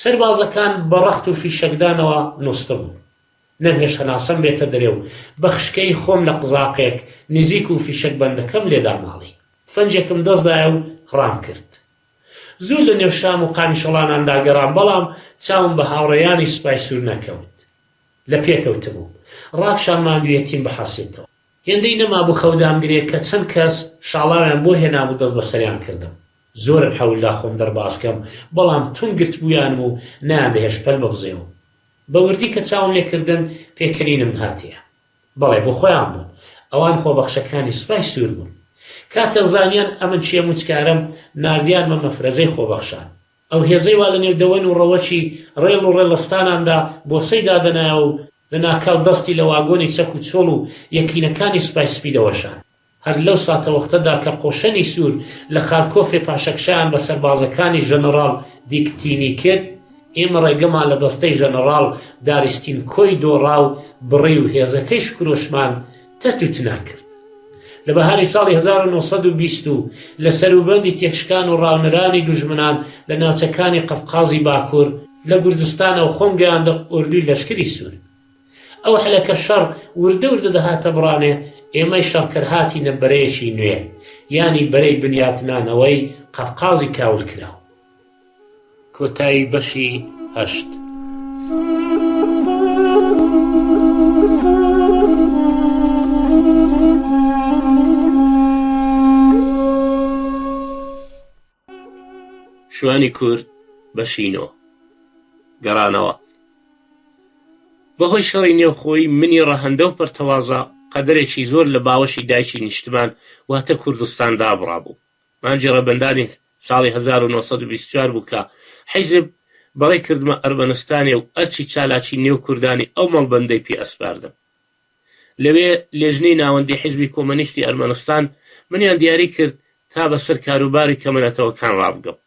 سەربازەکان بە ڕەخت و فیشەکدانەوە نوستبوون. نەمهێشت هەناسەم بێتە دەرێ و بە خشکەیی خۆم لە قزاقێک نزیک و فیشەک بەندەکەم لێ داماڵی. تفەنگێکم دەست دایە و ڕام کرد. زوو لە نێو شام و قامیشەڵاناندا گەڕام، بەڵام چاوم بە هاوڕێیانی سوپای سوور نەکەوت. لە پێ کەوتبووم. ڕاکشام ماندوویەتیم بحەسێتەوە. هێندەی نەمابوو خەو دامگرێ کە چەند کەس شاڵاویان بۆ هێنام و دەستبەسەریان کردم. زۆرم حەول دا خۆم دەرباز کەم، بەڵام توند گرتبوویانم و نەیاندەهێشت پەل ببزێوم. بە وردی کە چاوم لێ کردن، پێکەنینم هاتێ. بەڵێ بۆ خۆیان بوون. ئەوان خۆبەخشەکانی سوپای سوور بوون. کاتێ زانیان ئەمن کێم و چ کارەم، ناردیانمە مەفرەزەی خۆبەخشان. ئەو هێزەی وا لە نێو دەوەن و ڕەوەکی ڕێڵ و ڕێڵستاناندا بۆسەی دادەنایەوە و لە ناکاو دەستی لە واگۆنی چەک و چۆڵ و یەکینەکانی سوپای سپی دەوەشان. هەر لەو ساتەوەختەدا کە قۆشەنی سوور لە خارکۆفێ پاشەکشەیان بە سەربازەکانی ژەنەڕاڵ دیکتینی کرد، ئێمە ڕێگەمان لە دەستەی ژەنەڕاڵ داریستینکۆی دۆڕاو بڕی و هێزەکەی شکرۆشمان تەرت و تنا کرد. لە بەهاری ساڵی 1920 و لە سەروبەندی تێکشکان و ڕاونرانی دوژمنان لە ناوچەکانی قەفقازی باکوور، لە گورجستانەوە خۆم گەیاندە ئۆردووی لەشکری سوور. ئەو هەلە کە شەڕ وردە وردە دەهاتە بڕانێ، ئێمەی شەڕکەر هاتینە بەرەیەکی نوێ، یانی بەرەی بنیاتنانەوەی قەفقازی کاولکراو. کۆتایی بەشی هەشت. شوانی کورد بەشی نۆ. گەڕانەوە. بەهۆی شەڕی نێوخۆیی منی ڕەهەندە و پەرتەوازە قەدەرێکی زۆر لە باوەشی دایکی نیشتمان واتە کوردستان دابڕابوو. مانگی ڕێبەندانی ساڵی 1924 بوو کە حیزب بەڕێ کردمە ئەرمەنستانێ و ئەرکی چالاکی نێو کوردانی ئەو مەڵبەندەی پێ ئەسپاردم. لەوێ لێژنەی ناوەندی حیزبی کۆمەنیستی ئەرمەنستان منیان دیاری کرد تا بە سەر کاروباری کەمەنەتەوەکان ڕابگەم.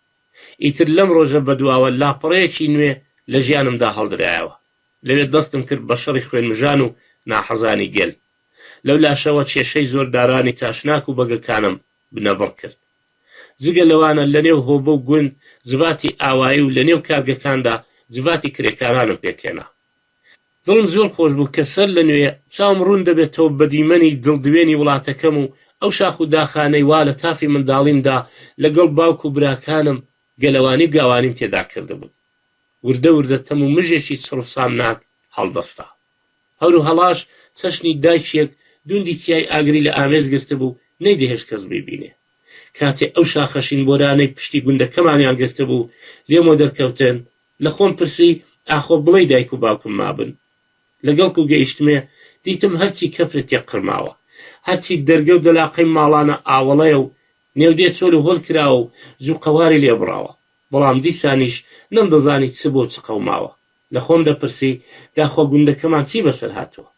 ئیتر لەم ڕۆژە بەدواوە لاپەڕەیەکی نوێ لە ژیانمدا هەڵدرایەوە. لەوێ دەستم کرد بە شەڕی خوێنمژان و ناحەزانی گەل. لەو لاشەوە کێشەی زۆردارانی تاشناک و بەگەکانم بنەبڕ کرد. جگە لەوانە لە نێو هۆبە و گوند جڤاتی ئاوایی و لە نێو کارگەکاندا جڤاتی کرێکارانم پێکهێنا. دڵم زۆر خۆش بوو کە سەر لە نوێ چاوم ڕوون دەبێتەوە بە دیمەنی دڵدوێنی وڵاتەکەم و ئەو شاخ و داخانەی وا لە تافی منداڵیمدا لە گەڵ باوک و براکانم گەلەوانی و گاوانیم تێدا کردبوون. وردە وردە تەم و مژێکی چڕ و سامناک هەڵدەستا. هەور و هەڵاش چەشنی دایکێک دوندی چیای ئاگری لە ئامێز گرتبوو، نەیدەهێشت کەس بیبینێ. کاتێ ئەو شاخە شینبۆرانەی پشتی گوندەکەمانیان گرتبوو لێمەوە دەرکەوتن، لە خۆم پرسی ئاخۆ بڵێی دایک و باوکم مابن؟ لەگەڵ کو گەیشتمێ دیتم هەرچی کەپرە تێک قرماوە. هەرچی دەرگە و دەلاقەی ماڵانە ئاوەڵەیە و نێودێ چۆل و هۆل کراوە و زووقەواری لێ بڕاوە. بەڵام دیسانیش نەمدەزانی چ بۆ و چ قەوماوە. لە خۆم دەپرسی داخوا گوندەکەمان چی بەسەر هاتووە؟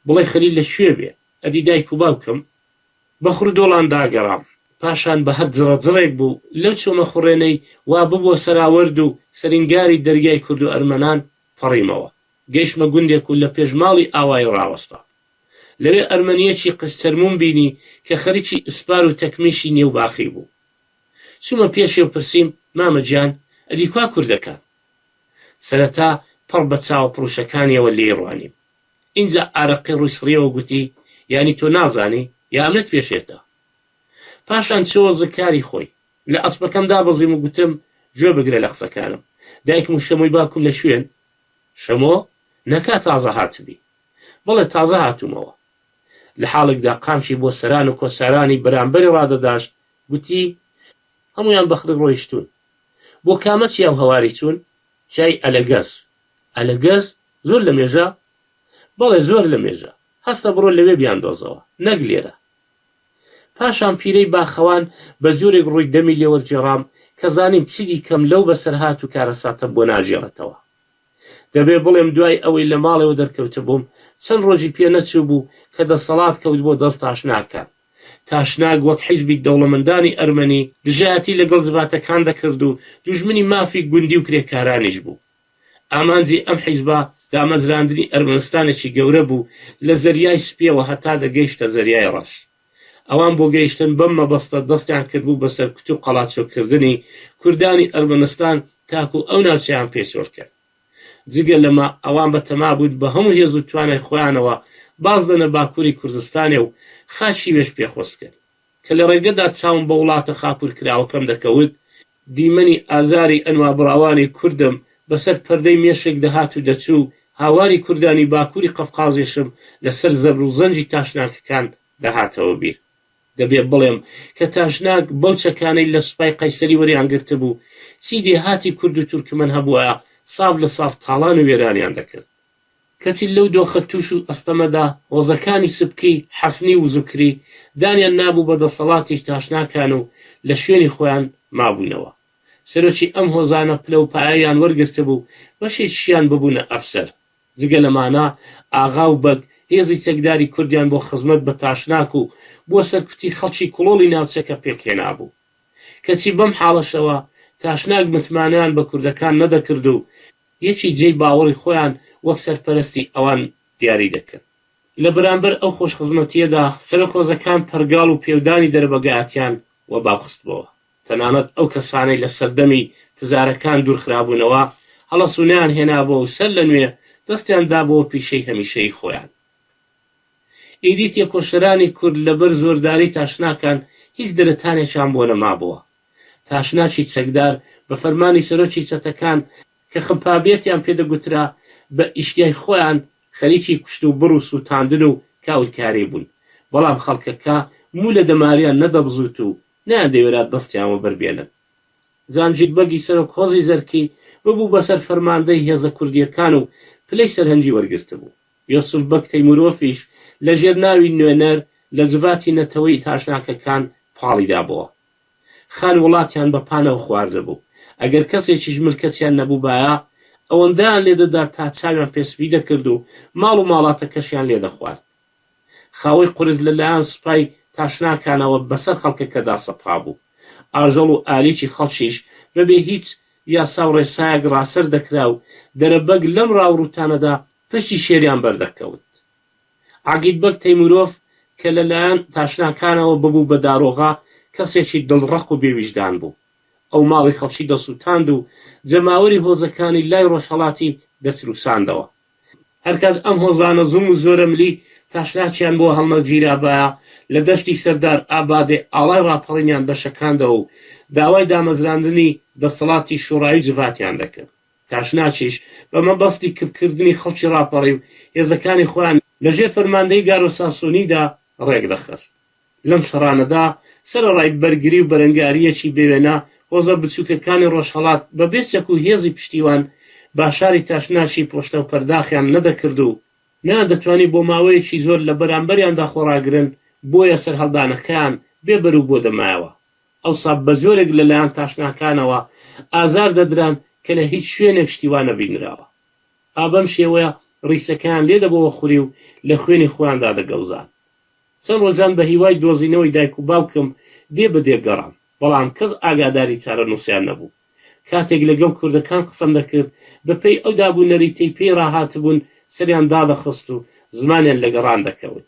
بڵێی خەلیل لە کوێ بێ؟ ئەدی دایک و باوکم؟ بە خڕودۆڵاندا گەڕام. پاشان بە هەر جڕەجڕێک بوو لەو چۆمە خوڕێنەی وا ببووە سەراوەرد و سەرینگاری دەریای کورد و ئەرمەنان پەڕیمەوە. گەیشتمە گوندێک و لە پێش ماڵی ئاوایی ڕاوەستام. لەوێ ئەرمەنییەکی قژچەرمووم بینی کە خەریکی ئسپار و تەکمیشی نێو باخی بوو. چوومە پێشێ و پرسیم، مامە گیان، ئەدی کوا کوردەکان؟ سەرەتا پڕ بە چاوە پڕووشەکانیەوە لێی ڕوانیم. ئینجا ئارەقەی ڕووی سڕیەوە گوتی، یانی تۆ نازانی یا ئەمنت پێ شێتە؟ پاشان چۆوە زکاری خۆی. لە ئەسپەکەم دابەزیم و گوتم، گوێ بگرە لە قسەکانم. دایکم و شەمۆی باوکم لە کوێن؟ شەمۆ؟ نەکا تازە هاتبی؟ بەڵێ تازە هاتوومەوە. لە حاڵێکدا قامچی بۆ سەران و کۆسارانی بەرامبەری ڕادەداشت، گوتی، هەموویان بە خڕی ڕۆیشتوون. بۆ کامە چیا و هەواری چوون؟ چیای ئەلەگەز. ئەلەگەز؟ زۆر لەمێژە؟ بەڵێ زۆر لەمێژە. هەستە بڕۆ لەوێ بیاندۆزەوە، نەک لێرە. پاشان پیرەی باخەوان بە جۆرێک ڕووی دەمی لێ وەرگێڕام کە زانیم چیدی کەم لەو بەسەرهات و کارەساتەم بۆ ناگێڕێتەوە. دەبێ بڵێم دوای ئەوەی لە ماڵەوە دەرکەوتبووم، چەند ڕۆژی پێ نەچووبوو کە دەسەڵات کەوت بۆ دەست تاشناکان. تاشناک وەک حیزبی دەوڵەمەندانی ئەرمەنی دژایەتی لەگەڵ جڤاتەکان دەکرد و دوژمنی مافی گوندی و کرێکارانیش بوو. ئامانجی ئەم حیزبە دامەزراندنی ئەرمەنستانێکی گەورە بوو لە زەریای سپییەوە هەتا دەگەیشتە زەریای ڕەش. ئەوان بۆ گەیشتن بەم مەبەستە دەستیان کردبوو بە سەرکوت و قەڵاچۆکردنی کوردانی ئەرمەنستان تاکوو ئەو ناوچەیان پێ چۆڵ کەن. جگە لەمە ئەوان بە تەما بوون بە هەموو هێز و توانای خۆیانەوە باز دەنە باکووری کوردستانێ و خاکی وێش پێ خۆش کەن. کە لە ڕێگەدا چاوم بە وڵاتە خاپوورکراوەکەم دەکەوت، دیمەنی ئازاری ئەنوابڕاوانی کوردم بەسەر پەردەی مێشک دەهات و دەچوو، هاواری کوردانی باکووری قەفقازیشم لەسەر زەبر و زەنگی تاشناکەکان دەهاتەوە بیر. دەبێ بڵێم کە تاشناک بەو چەکانەی لە سوپای قەیسەری وەریان گرتبوو، چی دێهاتی کورد و تورکمەن هەبوایە ساف لە ساف تاڵان و وێرانیان دەکرد. کەچی لەو دۆخە تووش و ئەستەمەدا هۆزەکانی سبکی، حەسنی و زوکری دانیان نابوو بە دەسەڵاتی تاشناکان و لە شوێنی خۆیان مابوونەوە. سەرۆکی ئەم هۆزانە پلە و پایەیان وەرگرتبوو، بەشێکیشیان ببوونە ئەفسەر. جگە لەمانە ئاغا و بەگ هێزی چەکداری کوردیان بۆ خزمەت بە تاشناک و بۆ سەرکوتی خەڵکی کڵۆڵی ناوچەکە پێکهێنابوو. کەچی بەم حاڵەشەوە تاشناک متمانەیان بە کوردەکان نەدەکرد و یەکی جێی باوەڕی خۆیان وەک سەرپەرستی ئەوان دیاری دەکرد. لە بەرامبەر ئەو خۆشخزمەتییەدا سەرۆک هۆزەکان پەرگاڵ و پێودانی دەرەبەگایەتیان وەباو خستبۆوە. تەنانەت ئەو کەسانەی لە سەردەمی تزارەکان دوورخرابوونەوە، هەڵەسوونیان هێنابۆ و سەر لە نوێ دەستیان دابۆوە پیشەی هەمیشەیی خۆیان. ئیدی تێکۆشەرانی کورد لەبەر زۆرداری تاشناکان هیچ دەرەتانێکیان بۆ نەمابۆوە. تاشناکی چەکدار بە فەرمانی سەرۆکی چەتەکان کە خمپابێتیان پێ دەگوترا، بە ئیشتیای خۆیان خەریکی کوشت و بڕ و سووتاندن و کاولکاری بوون، بەڵام خەڵکەکە موو لە دەماریان نەدەبزوت و نەیاندەوێرا دەستیان وەبەر بێنن. جانگیر بەگی سەرۆک هۆزی زەرکی ببوو بە سەرفەرماندەی هێزە کوردییەکان و پلەی سەرهەنگی وەرگرتبوو. یۆسف بەگ تەیمورۆفیش لە ژێر ناوی نوێنەر لە جڤاتی نەتەوەیی تاشناکەکان پاڵی دابۆوە. خان وڵاتیان بە پانەوە خواردبوو. ئەگەر کەسێکیش ملکەچیان نەبووبایە، ئەوەندەیان لێ دەدا تا چاویان پێ سپی دەکرد و ماڵ و ماڵاتەکەشیان لێ دەخوارد. خاوەی قورس لە لایەن سوپای تاشناکانەوە بەسەر خەڵکەکەدا سەپابوو. ئاژەڵ و ئالیکی خەڵکیش بەبێ هیچ یاسا و ڕێسایەک ڕاسەر دەکرا و دەرەبەگ لەم ڕاوڕووتانەدا پشتی شێریان بەردەکەوت. عەگید بەگ تەیمورۆف کە لە لایەن تاشناکانەوە ببوو بە دارۆغا، کەسێکی دڵڕەق و بێ ویژدان بوو. ئەو ماڵی خەڵکی دەسووتاند و جەماوەری هۆزەکانی لای ڕۆژهەڵاتی دەچرووساندەوە. هەرکات ئەم هۆزانە زوڵم و زۆرەملی تاشناکیان بۆ هەڵنەگیرابایە، لە دەشتی سەردار ئابادێ ئاڵای ڕاپەڕینیان دەشەکاندەوە و داوای دامەزراندنی دەسەڵاتی شوڕایی جڤاتیان دەکرد. تاشناکیش بە مەبەستی کپکردنی خەڵکی ڕاپەڕیو هێزەکانی خۆیان لە ژێر فەرماندەیی گارۆ ساسۆنیدا ڕێکدەخست. لەم شەڕانەدا سەرەڕای بەرگری و بەرەنگارییەکی بێوێنە، هۆزە بچووکەکانی ڕۆژهەڵات بە بێ چەک و هێزی پشتیوان باشاری تاشناکی پۆشتەوپەرداخیان نەدەکرد و نەیاندەتوانی بۆ ماوەیەکی زۆر لە بەرامبەریاندا خۆڕاگرن، بۆیە سەرهەڵدانەکەیان بێ بەروبۆ دەمایەوە. ئەوسا بە جۆرێک لە لایەن تاشناکانەوە ئازار دەدران کە لە هیچ شوێنێک شتی وا نەبینراوە. ئا بەم شێوەیە ڕیسەکەیان لێ دەبۆوە خوری و لە خوێنی خۆیاندا دەگەوزان. چەند ڕۆژان بە هیوای دۆزینەوەی دایک و باوکم دێ بە دێ گەڕام، بەڵام کەس ئاگاداری چارەنووسیان نەبوو. کاتێک لە گەڵ کوردەکان قسەم دەکرد، بە پێی ئەو داب و نەریتەی پێی ڕاهاتبوون سەریان دادەخست و زمانیان لە گەڕان دەکەوت.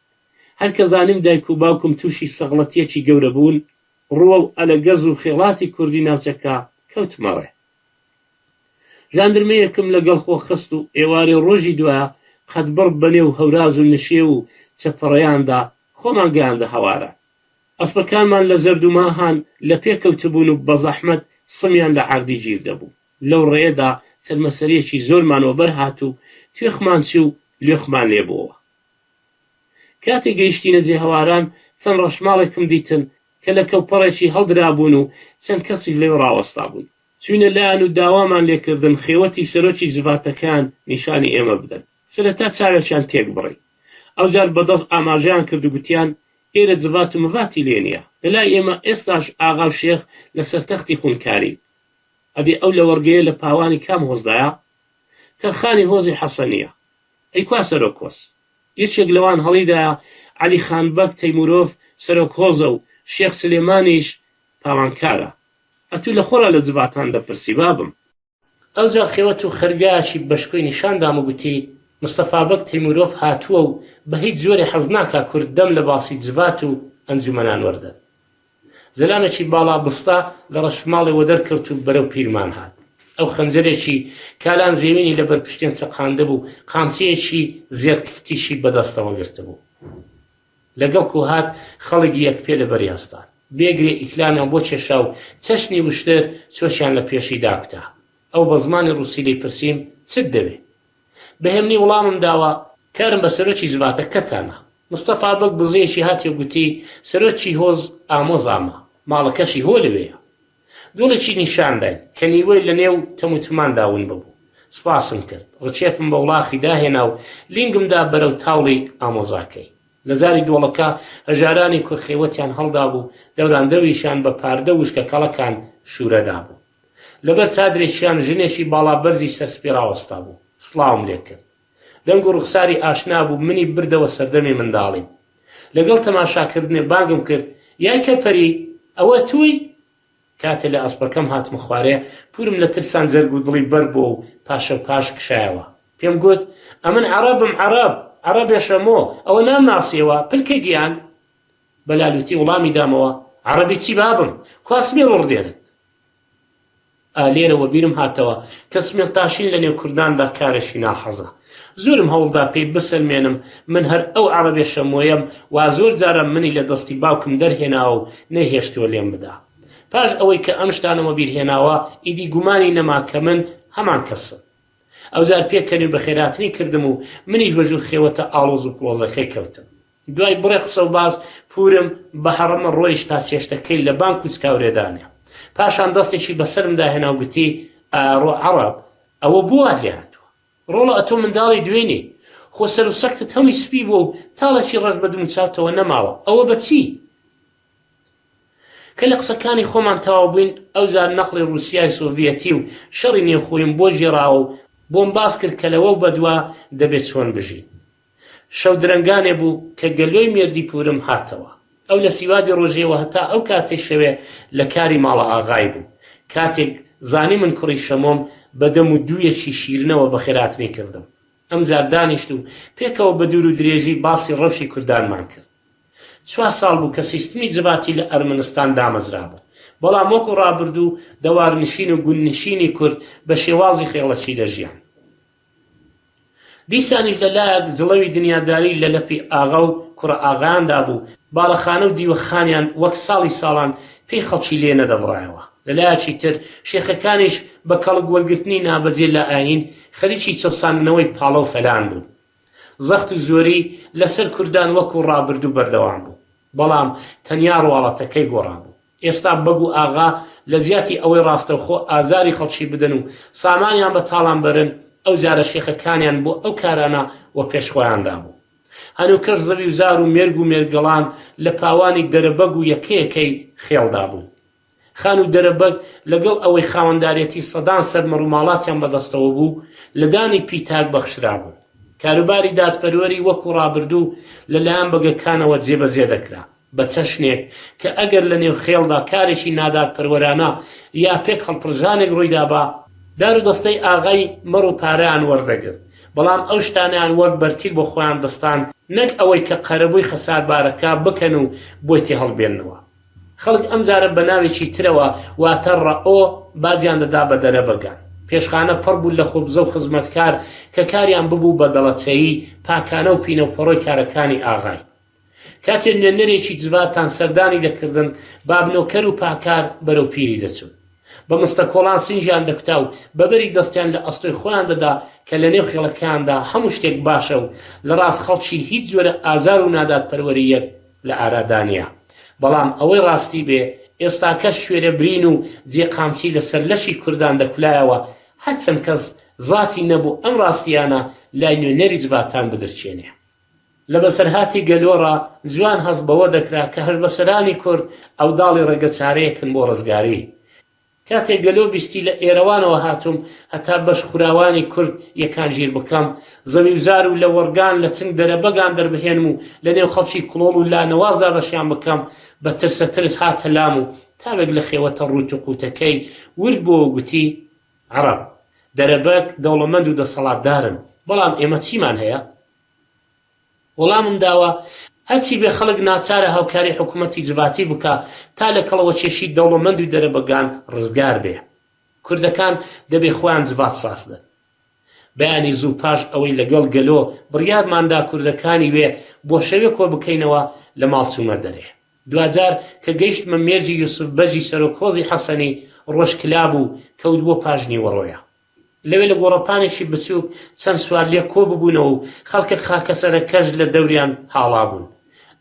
هەر کە زانیم دایک و باوکم تووشی سەغڵەتییەکی گەورە بوون، ڕووەو ئەلەگەز و خێڵاتی کوردی ناوچەکە کەوتمە ڕێ. ژاندرمەیەکم لە گەڵ خۆ خست و ئێوارەی ڕۆژی دوایە قەدبڕ بە نێو هەوراز و نشێو و چەپەڕێیاندا خۆمان گەیاندە هەواران. ئەسپەکانمان لە زەردوماهان لە پێ کەوتبوون و بە زەحمەت سمیان لە عەردی گیر دەبوو. لەو ڕێیەدا چەرمەسەرییەکی زۆرمان وەبەر هات و توێخمان چوو و لوێخمان لێ بۆوە. کاتێ گەیشتینە جێ هەواران چەند ڕەشماڵێکم دیتن کە لە کەوپەڕێکی هەڵدرابوون و چەند کەسیش لەوێ ڕاوەستابوون. چووینە لایان و داوامان لێ کردن خێوەتی سەرۆکی جڤاتەکەیان نیشانی ئێمە بدەن. سەرەتا چاوێکیان تێک بڕی. ئەوجار بە دەست ئاماژەیان کرد و گوتیان، ئێرە جڤات و مڤاتی لێ نییە. لە لای ئێمە ئێستاش ئاغا و شێخ لە سەر تەختی خونکارین. ئەدی ئەو لەوەڕگەیە لە پاوانی کام هۆزدایە؟ تەرخانی هۆزی حەسەنییە. ئەی کوا سەرۆک هۆز؟ یەکێک لەوان هەڵیدایە عەلی خان بەگ تەیموورۆف سەرۆک هۆزە و شێخ سلێمانیش پاوانکارە. ئەتوو لە خۆڕا لە جڤاتان دەپرسی بابم. ئەوجا خێوەت و خەرگایەکی بەشکۆی نیشان دام و گوتی، مستەفا بەگ تەیموورۆف هاتووە و بە هیچ جۆرێ حەز ناکا کورد دەم لە باسی جڤات و ئەنجومەنان وەردەن. زەلامێکی باڵا بستە لە ڕەشماڵێ وەدەرکەوت و بەرەو پیرمان هات. ئەو خەنجەرێکی کالان زێوینی لە بەر پشتێن چەقاندبوو، قامچییەکی زێڕ کفتیشی بە دەستەوە گرتبوو. لەگەڵ کو هات خەڵک یەک پێ لە بەری هەستان. بێ گرێ ئیکلامیان بۆ کێشا و چەشنی وشتر چۆکیان لە پێشی داکوتا. ئەو بە زمانی ڕووسی لێی پرسیم، چت دەوێ؟ بە هێمنی وڵامم داوە، کارم بە سەرۆکی جڤاتەکەتانە. مستەفا بەگ بزەیەکی هاتێ و گوتی، سەرۆکی هۆز ئامۆزامە، ماڵەکەشی هۆ لەوێیە. دۆڵێکی نیشان داین، کە نیوەی لە نێو تەم و تماندا ون ببوو. سوپاسم کرد. ڕکێفم بە وڵاخی داهێنا و لینگم دا بەرەو تاوڵی ئامۆزاکەی. لە زاری دۆڵەکە هەژارانی کورد خێوەتیان هەڵدابوو، دەوراندەوریشیان بە پاردە و وشکەکەڵەکان شوورە دابوو. لەبەر چادرێکیان ژنێکی باڵا بەرزی سەرسپی ڕاوەستابوو. سڵاوم لێ کرد. دەنگ و ڕوخساری ئاشنا بوو، منی بردەوە سەردەمی منداڵیم. لەگەڵ تەماشاکردنێ بانگم کرد، یایکە پەری، ئەوە تۆی؟ کاتێ لە ئەسپەکەم هاتمە خوارێ، پوورم لە ترسان جەرگ و دڵی بەر بۆ و پاشەوپاش کشایەوە. پێم گوت، ئەمن عەڕەبم عەڕەب، عەڕەبێ شەمۆ، ئەوە نامناسیەوە، پلکە گیان؟ بە لالووتی وڵامی دامەوە، عەڕەبی چی بابم، کوا سمێڵ و ڕدێنت؟ ئا لێرە وەبیرم هاتەوە کە سمێڵتاشین لە نێو کورداندا کارێکی ناحەزە. زۆرم هەوڵدا پێی بسەلمێنم من هەر ئەو عەڕەبێ شەمۆیەم وا زۆر جاران منی لە دەستی باوکم دەرهێناوە و نەیهێشتووە لێم بدا. پاش ئەوەی کە ئەم شتانەم وەبیر هێناوە ئیدی گومانی نەما کە من هەمان کەسم. ئەوجار پێکەنی و بەخێرهاتنی کردم و منیش وە ژوور خێوەتە ئاڵۆز و پڵۆزەکەی کەوتم. دوای بڕێ قسە و باس پوورم بە هەڕەمە ڕۆیشت تا چێشتەکەی لە بان کوچکاورێ دانێ. پاشان دەستێکی بە سەرمدا هێنا و گوتی، ئاڕۆ عەڕەب، ئەوە بۆ وات لێ هاتووە؟ ڕۆڵە ئەتۆ منداڵی دوێنێی، خۆ سەر و سەگتت هەمووی سپی بووە و تاڵێکی ڕەش بە دموچاوتەوە نەماوە، ئەوە بە چی؟ کە لە قسەکانی خۆمان تەواو بووین، ئەوجار نەقڵی ڕووسیای سۆڤیەتی و شەڕی نێوخۆییم بۆ گێڕاوە و بۆم باس کرد کە لەوەو بەدوا دەبێ چۆن بژین. شەو درەنگانێ بوو کە گەلۆی مێردی پوورم هاتەوە. ئەو لە سیوادی ڕۆژێوە هەتا ئەو کاتەی شەوێ لە کاری ماڵەئاغای بوو. کاتێک زانی من کوڕی شەمۆم، بە دەم و دوویەکی شیرنەوە بەخێرهاتنی کردم. ئەمجار دانیشت و پێکەوە بە دوور و درێژی باسی ڕەوشی کوردانمان کرد. چوار ساڵ بوو کە سیستمی جڤاتی لە ئەرمەنستان دامەزرابوو. بەڵام وەکوو ڕابردوو دەوارنشین و گوندنشینی کورد بە شێوازی خێڵەکی دەژیان. دیسانیش لە لایەک جڵەوی دنیاداری لە لەپی ئاغا و کوڕە ئاغایاندا بوو، باڵەخانە و دیوەخانیان وەک ساڵی ساڵان پێی خەڵکی لێ نەدەبڕایەوە. لە لایەکی تر شێخەکانیش بە کەڵک وەرگرتنی نابەجێ لە ئایین خەریکی چەوساندنەوەی پاڵە و فەلان بوون. زەخت و زۆری لە سەر کوردان وەکوو ڕابردوو بەردەوام بوو. بەڵام تەنیا ڕواڵەتەکەی گۆڕابوو. ئێستا بەگ و ئاغا لە جیاتی ئەوەی ڕاستەوخۆ ئازاری خەڵکی بدەن و سامانیان بە تاڵان بەرن، ئەو جارە شێخەکانیان بۆ ئەو کارانە وەپێش خۆیان دابوو. هەنووکەش زەویوزار و مێرگ و مێرگەڵان لە پاوانی دەرەبەگ و یەکەیەکەی خێڵدا بوون. خان و دەرەبەگ لەگەڵ ئەوەی خاوەندارێتی سەدان سەر مەڕوماڵاتیان بەدەستەوە بوو، لە دانی پیتاک بەخشرابوون. کاروباری دادپەروەری وەکوو ڕابردوو لە لایەن بەگەکانەوە جێبەجێ دەکرا. بە چەشنێک کە ئەگەر لە نێو خێڵدا کارێکی نادادپەروەرانە یا پێک هەڵپڕژانێک ڕوویدابا، دارودەستەی ئاغای مەڕ و پارەیان وەردەگرت، بەڵام ئەو شتانەیان وەک بەرتیل بۆ خۆیان دەستاند، نەک ئەوەی کە قەرەبووی خەساربارەکە بکەن و بۆی تێهەڵبێننەوە. خەڵک ئەمجارە بە ناوێکی ترەوە واتە ڕەئۆ باجیان دەدا بە دەرەبەگان. پێشخانە پڕ بوو لە خوبزە و خزمەتکار کە کاریان ببوو بە دەڵەچەیی، پاکانە و پینەوپەڕۆی کارەکانی ئاغای. کاتێ نوێنەرێکی جڤاتان سەردانی دەکردن، بابنۆکەر و پاکار بەرەو پیری دەچوون. بە مستەکۆڵان سنگیان دەکوتا و بە بەری دەستیان لە ئەستۆی خۆیان دەدا کە لە نێو خێڵەکەیاندا هەموو شتێک باشە و لە ڕاست خەڵکی هیچ جۆرە ئازار و نادادپەروەرییەک لە ئارادا نییە. بەڵام ئەوەی ڕاستی بێ ئێستاکەش کوێرە برین و جێ قامچی لە سەر لەشی کوردان دەکولایەوە، هەرچەند کەس زاتی نەبوو ئەم ڕاستییانە لای نوێنەری جڤاتان بدرکێنێ. لە بەسەرهاتی گەلۆڕا جوان هەست بەوە دەکرا کە هەشبەسەرانی کورد عەوداڵی ڕێگەچارەیەکن بۆ ڕزگاری. کاتێک گەلۆ بیستی لە ئێرەوانەوە هاتووم هەتا بەش خوراوانی کورد یەکانگیر بکەم، زەویوزار و لەوەڕگان لە چنگ دەرەبەگان دەربهێنم و لە نێو خەڵکی کڵۆڵ و لانەوازدا بەشیان بکەم، بە ترسە ترس هاتە لام و تاوێک لە خێوەتە ڕووت و قووتەکەی ورد بۆوە گوتی، عەڕەب، دەرەبەگ دەوڵەمەند و دەسەڵاتدارن، بەڵام ئێمە چیمان هەیە؟ وەڵامم داوە، هەرچی بێ خەڵک ناچارە هاوکاری حکوومەتی جڤاتی بکا تا لە کەڵەوەکێشی دەوڵەمەند و دەرەبەگان ڕزگار بێ. کوردەکان دەبێ خۆیان جڤات ساز دەن. بەیانی زوو پاش ئەوەی لە گەڵ گەلۆ بڕیارمان دا کوردەکانی وێ بۆ شەوێ کۆ بکەینەوە، لە ماڵ چوومە دەرێ. دواجار کە گەیشتمە مێرگی یوسف بەگی سەرۆک هۆزی حەسەنی، ڕۆژ کلابوو، کەوتبووە پاش نیوەڕۆیە. لەوێ لە گۆڕەپانێکی بچووک چەند سوارلێک کۆ ببوونەوە و خەڵکە خاکەسەرەکەش لە دەوریان هاڵابوون.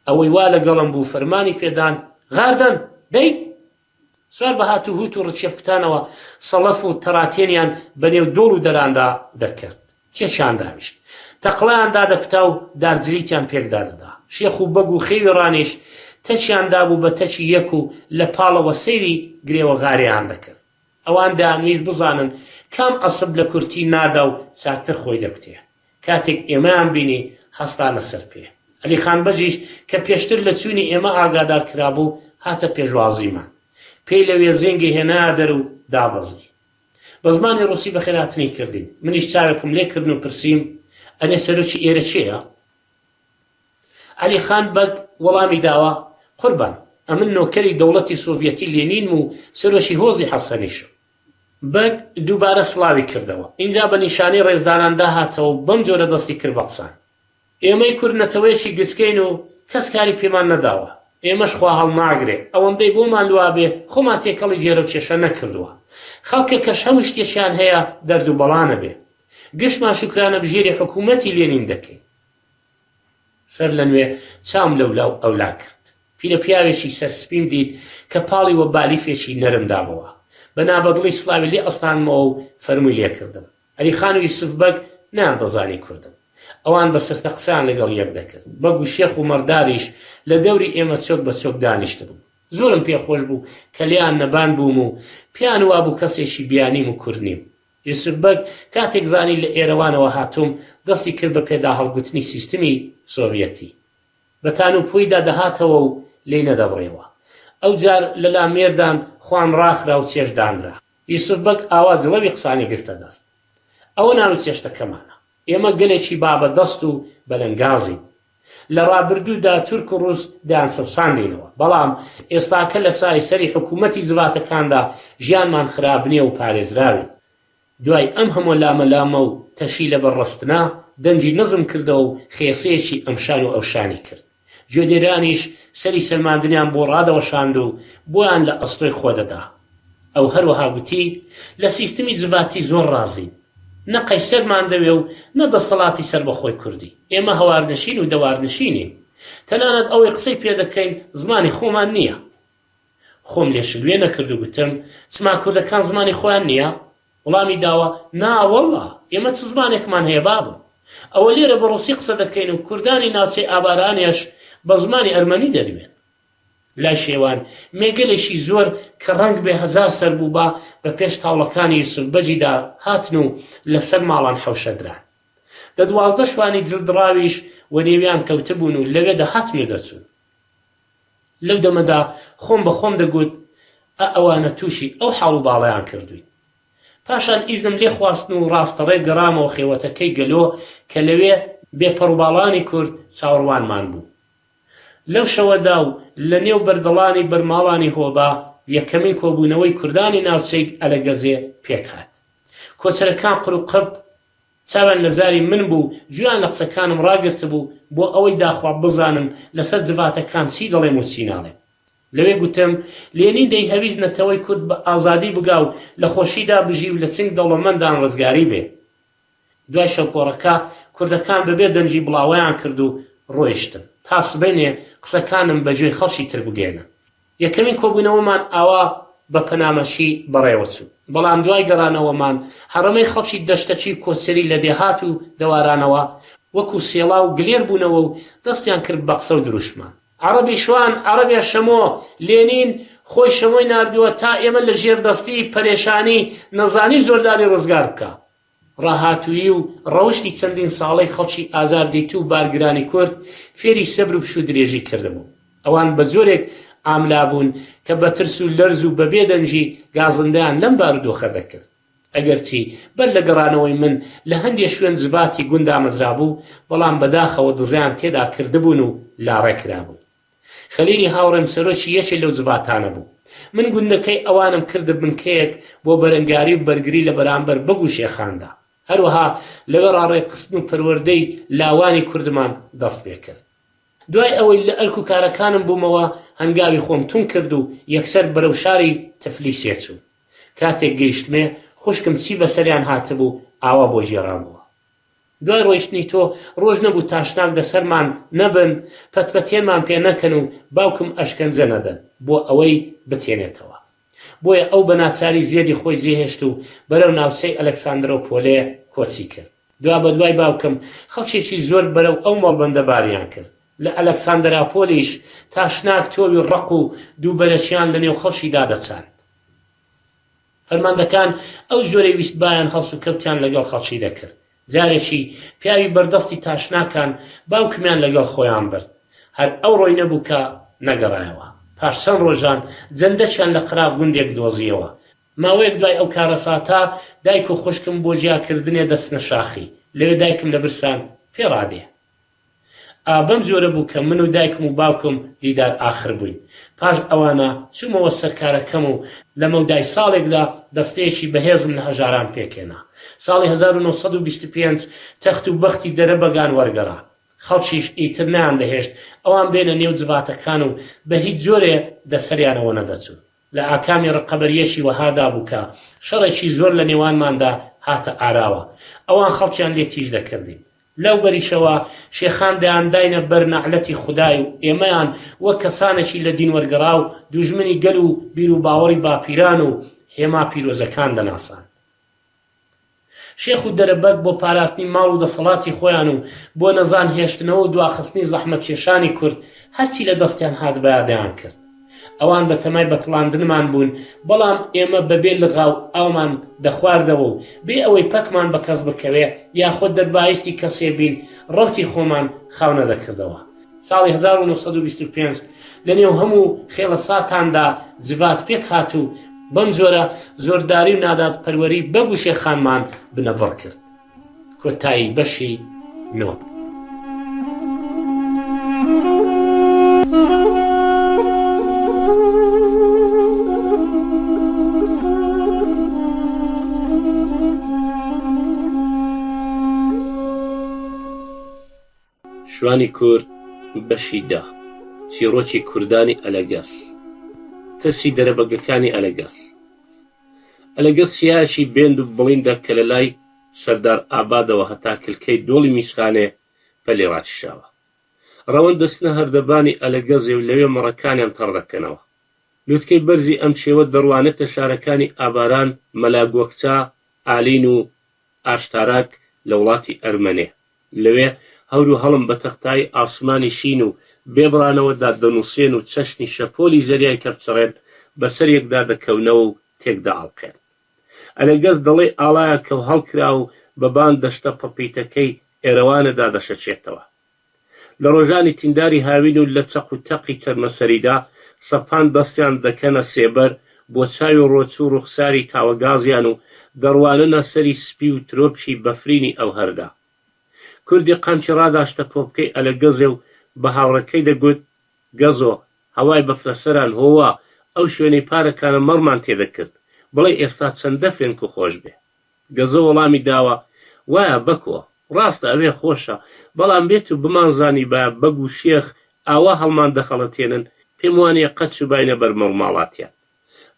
ئەوەی وا لەگەڵم بوو فەرمانی پێ دان، غار دەن! دەی! سوار بە هاتوهوت و ڕکێفکوتانەوە سەڵەف و تەڕاتێنیان بە نێو دۆڵ و دەراندا دەکرد. تێکیان داویشت. تەقڵەیان دادەکوتا و دارجریتیان پێکدا دەدا. شێخ و بەگ و خێوی ڕانیش تەکیان دابوو بە تەکی یەک و لە پاڵەوە سەیری گرێوە غارێیان دەکرد. ئەوان دەیانویست بزانن کام ئەسپ لە کورتی نادا و چاکتر خۆی دەکوتێ. کاتێک ئێمەیان بینی هەستانە سەر پێ. عەلی خان بەگیش کە پێشتر لە چوونی ئێمە ئاگادار کرابوو، هاتە پێشوازیمان. پێی لە وێزێنگێ هێنایە دەر و دابەزی. بە زمانی ڕووسی بەخێرهاتنی کردین. منیش چاوێکم لێ کردن و پرسیم، ئەرێ سەرۆکی ئێرە کێیە؟ عەلی خان بەگ وەڵامی داوە، قوربان، ئەمن نۆکەری دەوڵەتی سۆڤیەتی لێنینم و سەرۆکی هۆزی حەسەنیشم. بەگ دووبارە سڵاوی کردەوە، ئینجا بە نیشانەی ڕێزدانان داهاتەوە و بەم جۆرە دەستی کرد بە قسان. ئێمەی کورد نەتەوەیەکی گچکەین و کەس کاری پێمان نەداوە. ئێمەش خوا هەڵناگرێ، ئەوەندەی بۆمان لوابێ خۆمان تێکەڵی گێرە و کێشە نەکردووە. خەڵکەکەش هەموو شتێکیان هەیە دەرد و بەڵا نەبێ. گشتمان شوکرانەبژێری حکوومەتی لێنین دەکەین. سەر لە نوێ چاوم لەولا و ئەولا کرد. پیرە پیاوێکی سەر سپیم دیت کە پاڵی وە بالیفێکی نەرم دابۆوە. بە نابەدڵی سڵاوی لێ ئەستاندمەوە و فەرمووی لێ کردم. عەلی خان و یوسف بەگ نەیاندەزانی کوردم. ئەوان بە سرتە قسەیان لەگەڵ یەک دەکرد. بەگ و شێخ و مەڕداریش لە دەوری ئێمە چۆک بە چۆک دانیشتبوون. زۆرم پێ خۆش بوو کە لێیان نەبان بووم و پێیان وابوو کەسێکی بیانیم و کورد نیم. یوسف بەگ کاتێک زانی لە ئێرەوانەوە هاتووم، دەستی کرد بە پێداهەڵگوتنی سیستمی سۆڤیەتی. بە تانوپۆیدا دەهاتەوە و لێی نەدەبڕیەوە. ئەوجار لە لامێردان خوان ڕاخرا و چێشت دانرا. یوسف بەگ ئاوا جڵەوی قسانی گرتە دەست. ئەوە نان و چێشتەکەمانە. ئێمە گەلێکی بابەدەست و بەلەنگازین. لە ڕابردوودا تورک و ڕووس دەیانچەوساندینەوە، بەڵام ئێستاکە لە سای سەری حکوومەتی جڤاتەکاندا ژیانمان خراپ نییە و پارێزراوین. دوای ئەم هەموو لامەلامە و تەشی لەبەر ڕستنە، دەنگی نزم کردەوە و خێسەیەکی ئەمشان و ئەوشانی کرد. گوێدێرانیش سەری سەلماندنیان بۆ ڕادەوەشاند و بۆیان لە ئەستۆی خۆ دەدا. ئەو هەروەها گوتی، لە سیستمی جڤاتی زۆر ڕازین. نە قەیسەرمان دەوێ و نە دەستەڵاتی سەربەخۆی کوردی. ئێمە هەوارنشین و دەوارنشینین. تەنانەت ئەوەی قسەی پێ دەکەین زمانی خۆمان نییە. خۆم لێ شلوێ نەکرد و گوتم، چما کوردەکان زمانی خۆیان نییە؟ وڵامی داوە، نا وەڵڵا، ئێمە چ زمانێکمان هەیە بابم؟ ئەوە لێرە بە ڕووسی قسە دەکەین و کوردانی ناوچەی ئابارانێش بە زمانی ئەرمەنی دەدوێن. لای شێوان مێگەلێکی زۆر کە ڕەنگبێ هەزار سەر بووبا بە پێش تاوڵەکانی یوسف بەگیدا هاتن و لە سەر ماڵان حەوشە دران. دە 12 شوانی جل دڕاویش وەنێویان کەوتبوون و لەوێ دەهاتن و دەچوون. لەو دەمەدا خۆم بە خۆم دەگوت ئە ئەوانە تووشی ئەو حاڵ و باڵەیان کردووین. پاشان ئیزنم لێ خواستن و ڕاستەڕێ گەڕامەوە خێوەتەکەی گەلۆ کە لەوێ بێ پەڕوباڵانی کورد چاوەڕوانمان بوو. لەو شەوەدا و لە نێو بەردەڵانی بەرماڵانی هۆبە یەکەمین کۆبوونەوەی کوردانی ناوچەی ئەلەگەزێ پێک هات. کۆچەرەکان قروقپ چاویان لە زاری من بوو و گوێیان لە قسەکانم ڕاگرتبوو بۆ ئەوەی داخوا بزانن لەسەر جڤاتەکان چی دەڵێم و چی ناڵێم. لەوێ گوتم، لێنین دەیهەویست نەتەوەی کورد بە ئازادی بگا و لە خۆشیدا بژی و لە چنگ دەوڵەمەندان ڕزگاری بێ. دوای شەوکۆڕەکە کوردەکان بە بێ دەنگی بڵاوەیان کرد و ڕۆیشتن تا سبەینێ قسەکانم بە گوێی خەڵکی تر بگەیەنم. یەکەمین کۆبوونەوەمان ئاوا بە پەنامەچی بەڕێوە چوو. بەڵام دوای گەڕانەوەمان هەڕەمەی خەڵکی دەشتەکی و کۆچەری لە دێهات و دەوارانەوە. وەکوو سێڵاو گلێر بوونەوە و دەستیان کرد بە قسە و دروشمان. عەڕەبی شوان، عەڕەبێ شەمۆ، لێنین خۆی شەمۆی ناردووە تا ئێمە لە ژێردەستی، پەرێشانی، نەزانی و زۆرداری ڕزگار بکا. ڕاهاتوویی و ڕەوشتی چەندین ساڵەی خەڵکی ئازاردیتوو و بارگرانی کورد فێری سەبر و پشوودرێژی کردبوو. ئەوان بە جۆرێک ئاملا بوون کە بە ترس و لەرز و بە بێدەنگی گازندەیان لەم بارودۆخە دەکرد. ئەگەرچی بەر لە گەڕانەوەی من لە هەندێ شوێن جڤاتی گوند دامەزرابوو، بەڵام بەداخەوە دزەیان تێدا کردبوون و لاڕێ کرابوون. خەلیلی هاوڕێم سەرۆکی یەکێ لەو جڤاتانە بوو. من گوندەکەی ئەوانم کردە بنکەیەک بۆ بەرەنگاری و بەرگری لە بەرامبەر بەگ و شێخاندا. هەروەها لەوێڕا ڕێکخستن و پەروەردەی لاوانی کوردمان دەست پێ کرد. دوای ئەوەی لە ئەرک و کارەکانم بوومەوە، هەنگاوی خۆم توند کرد و یەکسەر بەرەو شاری تفلیسێ چووم. کاتێک گەیشتمێ، خوشکم چی بەسەریان هاتبوو ئاوا بۆ گێڕامەوە. دوای ڕۆیشتنی تۆ ڕۆژ نەبوو تاشناک لەسەرمان نەبن، پەتپەتێنمان پێ نەکەن و باوکم ئەشکەنجە نەدەن بۆ ئەوەی بتێنێتەوە. بۆیە ئەو بە ناچاری زێدی خۆی جێهێشت و بەرەو ناوچەی ئەلەکساندرۆپۆلێ کۆچی کرد. دوابەدوای باوکم خەڵکێکی زۆر بەرەو ئەو مەڵبەندە باریان کرد. لە ئەلەکساندەراپۆلیش تاشناک تۆوی ڕق و دووبەرەکیان لەنێو خەڵکیدا دەچاند. فەرماندەکان ئەو جۆرەی ویستبایان هەڵسوکەوتیان لەگەڵ خەڵکی دەکرد. جارێکی پیاوی بەردەستی تاشناکان باوکمیان لەگەڵ خۆیان برد. هەر ئەو ڕۆی نەبوو کە نەگەڕایەوە. پاش چەند ڕۆژان جەندەکیان لە قەراغ گوندێک دۆزییەوە. ماوەیەک دوای ئەو کارەساتە دایک و خوشکم بۆ جیاکردنێ دەچنە شاخی. لەوێ دایکم لە برسان پێ ڕادێ. ئا بەم جۆرە بوو کە من و دایکم و باوکم دیدار ئاخر بووین. پاش ئەوانە چوومەوە سەر کارەکەم و لە مەودای ساڵێکدا دەستەیەکی بەهێزم لە هەژاران پێکهێنا. ساڵی 1925 تەخت و بەختی دەرەبەگان وەرگەڕا. خەڵکیش ئیتر نەیاندەهێشت ئەوان بێنە نێو جڤاتەکان و بە هیچ جۆرێ دەسەریانەوە نەدەچوون. لە ئاکامی ڕقەبەرییەکی وەهادا بوو کە شەڕێکی زۆر لە نێوانماندا هاتە ئاراوە. ئەوان خەڵکیان لێ تیژ دەکردین. لەو بەریشەوە شێخان دەیانداینە بەر نەعلەتی خودای و ئێمەیان وەک کەسانێکی لە دین وەرگەڕاو دوژمنی گەل و بیروباوەڕی باپیران و هێما پیرۆزەکان دەناساند. شێخ و دەرەبەگ بۆ پاراستنی ماڵ و دەسەڵاتی خۆیان و بۆ نەزان هێشتنەوە و دواخستنی زەحمەتکێشانی کورد هەرچی لە دەستیان هاتبایە دەیانکرد. ئەوان بە تەمای بەتڵاندنمان بوون، بەڵام ئێمە بە بێ لغاو ئاومان دەخواردەوە و بێ ئەوەی پەکمان بە کەس بکەوێ یاخۆ دەربایستی کەسێ بین ڕەوتی خۆمان خاو نەدەکردەوە. ساڵی 1925 لە نێو هەموو خێڵە ساتاندا جڤات پێک هات و بەم جۆرە زۆرداری و نادادپەروەری بەگ و شێخانمان بنەبڕ کرد. کۆتایی بەشی نۆ. شوانی کورد بەشی دە چیڕۆکی کوردانی ئەلەگەز ترسی دەرەبەگەکانی ئەلەگەز ئەلەگەز چیایەکی بێند و بڵیندە کە لە لای سەردار ئابادەوە هەتا کلکەی دۆڵی میسخانێ پەلی ڕاکیشاوە. ڕەوەند دەچنە هەردەبانی ئەلەگەزێ و لەوێ مەڕەکانیان تەڕ دەکەنەوە. لوتکەی بەرزی ئەم کێوە دەڕوانێتە شارەکانی ئاباران، مەلاگۆکچە، ئالین و ئاشتاراک لە وڵاتی ئەرمەنێ. لەوێ هەور و هەڵم بە تەختایی ئاسمانی شین و بێ بڕانەوەدا دەنووسێن و چەشنی شەپۆلی زەریای کەپچڕێن بەسەر یەکدا دەکەونەوە و تێک دەئاڵقێن. ئەلەگەز دەڵێی ئاڵایەکە و هەڵکرا و بە بان دەشتە پڕپیتەکەی ئێرەوانەدا دەشەکێتەوە. لە ڕۆژانی تینداری هاوین و لە چەق و تەقی چەرمەسەریدا سەپان دەستیان دەکەنە سێبەر بۆ چاوی ڕۆچوو ڕوخساری تاوەگازیان و دەڕواننە سەری سپی و ترۆپکی بەفرینی ئەو هەردە. کوردی قامکی ڕاداشتە پۆپکەی ئەلەگەزێ و بە هاوڕێکەی دەگوت، گەزۆ، هەوای بەفرەسەران هۆوا ئەو شوێنەی پارەکانە مەڕمان تێدەکرد، بڵێی ئێستا چەندە فێنک و خۆش بێ. گەزۆ وەڵامی داوە، وایە بەکۆ، ڕاستە ئەوێ خۆشە، بەڵام بێتو بمانزانیبایە بەگ و شێخ ئاوا هەڵمان دەخەڵەتێنن، پێم وانییە قەت چووباینە بەر مەڕوماڵاتیان.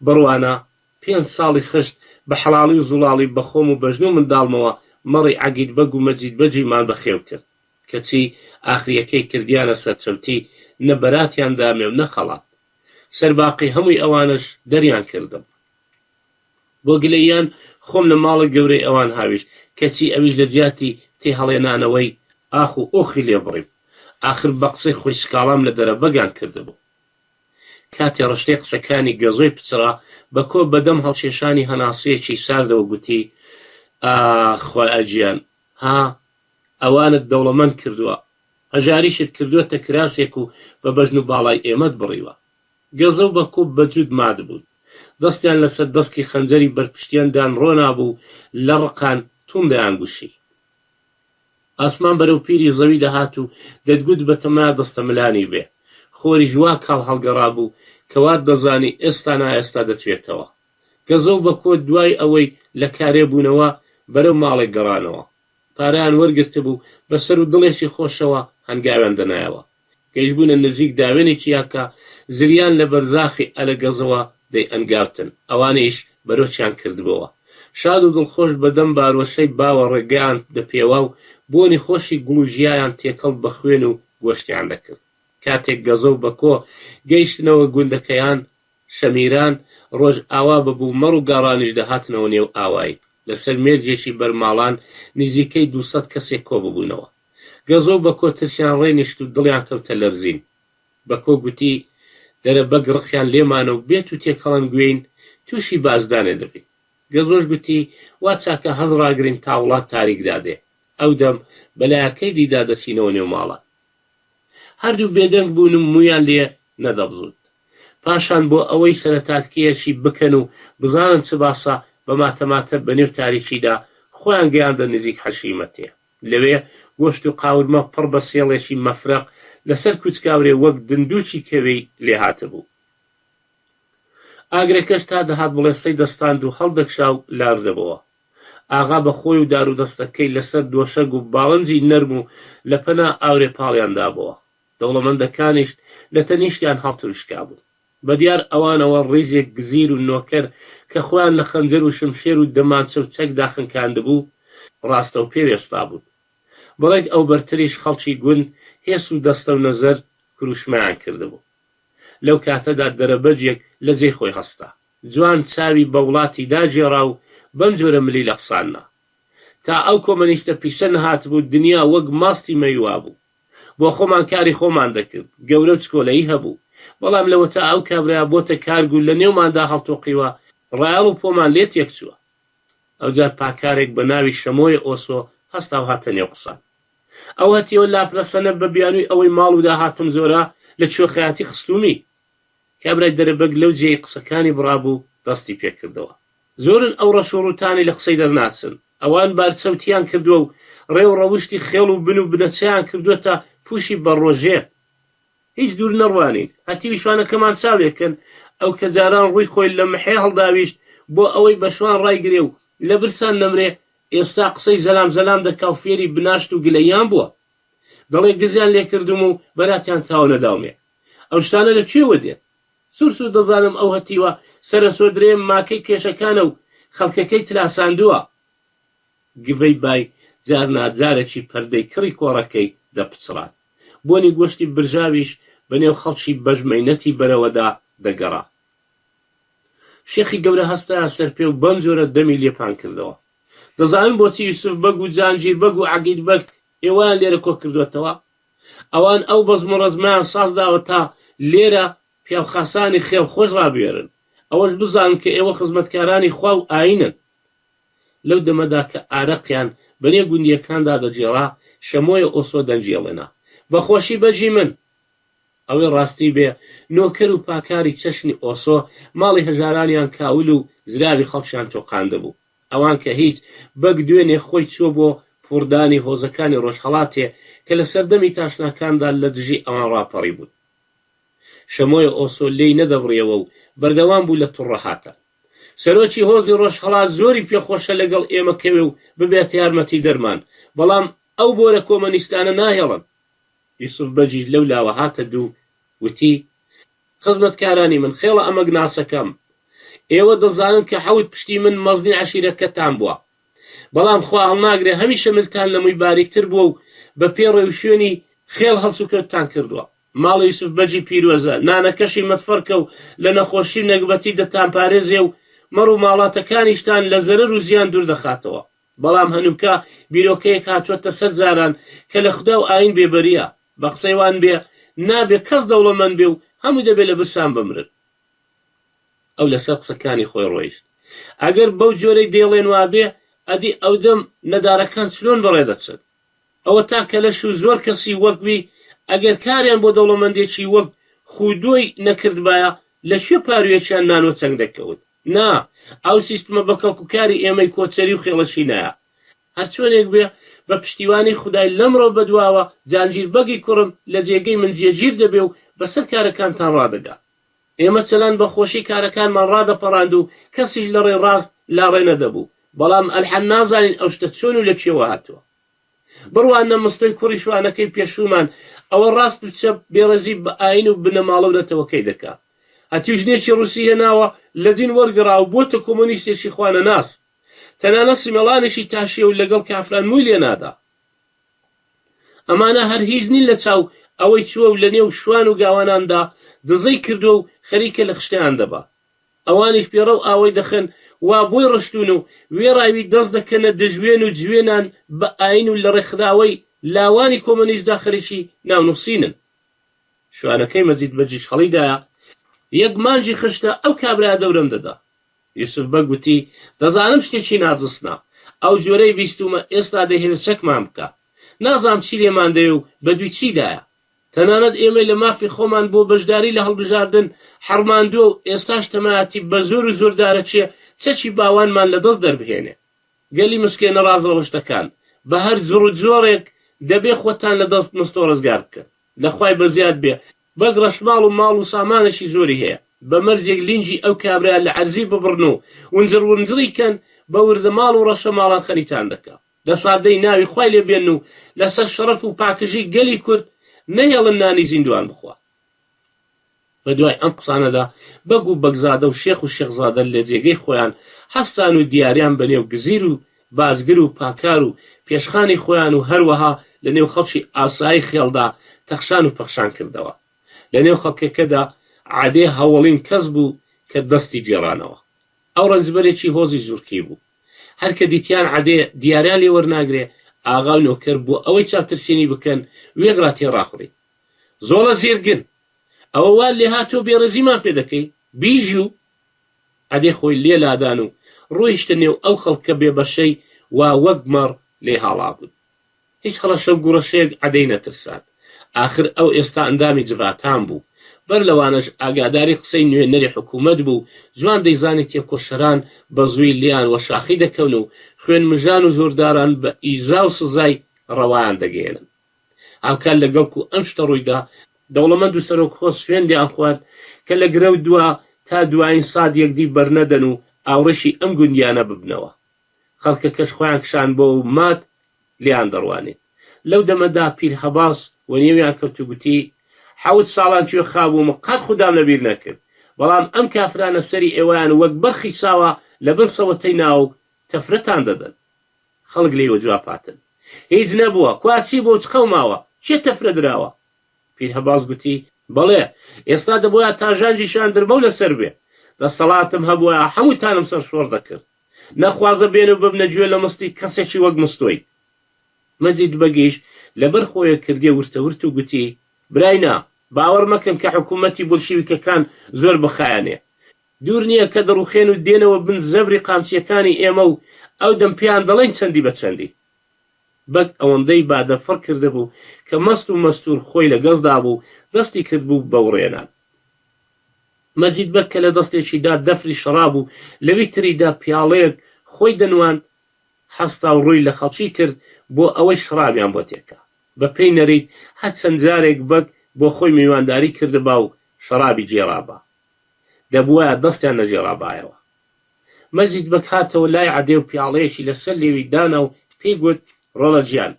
بڕوانە، پێنج ساڵی خشت بە حەڵاڵی و زوڵاڵی بە خۆم و بە ژن و منداڵمەوە مەڕی عەگید بەگ و مەجید بەگیمان بەخێو کرد. کەچی ئاخرییەکەی کردیانە سەرچەوتی، نە بەراتیان دامێ و نە خەڵات. سەرباقی هەمووی ئەوانەش دەریان کردم. بۆ گلەییان خۆم لە ماڵە گەورەی ئەوان هاویشت، کەچی ئەویش لە جیاتی تێهەڵێنانەوەی. ئاخ و ئۆخی لێ بڕیم. ئاخر بە قسەی خۆی سکاڵام لە دەرەبەگان کردبوو. کاتێ ڕشتەی قسەکانی گەزۆی پچڕا، بەکۆ بە دەم هەڵکێشانی هەناسەیەکی ساردەوە گوتی، ئاخ خوایە گیان، ها ئەوانت دەوڵەمەند کردووە، هەژاریشت کردووەتە کراسێک و بە بەژن و باڵای ئێمەت بڕیوە. گەزە و بەکۆ بە جووت مات بوون. دەستیان لەسەر دەسکی خەنجەری بەرپشتیەندان ڕۆنابوو و لە ڕقان توند دەیانگوشی. ئاسمان بەرەو پیری زەوی دەهات و دەتگوت بەتەما دەستەملانی بێ. خۆریش وا کاڵ هەڵگەڕابوو کە وات دەزانی ئێستا نا ئێستا دەتوێتەوە. گەزە و بەکۆ دوای ئەوەی لە کارێ بوونەوە بەرەو ماڵێ گەڕانەوە. پارەیان وەرگرتبوو، بە سەر و دڵێکی خۆشەوە هەنگاویان دەنایەوە. گەیشبوونە نزیک داوێنی چیاکە، زریان لە بەرزاخی ئەلەگەزەوە دەیئەنگاوتن، ئەوانیش بەرۆکیان کردبۆوە. شاد و دڵخۆش بە دەم باروەشەی باوە ڕێگەیان دەپێوا و بۆنی خۆشی گوڵ و ژیایان تێکەڵ بە خوێن و گۆشتیان دەکرد. کاتێک گەزە و بەکۆ گەیشتنەوە گوندەکەیان، شەمیران، ڕۆژ ئاوا ببوو، مەڕ و گاڕانیش دەهاتنەوە نێو ئاوایی. لەسەر مێرگێکی بەر ماڵان نزیکەی 200 کەسێک کۆ ببوونەوە. گەزۆ و بەکۆ ترسیان ڕێ نیشت و دڵیان کەوتە لەرزین. بەکۆ گوتی، دەرە بەگ ڕقیان لێمانە و بێتوو تێکهەڵەنگوێین، تووشی بازدانێ دەبین. گەزۆش گوتی، وا چاکە هەست ڕاگرین تا وڵات تاریک دادێ. ئەو دەم بە لایەکەی دیدا دەچینەوە نێو ماڵان. هەردوو بێدەنگ بوون و موویان لێ نەدەبزووت. پاشان بۆ ئەوەی سەرەتاتکێیەکی بکەن و بزانن چ باسە، بە ماتەماتە بە نێو تاریکیدا خۆیان گەیاندە نزیک حەشیمەتێ. لەوێ گۆشت و قاورمە پڕ بە سێڵێکی مەفرەق لەسەر کوچکاورێ وەک دندووکی کەوێی لێ هاتبوو. ئاگرەکەش تا دەهات بڵێسەی دەستاند و هەڵدەکشا و لار دەبۆوە. ئاغا بە خۆی و دارودەستەکەی لەسەر دۆشەگ و باڵنجی نەرم و لە پەنا ئاورێ پاڵیان دابۆوە. دەوڵەمەندەکانیش لە تەنیشتیان هەڵتروشکابوون. بە دیار ئەوانەوە ڕیزێک گزیر و نۆکەر کە خۆیان لە خەنجەر و شمشێر و دەمانچە و چەکدا خنکاندبوو، ڕاستەوپێ وێستابوون. بڕێک ئەوبەرتریش خەڵکی گوند هێس و دەستە و نەزەر کروشمەیان کردبوو. لەو کاتەدا دەرەبەگێک لە جێی خۆی هەستا. جوان چاوی بە وڵاتی داگێڕا و بەم جۆرە ملی لە قسان نا. تا ئەو کۆمەنیستە پیسە نەهاتبوو دنیا وەک ماستی مەی وابوو. بۆ خۆمان کاری خۆمان دەکرد، گەورە و چکۆلەیی هەبوو. بەڵام لەوەتا ئەو کابرایە بۆتە کارگ و لە نێوماندا هەڵتۆقیوە، ڕایەڵ و پۆمان لێ تێکچووە. ئەوجار پاکارێک بە ناوی شەمۆیە ئۆسۆ هەستا و هاتە نێو قسان. ئەو هەتیوە لاپرەسەنە بە بیانووی ئەوەی ماڵ و داهاتم زۆرە لە کوێخایەتی خستوومی. کابرای دەرەبەگ لەو جێیەی قسەکانی بڕابوو دەستی پێ کردەوە. زۆرن ئەو ڕەش و ڕووتانەی لە قسەی دەرناچن. ئەوان بارچەوتیان کردووە و ڕێ و ڕەوشتی خێڵ و بن و بنەچەیان کردووەتە پووشی بەڕۆژێ. هیچ دوور نەڕوانین، هەتیوی شوانەکەمان چاو لێ کەن، ئەو کە جاران ڕووی خۆی لە محێ هەڵداویشت بۆ ئەوەی بە شوان ڕایگرێ و لە برسان نەمرێ، ئێستا قسەی زەلام زەلام دەکا و فێری بناشت و گلەییان بووە. دەڵێ گزیان لێ کردووم و بەراتیان تاو نەداومێ. ئەو شتانە لە کوێوە دێت؟ سوور سوور دەزانم ئەو هەتیوە سەرەسۆدرەیە ماکەی کێشەکانە و خەڵکەکەی تلاساندووە. گڤەی بای جارناجارەکی پەردەی کڕی کۆڕەکەی دەپچڕاند. بۆنی گۆشتی برژاویش بە نێو خەڵکی بەژمەینەتی بەرەوەدا دەگەڕا. شێخی گەورە هەستایە سەر پێ و بەم جۆرە دەمی لێ پان کردەوە. دەزانن بۆچی یوسف بەگ و جانگیر بەگ و عەگید بەگ ئێوەیان لێرە کۆ کردووەتەوە؟ ئەوان ئەو بەزم و ڕەزمەیان ساز داوە تا لێرە پیاوخاسانی خێڵ خۆش ڕابوێرن. ئەوەش بزانن کە ئێوە خزمەتکارانی خوا و ئایینن. لەو دەمەدا کە ئارەقیان بە نێو گوندییەکاندا دەگێڕا، شەمۆیە ئۆسۆ دەنگی هەڵێنا، بە خۆشی بەگی من! ئەوەی ڕاستی بێ، نۆکەر و پاکاری چەشنی ئۆسۆ ماڵی هەژارانیان کاول و زراوی خەڵکیان تۆقاندبوو. ئەوان کە هیچ، بەگ دوێنێ خۆی چووە بۆ پووڕدانی هۆزەکانی ڕۆژهەڵاتێ کە لە سەردەمی تاشناکاندا لە دژی ئەوان ڕاپەڕیبوون. شەمۆیە ئۆسۆ لێی نەدەبڕیەوە و بەردەوام بوو لە توڕڕەهاتان. سەرۆکی هۆزی ڕۆژهەڵات زۆری پێخۆشە لەگەڵ ئێمە کەوێ و ببێتە یارمەتیدەرمان، بەڵام ئەو بۆرە کۆمەنیستانە ناهێڵن. یوسف بەگیش لەو لاوە هاتە دوو وتی، خزمەتکارانی من، خێڵە ئەمەگناسەکەم، ئێوە دەزانن کە حەوت پشتی من مەزنی عەشیرەتکەتان بووە، بەڵام خوا هەڵناگرێ هەمیشە ملتان لە مووی باریکتر بووە و بە پێ ڕێوشوێنی خێڵ هەڵسوکەوتتان کردووە. ماڵی یوسف بەگی پیرۆزە، نانەکەشی مەتفەرکە و لە نەخۆشی و نەگبەتی دەتانپارێزێ و مەڕ و ماڵاتەکانیشتان لە زەرەر و زیان دوور دەخاتەوە. بەڵام هەنووکە بیرۆکەیەک هاتووەتە سەر زاران کە لە خودا و ئایین بێبەرییە. بە قسەی وان بێ نابێ کەس دەوڵەمەند بێ و هەموو دەبێ لە برسان بمرن. ئەو لەسەر قسەکانی خۆی ڕۆیشت. ئەگەر بەو جۆرەی دەیڵێن وابێ، ئەدی ئەودەم نەدارەکان چلۆن بەڕێ دەچن؟ ئەوەتا کەلەش و زۆر کەسی وەک وی ئەگەر کاریان بۆ دەوڵەمەندێکی وەک خودۆی نەکردبایە لە کوێ پارویەکیان نان وەچەنگ دەکەوت؟ نا، ئەو سیستمە بە کەڵک و کاری ئێمەی کۆچەری و خێڵەکی نایە. هەرچۆنێک بێ، بە پشتیوانی خودای لەمڕۆ بەدواوە جانگیر بەگی کوڕم لە جێگەی من جێگیر دەبێ و بەسەر کارەکانتان ڕادەگا. ئێمە چەلان بە خۆشی کارەکانمان ڕادەپەڕاند و کەسیش لە ڕێی ڕاست لاڕێ نەدەبوو، بەڵام ئەلحەن نازانین ئەو شتە چۆن و لە کوێوە هاتووە. بڕواننە مستۆی کوڕی شوانەکەی پێشوومان، ئەوە ڕاست و چەپ بێڕێزی بە ئایین و بنەماڵە و نەتەوەکەی دەکا. هەتیو ژنێکی ڕووسی هێناوە، لە دین وەرگەڕاوە و بۆتە کۆمۆنیستێکی خوانەناس. تەنانەت سمێڵانیشی تاشیە و لەگەڵ کافران مووی لێ نادا. ئەمانە هەر هیچ نین لە چاو ئەوەی چووە و لە نێو شوان و گاواناندا دزەی کردووە و خەریکە لە خشتەیان دەبا. ئەوانیش پێڕەو ئاوەی دەخەن وا بۆی ڕشتوون و وێڕای وی دەست دەکەنە دژوێن و جوێنان بە ئایین و لە ڕێکخراوەی لاوانی کۆمۆنیستدا خەریکی ناونووسینن. شوانەکەی مەجید بەگیش هەڵیدایە یەک مانگی خشتە ئەو کابرایە دەورەم دەدا. یوسف بەگ گوتی، دەزانم شتێکی ناجسنە. ئەو جۆرەی بیستوومە ئێستا دەیهەوێ چەکمان بکا. نازانم چی لێمان دەوێ و بە دووی چیدایە. تەنانەت ئێمەی لە مافی خۆمان بۆ بەشداری لە هەڵبژاردن حەڕماندووە و ئێستاش تەمایەتی بە زۆر و زۆردارەکێ چەکی باوانمان لە دەست دەربهێنێ. گەلی مسکێنە ڕاستڕەوشتەکان، بە هەر جڕ و جۆڕێک دەبێ خۆتان لە دەست مستۆ ڕزگار بکەن. لە خوای بەزیاد بێ بەگ ڕەشماڵ و ماڵ و سامانێکی زۆری هەیە. بە مەرجێک لینجی ئەو کابرایە لە عەرزی ببڕن و ونجڕ ونجڕی کەن، بە وردەماڵ و ڕەشەماڵان خەریتان دەکا. دەسادەی ناوی خوای لێ بێنن و لەسەر شەڕەف و پاکژی گەلی کورد نەهێڵن نانی زیندوان بخوا. بە دوای ئەم قسانەدا بەگ و بەگزادە و شێخ و شێخزادە لە جێگەی خۆیان هەستان و دیاریان بە نێو گزیر و باجگر و پاکار و پێشخانی خۆیان و هەروەها لە نێو خەڵکی ئاسایی خێڵدا تەخشان و پەخشان کردەوە. لە نێو خەڵکەکەدا عەدێ هەوەڵین کەس بوو کە دەستی گێڕانەوە. ئەو ڕەنجبەرێکی هۆزی زورکی بوو. هەر کە دیتیان عەدێ دیاریان لێ وەرناگرێ، ئاغا و نۆکەر بۆ ئەوەی چاوترسێنی بکەن، وێگڕا تێ ڕاخوڕین. زۆڵە زێرگن! ئەوە وات لێ هاتووە بێڕێزیمان پێ دەکەی؟ بیژوو! عەدێ خۆی لێ لادان و ڕۆیشتە نێو ئەو خەڵکە بێبەشەی وا وەک مەڕ لێی هاڵابوون. هیچ هەڕەشە و گوڕەشەیەک عەدەی نەترساند. ئاخر ئەو ئێستا ئەندامی جڤاتان بوو. بەر لەوانەش ئاگاداری قسەی نوێنەری حکوومەت بوو و جوان دەیزانی تێکۆشەران بە زووی لێیان وەشاخی دەکەون و خوێنمژان و زۆرداران بە ئیزا و سزای ڕەوایان دەگەیەنن. هاوکات لەگەڵ کو ئەم شتە ڕوویدا، دەوڵەمەند و سەرۆک هۆز سوێندیان خوارد کە لە گرەو دوا تا دوایین سات یەکدی بەرنەدەن و ئاوڕێکی ئەم گوندیانە ببنەوە. خەڵکەکەش خۆیان کشاندبۆوە و مات لێیان دەڕوانین. لەو دەمەدا پیر هەباس وەنێویان کەوت و گوتی، حەوت ساڵان کوێخا بووم و قەت خودام لە بیر نەکرد، بەڵام ئەم کافرانە سەری ئێوەیان وەک بەرخی ساوا لە بن سەوەتەی ناوە و تەفرەتان دەدەن. خەڵک لێی وەجواب هاتن. هیچ نەبووە، کوا چی بووە و چ قەوماوە؟ کێ تەفرە دراوە؟ پیر هەباس گوتی، بەڵێ، ئێستا دەبوایە تاژانجی ژاندرمەو لەسەر بێ. دەسەڵاتم هەبوایە هەمووتانم سەرشۆڕ دەکرد. نەخوازە بێن و ببنە گوێ لە مستی کەسێکی وەک مستۆی. مەجید بەگیش لەبەر خۆیە کردیە ورتە ورت و گوتی، براینا، باوەڕ مەکەن کە حکوومەتی بولشیویکەکان زۆر بخایەنێ. دوور نییە کە دەڕووخێن و دێنەوە بن زەبری قامچییەکانی ئێمە و ئەو دەم پێیان دەڵێین چەندی بە چەندی. بەگ ئەوەندەی بادە فڕ کردبوو کە مەست و مەستوور خۆی لە گەز دابوو، دەستی کردبوو بە وڕێنان. مەجید بەگ کە لە دەستێکی دا دەفری شەڕاب و لەوی تری دا پیاڵەیەک خۆی دەنواند، هەستا و ڕووی لە خەڵکی کرد بۆ ئەوەی شەڕابیان بۆ تێکا. بە پێی نەریت هەر چەند جارێک بەگ بۆ خۆی میوانداری کردبا و شەڕابی گێڕابا. دەبوایە دەستیان نەگێڕابایەوە. مەجید بەگ هاتەوە لای عەدێ و پیاڵەیەکی لە سەر لێوی دانا و پێی گوت، ڕۆڵە گیان،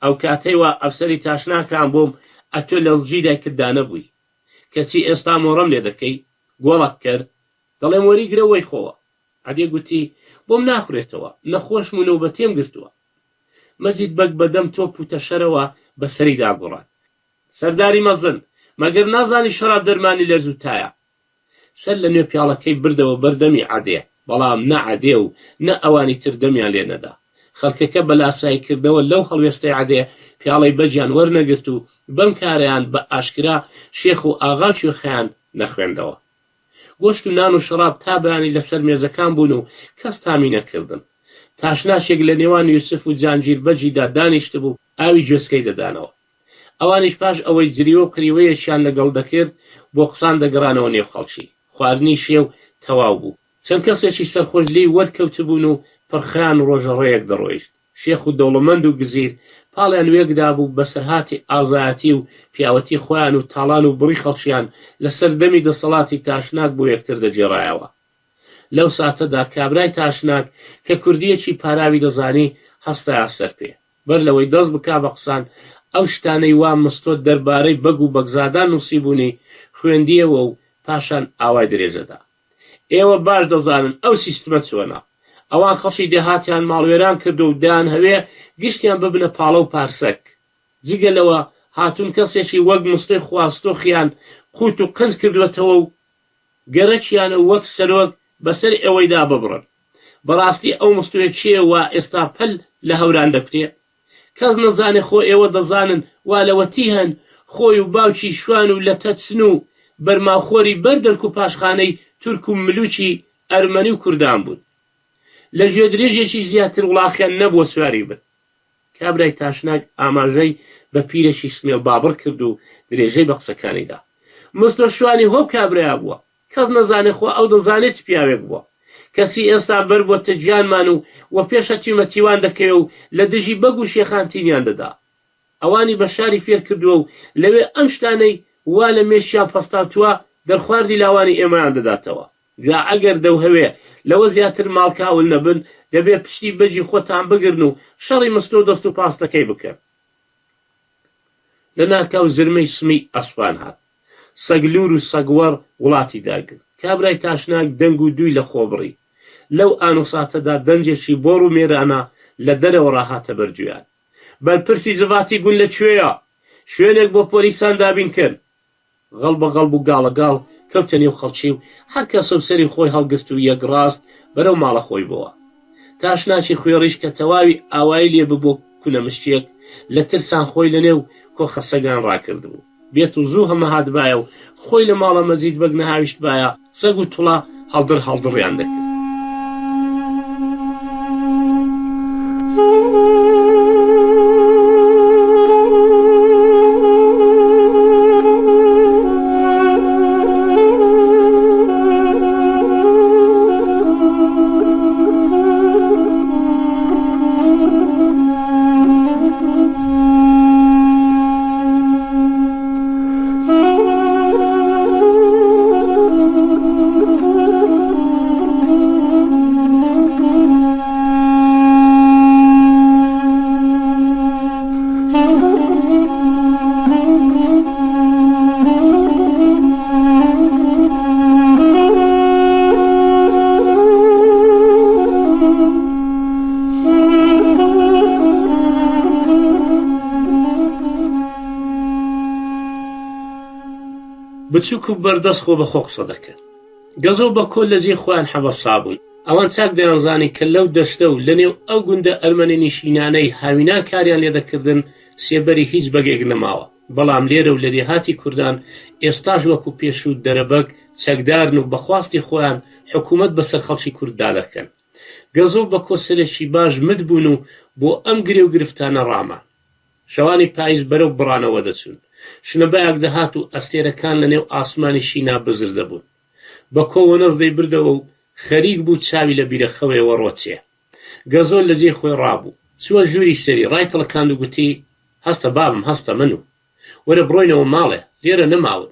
ئەو کاتەی وا ئەفسەری تاشناکان بووم ئەتۆ لە زگی دایکت دانەبووی. کەچی ئێستا مۆڕەم لێ دەکەی؟ گۆڵەک کەر! دەڵێم وەریگرە و وەیخۆوە. عەدێ گوتی، بۆم ناخورێتەوە، نەخۆشم و نەوبەتێم گرتووە. مەجید بەگ بە دەم تۆپ و تەشەرەوە بە سەریدا گوڕان. سەرداری مەزن، مەگەر نازانی شەراب دەرمانی لەرز و تایە؟ سەر لە نوێ پیاڵەکەی بردەوە بەر دەمی عەدێ، بەڵام نە عەدێ و نە ئەوانی تر دەمیان لێ نەدا. خەڵکەکە بە لاساییکردنەوە لەو هەڵوێستەی عەدێ پیاڵەی بەگیان وەرنەگرت و بەم کارەیان بە ئاشکرا شێخ و ئاغا و کوێخایان نەخوێندەوە. گۆشت و نان و شەڕاب تا بەیانی لەسەر مێزەکان بوون و کەس تامی نەکردن. تاشناچێک لە نێوان یوسف و جانگیر بەگیدا دانیشتبوو ئاوی گوێچکەی دەدانەوە. ئەوانیش پاش ئەوەی جریوە و قریوەیەکیان لەگەڵ دەکرد بۆ قسان دەگەڕانەوە نێو خەڵکی. خواردنی شێو تەواو بوو. چەند کەسێکی سەرخۆش لێی وەرکەوتبوون و پڕخەیان ڕۆژە ڕێیەک دەڕۆیشت. شێخ و دەوڵەمەند و گزیر پاڵیان وێکدابوو بەسەرهاتی ئازایەتی و پیاوەتی خۆیان و تاڵان و بڕی خەڵکیان لە سەر دەمی دەسەڵاتی تاشناک بۆ یەکتر دەگێڕایەوە. لەو ساتەدا کابرای تاشناک کە کوردییەکی پاراوی دەزانی هەستایە سەر پێ. بەر لەوەی دەست بکا بە قسان ئەو شتانەی وا مستۆ دەربارەی بەگ و بەگزادان نووسیبوونی خوێندییەوە و پاشان ئاوای درێژە دا. ئێوە باش دەزانن ئەو سیستمە چۆنە. ئەوان خەڵکی دێهاتیان ماڵوێران کردووە و دەیانهەوێ گشتیان ببنە پاڵە و پارسەک. جگە لەوە هاتوون کەسێکی وەک مستۆی خواستۆخیان قووت و قنج کردووەتەوە و گەرەکیانە وەک سەرۆک بەسەر ئێوەیدا ببڕن. بەڕاستی ئەو مستۆیە کێیە وا ئێستا پەل لە هەوران دەکوتێ؟ کەس نەزانێ خۆ ئێوە دەزانن وا لەوەتی هەن خۆی و باوکی شوان و لەتە چن و بەرماوخۆری بەر دەرک و پاشخانەی تورک و ملوکی ئەرمەنی و کوردان بوون. لە گوێدرێژێکیش زیاتر وڵاخیان نەبووە سواری بن. کابرای تاشناک ئاماژەی بە پیرێکی سمێڵ بابڕ کرد و درێژەی بە قسەکانی دا. مستۆ شوانی هۆ کابرایە بووە. کەس نەزانێ خۆ ئەو دەزانێ چ پیاوێک بووە. کەچی ئێستا بەر بۆتە گیانمان و وەپێش هەتیومە تیوان دەکەوێ و لە دژی بەگ و شێخان تینیان دەدا. ئەوانی بە شاری فێر کردووە و لەوێ ئەم شتانەی وا لە مێشکیان پەستاوتووە دەرخواردی لاوانی ئێمەیان دەداتەوە. جا ئەگەر دەوهەوێ لەوە زیاتر ماڵ کاول نەبن دەبێ پشتی بەگی خۆتان بگرن و شەڕی مستۆ و دەست و پاستەکەی بکەن. لە ناکاو زرمەی سمی ئەسپان هات. سەگ لوور و سەگ وەڕ وڵاتی داگرت. کابرای تاشناک دەنگ و دووی لە خۆ بڕی. لەو ئان و ساتەدا دەنگێکی بۆڕ و مێرانە لە دەرەوەڕا هاتە بەر گوێیان. بەرپرسی جڤاتی گوند لە کوێیە؟ شوێنێک بۆ پۆلیسان دابین کەن. غەڵبەغەڵب و گاڵەگاڵ کەوتە نێو خەڵکی و هەر کەسە و سەری خۆی هەڵگرت و یەکڕاست بەرەو ماڵە خۆی بۆوە. تاشناکی خوێڕیش کە تەواوی ئاوایی لێ ببووە کونە مشکێک، لە ترسان خۆی لە نێو کۆخە سەگان ڕاکردبوو. بێت و زوو هەڵنەهاتبایە و خۆی لە ماڵە مەجید بەگ نەهاویشتبایە، سەگ و توڵە هەڵدڕ هەڵدڕیان دەکرد. بچوک و بەردەست خۆ بە خۆ قسە دەکەن. گەزۆ بە کۆ لە جێی خۆیان حەبەسابوون. ئەوان چاک دەیانزانی کە لەو دەشتە و لە نێو ئەو گوندە ئەرمەنی نیشینانەی هاوینان کاریان لێ دەکردن سێبەری هیچ بەگێک نەماوە. بەڵام لێرە و لە دێهاتی کوردان ئێستاش وەکوو پێشوو دەرەبەگ چەکدارن و بە خواستی خۆیان حکوومەت بەسەر خەڵکی کورددا دەکەن. گەزۆ بە کۆ سەرێکی باش مت بوون و بۆ ئەم گرێ و گرفتانە ڕامان. شەوانی پایز بەرەو بڕانەوە دەچوون. شنەبایەک دەهات و ئەستێرەکان لە نێو ئاسمانی شینا بزر دەبوون. بەکۆ وەنەس دەیبردەوە و خەریک بوو چاوی لە بیرەخەوێ وەڕۆچێ. گەزۆ لە جێی خۆی ڕابوو. چووە ژووری سەری، ڕایتڵەکاند و گوتی، هەستە بابم هەستە مەنوو. وەرە بڕۆینەوە ماڵێ، لێرە نەماون.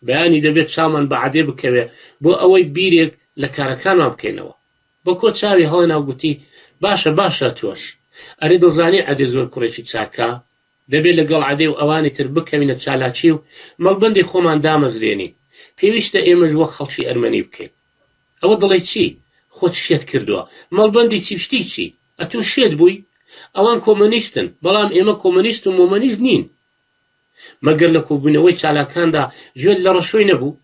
بەیانی دەبێ چاومان بە عەدێ بکەوێ بۆ ئەوەی بیرێک لە کارەکانمان بکەینەوە. بەکۆ چاوی هەڵێنا و گوتی، باشە باشە تۆش. ئەرێ دەزانی عەدێ زۆر کوڕێکی چاکە؟ دەبێ لەگەڵ عەدێ و ئەوانی تر بکەوینە چالاکی و مەڵبەندی خۆمان دامەزرێنین. پێویستە ئێمەش وەک خەڵکی ئەرمەنی بکەین. ئەوە دەڵێی چی؟ خۆت شێت کردووە. مەڵبەندی چی و شتی چی؟ ئەتوو شێت بووی؟ ئەوان کۆمۆنیستن، بەڵام ئێمە کۆمۆنیست و مۆمۆنیست نین. مەگەر لە کۆبوونەوەی چالاکاندا گوێت لە ڕەشۆی نەبوو؟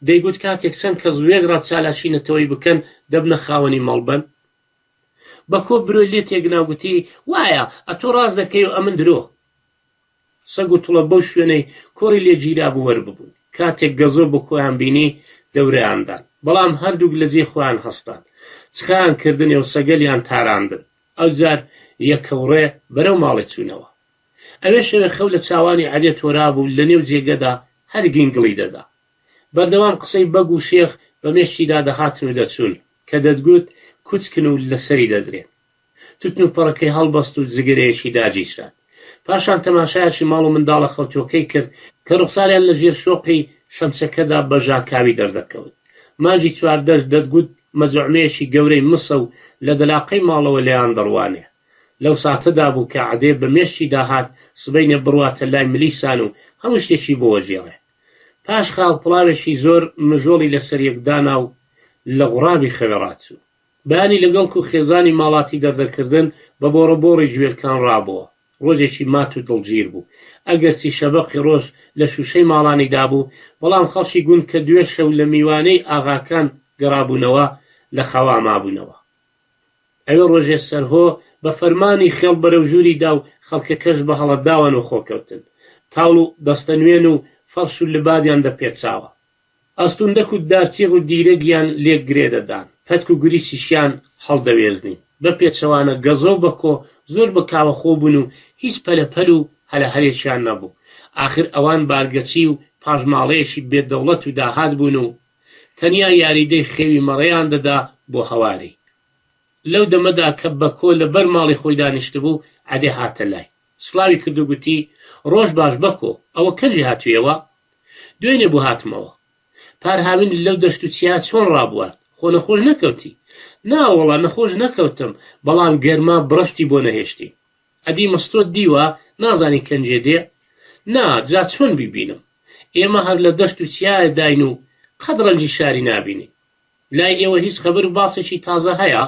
دەیگوت کاتێک چەند کەس وێکڕا چالاکی نەتەوەیی بکەن دەبنە خاوەنی مەڵبەند. بەکۆ برۆی لێ تێگنا و گوتی، وایە، ئەتۆ ڕاست دەکەی و ئەمن درۆ. سەگ و تڵە بەو شوێنەی کۆڕی لێ گیرابوو وەرببوون. کاتێک گەزۆ بەکۆیان بینی، دەورەیان دان. بەڵام هەردووک لە جێی خۆیان هەستان. چخەیان کردنێ و سەگەلیان تاراندن. ئەوجار یەکەوڕێ بەرەو ماڵێ چوونەوە. ئەوێ شەوێ خەو لە چاوانی عەلێ تۆرابوو و لەنێو جێگەدا هەر گینگڵی دەدا. بەردەوام قسەی بەگ و شێخ بە مێشکیدا دەهاتن و دەچوون، کە دەتگوت کوچکن و لەسەری دەدرێن. توتن و پەڕەکەی هەڵبەست و جگەرەیەکی داگیرساند. پاشان تەماشایەکی ماڵ و منداڵە خەوتووەکەی کرد کە ڕوخساریان لە ژێر شۆقی شەمچەکەدا بە ژاکاوی دەردەکەوت. مانگی چواردەش دەتگوت مەجوعمەیەکی گەورەی مسە و لە دەلاقەی ماڵەوە لێیان دەڕوانێ. لەو ساتەدا بوو کە عەدێ بە مێشکیدا هات سبەینێ بڕواتە لای ملیسان و هەموو شتێکی بۆ وەگێڕێ. پاش خاوپڵاوێکی زۆر مژۆڵی لەسەر یەک دانا و لە غوڕابی خەوێ ڕاچوو. بەیانی لەگەڵ کو خێزانی ماڵاتی دەردەکردن بە بۆڕەبۆڕی گوێلکان ڕابۆوە. ڕۆژێکی مات و دڵگیر بوو. ئەگەرچی شەبەقی ڕۆژ لە شووشەی ماڵانی دابوو، بەڵام خەڵکی گوند کە دوێ شەو لە میوانەی ئاغاکان گەڕابوونەوە، لە خەوا مابوونەوە. ئەوێ ڕۆژێ سەرهۆ بە فەرمانی خێڵ بەرەو ژووری دا و خەڵکەکەش بە هەڵەداوان وەخۆ کەوتن. تاوڵ و دەستەنوێن و فەڕش و لبادیان دەپێچاوە. ئەستوندەک و دارچیغ و دیرەگیان لێک گرێ دەدان، پەتک و گوریسیشیان هەڵدەوێزنین. بە پێچەوانە گەزۆ و بەکۆ زۆر بە کاوەخۆ بوون و هیچ پەلەپەل و هەلەهەلێکیان نەبوو. ئاخر ئەوان بارگەچی و پاشماڵەیەکی بێ دەوڵەت و داهات بوون و تەنیا یاریدەی خێوی مەڕیان دەدا بۆ هەواری. لەو دەمەدا کە بەکۆ لە بەر ماڵی خۆی دانیشتبوو، عەدێ هاتە لای. سڵاوی کرد و گوتی، ڕۆژ باش بەکۆ، ئەوە کەنجی هاتوویەوە؟ دوێنێ بوو هاتمەوە. پار هاوینت لەو دەشت و چیا چۆن ڕابوارد؟ خۆ نەخۆش نەکەوتی؟ نا وەڵا نەخۆش نەکەوتم، بەڵام گەرما بڕستی بۆ نەهێشتین. ئەدی مستۆت دیوە، نازانی کەنجێ دێ؟ نا، جا چۆن بیبینم؟ ئێمە هەر لە دەشت و چیایە داین و قەت ڕەنجی شاری نابینین. لای ئێوە هیچ خەبەر و باسێکی تازە هەیە؟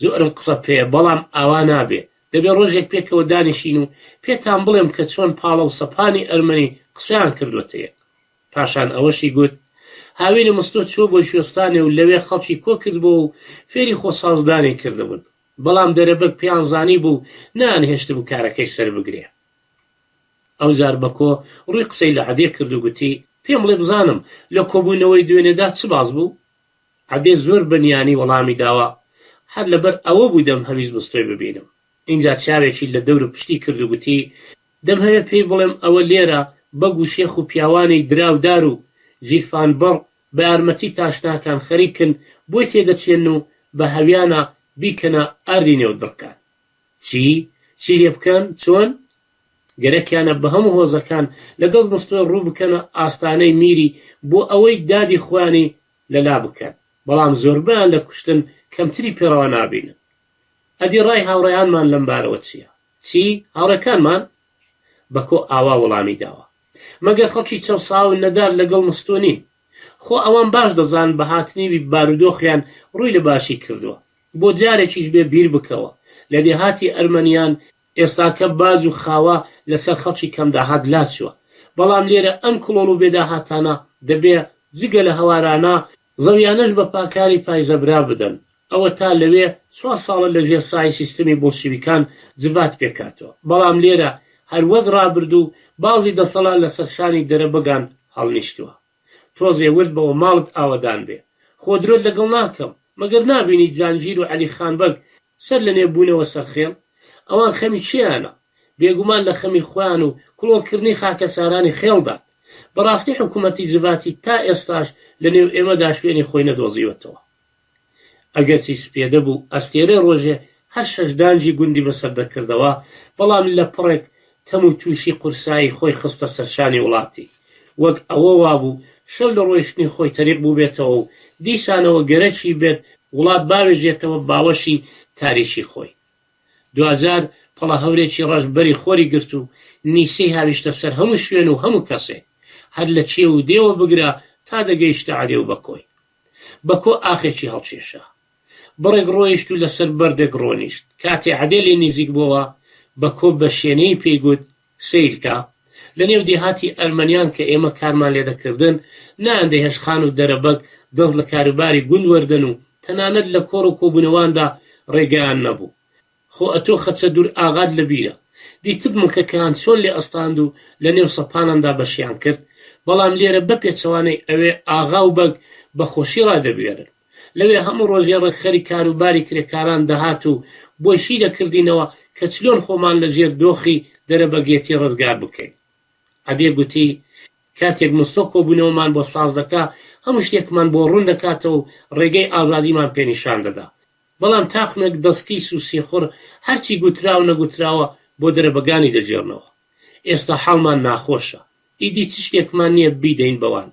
زۆرم قسە پێیە، بەڵام ئاوا نابێ. دەبێ ڕۆژێک پێکەوە دانیشین و پێتان بڵێم کە چۆن پاڵە و سەپانی ئەرمەنی قسەیان کردووەتە یەک. پاشان ئەوەشی گوت، هاوینە مستۆ چووە بۆ کوێستانێ و لەوێ خەڵکی کۆ کردبۆوە و فێری خۆسازدانی کردبوون. بەڵام دەرەبەگ پێیان زانیبوو و نەیانهێشتبوو کارەکەی سەر بگرێ. ئەوجار بەکۆ ڕووی قسەی لە عەدێ کرد و گوتی، پێم بڵێ بزانم لە کۆبوونەوەی دوێنێدا چ باس بوو؟ عەدێ زۆر بە نیانی وەڵامی داوە، هەر لەبەر ئەوە بوو دەمهەویست مستۆی ببینم. ئینجا چاوێکی لە دەور و پشتی کرد و گوتی، دەمهەوێ پێی بڵێم ئەوە لێرە بەگ و شێخ و پیاوانی دراودار و گیرفانبڕ بە یارمەتی تاشناکان خەریکن بۆی تێدەچێن و بە هەویانە بیکەنە ئاردی نێو دڕکان. چی؟ چی لێ بکەن؟ چۆن؟ گەرەکیانە بە هەموو هۆزەکان لە دەست مستۆی ڕوو بکەنە ئاستانەی میری بۆ ئەوەی دادی خۆیانی لە لا بکەن، بەڵام زۆربەیان لە کوشتن کەمتری پێ ڕەوا نابینن. ئەدی ڕای هاوڕێیانمان لەم بارەوە چییە؟ چی؟ هاوڕێکانمان؟ بەکۆ ئاوا وەڵامی داوە. مەگەر خەڵکی چەوساوە و نەدار لەگەڵ مستۆ نین؟ خۆ ئەوان باش دەزانن بە هاتنی وی بارودۆخیان ڕووی لە باشی کردووە. بۆ جارێکیش بێ بیر بکەوە. لە دێهاتی ئەرمەنیان ئێستاکە باج و خاوە لەسەر خەڵکی کەمداهات لاچووە. بەڵام لێرە ئەم کڵۆڵ و بێداهاتانە دەبێ جگە لە هەوارانە، زەویانەش بە پاکاری پایزەبرا بدەن. ئەوەتا لەوێ چوار ساڵە لە ژێر سای سیستمی بوڵشیویکان جڤات پێکهاتووە، بەڵام لێرە هەر وەک ڕابردوو بازی دەسەڵات لەسەر شانی دەرەبەگان هەڵنیشتووە. تۆزێ ورد بەوە ماڵت ئاوەدان بێ. خۆ درۆت لەگەڵ ناکەم، مەگەر نابینی جانگیر و عەلی خان بەگ سەر لە نێ بوونەوە سەر خێڵ؟ ئەوان خەمی کێیانە؟ بێگومان لە خەمی خۆیان و کڵۆڵکردنی خاکەسارانی خێڵدان. بەڕاستی حکوومەتی جڤاتی تا ئێستاش لە نێو ئێمەدا شوێنی خۆی نەدۆزیوەتەوە. ئەگەرچی سپێدە بوو ئەستێرەی ڕۆژێ هەر شەش دانگی گوندی بەسەر دەکردەوە، بەڵام لە پڕێک تەم و تووشی قورسایی خۆی خستە سەر شانی وڵاتی. وەک ئەوە وابوو شەو لە ڕۆیشتنی خۆی تەریق بووبێتەوە و دیسانەوە گەرەکی بێت وڵات باوێژێتەوە باوەشی تاریکی خۆی. دواجار پەڵە هەورێکی ڕەش بەری خۆری گرت و نیسەی هاویشتە سەر هەموو شوێن و هەموو کەسێ. هەر لە کێو و دێوە بگرە تا دەگەیشتە عەدێ و بەکۆی. بەکۆ ئاخێکی هەڵکێشا. بڕێک ڕۆیشت و لەسەر بەردێک ڕۆنیشت. کاتێ عەدێ لێ نیزیک بۆوە، بەکۆ بە شێنەیی پێی گوت، سەیرکە، لە نێو دێهاتی ئەرمەنیان کە ئێمە کارمان لێ دەکردن، نەیاندەهێشت خان و دەرەبەگ دەست لە کاروباری گوند وەردەن و تەنانەت لە کۆڕ و کۆبوونەواندا ڕێگایان نەبوو. خۆ ئەتۆ خەچەدوور ئاغات لە بیرە. دیتت مڵکەکەیان چۆن لێ ئەستاند و لە نێو سەپاناندا بەشیان کرد؟ بەڵام لێرە بە پێچەوانەی ئەوێ ئاغا و بەگ بە خۆشی ڕادەبوێرن. لەوێ هەموو ڕۆژێ ڕێکخەری کاروباری کرێکاران دەهات و بۆی شی دەکردینەوە کە چلۆن خۆمان لە ژێر دۆخی دەرەبەگێتی ڕزگار بکەین. عەدێ گوتی، کاتێک مستۆ کۆبوونەوەمان بۆ ساز دەکا، هەموو شتێکمان بۆ ڕوون دەکاتەوە و ڕێگەی ئازادیمان پێ نیشان دەدا. بەڵام تاقمێک دەستکیس و سیخوڕ هەرچی گوترا و نەگوتراوە بۆ دەرەبەگانی دەگێڕنەوە. ئێستا حاڵمان ناخۆشە. ئیدی چ شتێکمان نییە بیدەین بەوان.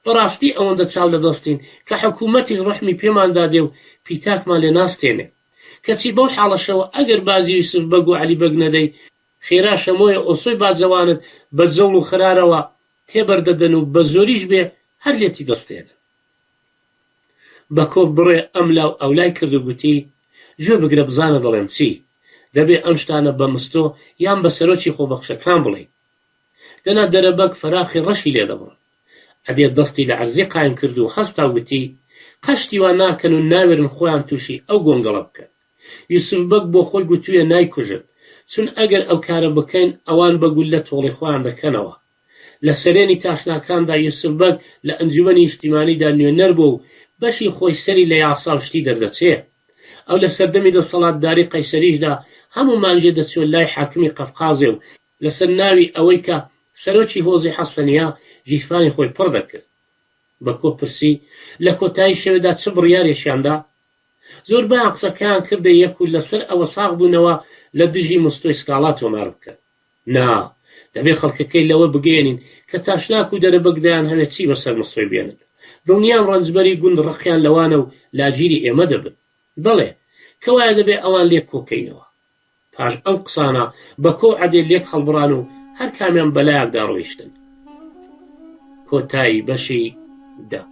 بەڕاستی ئەوەندە چاو لە دەستین کە حکوومەتیش ڕەحمی پێمان دادێ و پیتاکمان لێ ناستێنێ. کەچی بەو حاڵەشەوە ئەگەر باجی یوسف بەگ و عەلی بەگ نەدەی، خێرا شەمۆیە ئۆسۆی باجەوانت بە جەوڵ و خەرارەوە تێبەردەدەن و بە زۆریش بێ هەر لێتی دەستێنن. بەکۆ بڕێ ئەملا و ئەولای کرد و گوتی، گوێ بگرە بزانە دەڵێم چی، دەبێ ئەم شتانە بە مستۆ یان بە سەرۆکی خۆبەخشەکان بڵێین. دەنا دەرەبەگ فەراخی ڕەشی لێ دەبڕن. عەدێ دەستی لە عەرزی قایم کرد و هەستا و گوتی، قەت شتی وا ناکەن و ناوێرن خۆیان تووشی ئەو گۆنگەڵە بکەن. یوسف بەگ بۆ خۆی گوتوویە نایکوژن، چون ئەگەر ئەو کارە بکەین ئەوان بە گوللە تۆڵەی خۆیان دەکەنەوە. لە سەرێنی تاشناکاندا یوسف بەگ لە ئەنجومەنی نیشتیمانیدا نوێنەر بووە و بەشی خۆی سەری لە یاسا و شتی دەردەچێ. ئەو لە سەردەمی دەسەڵاتداری قەیسەریشدا هەموو مانگێ دەچووە لای حاکمی قەفقازێ و لەسەر ناوی ئەوەی کە سەرۆکی هۆزی حەسەنییە گیرفانی خۆی پڕ دەکرد. بەکۆ پرسی، لە کۆتایی شەوێدا چ بڕیارێکیان دا؟ زۆربەیان قسەکەیان کردە یەک و لەسەر ئەوە ساغ بوونەوە لە دژی مستۆی سکاڵا تۆمار بکەن. نا، دەبێ خەڵکەکەی لەوە بگەیەنین کە تاشناک و دەرەبەگ دەیانهەوێ چی بەسەر مستۆی بێنن. دڵنیام ڕەنجبەری گوند ڕقیان لەوانە و لاگیری ئێمە دەبن. بەڵێ، کەوایە دەبێ ئەوان لێک کۆکەینەوە. پاش ئەم قسانە بەکۆ و عەدێ لێک هەڵبڕان و هەر کامیان بەلایەکدا ڕۆیشتن. کۆتایی بەشی دە.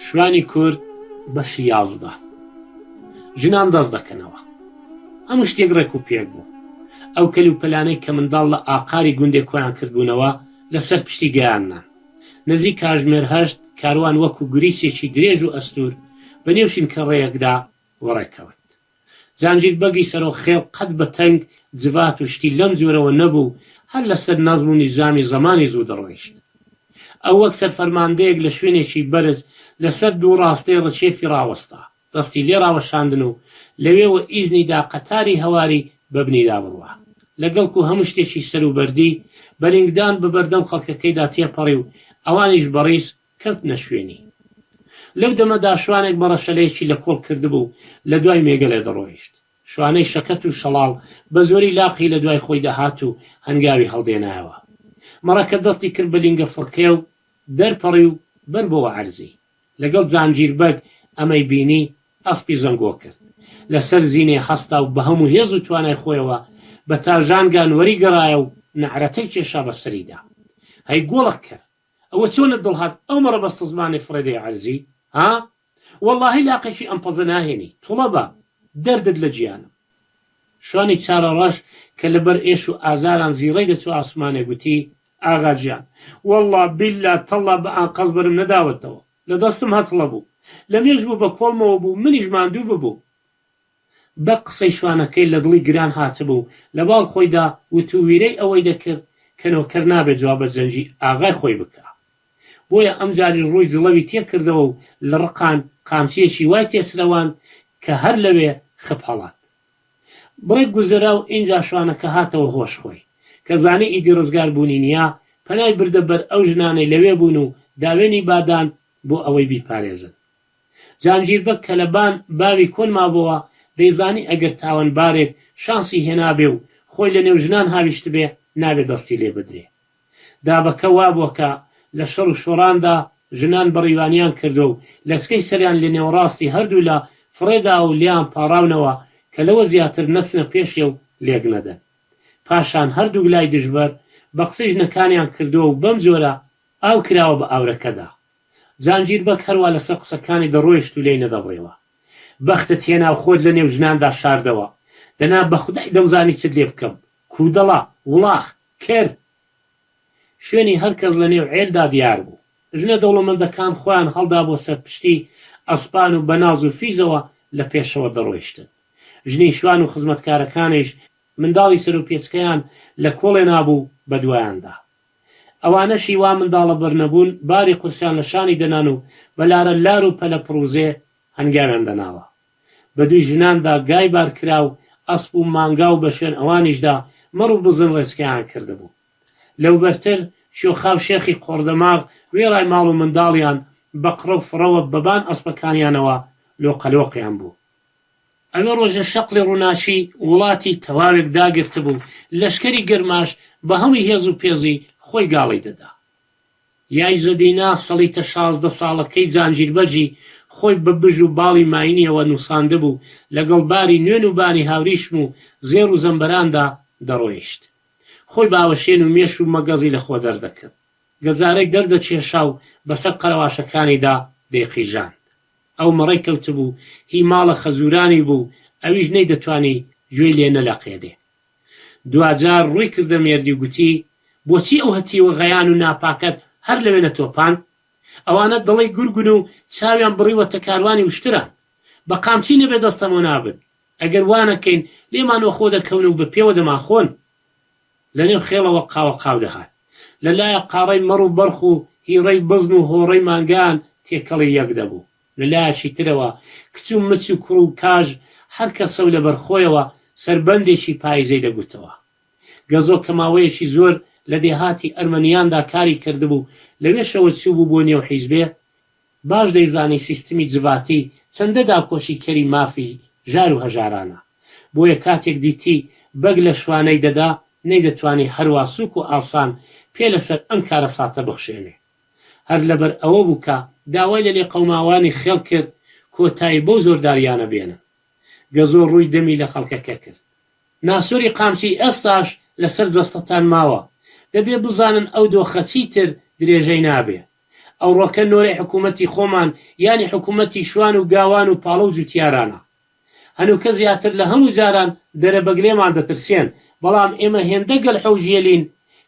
شوانی کورد بەشی 11 ژنان دەست دەکەنەوە هەموو شتێک ڕێک و پێک بوو ئەو کەل و پەلانەی کە منداڵ لە ئاقاری گوندێک کۆیان کردبوونەوە لەسەر پشتی گەیاننان نزیک کاژمێر هەشت کاروان وەکو گوریسێکی درێژ و ئەستوور بە نێو شینکەڕێیەکدا وەڕێکەوت. جانگیر بەگی سەرۆک خێڵ قەت بە تەنگ جڤات و شتی لەم جۆرەوە نەبوو و هەر لە سەر نەزم و نیزامی زەمانی زوو دەڕۆیشت. ئەو وەک سەرفەرماندەیەک لە شوێنێکی بەرز لە سەر دوو ڕاستەی ڕکێفی ڕاوەستا. دەستی لێ ڕاوەشاندن و لەوێوە ئیزنی دا قەتاری هەواری بە بنیدا بڕوا. لە گەڵکو هەموو شتێکی سەروبەردی، بە لینگدان بە بەردەم خەڵکەکەیدا تێپەڕی و ئەوانیش بە ڕیز کەوتنە شوێنی. لەو دەمەدا شوانێک مەڕەشەلەیەکی لە کۆڵ کردبوو و لە دوای مێگەلێ دەڕۆیشت. شوانەی شەکەت و شەڵاڵ بە زۆری لاقی لە دوای خۆی دەهات و هەنگاوی هەڵدێنایەوە. مەڕەکە دەستی کرد بە لینگە فڕکێ و دەرپەڕی و بەربۆوە عەرزی. لەگەڵ جانگیر بەگ ئەمەی بینی، ئەسپی زەنگۆ کرد. لە سەر زینێ هەستا و بە هەموو هێز و توانای خۆیەوە بە تاژانگان وەریگەڕایە و نەعرەتەی کێشا بە سەریدا. هەی گۆڵک کەر! ئەوە چۆنت دڵ هات ئەو مەڕە بەستەزمانەی فڕێدەیە عەرزی؟ ها؟ وەڵڵاهی لاقێکی ئەم پەزە ناهێنی، توڵە بە، دەردت لە گیانم. شوانی چارەڕەش کە لە بەر ئێش و ئازاران زیڕەی دەچوو ئاسمانێ گوتی، ئاغا گیان، وەڵڵا، بیللا، تەڵڵا بە ئانقەست بەرم نەداوەتەوە، لە دەستم هەتڵە بوو. لە مێژ بوو بە کۆڵمەوە بوو، منیش ماندوو ببووم. بەگ قسەی شوانەکەی لە دڵی گران هاتبوو، لە باڵ خۆیدا وتوویرەی ئەوەی دەکرد کە نۆکەر نابێ جواب بە جەنگی ئاغای خۆی بکا. بۆیە ئەمجاریش ڕووی جڵەوی تێ کردەوە و لە ڕقان قامچییەکی وای تێ سرەواند کە هەر لەوێ خپ هەڵات. بڕێک گوزەرا و ئینجا شوانەکە هاتەوە هۆش خۆی. کە زانی ئیدی ڕزگار بوونی نییە، پەنای بردە بەر ئەو ژنانەی لەوێ بوون و داوێنی بادان بۆ ئەوەی بیپارێزن. جانگیر بەگ کە لە بان باوی کۆن مابۆوە، دەیزانی ئەگەر تاوانبارێک شانسی هێنابێ و خۆی لە نێو ژنان هاویشتبێ، نابێ دەستی لێ بدرێ. دابەکە وابووە کە لە شەڕ و شۆڕاندا ژنان بەڕیوانیان کردووە و لەچکەی سەریان لە نێوەڕاستی هەردوولا فڕێداوە و لێیان پاڕاونەوە کە لەوە زیاتر نەچنە پێشێ و لێک نەدەن. پاشان هەردووک لای دژبەر بە قسەی ژنەکانیان کردووە و بەم جۆرە ئاو کراوە بە ئاورەکەدا. جانگیر بەگ هەروا لەسەر قسەکانی دەڕۆیشت و لێی نەدەبڕیەوە. بەختت هێنا و خۆت لە نێو ژناندا شاردەوە. دەنا بە خودای دەمزانی چت لێ بکەم، کودەڵە، وڵاخ، کەر! شوێنی هەر کەس لە نێو عێلدا دیار بوو. ژنە دەوڵەمەندەکان خۆیان هەڵدابووە سەر پشتی ئەسپان و بە ناز و فیزەوە لە پێشەوە دەڕۆیشتن. ژنی شوان و خزمەتکارەکانیش منداڵی سەروپێچکەیان لە کۆڵێ نابوو بە دوایاندا. ئەوانەشی وا منداڵەبەر نەبوون باری قورسیان لە شانی دەنان و بە لارە لار و پەلە پڕوزێ هەنگاویان دەناوە. بە دووی ژناندا گای بارکراو، ئەسپ و مانگا و بە شوێن ئەوانیشدا مەڕ و بزن ڕێچکەیان کردبوو. لەوبەرتر کوێخا و شێخی قۆڕدەماغ وێڕای ماڵ و منداڵیان بە قڕە و فڕەوە بە بان ئەسپەکانیانەوە لۆقەلۆقیان بوو. ئەوێ ڕۆژە شەقڵی ڕووناکی وڵاتی تەواوێک داگرتبوو، لەشکری گەرماش بە هەموو هێز و پێزی خۆی گاڵی دەدا. یایزەدینا سەڵیتە 16 ساڵەکەی جانگیربەگی خۆی بە بژ و باڵی ماینیەوە نووساندبوو، لەگەڵ باری نوێن و بانی هاوریشم و زێڕ و زەمبەراندا دەڕۆیشت. خۆی باوەشێن و مێش و مەگەزی لە خۆ دەردەکرد. گەزارەی دەردەکێشا و بەسەر قەرەواشەکانیدا دەیقیژاند. ئەو مەڕەی کەوتبوو هی ماڵە خەزوورانی بوو، ئەویش نەیدەتوانی گوێی لێ نەلەقێنێ. دواجار ڕووی کردە مێردی و گوتی، بۆچی ئەو هەتیوە غەیان و ناپاکەت هەر لەوێ نەتۆپاند؟ ئەوانە دڵەی گورگن و چاویان بڕیوەتە کاروانی وشتران. بە قامچی نەبێ دەستەمۆ نابن. ئەگەر وا نەکەین لێمان وەخۆ دەکەون و بە پێوە دەمانخۆن. لە نێو خێڵەوە قاوەقاو دەهات. لە لایەک قاڕەی مەڕ و بەرخ و هیڕەی بزن و هۆڕەی مانگایان تێکەڵی یەک دەبوو. لە لایەکی ترەوە کچ و مچ و کوڕ و کاژ هەر کەسە و لەبەر خۆیەوە سەربەندێکی پایزەی دەگوتەوە. گەزۆ کە ماوەیەکی زۆر لە دێهاتی ئەرمەنیاندا کاری کردبوو، لەوێشەوە چووبوو بۆ نێو حیزبێ، باش دەیزانی سیستمی جڤاتی چەندە داکۆکیکەری مافی ژار و هەژارانە. بۆیە کاتێک دیتی بەگ لە شوانەی دەدا، نەیدەتوانی هەروا سووک و ئاسان پێ لەسەر ئەم کارەساتە بخشێنێ. هەر لەبەر ئەوە بوو کە داوای لە لێقەوماوانی خێڵ کرد کۆتایی بەو زۆردارییانە بێنن. گەزۆ ڕووی دەمی لە خەڵکەکە کرد. ناسۆری قامچی ئێستاش لەسەر جەستەتان ماوە. دەبێ بزانن ئەو دۆخە چیتر درێژەی نابێ. ئەوڕۆکە نۆرەی حکوومەتی خۆمان یانی حکوومەتی شوان و گاوان و پاڵە و جووتیارانە. هەنووکە زیاتر لە هەموو جاران دەرەبەگ لێمان دەترسێن، بەڵام ئێمە هێندە گەلحۆ و گێلین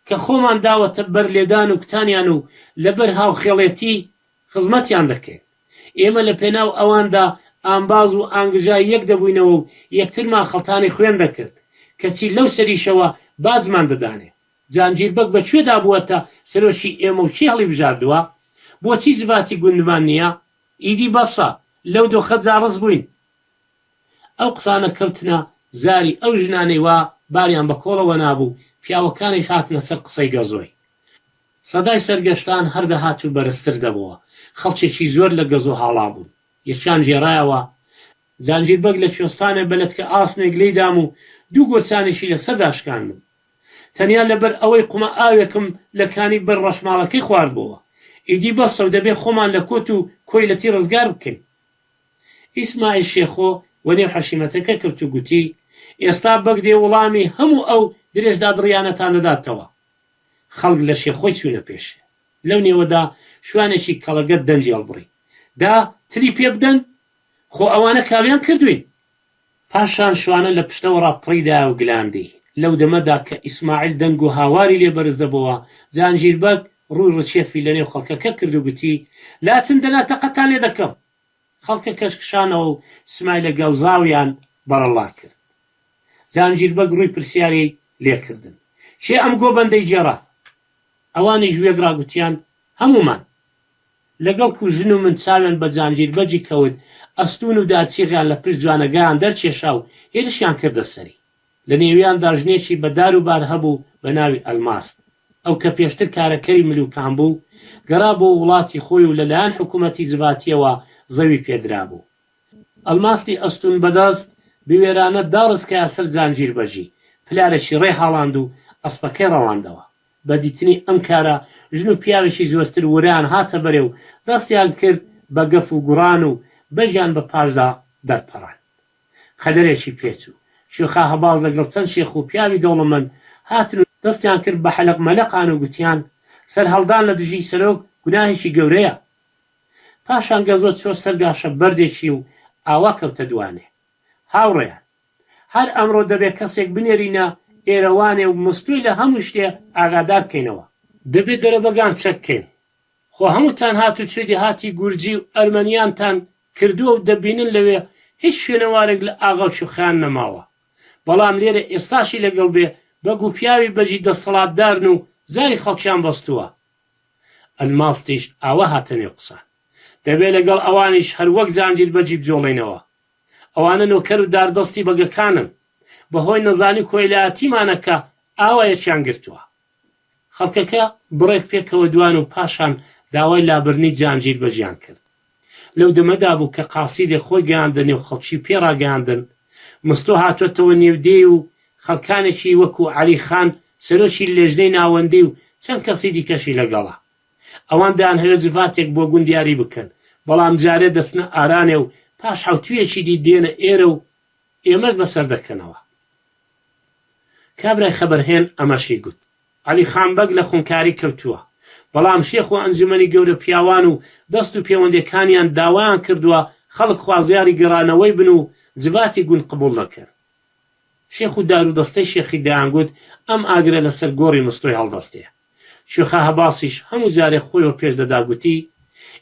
کە خۆمان داوەتە بەر لێدان و کوتانیان و لەبەر هاوخێڵێتی خزمەتیان دەکەین. ئێمە لە پێناو ئەواندا ئامباز و ئانگژای یەک دەبووینەوە و یەکترمان خەڵتانی خوێن دەکرد، کەچی لەو سەریشەوە باجمان دەدانێ. جانگیر بەگ بە کوێدا بووەتە سەرۆکی ئێمە و کێ هەڵیبژاردووە؟ بۆچی جڤاتی گوندمان نییە؟ ئیدی بەسە، لەو دۆخە جاڕز بووین. ئەو قسانە کەوتنە زاری ئەو ژنانەی وا باریان بە کۆڵەوە نابوو، پیاوەکانیش هاتنە سەر قسەی گەزۆی. سەدای سەرگەشتان هەر دەهات و بەرزتر دەبۆوە. خەڵکێکی زۆر لە گەزۆ هاڵا بوون. یەکیان گێڕایەوە، جانگیر بەگ لە کوێستانێ بە لەتکە ئاسنێک لێی دام و دوو گۆچانیشی لە سەردا شکاندم. تەنیا لەبەر ئەوەی قومە ئاوێکم لە کانی بەر ڕەشماڵەکەی خواردبۆوە. ئیدی بەسە و دەبێ خۆمان لە کۆت و کۆیلەتی ڕزگار بکەین. ئیسماعیل شێخۆ وەنێو حەشیمەتەکە کەوت و گوتی، ئێستا بەگ دێ وڵامی هەموو ئەو درێژدادڕییانەتان دەداتەوە. خەڵک لە شێخۆی چوونە پێشێ. لەو نێوەدا شوانێکی کەڵەگەت دەنگی هەڵبڕی، دا تلی پێ بدەن، خۆ ئەوانە کاویان کردووین. پاشان شوانە لە پشتەوەڕا پڕی دایە و گلاندی. لەو دەمەدا کە ئیسماعیل دەنگ و هاواری لێ بەرز دەبۆوە، جانگیر بەگ ڕووی ڕکێفی لە نێو خەڵکەکە کرد و گوتی، لاچن دەنا تەقەتان لێ دەکەم! خەڵکەکەش کشانەوە و سمایلە گەوزاویان بەڕەڵا کرد. جانگیر بەگ ڕووی پرسیاری لێ کردن، کێ ئەم گۆبەندەی گێڕا؟ ئەوانیش وێکڕا گوتیان، هەموومان. لەگەڵ کو ژن و من چاویان بە جانگیر بەگی کەوت، ئەستوون و دارچیغیان لە پشت جوانەگایان دەرکێشا و هێرشیان کردە سەری. لە نێویاندا ژنێکی بە دار و بار هەبوو بە ناوی ئەلماست. ئەو کە پێشتر کارەکەری ملوکان بوو، گەڕا بۆ وڵاتی خۆی و لە لایەن حکوومەتی جڤاتییەوە زەوی پێ درابوو. ئەلماستی ئەستوون بەدەست بوێرانە داڕسکایە سەر جانگیر بەگی، پلارێکی ڕێ هاڵاند و ئەسپەکەی ڕەواندەوە. بە دیتنی ئەم کارە ژن و پیاوێکی زۆرتر ورەیان هاتە بەرێ و دەستیان کرد بە گەف و گوڕان و بەگیان بە پاشدا دەرپەڕان. قەدەرێکی پێچوو. کوێخا هەباز لەگەڵ چەند شێخ و پیاوی دەوڵەمەند هاتن و دەستیان کرد بە حەلەق مەلەقان و گوتیان، سەرهەڵدان لە دژی سەرۆک گوناهێکی گەورەیە. پاشان گەزۆ چۆ سەر گاشە بەردێکی و ئاوا کەوتە دوانێ. هاوڕێیان! هەر ئەمڕۆ دەبێ کەسێک بنێرینە ئێرەوانێ و مستۆی لە هەموو شتێ ئاگادار کەینەوە. دەبێ دەرەبەگان چەک کەین. خۆ هەمووتان هاتوچۆی دێهاتی گورجی و ئەرمەنیانتان کردووە و دەبینن لەوێ هیچ شوێنەوارێک لە ئاغا و کوێخایان نەماوە. بەڵام لێرە ئێستاشی لەگەڵ بێ بەگ و پیاوی بەجی دەستەڵاتدارن و زاری خەڵکیان بەستووە. ئەلماستیش ئاوا هاتە نێو قسان. دەبێ لەگەڵ ئەوانیش هەر وەک جانگیر بەگی بجۆڵێینەوە. ئەوانە نۆکەر و داردەستی بەگەکانن. بە هۆی نەزانی و کۆیلایەتیمانە کە ئاوا یەکیان گرتووە. خەڵکەکە بڕێک پێکەوە دوان و پاشان داوای لابردنی جانگیر بەگیان کرد. لەو دەمەدا بوو کە قاسیدێ خۆی گەیاندە نێو خەڵکی و پێی ڕاگەیاندن مستۆ هاتۆتەوە نێو دێی و خەڵکانێکی وەکوو عەلی خان سەرۆکی لێژنەی ناوەندی و چەند کەسی دیکەشی لەگەڵە. ئەوان دەیانهەوێ جڤاتێک بۆ گوند دیاری بکەن، بەڵام جارێ دەچنە ئارانێ و پاش حەوتوویەکی دی دێنە ئێرە و ئێمەش بەسەر دەکەنەوە. کابرای خەبەرهێن ئەمەشی گوت. عەلی خان بەگ لە خونکاری کەوتووە، بەڵام شێخ و ئەنجومەنی گەورە پیاوان و دەست و پێوەندەکانیان داوایان کردووە خەڵک خوازیاری گەڕانەوەی بن و جڤاتی گوند قبووڵ نەکەن. شێخ و دارودەستەی شێخی دەیانگوت ئەم ئاگرە لەسەر گۆڕی مستۆی هەڵدەستێ. کوێخا هەباسیش هەموو جارێ خۆی وەپێش دەدا گوتی،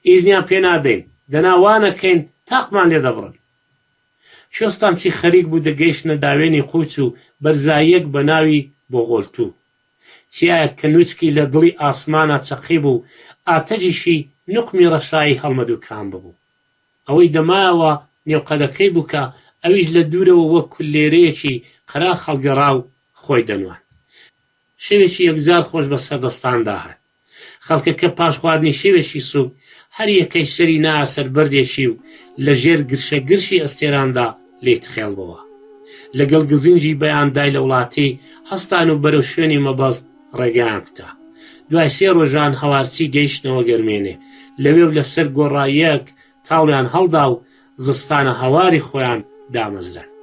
ئیزنیان پێ نادەین، دەنا وا نەکەین تاقمان لێ دەبڕن. کوێستانچی خەریک بوو دەگەیشتنە داوێنی قووچ و بەرزاییەک بە ناوی بۆغۆلتوو. چیایەک کە نووچکی لە دڵی ئاسمانا چەقیبوو، ئاتەجیشی نوقمی ڕەشایی هەڵمەدووکان ببوو. ئەوەی دەمایەوە نێوقەدەکەی بوو کە ئەویش لە دوورەوە وەک کولێرەیەکی قەراخ هەڵگەڕاو خۆی دەنواند. شەوێکی یەکجار خۆش بە سەر دەستاندا هات. خەڵکەکە پاش خواردنی شێوێکی سووک هەر یەکەی سەری نایە سەر بەردێکی و لە ژێر گرشە گرشی ئەستێراندا لێی تخێڵ بۆوە. لەگەڵ گزنگی بەیاندای لە وڵاتی هەستان و بەرەو شوێنی مەبەست ڕێگایان کوتا. دوای سێ ڕۆژان هەوارچی گەیشتنەوە گەرمێنێ. لەوێ و لە سەر گۆڕاییەک تاوڵیان هەڵدا و زستانە هەواری خۆیان دامەزراند.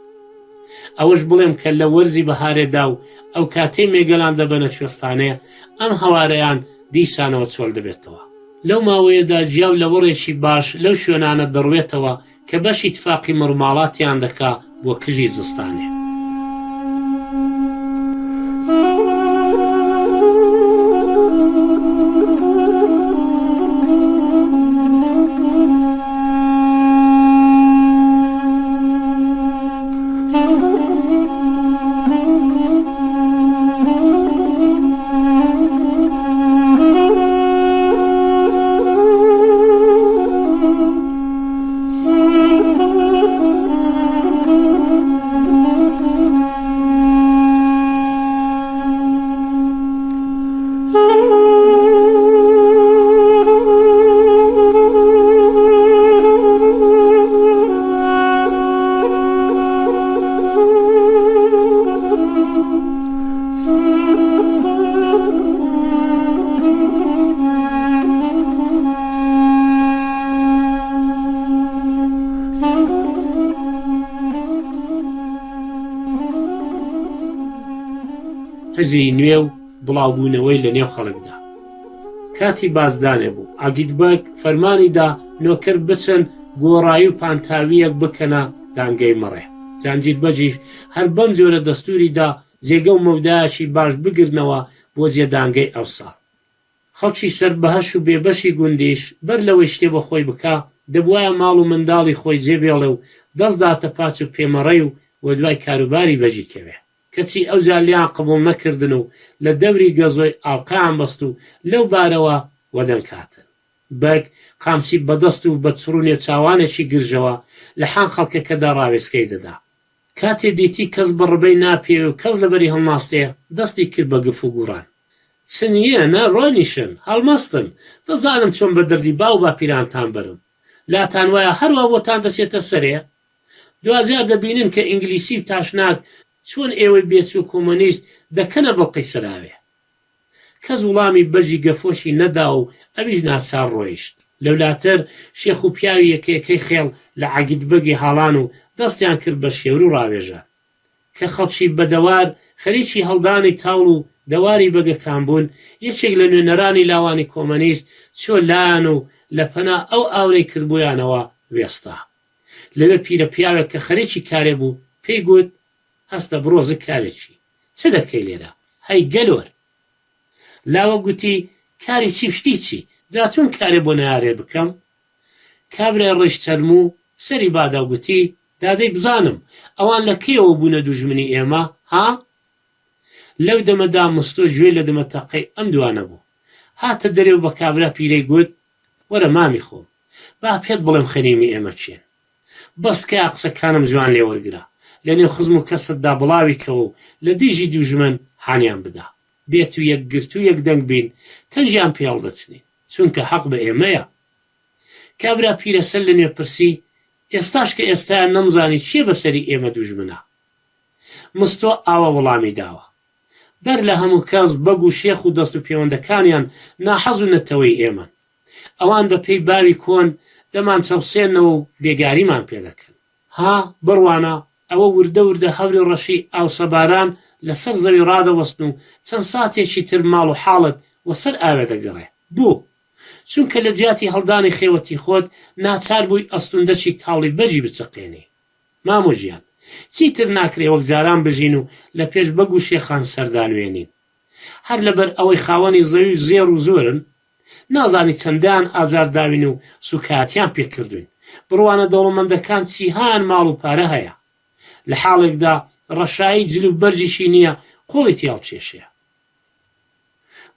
ئەوەش بڵێم کە لە وەرزی بەهارێدا و ئەو کاتەی مێگەلان دەبەنە کوێستانێ، ئەم هەوارەیان دیسانەوە چۆل دەبێتەوە. لەو ماوەیەدا گیا و لەوەڕێکی باش لەو شوێنانە دەڕوێتەوە کە بەشی تفاقی مەڕوماڵاتیان دەکا بۆ کژی زستانێ. هزری نوێ و بڵاوبوونەوەی لە نێو خەڵکدا. کاتی بازدانێ بوو، عەگید بەگ فەرمانی دا نۆکەر بچن گۆڕایی و پانتاوییەک بکەنە دانگەی مەڕێ. جانگیر بەگیش هەر بەم جۆرە دەستووری دا جێگە و مەودایەکی باش بگرنەوە بۆ جێدانگەی ئەوساڵ. خەڵکی سەربەهەش و بێبەشی گوندیش بەر لەوەی شتێ بە خۆی بکا، دەبوایە ماڵ و منداڵی خۆی جێ بێڵێ و دەست داتە پاچ و پێمەڕەی و وەدوای کاروباری بەگی کەوێ. کەچی ئەوجا لێیان قبووڵ نەکردن و لە دەوری گەزۆی ئاڵقەیان بەست و لەو بارەوە وەدەنگ هاتن. بەگ، قامچی بە دەست و بە چڕ و نێوچاوانێکی گرژەوە لە حان خەڵکەکەدا ڕاوێچکەی دەدا. کاتێ دیتی کەس بە ڕبەی ناپێوێ و کەس لەبەری هەڵناستێ، دەستی کرد بە گف و گوڕان. چ نییە، نە، ڕۆنیشن، هەڵمەستن، دەزانم چۆن بە دەردی باو و باپیرانتان بەرم. لاتان وایە هەروا بۆتان دەچێتە سەرێ؟ دواجار دەبینن کە ئینگلیسی و تاشناک چۆن ئێوەی بێچوو و کۆمۆنیست دەکەنە بڵقی سەراوێ. کەس وڵامی بەگی گەفۆشی نەدا و ئەویش ناچار ڕۆیشت. لەولاتر شێخ و پیاوی یەکە یەکەی خێڵ لە عەگید بەگی هاڵان و دەستیان کرد بە شێور و ڕاوێژان. کە خەڵکی بەدەوار خەریکی هەڵدانی تاوڵ و دەواری بەگەکان بوون، یەکێک لە نوێنەرانی لاوانی کۆمەنیست چووە لایان و لە پەنا ئەو ئاورەی کردبوویانەوە وێستا. لەوێ پیرە پیاوێک کە خەریکی کارێ بوو پێی گوت. هەستە بڕۆ زگ کارێکی. چ دەکەی لێرە؟ هەی گەلۆر! لاوە گوتی، کاری چی و شتی چی؟ جا چۆن کارێ بۆ نەیارێ بکەم؟ کابرای ڕیش چەرموو سەری بادا و گوتی، دادەی بزانم ئەوان لە کەیەوە بوونە دوژمنی ئێمە، ها؟ لەو دەمەدا مستۆ گوێی لە دەمەتەقەی ئەم دوانە بوو. هاتە دەرێ و بە کابرا پیرەی گوت، وەرە مامی خۆم، با پێت بڵێم خەریمی ئێمە کێن. بەس تکایە قسەکانم جوان لێ وەرگرە، لە نێو خزم و کەستدا بڵاوی کەوە و لە دژی دوژمن هانیان بدە. بێتو یەکگرتوو یەکدەنگ بین، تەنگیان پێ هەڵدەچنین، چونکە حەق بە ئێمەیە. کابرا پیرە سەر لە نوێ پرسی، ئێستاش کە ئێستایە نەمزانی کێ بە سەری ئێمە دوژمنە؟ مستۆ ئاوا وەڵامی داوە، بەر لە هەموو کەس بەگ و شێخ و دەست و پێوەندەکانیان ناحەز و نەتەوەی ئێمەن. ئەوان بە پێی باوی کۆن دەمانچەوسێننەوە و بێگاریمان پێ دەکەن. ها بڕوانە، ئەوە وردە وردە هەوری ڕەشی ئاوسەباران لە سەر زەوی ڕادەوەستن و چەند ساتێکی تر ماڵ و حاڵت وەسەر ئاوێ دەگەڕێ. بۆ؟ چونکە لە جیاتی هەڵدانی خێوەتی خۆت، ناچار بووی ئەستوندەکی تاوڵی بەگی بچەقێنی. مامۆ گیان، چیتر ناکرێ وەک جاران بژین و لە پێش بەگ و شێخان سەر دانوێنین. هەر لەبەر ئەوەی خاوەنی زەوی و زێڕ و زۆرن؟ نازانی چەندەیان ئازار داوین و سووکایەتیان پێ کردووین. بڕوانە دەوڵەمەندەکان چیهایان ماڵ و پارە هەیە. لە حاڵێکدا ڕەشایی جل و بەرگیشی نییە قۆڵی تێهەڵکێشێ.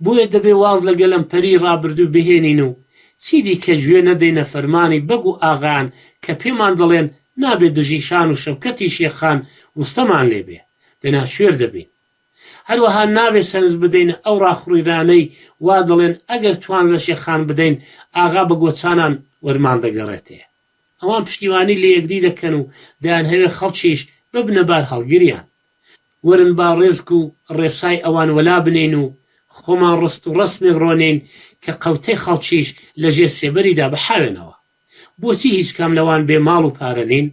بۆیە دەبێ واز لە گەلەمپەریی ڕابردوو بهێنین و چیدیکە گوێ نەدەینە فەرمانی بەگ و ئاغایان کە پێمان دەڵێن نابێ دژی شان و شەوکەتی شێخان وستەمان لێ بێ، دەنا کوێر دەبین. هەروەها نابێ سەرنج بدەینە ئەو ڕاخوڕیرانەی وا دەڵێن ئەگەر توان لە شێخان بدەین ئاغا بە گۆچانان وەرمان دەگەڕێتێ. ئەوان پشتیوانی لە یەکدی دەکەن و دەیانهەوێ خەڵکیش ببنە بارهەڵگریان. وەرن با ڕێزک و ڕێسای ئەوان وەلا بنێین و خۆمان ڕست و ڕەسمێک ڕۆنێین کە قەوتەی خەڵکیش لە ژێر سێبەریدا بحاوێنەوە. بۆچی هیچ کام لەوان بێ ماڵ و پارە نین؟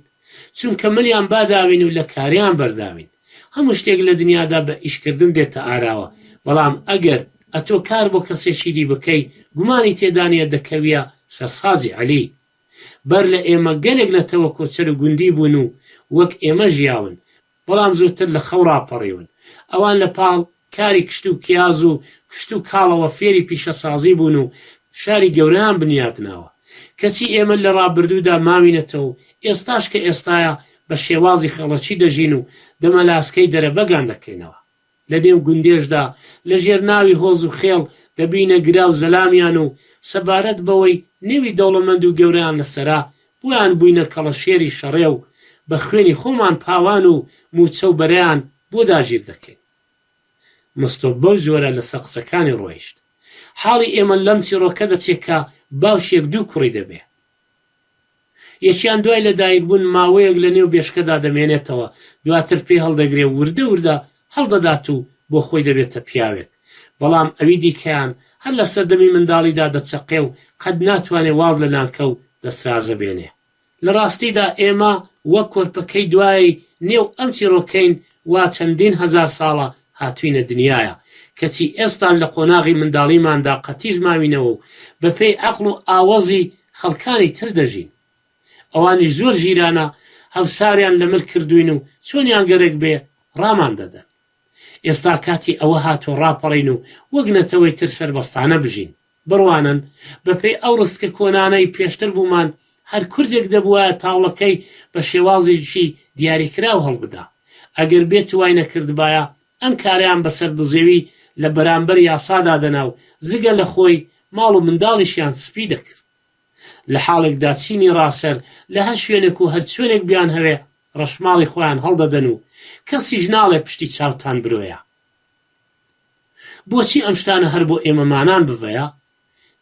چونکە ملیان باداوین و لە کاریان بەرداوین. هەموو شتێک لە دنیادا بە ئیشکردن دێتە ئاراوە، بەڵام ئەگەر ئەتۆ کار بۆ کەسێکی دی بکەی گومانی تێدا نییە دەکەویە سەر سازی عەلی. بەر لە ئێمە گەلێک نەتەوە کۆچەر و گوندی بوون و وەک ئێمە ژیاون، بەڵام زووتر لە خەو ڕاپەڕیون. ئەوان لە پاڵ کاری کشت و کیاز و کشت و کاڵەوە فێری پیشەسازی بوون و شاری گەورەیان بنیات ناوە. کەچی ئێمە لە ڕابردوودا ماوینەتەوە و ئێستاش کە ئێستایە بە شێوازی خێڵەکی دەژین و دەمەلاسکەی دەرەبەگان دەکەینەوە. لە نێو گوندێشدا لە ژێر ناوی هۆز و خێڵ دەبینە گرا و زەلامیان و سەبارەت بەوەی نێوی دەوڵەمەند و گەورەیان لە سەرە بۆیان بووینە کەڵەشێری شەڕێ و بە خوێنی خۆمان پاوان و مووچە و بەرەیان بۆ داگیر دەکەین. مستۆ بەو جۆرە لەسەر قسەکانی ڕۆیشت. حاڵی ئێمە لەم چیڕۆکە دەچێ کە باوکێک دوو کوڕی دەبێ. یەکیان دوای لەدایکبوون ماوەیەک لە نێو بێشکەدا دەمێنێتەوە، دواتر پێ هەڵدەگرێ و وردە وردە هەڵدەدات و بۆ خۆی دەبێتە پیاوێک. بەڵام ئەوی دیکەیان هەر لە سەردەمی منداڵیدا دەچەقێ و قەت ناتوانێ واز لە لانکە و دەسترازە بێنێ. لە ڕاستیدا ئێمە وەک کۆرپەکەی دوای نێو ئەم چیڕۆکەین وا چەندین هەزار ساڵە هاتووینە دنیایە، کەچی ئێستا لە قۆناغی منداڵیماندا قەتیس ماوینەوە و بەپێی عەقڵ و ئاوەزی خەڵکانی تر دەژین. ئەوانیش زۆر ژیرانە هەوساریان لە مل کردووین و چۆنیان گەرەک بێ ڕامان دەدەن. ئێستا کاتی ئەوە هاتووە ڕاپەڕین و وەک نەتەوەی تر سەربەستانە بژین. بڕوانن، بەپێی ئەو ڕستکە کۆنانەی پێشتر بوومان، هەر کوردێک دەبووایە تاوڵەکەی بە شێوازێکی دیاریکراو هەڵبدا. ئەگەر بێتو وای نەکردبایە، ئەم کارەیان بەسەر دزێوی لە بەرامبەر یاسادا دەنا و جگە لە خۆی ماڵ و منداڵیشیان سپی دەکرد. لە حاڵێکدا چینی ڕاسەر لە هەر شوێنێک و هەرچۆنێک بیانهەوێ ڕەشماڵی خۆیان هەڵدەدەن و کەسیش ناڵێ پشتی چاوتان برۆیە. بۆچی ئەم شتانە هەر بۆ ئێمەمانان بڤەیە؟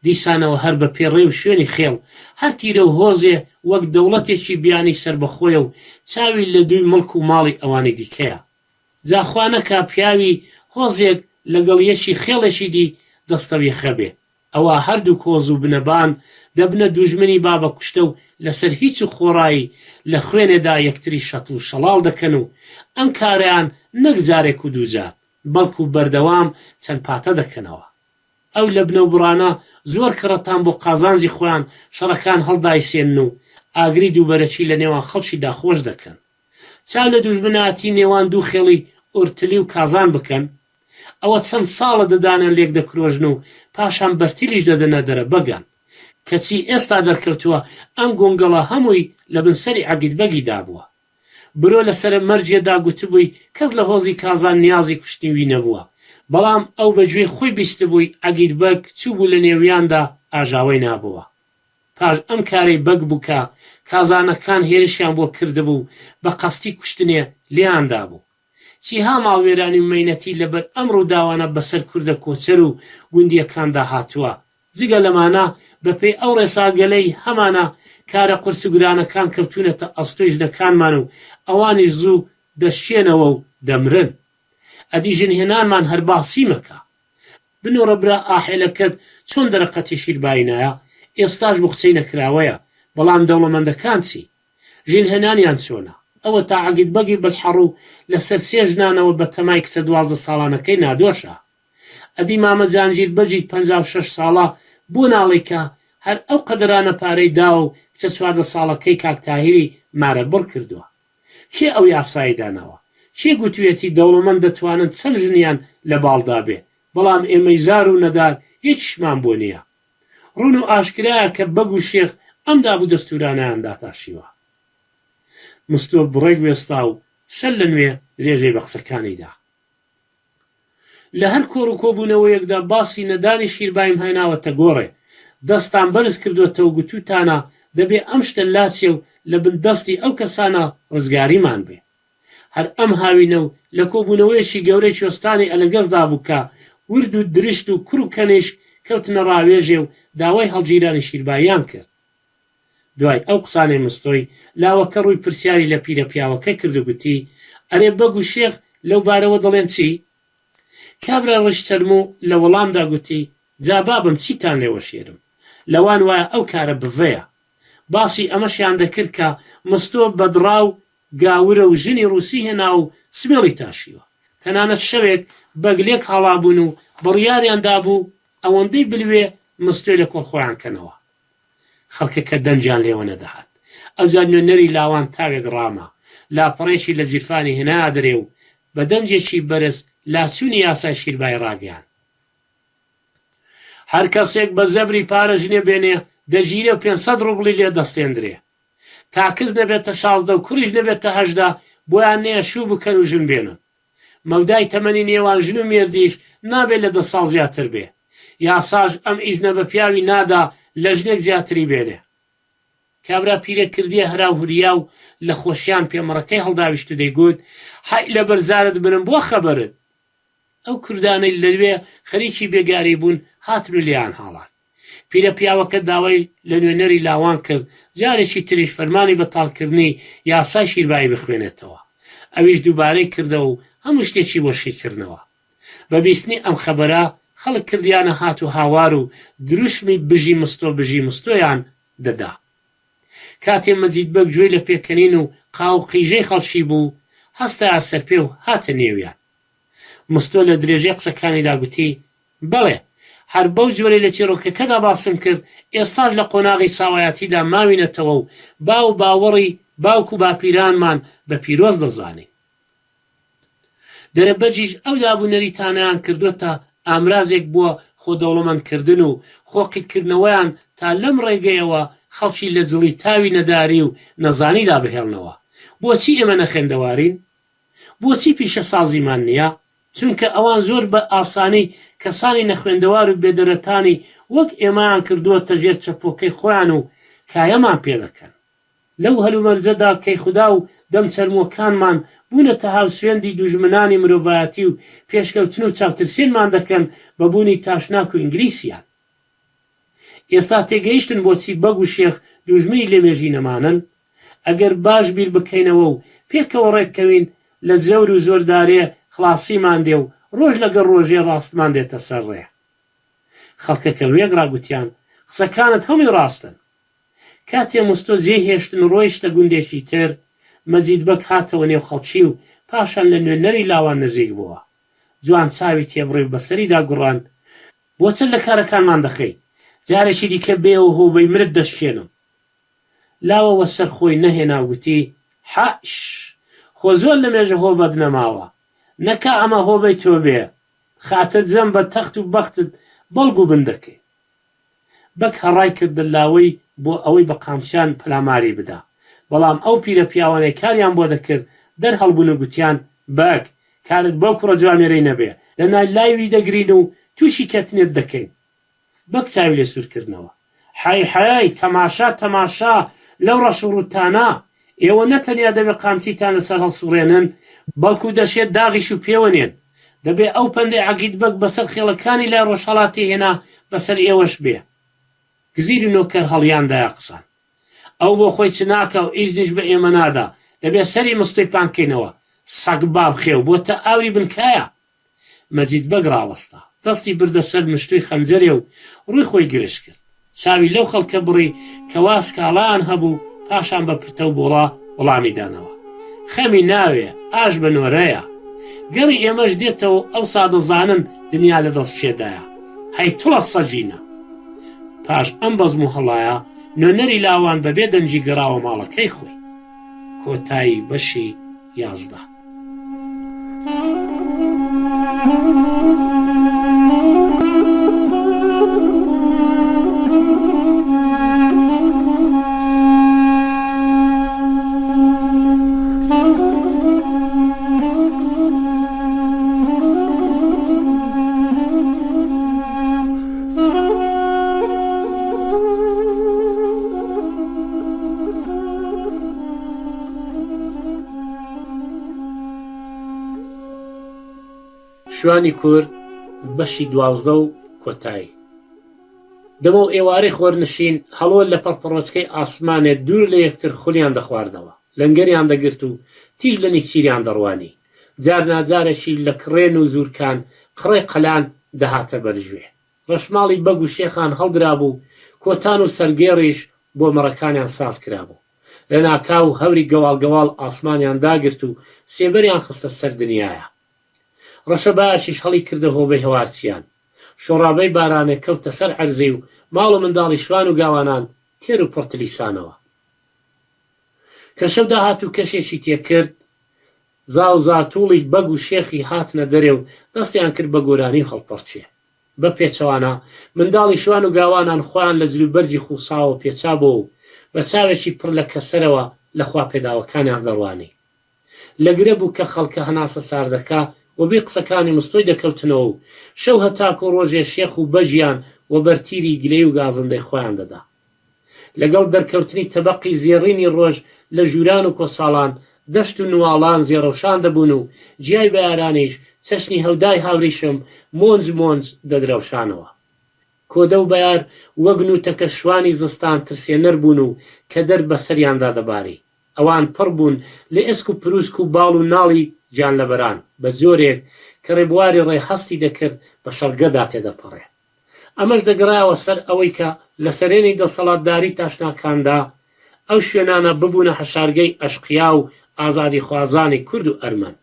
دیسانەوە هەر بە پێ ڕێ و شوێنی خێڵ، هەر تیرە و هۆزێ وەک دەوڵەتێکی بیانی سەربەخۆیە و چاوی لە دووی مڵک و ماڵی ئەوانی دیکەیە. جا خوا نەکا پیاوی هۆزێک لەگەڵ یەکی خێڵێکی دی دەستەویەخە بێ، ئەوا هەردووک هۆز و بنەبان دەبنە دوژمنی بابەکوشتە و لەسەر هیچ و خۆڕایی لە خوێنێدا یەکتری شەتڵ و شەڵاڵ دەکەن و ئەم کارەیان نەک جارێک و دووجار، بەڵکو بەردەوام چەند پاتە دەکەنەوە. ئەو لەبنەوبڕانە زۆر کەڕەتان بۆ قازانجی خۆیان شەڕەکان هەڵدایسێنن و ئاگری دووبەرەکی لە نێوان خەڵکیدا خۆش دەکەن. چاو لە دوژمنایەتی نێوان دوو خێڵی ئورتلی و کازان بکەن. ئەوە چەند ساڵە ددانیان لێک دەکرۆژن و پاشان بەرتیلیش دەدەنە دەرەبەگان. کەچی ئێستا دەرکەوتووە ئەم گۆنگەڵە هەمووی لە بن سەری عەگید بەگی دابووە. برۆ لە سەرە مەرگێدا گوتبووی کەس لە هۆزی کازان نیازی کوشتنی وی نەبووە، بەڵام ئەو بە گوێی خۆی بیستبووی عەگید بەگ چووبوو لە نێویاندا ئاژاوەی نابۆوە. پاش ئەم کارەی بەگ بوو کە کازانەکان هێرشیان بۆ کردبوو و بە قەستی کوشتنێ لێیان دابوو. چیها ماڵوێرانی و مەینەتی لەبەر ئەم ڕووداوانە بەسەر کوردە کۆچەر و گوندییەکاندا هاتووە. جگە لەمانە بەپێی ئەو ڕێساگەلەی هەمانە کارە قورس و گرانەکان کەوتوونەتە ئەستۆی ژنەکانمان و ئەوانیش زوو دەشکێنەوە و دەمرن. ئەدی ژنهێنانمان هەر باسی مەکە. بنۆڕە برا ئاحێلەکەت چۆن دەرەقەتی شیربایی نایە، ئێستاش بوخچەی نەکراوەیە، بەڵام دەوڵەمەندەکان چی؟ ژنهێنانیان چۆنە؟ ئەوەتا عەگید بەگی بلحەڕوو لەسەر سێ ژنانەوە بەتەمای کچە 12 ساڵانەکەی نادۆشە. ئەدی مامە جانگیر بەگی 56 ساڵە بۆ ناڵێی کە هەر ئەو قەدەرانە پارەی داوە و کچە 14 ساڵەکەی کاک تاهیری مارەبڕ کردووە؟ کێ ئەو یاسایەی داناوە؟ کێ گوتویەتی دەوڵەمەند دەتوانن چەند ژنیان لە باڵدا بێ، بەڵام ئێمەی زار و نەدار یەکیشمان بۆ نییە؟ ڕوون و ئاشکرایە کە بەگ و شێخ ئەم داب و دەستوورانەیان داتاشیوە. مستۆ بڕێک وێستا و سەر لە نوێ درێژەی بە قسەکانی دا. لە هەر کۆڕ و کۆبوونەوەیەکدا باسی نەدانی شیرباییم هێناوەتە گۆڕێ، دەستتان بەرز کردۆتەوە و گوتووتانە دەبێ ئەم شتە لاچێ و لە بن دەستی ئەو کەسانە ڕزگاریمان بێ. هەر ئەم هاوینە و لە کۆبوونەوەیەکی گەورەی کوێستانی ئەلەگەزدا بوو کە ورد و درشت و کوڕ و کەنیشک کەوتنە ڕاوێژێ و داوای هەڵگیرانی شیرباییان کرد. دوای ئەو قسانەی مستۆی، لاوەکە ڕووی پرسیاری لە پیرە پیاوەکە کرد و گوتی، ئەرێ بەگ و شێخ لەو بارەوە دەڵێن چی؟ کابرای ڕیش چەرموو لە وەڵامدا گوتی، جا بابم چیتان لێ وەشێرم؟ لەوان وایە ئەو کارە بڤەیە. باسی ئەمەشیان دەکرد کە مستۆ بەدڕاو گاورە و ژنی ڕووسی هێناوە و سمێڵی تاشیوە. تەنانەت شەوێک بەگ لێک هاڵابوون و بڕیاریان دابوو ئەوەندەی بلوێ مستۆی لە کۆڵ خۆیان کەنەوە. خەڵکەکە دەنگیان لێوە نەدەهات. ئەوجا نوێنەری لاوان تاوێک ڕاما، لاپەڕەیەکی لە گیرفانی هێنایە دەرێ و بە دەنگێکی بەرز لاچوونی یاسای شیربای ڕاگەیاند. هەر کەسێک بە زەبری پارە ژنێ بێنێ، دەگیرێ و 500 ڕوبڵی لێ دەستێندرێ. تا کچ نەبێتە 16 و کوڕیش نەبێتە 18، بۆیان نییە شوو بکەن و ژن بێنن. مەودای تەمەنی نێوان ژن و مێردیش نابێ لە 10 ساڵ زیاتر بێ. یاساش ئەم ئیزنە بە پیاوی نادا لە ژنێک زیاتری بێنێ. کابرا پیرە کردیە هەرا و هوریا و لە خۆشیان پێمەڕەکەی هەڵداویشت و دەیگوت، حەی لەبەر زارت برم بۆ خەبەرت؟ ئەو کوردانەی لەوێ خەریکی بێگاری بوون هاتن و لێیان هاڵان. پیرە پیاوەکە داوای لە نوێنەری لاوان کرد جارێکی تریش فەرمانی بەتاڵکردنی یاسای شیربایی بخوێنێتەوە. ئەویش دووبارەی کردەوە و هەموو شتێکی بۆ شیکردنەوە. بە بیستنی ئەم خەبەرە خەڵک کردیانە هات و هاوار و دروشمی بژی مستۆ بژی مستۆیان دەدا. کاتێ مەجید بەگ گوێی لە پێکەنین و قاو و قیژەی خەڵکی بوو، هەستایە سەرپێ و هاتە نێویان. مستۆ لە درێژەی قسەکانیدا گوتی، بەڵێ، هەر بەو جۆرەی لە چیڕۆکەکەدا باسم کرد، ئێستاش لە قۆناغی ساوایەتیدا ماوینەتەوە و باو و باوەڕی باوک و باپیرانمان بە پیرۆز دەزانین. دەرەبەگیش ئەو داب و نەریتانەیان کردۆتە ئامرازێک بۆ خۆ دەوڵەمەندکردن و خۆ قیتکردنەوەیان تا لەم ڕێگەیەوە خەڵکی لە جڵی تاوی نەداری و نەزانیدا بهێڵنەوە. بۆچی ئێمە نەخوێندەوارین؟ بۆچی پیشەسازیمان نییە؟ چونکە ئەوان زۆر بە ئاسانی کەسانی نەخوێندەوار و بێدەرەتانی وەک ئێمەیان کردووەتە ژێر چەپۆکەی خۆیان و کایەمان پێدەکەن. لەو هەلومەرجەدا کەیخودا و دەمچەرمووەکانمان بوونەتە هاوسوێندی دوژمنانی مرۆڤایەتی و پێشکەوتن و چاوترسێنمان دەکەن بە بوونی تاشناک و ئینگلیسیان. ئێستا تێگەیشتن بۆچی بەگ و شێخ دوژمنی لەمێژینەمانن؟ ئەگەر باش بیر بکەینەوە و پێکەوە ڕێککەوین لە جەور و زۆردارێ خڵاسیمان دێ و ڕۆژ لەگەڵ ڕۆژێ ڕاستمان دێتە سەر ڕێ. خەڵکەکە وێکڕا گوتیان، قسەکانت هەمووی ڕاستن. کاتێ مستۆ جێی هێشتن و ڕۆیشتە گوندێکی تر، مەجید بەگ هاتەوە نێو خەڵکی و پاشان لە نوێنەری لاوان نزیک بۆوە. جوان چاوی تێبڕی و بەسەریدا گوڕان، بۆ چەند لە کارەکانمان دەخەی؟ جارێکی دیکە بێیەوە هۆبەی مرت دەشکێنم. لاوە وەسەر خۆی نەهێنا و گوتی، حەش! خۆ زۆر لەمێژە هۆبەت نەماوە. نەکا ئەمە هۆبەی تۆ بێ. خاتر جەم بە تەخت و بەختت بەڵگ و بن دەکەین. بەگ هەڕای کردە لاوەی بۆ ئەوەی بە قامچیان پەلاماری بدا. بەڵام ئەو پیرە پیاوانەی کاریان بۆ دەکرد دەرهەڵبوون و گوتیان، بەگ، کارت بەو کوڕە جوامێرەی نەبێ، دەنا لای وی دەگرین و تووشی کەتنێت دەکەین. بەگ چاوی لێ سوور کردنەوە. حەی حەی، تەماشا تەماشا لەو ڕەش و ڕووتانە! ئێوە نە تەنیا دەبێ قامچیتان لەسەر هەڵسووڕێنن، بەڵکوو دەشێ داغیش و پێوە نێن. دەبێ ئەو پەندەی عەقید بەگ بەسەر خێڵەکانی لای ڕۆژهەڵاتی هێنا بەسەر ئێوەش بێ. گزیر و نۆکەر هەڵیاندایە قسان. ئەو بۆ خۆی چ ناکا و ئیزنیش بە ئێمە نادا، دەبێ سەری مستۆی پان کەینەوە. سەگباب خێو بۆتە ئاوری بن کایە. مەجید بەگ ڕاوەستا. دەستی بردە سەر مشتووی خەنجەرێ و ڕووی خۆی گرژ کرد. چاوی لەو خەڵکە بڕی کە وا سکاڵایان هەبوو، پاشان بە پرتە و بۆڵە وەڵامی دانەوە. خەمی ناوێ، ئاش بە نۆرەیە. گەڕی ئێمەش دێتەوە و ئەوسا دەزانن دنیا لە دەست کێدایە. هەی توڵە سەگینە! پاش ئەم بەزم و هەڵایە، نوێنەری لاوان بە بێ دەنگی گەڕاوە ماڵەکەی خۆی. کۆتایی بەشی 11. شوانی کورد بەشی 12 و کۆتایی دەمەو ئێوارەی خۆرنشین هەڵۆ لە پەڕپەڕۆچکەی ئاسمانێ دوور لە یەکتر خولیان دەخواردەوە لەنگەریان دەگرت و تیژ لە نیچیریان دەڕوانی جارناجارێکیش لە کڕێن و زوورکان قڕەی قەلان دەهاتە بەر گوێ. ڕەشماڵی بەگ و شێخان هەڵدرابوو، کۆتان و سەرگێڕیش بۆ مەڕەکانیان ساز کرابوو. لە ناکاو هەوری گەواڵ گەواڵ ئاسمانیان داگرت و سێبەریان خستە سەر دنیایا. ڕەشەبایەکیش هەڵی کردە هۆبەی هەوارچیان. شۆڕابەی بارانێ کەوتە سەر عەرزی و ماڵ و منداڵی شوان و گاوانان تێر و پڕ تلیسانەوە. کە شەو داهات و کەشێکی تێ کرد، زا و زاتووڵی بەگ و شێخی هاتنە دەرێ و دەستیان کرد بە گۆرانی و هەڵپەڕکێ. بە پێچەوانە، منداڵی شوان و گاوانان خۆیان لە جلوبەرگی خووساوە پێچابۆوە و بە چاوێکی پڕ لە کەسەرەوە لە خواپێداوەکانیان دەڕوانی. لە گرە بوو کە خەڵکە هەناسە ساردەکە وەبیر قسەکانی مستۆی دەکەوتنەوە و شەو هەتاکوو ڕۆژێ شێخ و بەگیان وەبەر تیری گلەی و گازندەی خۆیان دەدا. لەگەڵ دەرکەوتنی تەبەقی زێڕینی ڕۆژ لە ژووران و کۆساڵان، دەشت و نواڵان زێڕەوشان دەبوون و جیای بەیارانیش چەشنی هەودای هاوریشم مۆنج مۆنج دەدرەوشانەوە. کۆدە و بەیار وەک نووتەکە شوانی زستان ترسێنەر بوون و کەدەر بە سەریاندا دەباری. ئەوان پڕ بوون لە ئێسک و پرووسک و باڵ و ناڵی گیانلەبەران، بە جۆرێک کە ڕێبواری ڕێ هەستی دەکرد بە شەڕگەدا تێدەپەڕێ. ئەمەش دەگەڕایەوە سەر ئەوەی کە لە سەرێنی دەسەڵاتداری تاشناکاندا ئەو شوێنانە ببوونە حەشارگەی ئەشقیا و ئازادیخوازانی کورد و ئەرمەن.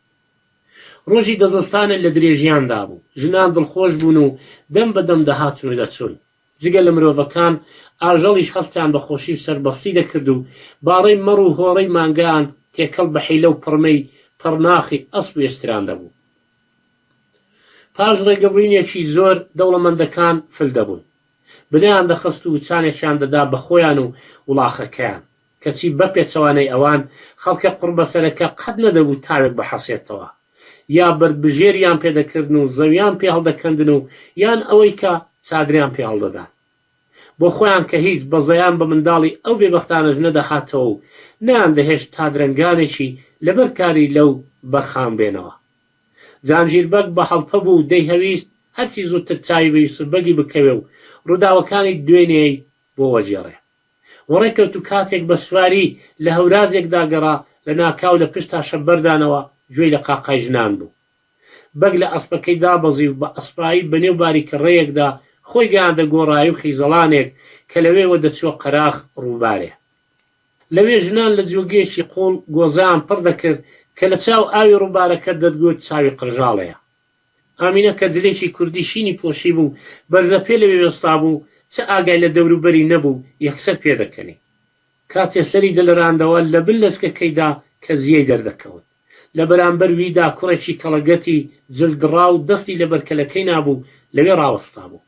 ڕۆژی دەزستانێ لە درێژیاندا بوو، ژنان دڵخۆش بوون و دەم بە دەم دەهاتن و دەچوون. جگە لە مرۆڤەکان، ئاژەڵیش هەستیان بە خۆشی و سەربەستی دەکرد و باڕەی مەڕ و هۆڕەی مانگایان تێکەڵ بە حیلە و پڕمەی پڕناخی ئەسپ و ئێستران دەبوو. پاش ڕێگەبڕینێکی زۆر دەوڵەمەندەکان فل دەبوون. بنەیان دەخست و وچانێکیان دەدا بە خۆیان و وڵاخەکەیان. کەچی بە پێچەوانەی ئەوان، خەڵکە قوڕبەسەرەکە قەت نەدەبوو تاوێک بحەسێتەوە. یا بەردبژێریان پێ دەکردن و زەویان پێ هەڵدەکەندن و یان ئەوەی کە چادریان پێ هەڵدەدان. بۆ خۆیان کە هیچ، بەزەیان بە منداڵی ئەو بێبەختانەش نەدەهاتەوە و نەیاندەهێشت تا درەنگانێکی لەبەر کاری لەو بەرخان بێنەوە. جانگیر بەگ بە هەڵپە بوو و دەیهەویست هەرچی زووتر چاوی بە یوسف بەگی بکەوێ و ڕووداوەکانی دوێنێی بۆ وەگێڕێ. وەڕێ کەوت و کاتێک بە سواری لە هەورازێکدا گەڕا، لە ناکاو لە پشت تاشەبەردانەوە گوێی لە قاقای ژنان بوو. بەگ لە ئەسپەکەی دابەزی و بە ئەسپایی بە نێو باریکە ڕێیەکدا خۆی گەیاندە گۆڕایی و خیزەڵانێک کە لەوێوە دەچووە قەراخ ڕووبارێ. لەوێ ژنان لە جۆگەیەکی قووڵ گۆزەیان پڕ دەکرد کە لە چاو ئاوی ڕووبارەکە دەتگوت چاوی قرژاڵەیە. ئامینە کە جلێکی کوردی شینی پۆشیبوو، بەرزەپێ لەوێ وێستابوو، چ ئاگای لە دەوروبەری نەبوو، یەکسەر پێدەکەنی. کاتێ سەری دەلەراندەوە، لە بن لەچکەکەیدا کەزییەی دەردەکەوت. لە بەرامبەر ویدا کوڕێکی کەڵەگەتی جل دڕاو دەستی لە بەرکەلەکەی نابوو لەوێ ڕاوەستابوو.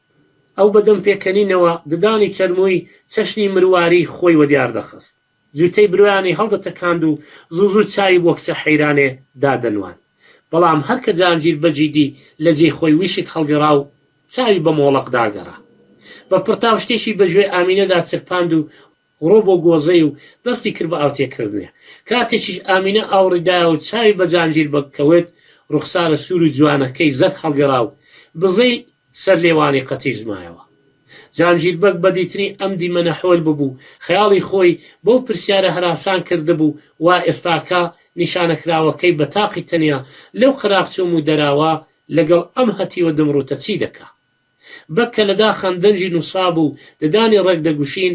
ئەو بە دەم پێکەنینەوە ددانی چەرمووی چەشنی مرواریی خۆی وەدیار دەخست. جووتەی برۆیانی هەڵدەتەکاند و زوو زوو چاوی بۆ کچە حەیرانێ دادەنواند. بەڵام هەر کە جانگیر بەگی دی لە جێی خۆی ویشک هەڵگەڕا و چاوی بە مۆڵەق داگەڕا. بە پڕتاو شتێکی بە گوێی ئامینەدا چرپاند و ڕۆ بۆ گۆزەی و دەستی کرد بە ئاوتێکردنێ. کاتێکیش ئامینە ئاوڕی دایەوە و چاوی بە جانگیر بەگ کەوت، ڕوخسارە سوور و جوانەکەی زەرد هەڵگەڕا و بزەی سەر لێوانی قەتیس مایەوە. جانگیر بەگ بە دیتنی ئەم دیمەنە حۆل ببوو، خەیاڵی خۆی بەو پرسیارە هەراسان کردبوو وا ئێستاکە نیشانەکراوەکەی بە تاقی تەنیا لەو قەراغ چۆم و دەراوە لەگەڵ ئەم هەتیوە دمڕووتە چی دەکا. بەگ کە لە داخان دەنگی نووسابوو و ددانی ڕێک دەگوشین،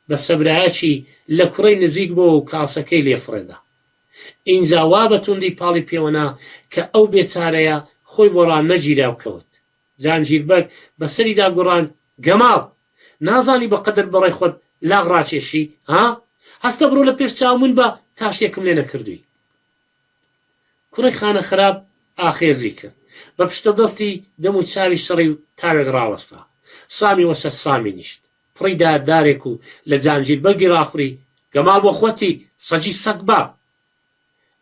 بە سەبرایەکی لە کوڕەی نزیک بۆوە و کاسەکەی لێ فڕێدا. ئینجا وا بە توندی پاڵی پێوەنا کە ئەو بێچارەیە خۆی بۆ ڕانەگیرا و کەوت. جانگیر بەگ بە سەریدا گوڕاند، گەماڵ! نازانی بە قەدر بەڕەی خۆت لاق ڕاکێشی، ها؟ هەستە بڕۆ لە پێش چاو من بە تا شتێکم لێ نەکردووی. کوڕی خانە خراپ ئاخێزی کرد. بە پشتە دەستی دەم و چاوی سڕی و تاوێک ڕاوەستا. سامی وەسەر سامی نیشت. پڕی دایە دارێک و لە جانگیر بەگی ڕاخوڕی، گەماڵ بۆ خۆتی، سەگی سەگباب!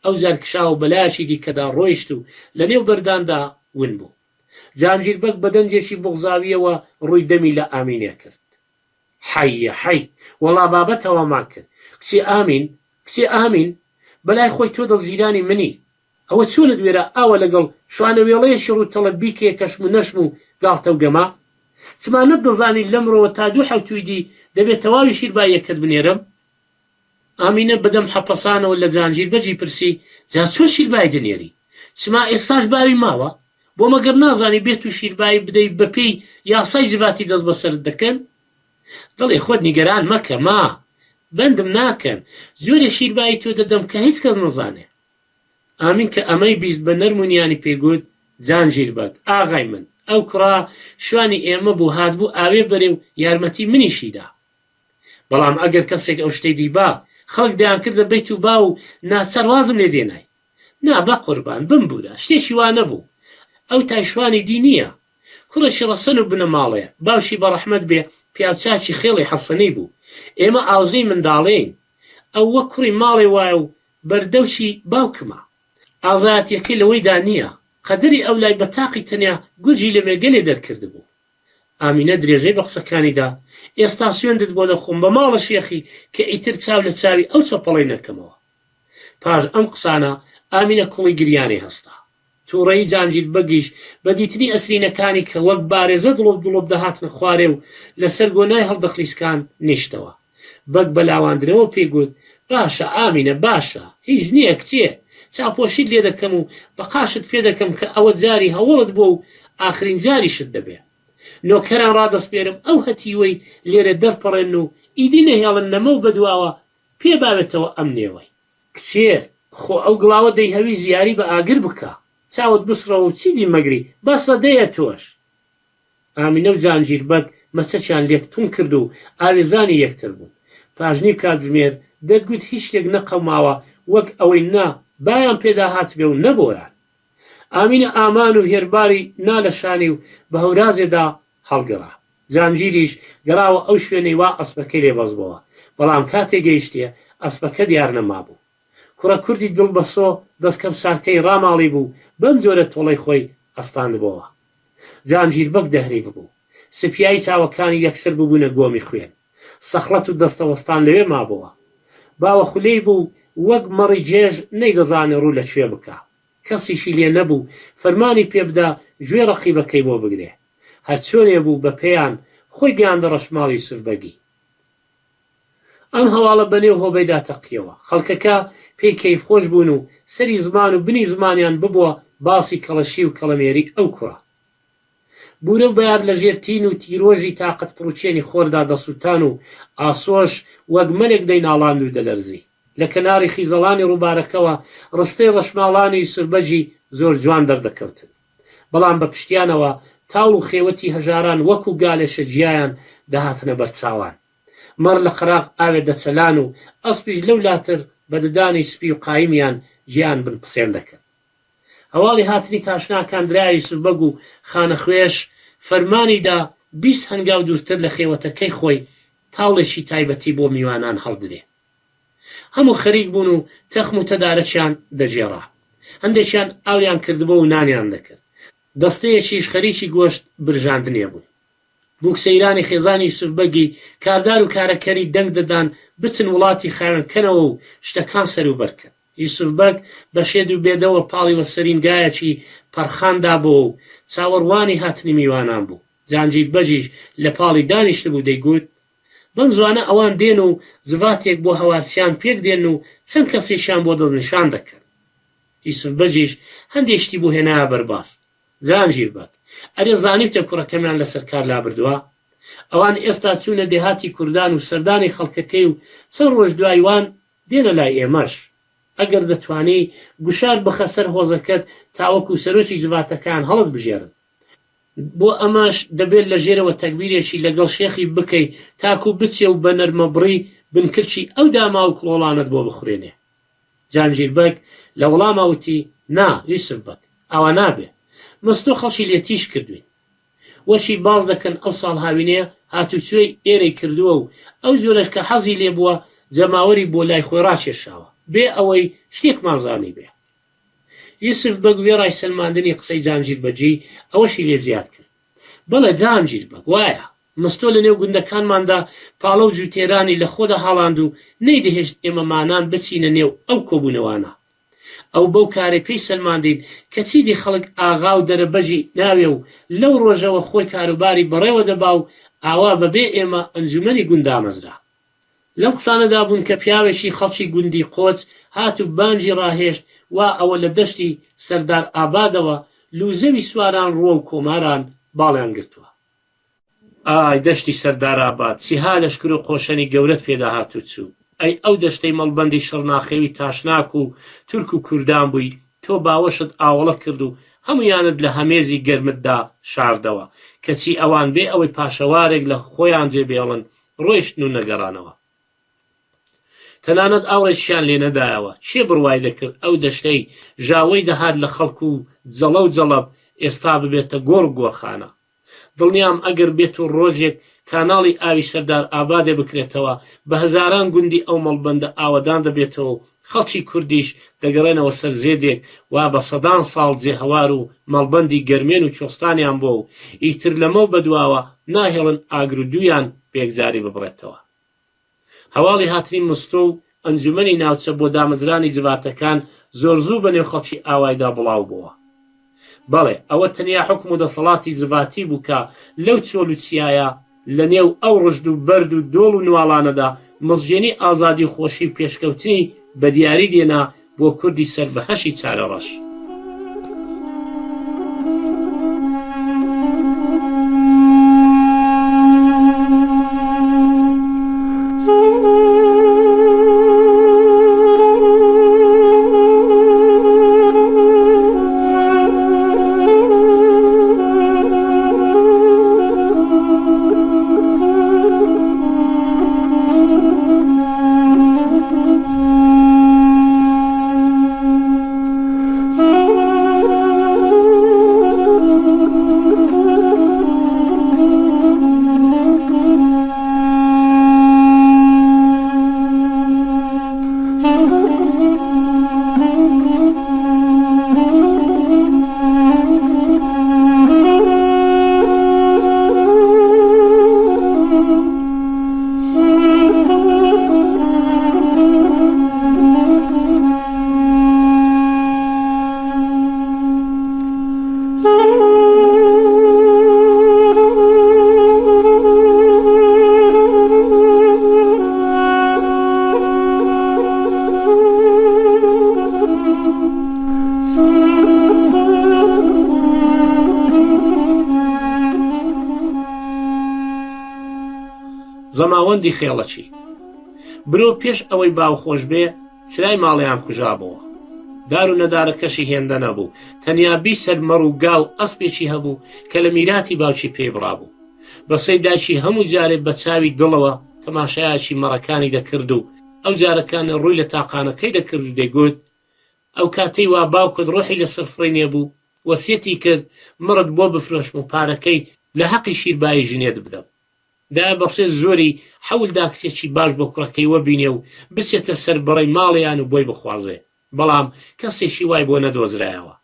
ئەوجار کشا و بە لایەکی دیکەدا ڕۆیشت و لە نێو بەرداندا ون بوو. جانگیر بەگ بە دەنگێکی بوغزاوییەوە ڕووی دەمی لە ئامینێ کرد. حەیە حەی! وەڵا بابە تەواومان کرد. کچێ ئامین، کچێ ئامین! بەلای خۆی تۆ دڵگیرانی منی. ئەوە چۆنت وێرا ئاوا لەگەڵ شوانە وێڵەیەکی ڕووتەڵە بیکەیە کەشم و نەشم و گاڵتە و گەمە؟ چما نەتدەزانی لەمڕۆوە تا دوو حەوتووی دی دەبێ تەواوی شیرباییەکەت بنێرم؟ ئامینە بەدەم حەپەسانەوە لە جانگیر بەگی پرسی، جا چۆن شیربایی دەنێری؟ چما ئێستاش باوی ماوە؟ بۆ مەگەر نازانی بێتوو شیربایی بدەی بەپێی یاسای جڤاتی دەستبەسەرت دەکەن؟ دڵێ خۆت نیگەران مەکە ما، بەندم ناکەن، جۆرێ شیربایی تۆ دەدەم کە هیچ کەس نەزانێ. ئامین کە ئەمەی 20 بە نەرم و نیانی پێی گوت، جانگیر بەگ، ئاغای من، ئەو کوڕە شوانی ئێمە بوو هاتبوو ئاوێ بەرێ و یارمەتی منیشی دا. بەڵام ئەگەر کەسێک ئەو شتەی دیبا، خەڵک دەیانکردە بەیت و باو و ناچار وازم لێ دێنای. نا بەقوربان، بمبورە، شتێکی وا نەبوو. ئەو تای شوانی دی نییە. کوڕێکی ڕەسەن و بنەماڵەیە، باوکی بە ڕەحمەت بێ پیاوچاکی خێڵی حەسەنی بوو. ئێمە ئاوزەی منداڵێین. ئەو وەک کوڕی ماڵێ وایە و بەردەوکی باوکمە. ئازایەتییەکەی لەوەیدا نییە، قەدری ئەو لای بە تاقی تەنیا گورجی لە مێگەلێ دەرکردبوو. ئامینە درێژەی بە قسەکانی دا، ئێستا سوێندت بۆ دەخۆم بە ماڵە شێخی کە ئیتر چاو لە چاوی ئەو چەپەڵەی نەکەمەوە. پاش ئەم قسانە ئامینە کوڵی گریانی هەستا. تووڕەیی جانگیر بەگیش بە دیتنی ئەسرینەکانی کە وەک بارێزە دڵۆپ دڵۆپ دەهاتنە خوارێ و لە سەر گۆنای هەڵدەخلیسکان نیشتەوە. بەگ بە لاواندنەوە پێی گوت، باشە ئامینە باشە، هیچ نییە کچێ، چاوپۆشیت لێ دەکەم و بە قاشت پێ دەکەم کە ئەوە جاری هەوەڵت بووە و ئاخرین جاریشت دەبێ. نۆکەران ڕادەسپێرم ئەو هەتیوەی لێرە دەرپەڕێنن و ئیدی نەهێڵن لەمەو بەدواوە پێ باوێتەوە ئەم نێوەی. کچێ، خۆ ئەو گڵاوە دەیهەویست یاری بە ئاگر بکا. چاوت بسڕەوە و چیدی مەگری، بەسە دەیە تۆش. ئامینە و جانگیر بەگ مەچەکیان لێک توند کرد و ئاوێزانی یەکتر بوون. پاش نیو کاتژمێر دەتگوت هیچ شتێک نەقەوماوە وەک ئەوەی نە بایان پێدا هاتبێ و نە بۆران. ئامینە ئامان و هێرباری نا لە شانی و بە هەورازێدا هەڵگەڕا. جانگیریش گەڕاوە ئەو شوێنەی وا ئەسپەکەی لێ بەزبۆوە. بەڵام کاتێ گەیشتێ ئەسپەکە دیار نەمابوو. کوڕە کوردی دڵ بەسۆ دەستکەمسارکەی ڕاماڵیبوو بەم جۆرە تۆڵەی خۆی ئەستاندبۆوە. جانگیر بەگ دەهری ببوو. سپیایی چاوەکانی یەکسەر ببوونە گۆمی خوێن. سەخڵەت و دەستەوەستان لەوێ مابۆوە. باوەخولەی بوو وەک مەڕی گێژ نەیدەزانی ڕوو لە کوێ بکا. کەسیشی لێ نەبوو فەرمانی پێ بدا گوێ ڕەقیبەکەی بۆ بگرێ. هەرچۆنێ بوو بە پێیان خۆی گەیاندە ڕەشماڵی یوسف بەگی. ئەم هەواڵە بە نێو هۆبەیدا تەقییەوە. خەڵکەکە پێی کەیفخۆش بوون و سەری زمان و بنی زمانیان ببووە باسی کەڵەشی و کەڵەمێری ئەو کوڕە. بوورە و بەیار لە ژێر تین و تیرۆژی تاقەتپڕووکێنی خۆردا دەسووتان و ئاسۆش وەک مەلێک دەیناڵاند و دەلەرزی. لە کەناری خیزەڵانی ڕووبارەکەوە ڕستەی ڕەشماڵانی یوسفبەگی زۆر جوان دەردەکەوتن. بەڵام بە پشتیانەوە تاوڵ و خێوەتی هەژاران وەکوو گالێشە گیایان دەهاتنە بەر چاوان. مەڕ لە قەراغ ئاوێ دەچەلان و ئەسپیش لەو لاتر بە ددانی سپی و قایمیان گیان بن پسێن دەکرد. هەواڵی هاتنی تاشناکان درایە یوسف بەگ و خانەخوێش فەرمانی دا 20 هەنگاو دوورتر لە خێوەتەکەی خۆی تاوڵێکی تایبەتی بۆ میوانان هەڵدرێ. هەموو خەریک بوون و تەخم و تەدارەکیان دەگێڕا. هەندێکیان ئاویان کردبۆ و نانیان دەکرد. دەستەیەکیش خەریکی گۆشت برژاندنێ بوون. بووک سەیرانی خێزانی یوسف بەگی کاردار و کارەکەری دەنگ دەدان بچن وڵاتی خاوێن کەنەوە و شتەکان سەروبەر کەن. یوسف بەگ بە شێد و بێدەوە پاڵی وە سەرین گایەکی پەرخان دابۆوە و چاوەڕوانی هاتنی میوانان بوو. جانگیر بەگیش لە پاڵی دانیشتبوو دەیگوت، بەم زوانە ئەوان دێن و جڤاتێک بۆ هەوارچیان پێک دێنن و چەند کەسێکیان بۆ دەستنیشان دەکەن. یوسف بەگیش هەندێ شتی بۆ هێنایە بەرباس. جەهانگیر بەگ، ئەرێ زانیوتە کوڕەکەمیان لەسەر کار لابردووە؟ ئەوان ئێستا چوونە دێهاتی کوردان و سەردانی خەڵکەکەی و چەند ڕۆژ دوای وان دێنە لای ئێمەش. ئەگەر دەتوانی گوشار بخە سەر هۆزەکەت تاوەکو سەرۆکی جڤاتەکەیان هەڵتبژێرن. بۆ ئەمەش دەبێت لە ژێرەوە تەگبیرێکی لەگەڵ شێخی بکەی تاکو بچێ و بە نەرمەبڕی بنکرکی ئەو داماو و کڵۆڵانەت بۆ بخورێنێ. جانگیر بەگ لە وەڵاما وتی، نا یوسف بەگ، ئاوا نابێ. مستۆ خەڵکی لێ تیژ کردووین. وەکی باس دەکەن ئەو ساڵ هاوینەیە هاتوچۆی ئێرەی کردووە و ئەو جۆرەش کە حەزی لێ بووە جەماوەری بۆ لای خۆی ڕاکێشاوە، بێ ئەوەی شتێکمان زانیبێ. یوسف بەگ وێڕای سەلماندنی قسەی جانگیر بەگی ئەوەشی لێ زیاد کرد، بەڵێ جانگیر بەگ، وایە. مستۆ لە نێو گوندەکانماندا پاڵە و جووتێرانی لە خۆ دەهاڵاند و نەیدەهێشت ئێمەمانان بچینە نێو ئەو کۆبوونەوانە. ئەو بەو کارەی پێی سەلماندین کە چیدی خەڵک ئاغا و دەرەبەگی ناوێ و لەو ڕۆژەوە خۆی کاروباری بەڕێوە دەبا و ئاوا بە بێ ئێمە ئەنجومەنی گوند دامەزرا. لەم قسانەدا بوون کە پیاوێکی خەڵکی گوندی قۆچ هات و بانگی ڕاهێشت وا ئەوە لە دەشتی سەردارئابادەوە لووزەوی سواران ڕووەو کۆماران باڵیان گرتووە. ئای دەشتی سەردارئاباد چیها لەشکر و قۆشەنی گەورەت پێدا هات و چوو. ئەی ئەو دەشتەی مەڵبەندی شڕناخێوی تاشناک و تورک و کوردان بووی، تۆ باوەشت ئاوەڵە کرد و هەموویانت لە هەمێزی گەرمتدا شاردەوە، کەچی ئەوان بێ ئەوەی پاشەوارێک لە خۆیان جێ بێڵن ڕۆیشتن و نەگەڕانەوە. تەنانەت ئاوڕێکیشیان لێ نەدایەوە. کێ بڕوای دەکرد ئەو دەشتەی ژاوەی دەهات لە خەڵک و جەڵە و جەڵەب ئێستا ببێتە گۆڕ و گۆڕخانە. دڵنیام ئەگەر بێتو ڕۆژێک کاناڵی ئاوی سەردار ئابادێ بکرێتەوە بە هەزاران گوندی ئەو مەڵبەندە ئاوەدان دەبێتەوە و خەڵکی کوردیش دەگەڕێنەوە سەر زێدێک وا بە سەدان ساڵ جێهەوار و مەڵبەندی گەرمێن و کوێستانیان بووە و ئیتر لەمەو بەدواوە ناهێڵن ئاگر و دوویان بەیەکجاری ببڕێتەوە. هەواڵی هاتنی مستۆ و ئەنجومەنی ناوچە بۆ دامەزرانی جڤاتەکان زۆر زوو بە نێو خەڵکی ئاوایدا بڵاو بۆوە. بەڵێ ئەوە تەنیا حوکم و دەسەڵاتی جڤاتی بوو کە لەو چۆل و چیایە، لە نێو ئەو ڕژد و بەرد و دۆڵ و نواڵانەدا مزگێنی ئازادی و خۆشی و پێشکەوتنی بە دیاری دێنا بۆ کوردی سەر بەهەشی چارەڕەش. زەماوەندی خێڵەکی برۆ پێش ئەوەی باو خۆش بێ چرای ماڵیان کوژابەوە. دار و نەدارەکەشی هێندە نەبوو، تەنیا 20 سەر مەڕ و گا و ئەسپێکی هەبوو کە لە میراتی باوکی پێی بڕابوو. بەسەی دایکی هەموو جارێ بە چاوی دڵەوە تەماشایەکی مەڕەکانی دەکرد و ئەو جارەکانە ڕووی لە تاقانەکەی دەکرد و دەیگوت. ئەو کاتەی وا باوکت ڕۆحی لەسەر فڕینێ بوو، وەسیەتی کرد مەڕت بۆ بفرۆشم و پارەکەی لە هەقی شیربایی ژنێت بدەم. دایە بەسێ زۆری حەول دا کچێکی باش بۆ کوڕەکەی وەبینێ و بچێتە سەر بەڕەی ماڵێیان و بۆی بخوازێ، بەڵام کەسێکی وای بۆ نەدۆزرایەوە،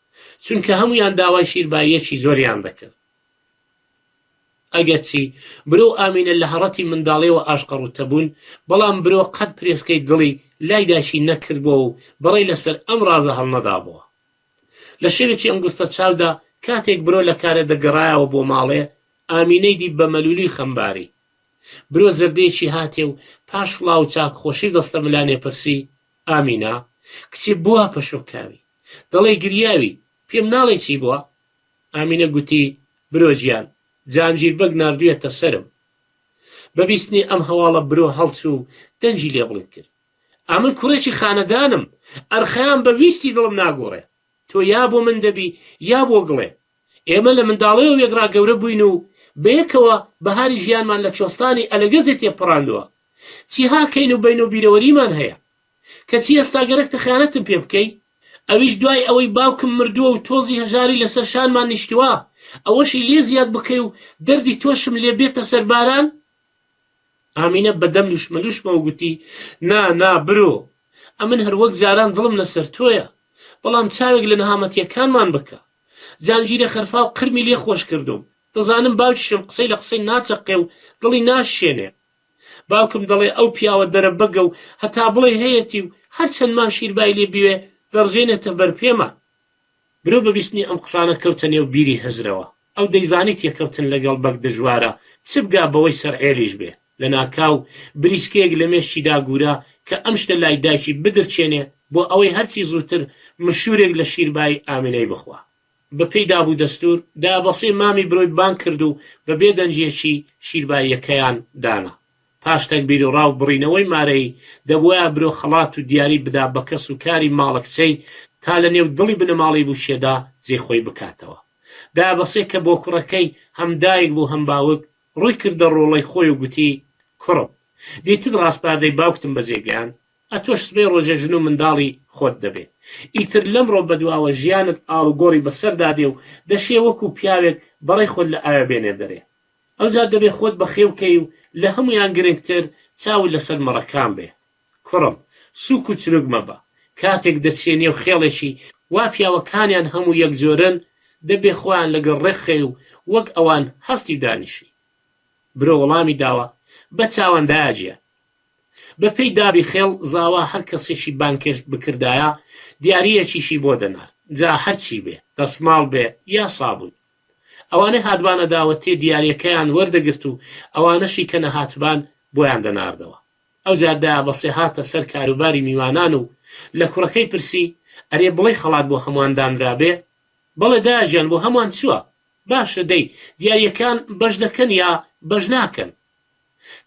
چونکە هەموویان داوای شیرباییەکی زۆریان دەکرد. ئەگەرچی برۆ و ئامینە لە هەڕەتی منداڵیەوە ئاشقە ڕووتە بوون، بەڵام برۆ قەت پرێسکەی دڵی لای دایکی نەکردبۆوە و بەڕەی لەسەر ئەم ڕازە هەڵنەدابۆوە. لە شەوێکی ئەنگوستە چاودا کاتێک برۆ لە کارێ دەگەڕایەوە بۆ ماڵێ، ئامینەی دی بە مەلوولی خەمباری. برۆ زەردەیەکی هاتێ و پاش سڵاو و چاکخۆشی و دەستەملانێ پرسی، ئامینە، کچێ بۆ وا پەشۆکاوی؟ دەڵێی گریاوی، پێم ناڵێی چی بووە؟ ئامینە گوتی، برۆ گیان، جانگیر بەگ ناردوویەتە سەرم. بە بیستنی ئەم هەواڵە برۆ هەڵچوو و دەنگی لێ بڵند کرد. ئەمن کوڕێکی خانەدانم، ئەرخەیان بە ویستی دڵم ناگۆڕێ. تۆ یا بۆ من دەبی یا بۆ گڵێ. ئێمە لە منداڵیەوە وێکڕا گەورە بووین و بەیەکەوە بەهاری ژیانمان لە چۆستانی ئەلەگەزێ تێپەڕاندووە. چیها کەین و بەین و بیرەوەریمان هەیە. کەچی ئێستا گەرەکتە خیانەتم پێ بکەی؟ ئەویش دوای ئەوەی باوکم مردووە و تۆزی هەژاری لەسەر شانمان نیشتووە، ئەوەشی لێ زیاد بکەی و دەردی تۆشم لێ بێتە سەر باران؟ ئامینە بە دەم لوشمەلوشمەوە گوتی، نا، نا، برۆ! ئەمن هەر وەک جاران دڵم لەسەر تۆیە، بەڵام چاوێک لە نەهامەتییەکانمان بکە. جانگیرە خەرفاو قرمی لێ خۆش کردووم، دەزانم باوکیشم قسەی لە قسەی ناچەقێ و دڵی ناشکێنێ. باوکم دەڵێ ئەو پیاوە دەرەبەگە و هەتا بڵێی هەیەتی و هەر چەندمان شیربای لێ بیوێ دەڕژێنێتە بەر پێمان. برۆ بە بیستنی ئەم قسانە کەوتە نێو بیری هزرەوە. ئەو دەیزانی تێکەوتن لەگەڵ بەگ دژوارە، چ بگا بەوەی سەرعێلیش بێ. لەناکاو بریسکەیەک لە مێشکیدا گوورا کە ئەم شتە لای دایکی بدرکێنێ بۆ ئەوەی هەرچی زووتر مشوورێک لە شیربایی ئامینەی بخوا. بە پێی داب و دەستوور، دایەبەسێ مامی برۆی بانگ کرد و بە بێ دەنگییەکی شیرباییەکەیان دانا. پاش تەگبیروڕا و بڕینەوەی مارەیی، دەبوایە برۆ خەڵات و دیاری بدا بە کەس و کاری ماڵە کچەی تا لە نێو دڵی بنەماڵەی بووکێدا جێی خۆی بکاتەوە. دایەبەسێ کە بۆ کوڕەکەی هەم دایک بوو هەم باوک، ڕووی کردە ڕۆڵەی خۆی و گوتی، کوڕم، دیتت ڕاسپاردەی باوکتم بەجێ گەیاند؟ ئەتۆش سبەی ڕۆژێ ژن و منداڵی خۆت دەبێ. ئیتر لەمڕۆ بەدواوە ژیانت ئاڵوگۆڕی بەسەردا دێ و دەشێ وەکوو پیاوێک بەڕەی خۆت لە ئاوێ بێنێ دەرێ. ئەوجار دەبێ خۆت بەخێو کەی و لە هەموویان گرنگتر چاوت لەسەر مەڕەکان بێ. کوڕم، سووک و چروک مەبە. کاتێک دەچیە نێو خێڵێکی وا پیاوەکانیان هەموو یەک جۆرن، دەبێ خۆیان لەگەڵ ڕێک خەی و وەک ئەوان هەستی و دانیشی. برۆ وەڵامی داوە، بە چاوان دایە گیان. بە پێی دابی خێڵ زاوا هەر کەسێکی بانگهێشت بکردایە دیارییەکیشی بۆ دەنارد، جا هەرچی بێ، دەسماڵ بێ یا سابوون. ئەوانەی هاتبانە داوەتێ دیارییەکەیان وەردەگرت و ئەوانەشی کە نەهاتبان بۆیان دەناردەوە. ئەوجار دایە بەسێ هاتە سەر کاروباری میوانان و لە کوڕەکەی پرسی، ئەرێ بڵێی خەڵات بۆ هەمووان دانرابێ؟ بەڵێ دایە گیان بۆ هەمووان چووە. باشە دەی دیارییەکان بەش دەکەن یا بەش ناکەن؟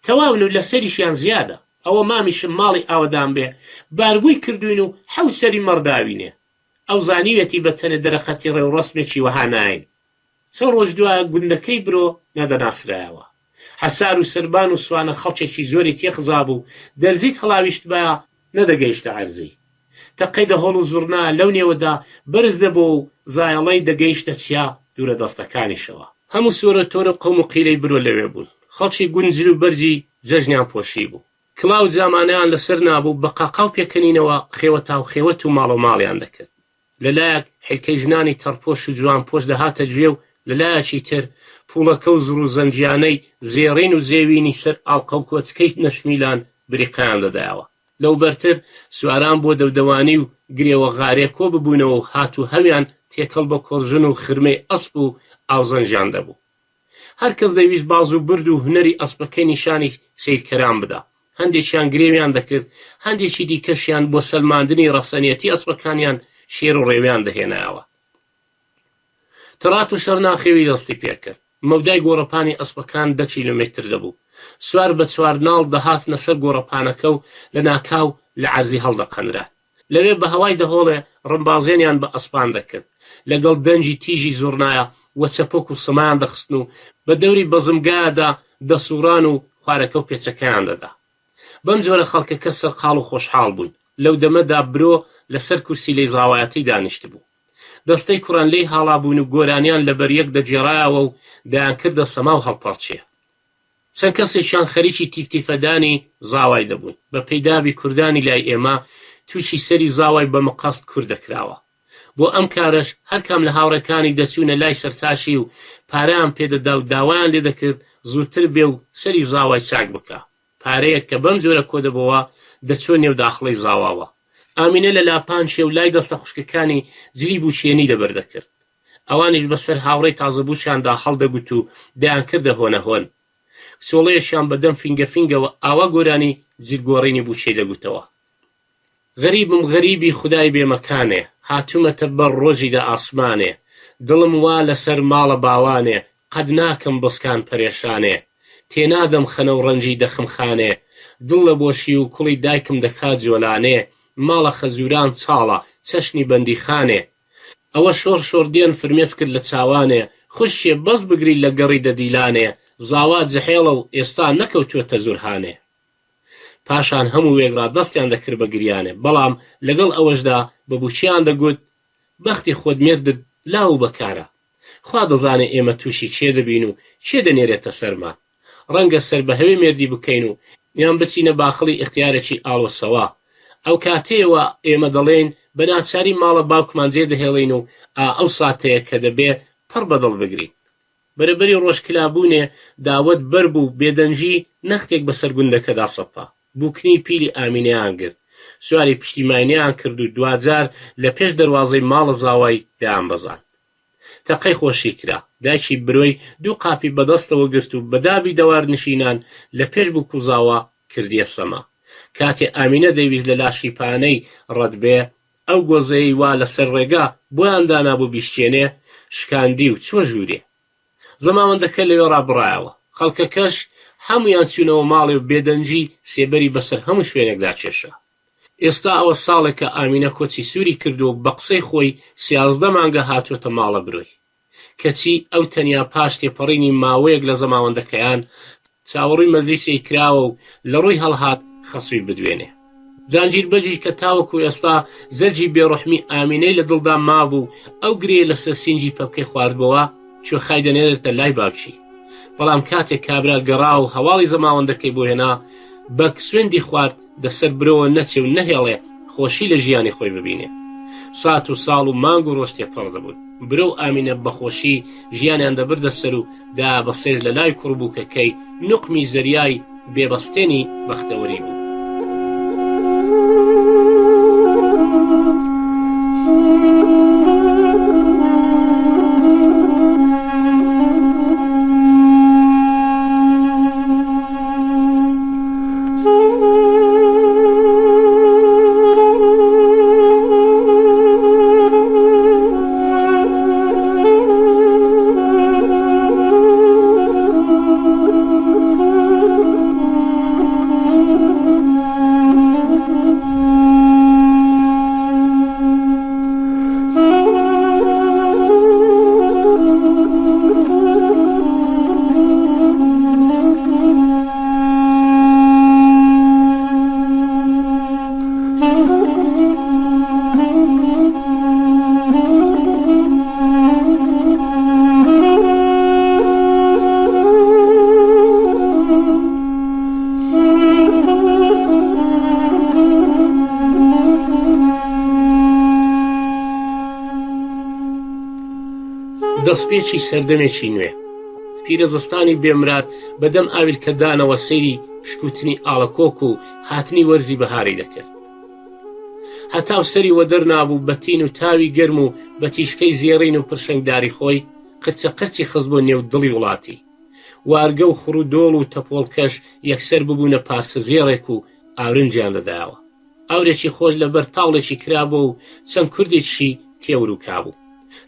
تەواون و لەسەریشیان زیادە. ئەوە مامیشم ماڵی ئاوەدان بێ بارگووی کردووین و حەوت سەری مەڕ داوینێ. ئەو زانیویەتی بە تەنێ دەرەقەتی ڕێوڕەسمێکی وەها ناین. چەند ڕۆژ دوایە گوندەکەی برۆ نەدەناسرایەوە. حەسار و سەربان و سوانە خەڵکێکی زۆری تێ خزابوو، دەرزیت هەڵاویشتبایە نەدەگەیشتە عەرزی. تەقەی دەهۆڵ و زوڕنا لەو نێوەدا بەرز دەبۆوە و زایەڵەی دەگەیشتە چیا دوورە دەستەکانیشەوە. هەموو سۆرە تۆرە قوم و قیلەی برۆ لەوێ بوون. خەڵکی گوند جل و بەرگی جەژنیان پۆشیبوو. کڵاو و جامانەیان لەسەر نابوو، بە قاقا و پێکەنینەوە خێوەتاوخێوەت و ماڵەوماڵیان دەکرد. لە لایەک حیلکەی ژنانی تەڕپۆش و جوانپۆش دەهاتە گوێ و لە لایەکی تر پووڵەکە و زڕوزەنگیانەی زێڕین و زێوینی سەر ئاڵقە و کۆچکەی نەشمیلان بریقەیان دەدایەوە. لەوبەرتر سواران بۆ دەودەوانی و گرێوە غارێ کۆ ببوونەوە و هات و هەویان تێکەڵ بە کۆڕژن و خرمەی ئەسپ و ئاوزەنگیان دەبوو. هەر کەس دەیویست باز و برد و هونەری ئەسپەکەی نیشانی سەیرکەران بدا. هەندێکیان گرێویان دەکرد، هەندێکی دیکەشیان بۆ سەلماندنی ڕەسەنیەتی ئەسپەکانیان شێر و ڕێویان دەهێنایەوە. تەڕات و شەڕناخێوی دەستی پێکرد. مەودای گۆڕەپانی ئەسپەکان دە کیلۆمەتر دەبوو. سوار بە چوار ناڵ دەهاتنە سەر گۆڕەپانەکە و لەناکاو لە عەرزی هەڵدەقەنران. لەوێ بە هەوای دەهۆڵێ ڕمبازێنیان بە ئەسپان دەکرد. لەگەڵ دەنگی تیژی زوڕنایە و چەپۆک و سەمایان دەخستن و بە دەوری بەزمگایەدا دەسووڕان و خوارەکە و پێچەکەیان دەدا. بەم جۆرە خەڵکەکە سەرقاڵ و خۆشحاڵ بوون. لەو دەمەدا برۆ لەسەر کورسیلەی زاوایەتی دانیشتبوو. دەستەی کوڕان لێی هاڵابوون و گۆرانیان لەبەر یەک دەگێڕایەوە و دەیانکردە سەما و هەڵپەڕکێ. چەند کەسێکیان خەریکی تیفتیفەدانی زاوای دەبوون. بە پێی دابی کوردانی لای ئێمە، تووکی سەری زاوای بە مقەست کورت دەکراوە. بۆ ئەم کارەش هەر کام لە هاوڕێکانی دەچوونە لای سەرتاشی و پارەیان پێ دەدا و داوایان لێ دەکرد زووتر بێ و سەری زاوای چاک بکا. پارەیەک کە بەم جۆرە کۆ دەبۆوە دەچووە نێو داخڵەی زاواوە. ئامینە لە لاپانچێ و لای دەستە خوشکەکانی جلی بووکێنی دەبەر دەکرد. ئەوانیش بە سەر هاوڕێی تازەبووکیاندا هەڵدەگوت و دەیانکردە هۆنە هۆن. کچۆڵەیەکیان بە دەم فینگە فینگەوە ئاوا گۆرانی جلگۆڕینی بووکێی دەگوتەوە. غەریبم غەریبی خودای بێ مەکانێ هاتوومەتە بەر ڕۆژی دە ئاسمانێ دڵم وا لە سەر ماڵە باوانێ قەت ناکەم بسکان پەرێشانێ تێنادەم خەنە و ڕەنجی دە خمخانێ دڵ لە بۆشی و کوڵی دایکم دەکا جۆلانێ ماڵە خەزووران چاڵە چەشنی بەندیخانێ ئەوە شۆڕ شۆڕ دێن فرمێسکت لە چاوانێ خوشکێ بەس بگری لە گەڕی دە دیلانێ زاوا جحێڵە و ئێستا نەکەوتووەتە زوورهانێ. پاشان هەموو وێکڕا دەستیان دەکرد بە گریانێ، بەڵام لەگەڵ ئەوەشدا بە بووکیان دەگوت، بەختی خۆت مێردت لاو و بەکارە. خوا دەزانێ ئێمە تووشی کێ دەبین و کێ دەنێرێتە سەرمان. ڕەنگە سەر بە هەوێ مێردی بکەین و یان بچینە باخڵی ئیختیارێکی ئاڵۆسەوە. ئەو کاتەیە وا ئێمە دەڵێین بە ناچاری ماڵە باوکمان جێ دەهێڵین و ئا ئەو ساتەیە کە دەبێ پڕ بە دڵ بگرین. بەرەبەری ڕۆژ کلابوونێ داوەت بەر بوو بێدەنگی نەختێک بەسەر گوندەکەدا سەپا. بووکنی پیری ئامینەیان گرت. سواری پشتی ماینەیان کرد و دواجار لە پێش دەروازەی ماڵە زاوای دایانبەزاند. تەقەی خۆشی کرا. دایکی برۆی دوو قاپی بە دەستەوە گرت و بە دابی دەوارنشینان لە پێش بووک و زاوا کردیە سەما. کاتێ ئامینە دەیویست لە لاشی پانەی ڕەت بێ، ئەو گۆزەیەی وا لە سەر ڕێگا بۆیان دانابوو بیشکێنێ، شکاندی و چووە ژوورێ. زەماوەندەکە لەوێڕا بڕایەوە. خەڵکەکەش هەموویان چوونەوە ماڵێ و بێدەنگی سێبەری بەسەر هەموو شوێنێکدا کێشا. ئێستا ئەوە ساڵێکە ئامینە کۆچی سووری کردووە و بە قسەی خۆی 13 مانگە هاتووەتە ماڵە برۆی. کەچی ئەو تەنیا پاش تێپەڕینی ماوەیەک لە زەماوەندەکەیان، چاوەڕووی مەجلیسێی کراوە و لە ڕووی هەڵهات خەسووی بدوێنێ. جانگیر بەگیش کە تاوەکوو ئێستا زەرگی بێڕوحمی ئامینەی لە دڵدا مابوو و ئەو گرێیە لەسەر سینگی پەپکەی خواردبۆوە، کوێخای دەنێرێتە لای باوکی. بەڵام کاتێک کابرا گەڕا و هەواڵی زەماوەندەکەی بۆ هێنا، بەگ سوێندی خوارد دەسەر برۆوە نەچێ و نەهێڵێ خۆشی لە ژیانی خۆی ببینێ. سات و ساڵ و مانگ و ڕۆژ تێپەڕ دەبوون. برۆ و ئامینە بە خۆشی ژیانیان دەبردە سەر و دا بەسێش لە لای کوڕ بووکەکەی نوقمی زەریای بێ بەستێنی بەختەوەری بوو. دەستپێکی سەردەمێکی نوێ. پیرە زستانی بێ مراد بە دەم ئاویلکەدانەوە سەیری پشکوتنی ئاڵەکۆک و هاتنی وەرزی بەهاری دەکرد. هەتاو سەری وەدەر نابوو بە تین و تاوی گەرم و بە تیشکەی زێڕین و پرشنگداری خۆی قرچە قرچی خستبووە نێو دڵی وڵاتی. وارگە و خڕ و دۆڵ و تەپۆڵکەش یەکسەر ببوونە پارچە زێڕێک و ئاورنجیان دەدایەوە. ئاورێکی خۆش لە بەر تاوڵێکی کرابۆ و چەند کوردێکیشی تێوروکابوو.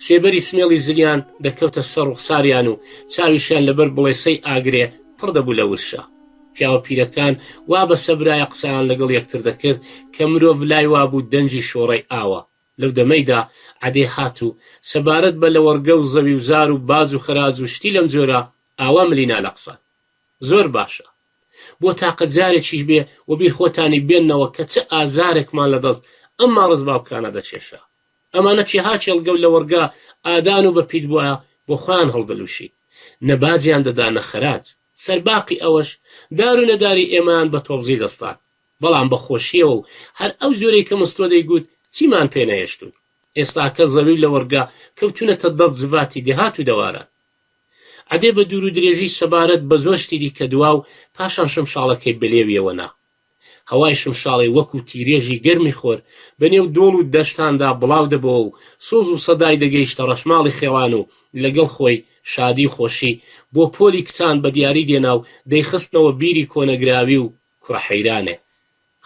سێبەری سمێڵی زریان دەکەوتە سەر ڕوخساریان و چاویشیان لەبەر بڵێسەی ئاگرێ پڕ دەبوو لە ورشە. پیاوە پیرەکان وا بە سەبرایە قسەیان لەگەڵ یەکتر دەکرد کە مرۆڤ لای وابوو دەنگی شۆڕەی ئاوە. لەو دەمەیدا عەدێ هات و سەبارەت بە لەوەڕگە و زەویوزار و باج و خەراج و شتی لەم جۆرە ئاوا ملی نا لە قسان. زۆر باشە. بۆ تاقە جارێکیش بێ وەبیر خۆتانی بێننەوە کە چ ئازارێکمان لە دەست ئەم ماڕز باوکانە دەکێشا. ئەمانە کێها کێڵگە و لەوەڕگا ئادان و بەپیت بوایە بۆ خۆیان هەڵدەلووشی. نە باجیان دەدا نە خەراج. سەرباقی ئەوەش دار و نەداری ئێمەیان بە تۆپزی دەستان. بەڵام بە خۆشییەوە و هەر ئەو جۆرەی کە مستۆ دەیگوت چیمان پێ نەهێشتوون. ئێستاکە زەوی و لەوەڕگا کەوتوونەتە دەست جڤاتی دێهات و دەواران. عەدێ بە دوور و درێژی سەبارەت بە زۆر شتی دیکە دوا و پاشان شمشاڵەکەی بە لێویەوە نا. هەوای شمشاڵی وەکوو تیرێژی گەرمی خۆر بە نێو دۆڵ و دەشتاندا بڵاو دەبۆوە و سۆز و سەدای دەگەیشتە ڕەشماڵی خێڵان و لەگەڵ خۆی شادی و خۆشی بۆ پۆلی کچان بە دیاری دێنا و دەیخستنەوە بیری کۆنەگراوی و کوڕە حەیرانێ.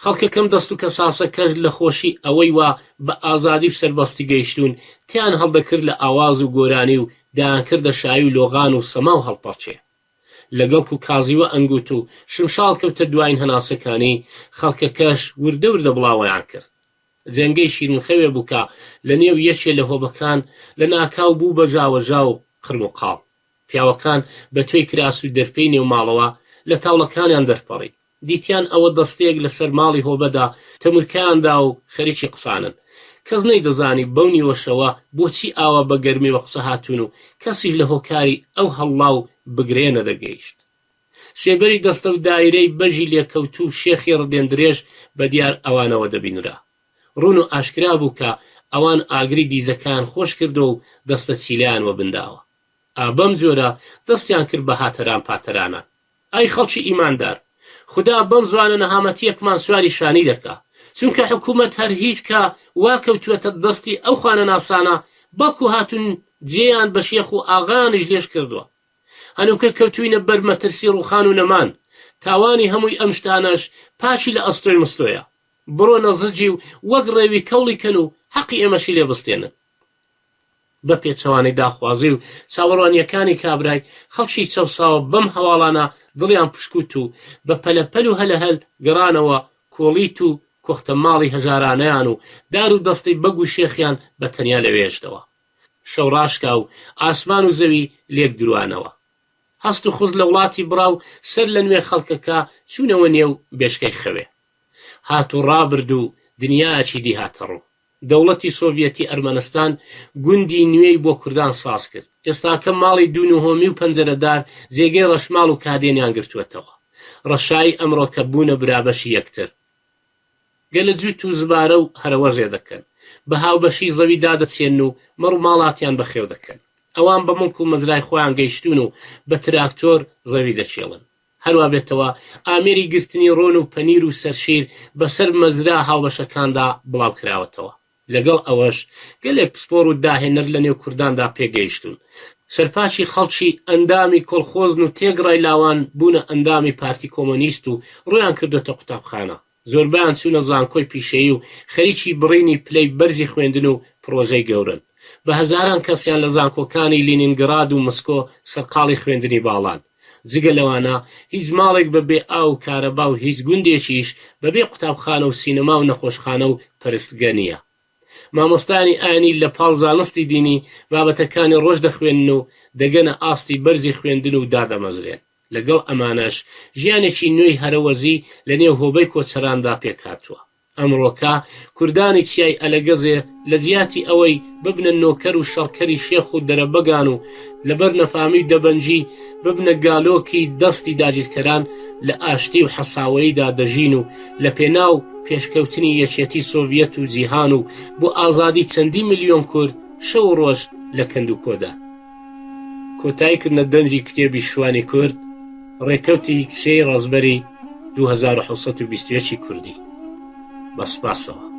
خەڵکە کەم دەست و کەساسەکەش لە خۆشی ئەوەی وا بە ئازادی و سەربەستی گەیشتوون تێیان هەڵدەکرد لە ئاواز و گۆرانی و دەیانکردە شایی و لۆغان و سەما و هەڵپەڕکێ. لەگەڵ کو کازیوە ئەنگوت و شمشاڵ کەوتە دواین هەناسەکانی، خەڵکەکەش وردە وردە بڵاوەیان کرد. جەنگەی شیرینخەوێ بوو کە لە نێو یەکێ لە هۆبەکان لە ناکاو بوو بە ژاوەژاو و قرم و قاڵ. پیاوەکان بە توێی کراس و دەرپێی نێو ماڵەوە لە تاوڵەکانیان دەرپەڕین. دیتیان ئەوە دەستەیەک لە سەر ماڵی هۆبەدا تەمورکەیان دا و خەریکی قسانن. کەس نەیدەزانی بەو نیوەشەوە بۆچی ئاوا بە گەرمی وە قسە هاتوون و کەسیش لە هۆکاری ئەو هەڵڵا و بگرەیە نەدەگەیشت. سێبەری دەستە و دایرەی بەژی لێکەوتوو و شێخی ڕدێن درێژ بە دیار ئەوانەوە دەبینرا. ڕوون و ئاشکرا بوو کە ئەوان ئاگری دیزەکەیان خۆش کردووە و دەستە چیلەیان وەبن داوە. ئا بەم جۆرە دەستیان کرد بە هاتەران پاتەرانان. ئەی خەڵکی ئیماندار، خودا بەم زوانە نەهامەتییەکمان سواری شانی دەکا، چونکە حکوومەت هەر هیچ کە وا کەوتووەتە دەستی ئەو خوانەناسانە، بەڵکوو هاتوون جێیان بە شێخ و ئاغایانیش لێژ کردووە. هەنووکە کەوتووینە بەر مەترسی ڕووخان و نەمان، تاوانی هەمووی ئەم شتانەش پاکی لە ئەستۆی مستۆیە. بڕۆنە زجی و وەک ڕێوی کەوڵی کەن و حەقی ئێمەشی لێ بستێنن. بە پێچەوانەی داخوازی و چاوەڕوانییەکانی کابرای خەڵکی چەوساوە بەم هەواڵانە دڵیان پشکوت و بە پەلەپەل و هەلەهەل گەڕانەوە کۆڵیت و کۆختە ماڵی هەژارانەیان و دار و دەستەی بەگ و شێخیان بە تەنیا لەوێ هێشتەوە. شەو ڕاشکا و ئاسمان و زەوی لێک دروانەوە. هەست و خوز لە وڵاتی بڕا و سەر لە نوێ خەڵکەکە چوونەوە نێو بێشکەی خەوێ. هات و ڕابرد و دنیایەکی دی هاتە ڕوو. دەوڵەتی سۆڤیەتی ئەرمەنستان گوندی نوێی بۆ کوردان ساز کرد. ئێستاکە ماڵی دوو نهۆمی و پەنجەرەدار جێگەی ڕەشماڵ و کادێنیان گرتووەتەوە. ڕەشایی ئەمڕۆکە بوونە برابەشی یەکتر. گەلە جووت و زبارە و هەرەوەزێ دەکەن. بە هاوبەشی زەوی دادەچێنن و مەڕ و ماڵاتیان بەخێو دەکەن. ئەوان بە مڵک و مەزرای خۆیان گەیشتوون و بە تراکتۆر زەوی دەکێڵن. هەروا بێتەوە ئامێری گرتنی ڕۆن و پەنیر و سەرشیر بەسەر مەزرا هاوبەشەکاندا بڵاو کراوەتەوە. لەگەڵ ئەوەش گەلێک پسپۆڕ و داهێنەر لەنێو کورداندا پێگەیشتوون. سەرپاکی خەڵکی ئەندامی کۆڵخۆزن و تێکڕای لاوان بوونە ئەندامی پارتی کۆمۆنیست و ڕوویان کردۆتە قوتابخانە. زۆربەیان چوونە زانکۆی پیشەیی و خەریکی بڕینی پلەی بەرزی خوێندن و پڕۆژەی گەورەن. بە هەزاران کەسیان لە زانکۆکانی لینینگراد و مسکۆ سەرقاڵی خوێندنی باڵان. جگە لەوانە هیچ ماڵێک بە بێ ئاو و کارەبا و هیچ گوندێکیش بە بێ قوتابخانە و سینەما و نەخۆشخانە و پەرستگە نییە. مامۆستایانی ئاینی لە پاڵ زانستی دینی بابەتەکانی ڕۆژ دەخوێنن و دەگەنە ئاستی بەرزی خوێندن و دادەمەزرێن. لەگەڵ ئەمانەش ژیانێکی نوێی هەرەوەزی لە نێو هۆبەی کۆچەراندا پێکهاتووە. ئەمڕۆکە کوردانی چیای ئەلەگەزێ لە جیاتی ئەوەی ببنە نۆکەر و شەڕکەری شێخ و دەرەبەگان و لەبەر نەفامی و دەبەنگی ببنە گالۆکی دەستی داگیرکەران لە ئاشتی و حەساوەییدا دەژین و لە پێناو پێشکەوتنی یەکێتی سۆڤیەت و جیهان و بۆ ئازادی چەندین ملیۆن کورد شەو و ڕۆژ لە کەندوکۆدان. کۆتایی کردنە دەنگی کتێبی شوانی کورد، ڕێکەوتی سێی ڕەزبەری 2721 ی کوردی. بە سپاسەوە.